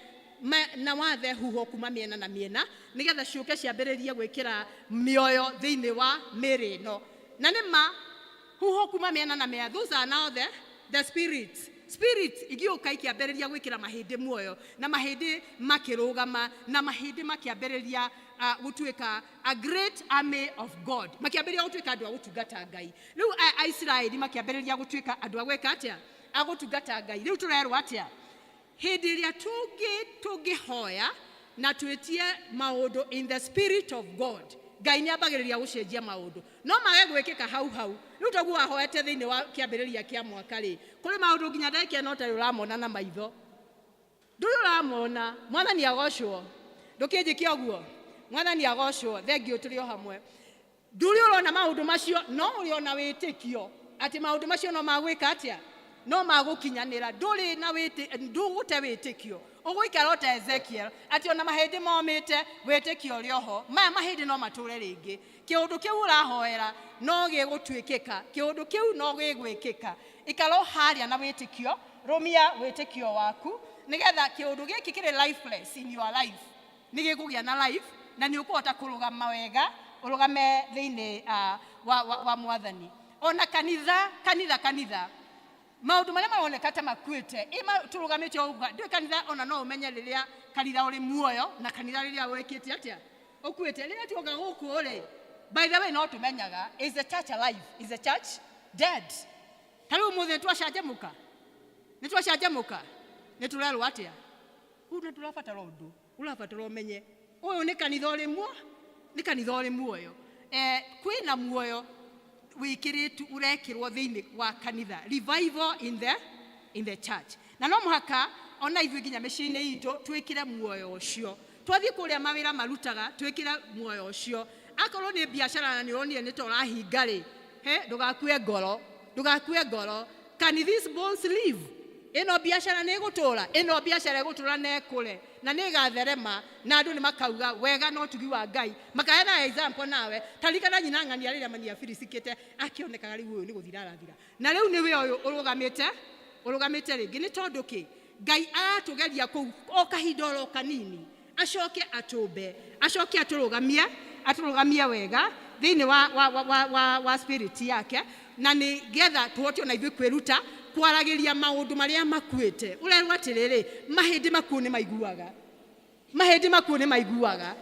S14: na wathe huho kuma mĩena na mĩena, nĩgetha ciũke ciambĩrĩrie gwĩkĩra mĩoyo thĩinĩ wa mĩĩrĩ ĩno. Na nĩ ma, huho kuma mĩena na mĩena, those are now the spirits. Spirits igĩũka ikĩambĩrĩria gwĩkĩra mahĩndĩ muoyo, na mahĩndĩ makĩrũgama, na mahĩndĩ makĩambĩrĩria, gũtuĩka a great army of God. Makĩambĩrĩria gũtuĩka andũ a gũtungata Ngai. Rĩu Aisiraeli makĩambĩrĩria gũtuĩka andũ a gwĩka atĩa? A gũtungata Ngai. Rĩu tũrerwo atĩa? Hĩndĩ ĩrĩa tũngĩhoya na twĩtie maũndũ in the spirit of God, Ngai nĩ ambagĩrĩria gũcenjia maũndũ. No mage gwĩkĩka hau hau. Rĩu toguo wahoete thĩinĩ wa kĩambĩrĩria kĩa mwaka rĩ, kũrĩ maũndũ nginya ndagĩka ĩno ũtarĩ ũramona na maitho. Ndũrĩ ũramona. Mwathani agocwo. Ndũkĩnjĩke ũguo. Mwathani agocwo. Thengiũ tũrĩ o hamwe. Ndũrĩ ũrona maũndũ macio, no ũrĩ ona wĩtĩkio atĩ maũndũ macio no magwĩka atĩa? No magũkinyanĩra. Ndũrĩ na ndũgũte wĩtĩkio. Ũgũikara o ta Ezekiel atĩ ona mahĩndĩ momĩte wĩtĩkio ũrĩ oho. Maya mahĩndĩ no matũre rĩngĩ. Kĩũndũ kĩu ũrahoera no gĩgũtuĩkĩka, kĩũndũ kĩu no gĩgwĩkĩka. Ikara o harĩa na wĩtĩkio, rũmia wĩtĩkio waku nĩgetha kĩũndũ gĩkĩ kĩrĩ lifeless in your life nĩ gĩkũgĩa na life na nĩ ũkũhota kũrũgama wega, ũrũgame thĩinĩ wa mwathani. Ona kanitha, kanitha, kanitha maũndũ marĩa maroneka ta makuĩte ĩ tũrũgamĩte o ũguo. Ndũĩ kanitha ona no ũmenye rĩrĩa kanitha ũrĩ muoyo na kanitha rĩrĩa wĩkĩte atĩa ũkuĩte. Rĩrĩa tuoka gũkũ rĩ, by the way, no tũmenyaga, is the church alive, is the church dead? Ta rĩu ũmũthĩ nĩ twacanjamũka, nĩ twacanjamũka, nĩ tũrerwo atĩa? Rĩu nĩ tũrabatara ũndũ ũrabatara ũmenye ũyũ nĩ kanitha ũrĩ muo, nĩ kanitha ũrĩ muoyo. Kwĩna muoyo wĩkĩrĩtwo, ũrekĩrwo thĩinĩ wa kanitha, revival in the church. Na no mũhaka ona ithuĩ nginya mĩciĩ-inĩ itũ twĩkĩre muoyo ũcio. Twathiĩ kũrĩa mawĩra marutaga, twĩkĩre muoyo ũcio. Akorwo nĩ biacara na nĩ ũronire nĩ ta ũrahinga rĩ, he ndũgakue ngoro, ndũgakue ngoro. Can these bones live? Ĩno biacara nĩ ĩgũtũra, ĩno biacara ĩgũtũra na ĩkũre na nĩ ĩgatherema na andũ nĩ makauga wega na ũtugi wa Ngai, makaheana example. Nawe taririkana nyina ng'ania rĩrĩa mani abiricikĩte, akĩonekaga rĩu ũyũ nĩ gũthira arathira, na rĩu nĩwe ũyũ ũrũgamĩte, ũrũgamĩte rĩngĩ. Nĩ tondũ kĩ? Ngai aratũgeria kũu o kahinda oro kanini, acoke atũmbe, acoke atũrũgamie, atũrũgamie wega thĩinĩ wa spirit yake, na nĩ getha tũhote ona ithuĩ kwĩruta kwaragĩria maũndũ marĩa makuĩte. Ũrerwo atĩrĩrĩ, mahĩndĩ makuũ nĩ maiguaga, mahĩndĩ makuũ nĩ maiguaga.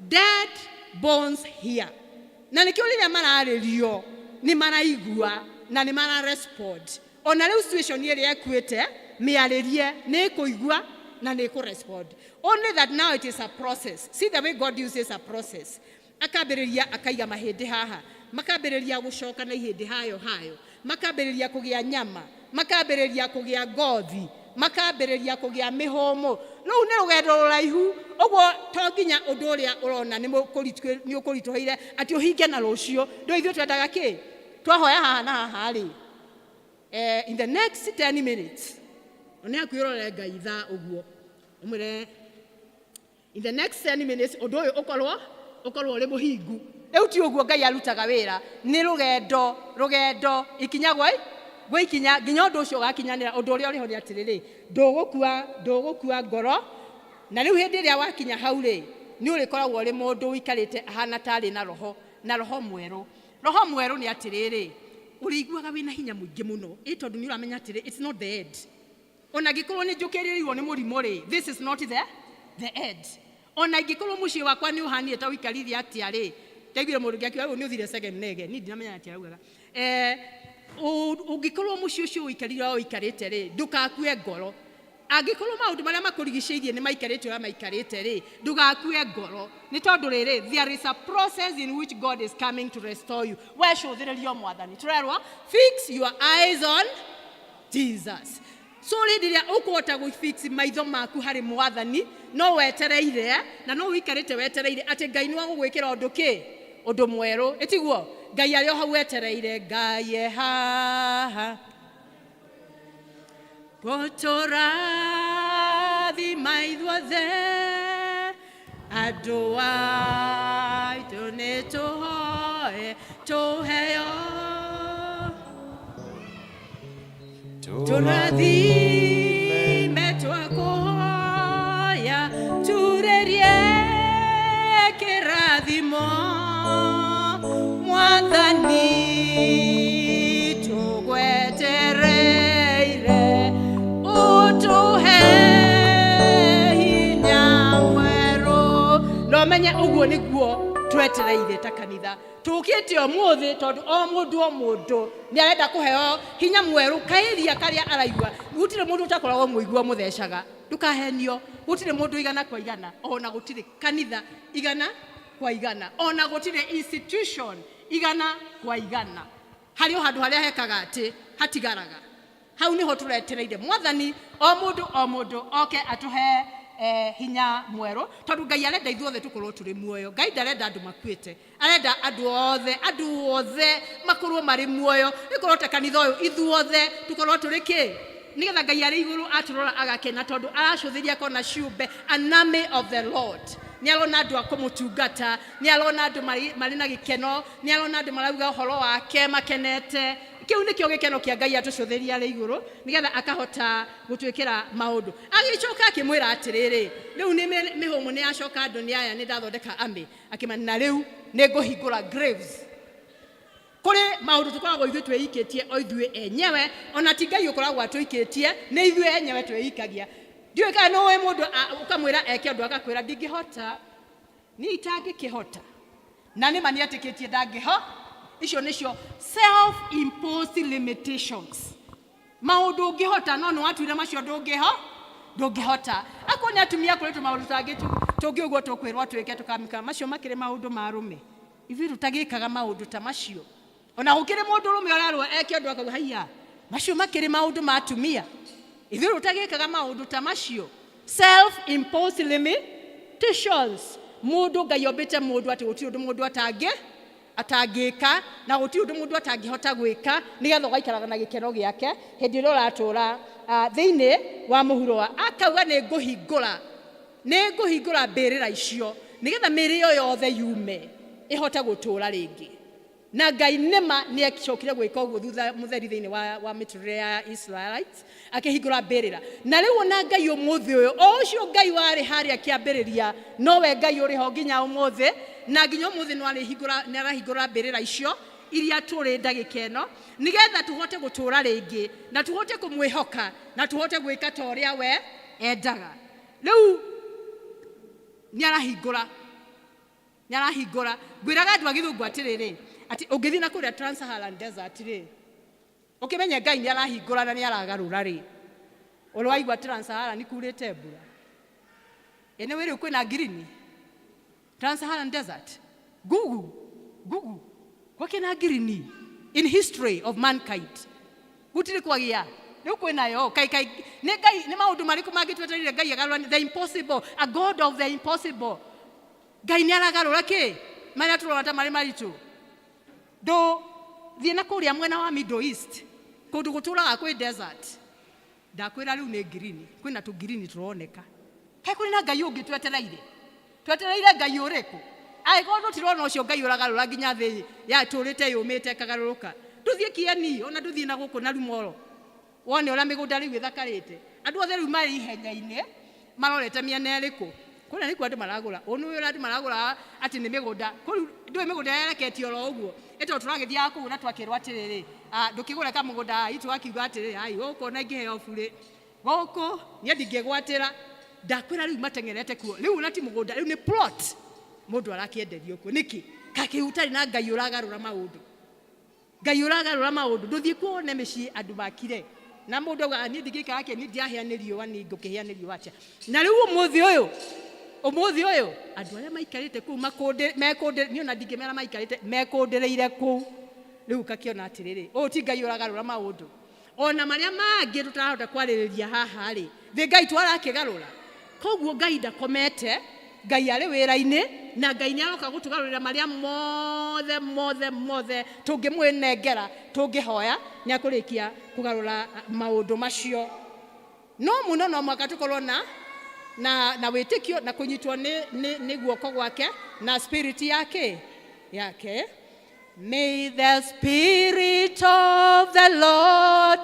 S14: Dead bones here, na nĩkĩo rĩrĩa mararĩrio nĩ maraigua na nĩ mararespond. Ona rĩu situation ĩrĩa ĩkuĩte, mĩarĩrie, nĩ ĩkũigua na nĩ ĩkũrespond. Only that now it is a process. See the way God uses a process. Akambĩrĩria akaiga mahĩndĩ haha, makambĩrĩria gũcoka na ihĩndĩ hayo hayo, makambĩrĩria kũgĩa nyama, makambĩrĩria kũgĩa ngothi, makambĩrĩria kũgĩa mĩhũmũ. Rũu nĩ rũgendo rũraihu ũguo. To nginya ũndũ ũrĩa ũrona nĩ ũkũritũhĩire atĩ ũhinge na rũciũ. Ndũ ithuĩ twendaga kĩ twahoya haha na haha rĩ, in the next 10 minutes one hakuhĩ ũrore Ngai thaa ũguo, ũmwĩre in the next 10 minutes ũndũ ũyũ ũkorwo ũrĩ mũhingu. Rĩu ti ũguo Ngai arutaga wĩra. Nĩ rũgendo, rũgendo, ikinya gwa ikinya nginya ũndũ ũcio ũgakinyanĩra. Ũndũ ũrĩa ũrĩho nĩ atĩrĩrĩ, ndũgũkua ngoro. Na rĩu hĩndĩ ĩrĩa wakinya hau rĩ, nĩ ũrĩkoragwo ũrĩ mũndũ ũikarĩte ahana tarĩ na roho, na roho mwerũ. Roho mwerũ nĩ atĩrĩrĩ, ũrĩiguaga wĩna hinya mũingĩ mũno, ĩ tondũ nĩ ũramenya atĩrĩ, it's not the end. Ona angĩkorwo nĩ njũkĩrĩirwo nĩ mũrimũ rĩ, this is not the end. Ona ingĩkorwo mũciĩ wakwa nĩ ũhanire ta ũikarire atĩa rĩ, ndaiguire mũndũ ũngĩ akiuga, "Ũyũ nĩ ũthire segemnege." Niĩ ndinamenya atĩa araugaga. Ũngĩkorwo mũciĩ ũcio ũikarire o ũikarĩte rĩ, ndũgakue ngoro. Angĩkorwo maũndũ marĩa makũrigicĩirie nĩ maikarĩte ũrĩa maikarĩte rĩ, ndũgakue ngoro, nĩ tondũ rĩrĩ, there is a process in which God is coming to restore you. We cũthĩrĩrio mwathani. Tũrerwo fix your eyes on Jesus. So hĩndĩ ĩrĩa ũkũhota gũfix maitho maku harĩ mwathani, no wetereire na no ũikarĩte wetereire atĩ Ngai nĩ wagũgwĩkĩra ũndũ kĩ, ũndũ mwerũ. Ĩtiguo Ngai arĩ o hau wetereire? Ngai e haha gũtũrathima ithuothe, andũ aitũ nĩ tũhoe tũheo tũrathime, twakũhoya turĩrie kĩrathimo, mwathani, tũgwetereire ũtũhe hinya mwerũ. Na ũmenye ũguo nĩguo twetereire ta kanitha tũkĩte ũmũthĩ, tondũ o mũndũ, o mũndũ nĩ arenda kũheo hinya mwerũ kaĩria karĩa araigua. Gũtirĩ mũndũ ũtakoragwo mũigua mũthecaga, ndũkahenio. Gũtirĩ mũndũ igana kwa igana, ona gũtirĩ kanitha igana kwa igana, ona gũtirĩ institution igana kwa igana. Harĩ o handũ harĩa hekaga atĩ hatigaraga, hau niho tũretereire mwathani, o mũndũ, o mũndũ oke atũhe hinya mwerũ, tondũ Ngai arenda ithuothe tũkorwo tũrĩ muoyo. Ngai ndarenda andũ makuĩte, arenda andũ othe, andũ othe makorwo marĩ muoyo. Ĩkorwo ta kanitha ũyũ, ithuothe tũkorwo tũrĩ kĩ Nĩgetha Ngai arĩ igũrũ atũrora agakena tondũ aracũthĩria akona ciũmbe, an army of the Lord. Nĩ arona andũ a kũmũtungata, nĩ arona andũ marĩ na gĩkeno, nĩ arona andũ marauga ũhoro wake makenete. Kĩu nĩkĩo gĩkeno kĩa Ngai atũcũthĩria arĩ igũrũ, nĩgetha akahota gũtwĩkĩra maũndũ. Agĩcoka akĩmwĩra atĩrĩrĩ, rĩu nĩ mĩhũmũ nĩ yacoka, andũ nĩ aya, nĩ ndathondeka army. Akĩmana na rĩu nĩ ngũhingũra graves. Kũrĩ maũndũ tũkoragwo ithuĩ twĩikĩtie o ithuĩ enyewe, ona ti Ngai ũkoragwo atũikĩtie, nĩ ithuĩ enyewe twĩikagia. Ndiũĩ kana nĩ ũĩ mũndũ ũkamwĩra eke ũndũ agakwĩra ndingĩhota, niĩ itangĩkĩhota. Na nĩ ma nĩ etĩkĩtie ndangĩho. Icio nĩcio self-imposed limitations. Maũndũ ũngĩhota no nĩ watuire macio ndũngĩhota. Akorwo nĩ atumia kũrĩ tũmaũndũ tangĩ tũngĩ ũguo tũkwĩrwo twĩke tũkamĩka, macio makĩrĩ maũndũ ma arũme. Ithuĩ tũtagĩkaga maũndũ ta macio. Ona gũkĩrĩ mũndũ ũrũme ũrerwo eke ũndũ akauga haiya, macio makĩrĩ maũndũ ma atumia. Ithuĩ tũtagĩkaga maũndũ ta macio. Self-imposed limitations. Mũndũ Ngai ombĩte mũndũ atĩ gũtirĩ ũndũ mũndũ atangĩka, na gũtirĩ ũndũ mũndũ atangĩhota gwĩka, nĩgetha ũgaikaraga na gĩkeno gĩake hĩndĩ ĩrĩa ũratũra thĩinĩ wa mũhuro wa. Akauga nĩ ngũhingũra mbĩrĩra icio nĩgetha mĩĩrĩ ĩyo yothe yume ĩhote gũtũra rĩngĩ. Na Ngai nĩma nĩ acokire gwĩka ũguo thutha mũtheri thĩinĩ wa mĩtũrĩre ya Israelites, akĩhingũra mbĩrĩra. Na rĩu ona Ngai ũmũthĩ ũyũ, o ũcio Ngai warĩ harĩa kĩambĩrĩria, nowe Ngai ũrĩ ho nginya ũmũthĩ, na nginya ũmũthĩ no arĩhingũra, nĩ arahingũra mbĩrĩra icio iria tũrĩ ndagĩka ĩno, nĩgetha tũhote gũtũra rĩngĩ, na tũhote kũmwĩhoka, na tũhote gwĩka ta ũrĩa we endaga. Rĩu nĩ arahingũra, nĩ arahingũra. Ngwĩraga andũ a gĩthũngũ atĩrĩrĩ, atĩ ũngĩthiĩ na kũrĩa Trans-Saharan Desert rĩ, ũkĩmenye Ngai nĩ arahingũra na nĩ aragarũra rĩ. Ũrĩ waigua Trans-Saharan nĩ kurĩte mbura? Ĩ nĩ wĩrĩ kwĩna ngirini? Trans-Saharan Desert. Gugu, gugu. Gwakĩna ngirini in history of mankind. Gũtirĩ kwagĩa. Rĩu kwĩnayo. Kai, kai, nĩ Ngai, nĩ maũndũ marĩkũ mangĩ twetereire Ngai agarũra? The impossible, a God of the impossible. Ngai nĩ aragarũra kĩ? Marĩa tũrona ta marĩ maritũ. Ndũ thiĩ na kũrĩa mwena wa Middle East, kũndũ gũtũraga kwĩ desert. Ndakwĩra rĩu nĩ ngirini, kwĩna tũngirini tũroneka. Kaĩ kũrĩ na Ngai ũngĩ twetereire? Twetereire Ngai ũrĩkũ? Angĩkorwo tũtirona ũcio Ngai ũragarũra nginya thĩ yatũrĩte yũmĩte ĩkagarũrũka. Ndũthiĩ Kieni, ona ndũthiĩ na gũkũ na Rumoro. Wone ũrĩa mĩgũnda rĩu ĩthakarĩte. Andũ othe rĩu marĩ ihenya-inĩ, marorete mĩena ĩrĩkũ? Kũrĩa nĩkuo andũ maragũra. Ũũ nĩ ũrĩa andũ maragũra atĩ nĩ mĩgũnda. Kũu ndũĩ mĩgũnda yereketio oro ũguo. Ĩ tondũ tũragĩthiaga kũu na twakĩrwo atĩrĩrĩ, ndũkĩgũre kamũgũnda haha, tũgakiuga atĩrĩrĩ, ai, gũkũ ona ingĩheo burĩ. Gũkũ niĩ ndingĩgwatĩra. Ndakwĩra rĩu mateng'erete kuo. Rĩu ona ti mũgũnda, rĩu nĩ plot. Mũndũ arakĩenderio kuo. Nĩkĩ? Kakĩ ũtarĩ na Ngai ũragarũra maũndũ. Ngai ũragarũra maũndũ. Ndũthiĩ kuo wone mĩciĩ andũ makire. Na mũndũ auga, niĩ ndingĩikara kĩ, niĩ ndirahĩa nĩ riũa, niĩ ngũkĩhĩa nĩ riũa atĩa? Na rĩu ũmũthĩ ũyũ, ũmũthĩ ũyũ, andũ arĩa maikarĩte kũu mekũndĩ, niĩ ona ndingĩmera maikarĩte, mekũndĩrĩire kũu. Rĩu ũgakĩona atĩrĩrĩ, ũyũ ti Ngai ũragarũra maũndũ. Ona marĩa mangĩ tũtarahota kwarĩrĩria haha rĩ, thĩ Ngai twarakĩgarũra. Koguo Ngai ndakomete, Ngai arĩ wĩra-inĩ, na Ngai nĩ aroka gũtũgarũrĩra marĩa mothe, mothe, mothe tũngĩmwĩnengera, tũngĩhoya, nĩ akũrĩkia kũgarũra maũndũ macio. No mũno no mũhaka tũkorwo na wĩtĩkio na kũnyitwo nĩ guoko gwake na spirit yake yake. May the spirit of the Lord.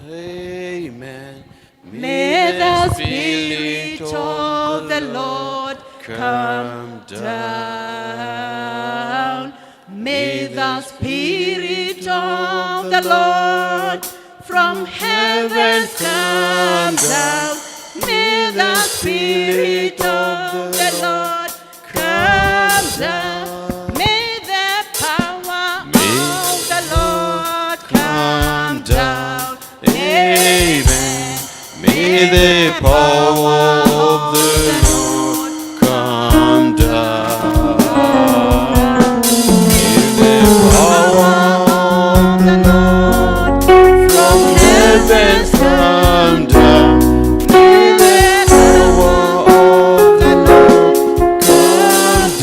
S7: Amen.
S14: May the spirit of the Lord come down. May the spirit of the Lord from heaven come down. May the spirit of the Lord come down. May the power of the Lord come down.
S7: Amen. May the power of the Lord come down. May the power of the Lord from heaven come down. May the power of the Lord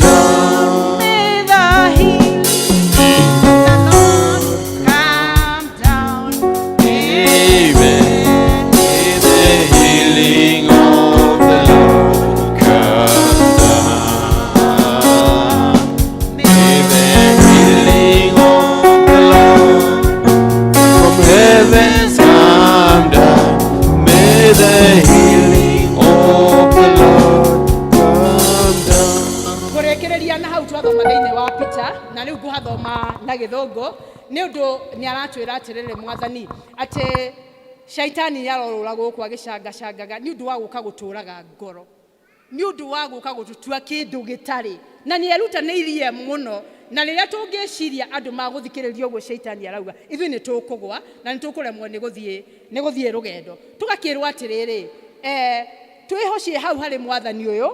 S7: come down.
S14: May the healing of the Lord come down.
S7: healing of the Lord come down. May the healing of the Lord from heavens come down. May the healing of the Lord come down.
S14: Kũrĩkĩrĩria na hau twathoma thĩinĩ wa picha na rĩu ngũhathoma na gĩthũngũ nĩ ũndũ nĩ aratwĩra atĩrĩrĩ mwathani atĩ shaitani nĩ arorũra gũkũ agĩcangacangaga nĩ ũndũ wa gũka gũtũraga ngoro nĩ ũndũ wa gũka gũtũtua kĩndũ gĩtarĩ na nĩ erutanĩirie mũno na rĩrĩa tũngĩciria andũ magũthikĩrĩria ũguo shaitani arauga ithuĩ nĩ tũkũgwa na nĩ tũkũremwo nĩ gũthiĩ rũgendo tũgakĩrwo atĩrĩrĩ twĩhocie hau harĩ mwathani ũyũ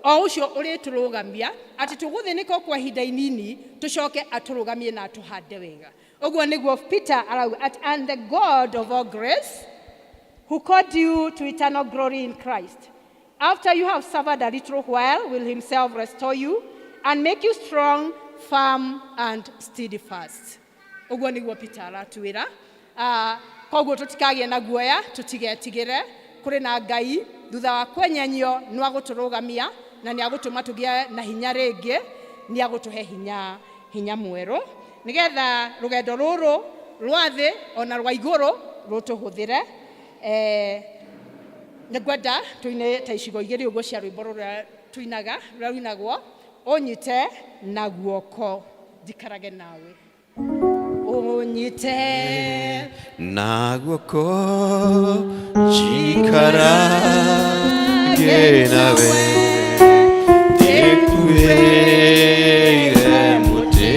S14: o ũcio ũrĩtũrũgamia atĩ tũgũthĩnĩka o kwa ihinda inini tũcoke atũrũgamie na atũhande wega ũguo nĩguo Peter arauga at and the God of all grace who called you to eternal glory in Christ after you have suffered a little while will himself restore you and make you strong, firm and steadfast. Ũguo nĩguo Peter aratwĩra. Koguo tũtikagĩe na guoya tũtigetigĩre kũrĩ na Ngai thutha wa kwenyenyio no agũtũrũgamia na nĩ agũtũma tũgĩe na hinya rĩngĩ nĩ agũtũhe hinya hinya mwerũ nĩgetha rũgendo rũrũ rwa thĩ ona rwa igũrũ rũtũhũthĩre. Nĩ ngwenda tũine ta icigo igĩrĩ ũguo cia rwĩmbo rũrĩa tũinaga rũrĩa rũinagwo ũnyite na guoko njikarage nawe ũnyite
S7: na guoko njikarage nawe ndĩkuĩire mũtĩ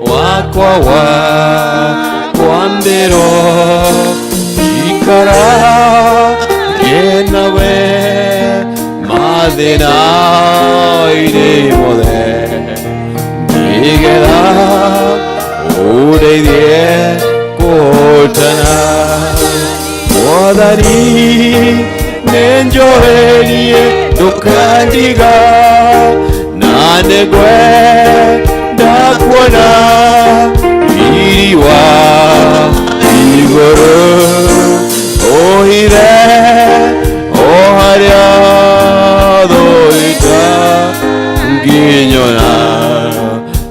S7: wakwa wa kwambĩrwo njikarage nawe mathĩna-inĩ mothe nĩgetha ũndeithie kũhotana mwathani nĩnjoherie ndũkandiga na nĩngwenda kuona riri wa igũrũ ũhithe o harĩa thũita nginyona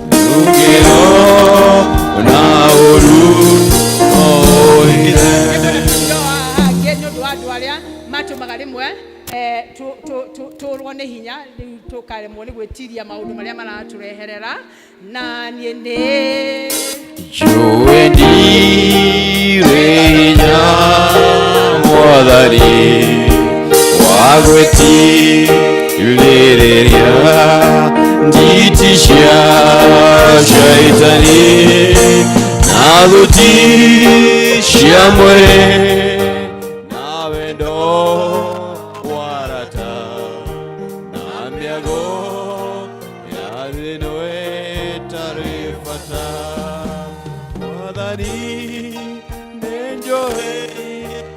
S7: ndũngĩona ũru ũhithe.
S14: Angĩ nĩ ũndũ wa andũ arĩa matũmaga rĩmwe tũrwo nĩ hinya rĩu tũkaremwo nĩ gwĩtiria maũndũ marĩa maratũreherera na niĩ nĩ
S7: Njũĩ ndirĩ hinya mwathani wa gwĩtirĩrĩria nditi cia shaitani na thuti cia mwĩrĩ na wendo wa arata na mĩago ya thĩ ĩno ĩtarĩ bata mwathani nĩnjũĩ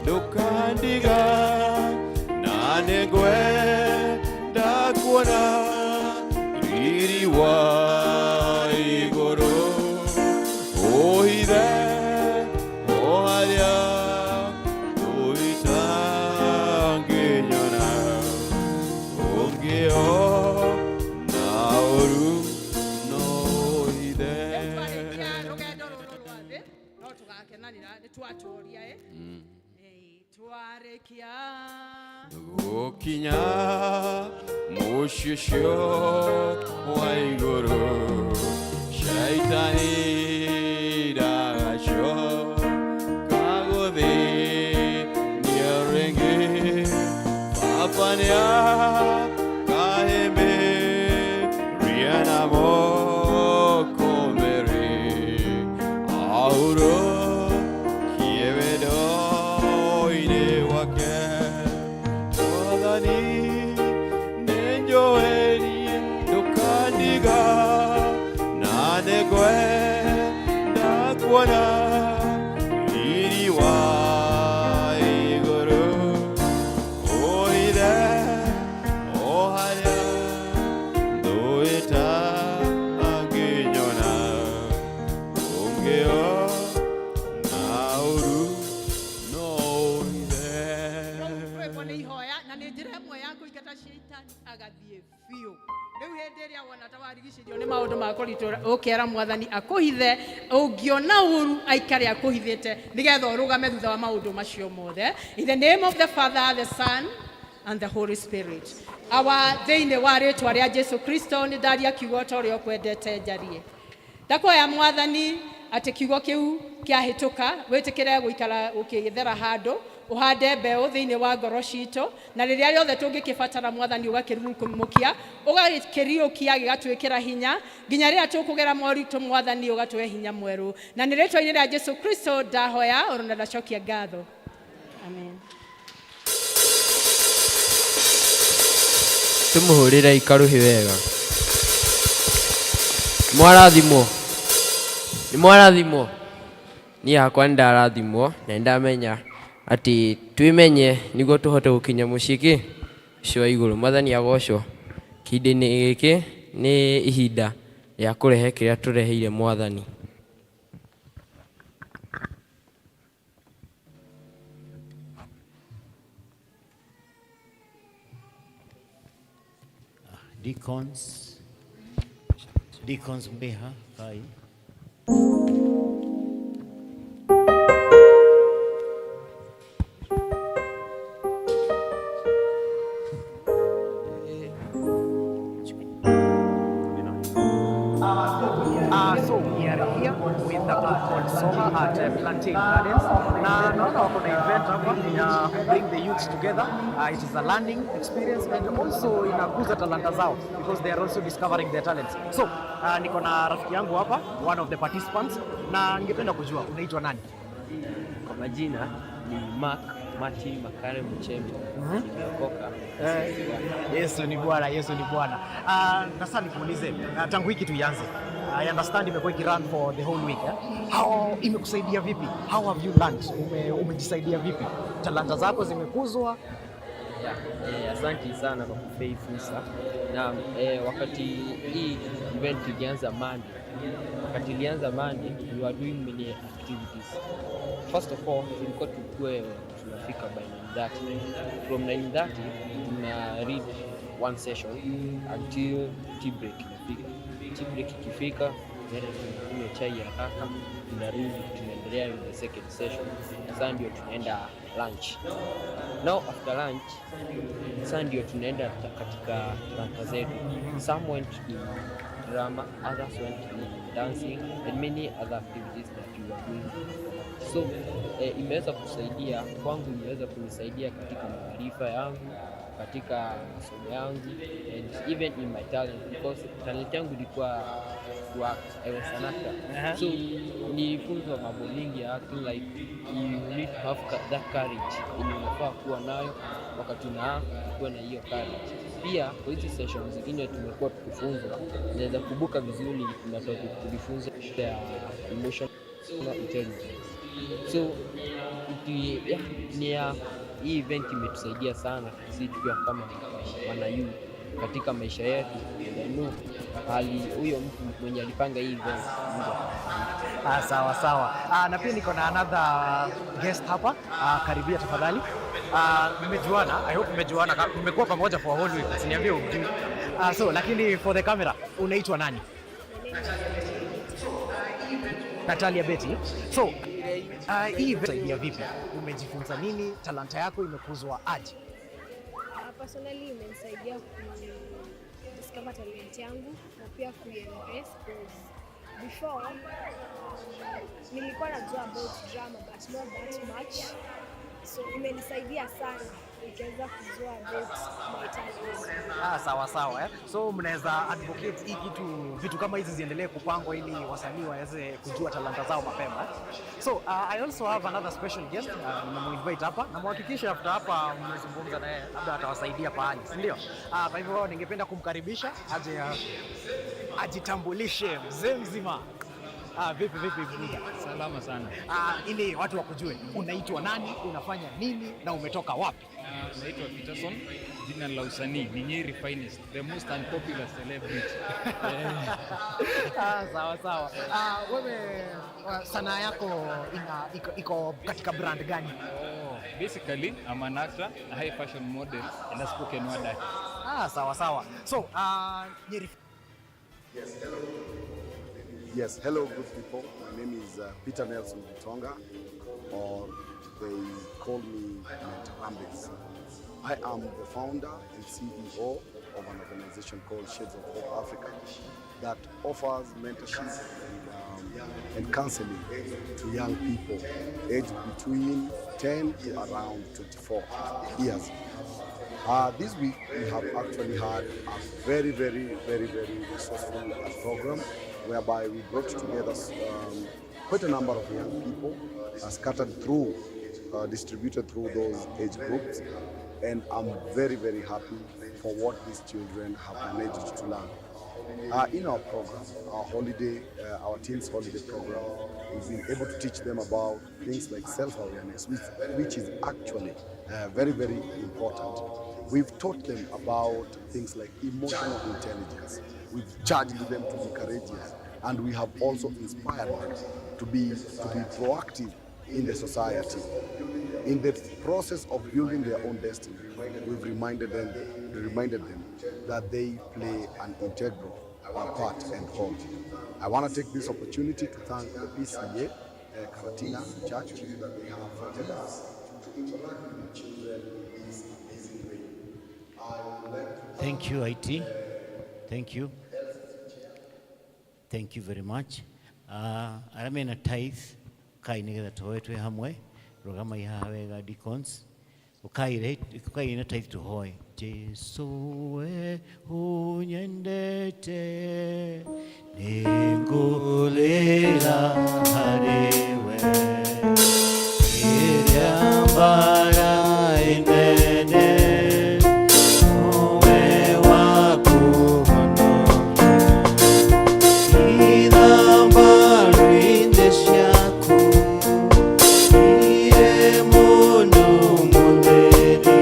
S7: ndũkandiga na nĩngwenda kuona riri wa igũrũ ũhithe o harĩa tũitangĩnyona ũngĩona ũru no ũhithe.
S14: Rũgendo rũrũ rwa thĩ no tũgakenanĩra nĩ twatũria twarĩkia
S7: Gũkinya mũciĩ ũcio wa igũrũ shaitani ndagacoka gũthĩnio rĩngĩ baba nĩakahĩmbĩria na moko merĩ ahurũkie wendo-inĩ wake mwathani nĩnjoherie ndũkandiga na nĩngwenda kuona riri wa igũrũ ũhithe o
S14: Ũkĩhoya na nĩ njĩra ĩmwe ya kũingata caitani agathiĩ biũ. Rĩu hĩndĩ ĩrĩa wona ta warigicĩrio nĩ maũndũ ma kũritũra, ũkera mwathani akũhithe, ũngĩona ũru aikare akũhithĩte nĩgetha ũrũgame thutha wa maũndũ macio mothe. In the name of the Father, the Son and the Holy Spirit. Awa thĩinĩ wa rĩtwa rĩa Jesu Kristo nĩ ndaria kiugo ta ũrĩa ũkwendete njarie. Ndakoya mwathani atĩ kiugo kĩu kĩahĩtũka wĩtĩkĩre gũikara ũkĩgĩthera handũ ũhande mbeũ thĩinĩ wa ngoro citũ na rĩrĩa rĩothe tũngĩkĩbatara mwathani ũgakĩrurumũkia ũgakĩriũkia gĩgatwĩkĩra hinya nginya rĩrĩa tũkũgera moritũ mwathani ũgatũhe hinya mwerũ na nĩ rĩtwa-inĩ rĩa Jesu Kristo ndahoya ona ndacokia ngatho. Amen.
S19: Tũmũhũrĩre ikaruhi wega. Mwarathimwo, nĩ mwarathimwo. Niĩ hakwa nĩ ndarathimwo na nĩ ndamenya atĩ twĩmenye nĩguo tũhote gũkinya mũciĩ kĩ ũcio wa igũrũ. Mwathani agocwo. Kĩhinda-inĩ gĩkĩ nĩ ihinda rĩa kũrehe kĩrĩa tũreheire mwathani.
S10: Deacons, Deacons Mbeha, Kai.
S15: So we are here with the group called Soma at Plantain Gardens. Na naona wako na event hapa ya bring the youths together. It is a learning experience and also inakuza talanta zao because they are also discovering their talents. So niko na rafiki yangu hapa, one of the participants, na ningependa kujua unaitwa nani?
S18: Kwa majina ni Mark Martin Makare Mchemi. Nimeokoka.
S15: Yesu ni Bwana, Yesu ni Bwana. Na sasa nikuulize, tangu wiki tuianze, I understand imekuwa ikirun for the whole week, eh? How imekusaidia vipi? How have you learned? Umejisaidia vipi? Talanta zako zimekuzwa?
S18: Yeah, asante sana kwa kupea hii fursa. Na wakati hii event ilianza Monday, wakati ilianza Monday, we were doing many activities. First of all, tulikuwa tukue tunafika by 9:30. From 9:30 tuna read one session until tea break inafika. Tea break ikifika, tunaenda tunakunywa chai ya haraka, tunarudi tunaendelea with the second session. Sasa ndio tunaenda lunch. Now after lunch, sasa ndio tunaenda katika talanta zetu. Some went in drama, others went in dancing and many other activities that we were doing. So imeweza kusaidia kwangu, imeweza kunisaidia katika maarifa yangu, katika masomo yangu and even in my talent, because talent yangu ilikuwa to act. I was an actor. So nilifunzwa mambo mingi ya acting, like you need to have that courage yenye unafaa kuwa nayo wakati una act, kuwa na hiyo courage. Pia kwa hizi sessions zingine tumekuwa tukifunzwa, naweza kumbuka vizuri kuna topic tulifunzwa ya emotional intelligence. So yeah, ni ya hii event imetusaidia sana sisi tukiwa kama wana youth katika maisha yetu. And I know hali huyo mtu mwenye alipanga hii event, Mungu atambariki.
S15: Sawa sawa. Na pia niko na another guest hapa. Karibia tafadhali. Mmejuana, I hope mmejuana. Mmekuwa pamoja for a whole week. Usiniambie humjui. So lakini for the camera, unaitwa nani? Natalia Betty. So, hii event imesaidia vipi? Umejifunza nini? Talanta yako imekuzwa aje?
S20: Personally imenisaidia ku discover talent yangu na pia kuiembrace, because before nilikuwa najua about drama but not that much, so imenisaidia sana nikiweza kujua about my talent.
S15: Sawa sawa, eh. So mnaweza advocate hii kitu, vitu kama hizi ziendelee kupangwa ili wasanii waweze kujua talanta zao mapema, eh? So I also have another special guest, nimemuinvite hapa na muhakikishe after hapa mmezungumza naye, labda atawasaidia pahali, si ndio? Kwa hivyo ningependa kumkaribisha aje ajitambulishe mzee mzima. Vipi vipi brother?
S21: Salama sana.
S15: Ili watu wakujue, unaitwa nani, unafanya nini na umetoka wapi?
S21: Naitwa Peterson, jina la usanii ni Nyeri Finest, the most unpopular celebrity.
S15: Sawa sawa. Wewe sanaa yako iko katika brand gani?
S21: Oh, Basically, I'm an actor, a high fashion model, and a spoken word artist.
S15: Ah, sawa sawa. So, Nyeri
S12: Yes, hello. Yes, hello, good people. My name is Peter Nelson Gitonga, or they call me Mentor Ambis. I am the founder and CEO of an organization called Shades of Hope Africa that offers mentorship and counseling to young people aged between 10 to around 24 years. This week, we have actually had a very, very, very, very resourceful program whereby we brought together quite a number of young people scattered through, distributed through those age groups. And I'm very, very happy for what these children have managed to learn. In our program, our holiday, our teens holiday program, we've been able to teach them about things like self-awareness, which is actually very, very important. We've taught them about things like emotional intelligence. We've charged them to be courageous, and we have also inspired them to be proactive in the society. In the process of building their own destiny, we've reminded them that they play an integral part and role. I want to take this opportunity to thank the PCA, Karatina Church, that they have afforded us to interact with the children in this amazing way. I would like to
S10: Thank you, IT. Thank you. Thank you very much. Arĩa mena tithe kai nĩgetha tũhoe twĩ hamwe rũgamai haha wega deacons ũkai na tithe tũhoe. Jesu we ũnyendete nĩngũrĩra harĩ we ĩrĩa mbara ĩnene nowe wakũhonokia ithamba rwĩthĩ ciaku irĩ mũndũ mũtheri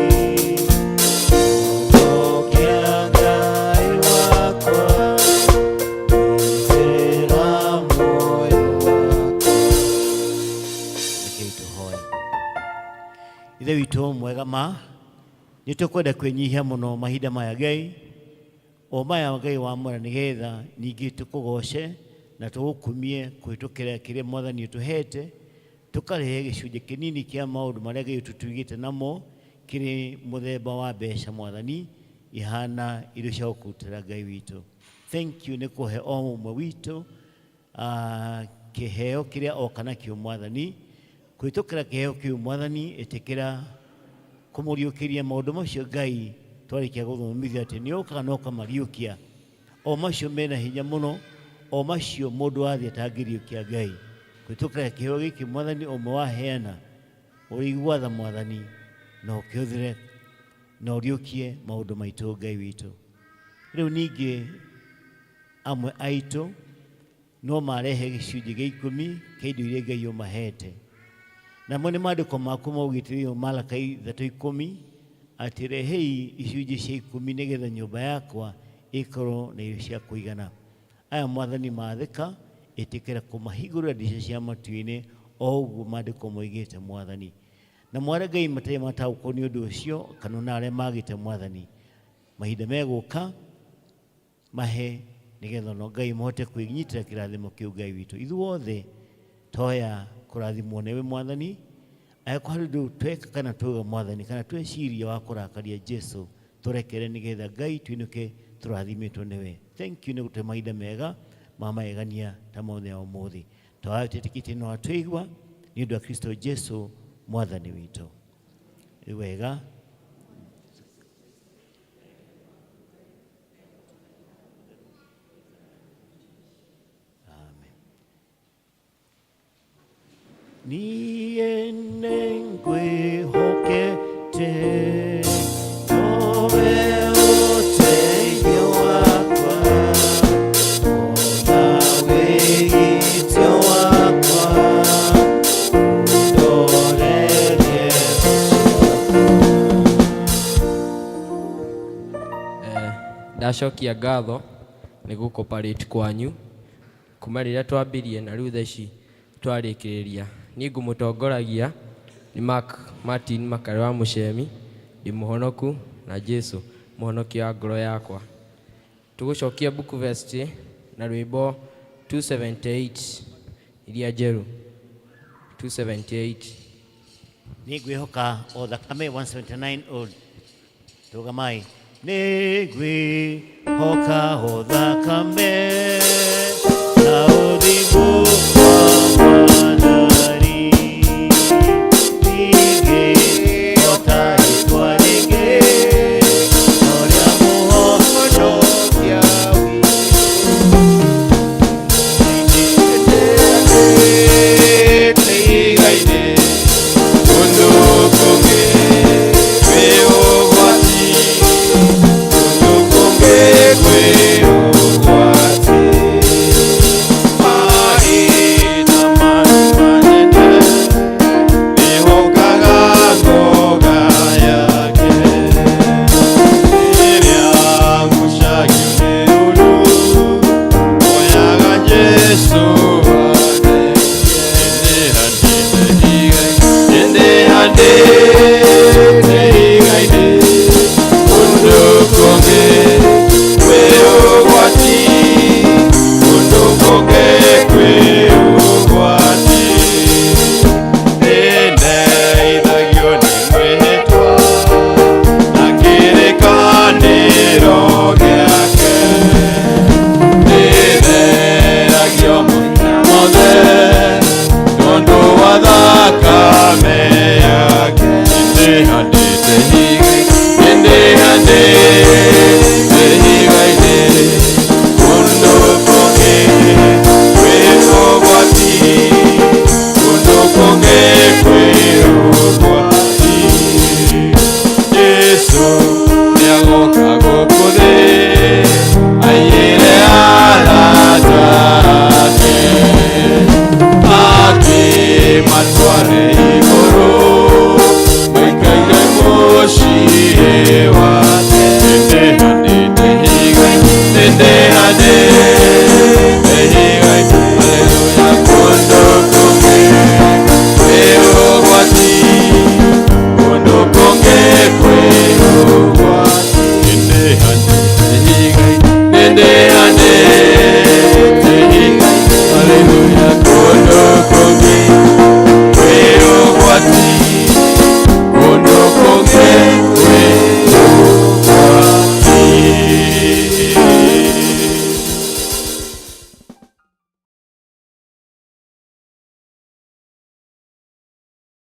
S10: honokia Ngai wakwa gitĩra muoyo wakwa. Rekei tũhoe. Ithe witũ mwega ma nĩ tũkwenda kwĩnyihia mũno mahinda maya Ngai o maya Ngai wamũra nĩgetha ningĩ tũkũgoce na tũgũkumie kũhĩtũkĩra kĩrĩa mwathani ũtũhete tũkarehe gĩcunjĩ kĩnini kĩa maũndũ marĩa Ngai ũtũtugĩte namo kĩrĩ mũthemba wa mbeca mwathani ihana irio cia gũkũrutĩra Ngai witũ. Thank you nĩ kũhe o ũmwe witũ kĩheo kĩrĩa oka nakĩo mwathani kũhĩtũkĩra kĩheo kĩu mwathani ĩtĩkĩra kũmũriũkĩria maũndũ macio Ngai twarĩkia gũthomithio atĩ nĩ ũkaga na ũkamariũkia o macio mena hinya mũno o macio mũndũ wathiĩ atangĩriũkia Ngai kũhĩtũkĩra kĩheo gĩkĩ mwathani ũmwe waheana ũrĩigua tha mwathani na ũkĩhũthĩre na ũriũkie maũndũ maitũ Ngai witũ. Rĩu ningĩ amwe aitũ no marehe gĩcunjĩ gĩa ikũmi kĩa indo iria Ngai ũmahete namo nĩ maandĩko maku maugĩte thĩinĩ wa Malaka 3:10 atĩ rehei icunjĩ cia ikũmi nĩgetha nyũmba yakwa ĩkorwo na irio cia kũigana. Aya mwathani mathĩka ĩtĩkĩra kũmahingũrĩra ndirica cia matu-inĩ o ũguo maandĩko moigĩte mwathani. Na mware Ngai matarĩ mataũkwo nĩ ũndũ ũcio kana ona arĩa magĩte mwathani mahinda megũka mahe nĩgetha ona Ngai mahote kwĩnyitĩra kĩrathimo kĩu Ngai witũ. Ithuothe toya kũrathimwo nĩwe mwathani angĩkorwo harĩ ũndũ tweka kana twauga mwathani kana tweciria wa kũrakaria Jesu tũrekere nĩgetha Ngai tuinũke tũrathimĩtwo nĩwe. Thank you nĩ gũtũhe mahinda mega ma magegania ta mothe ya ũmũthĩ. Twahoya twĩtĩkĩtie no atũigua nĩ ũndũ wa Kristo Jesu mwathani witũ. Rĩu wega. Niĩ nĩngwĩhokete nowe ũteithio wakwa ona wĩgitio wakwa ũndorerie
S19: Ndacokia ngatho nĩ gũcooperate kwanyu kuma rĩrĩa twambirie na rĩu thaa ici twarĩkĩrĩria. Niĩ ngũmũtongoragia Nĩ Mark Martin Makare wa Mũcemi, ndĩ mũhonoku na Jesu mũhonokia wa ngoro yakwa. Tũgũcokia Book Vest na rwĩmbo 278 iria njerũ 278.
S10: Nĩ ngwĩhoka o thakame 179 old. Rũgamai. Nĩ ngwĩhoka o thakame na ũthingu.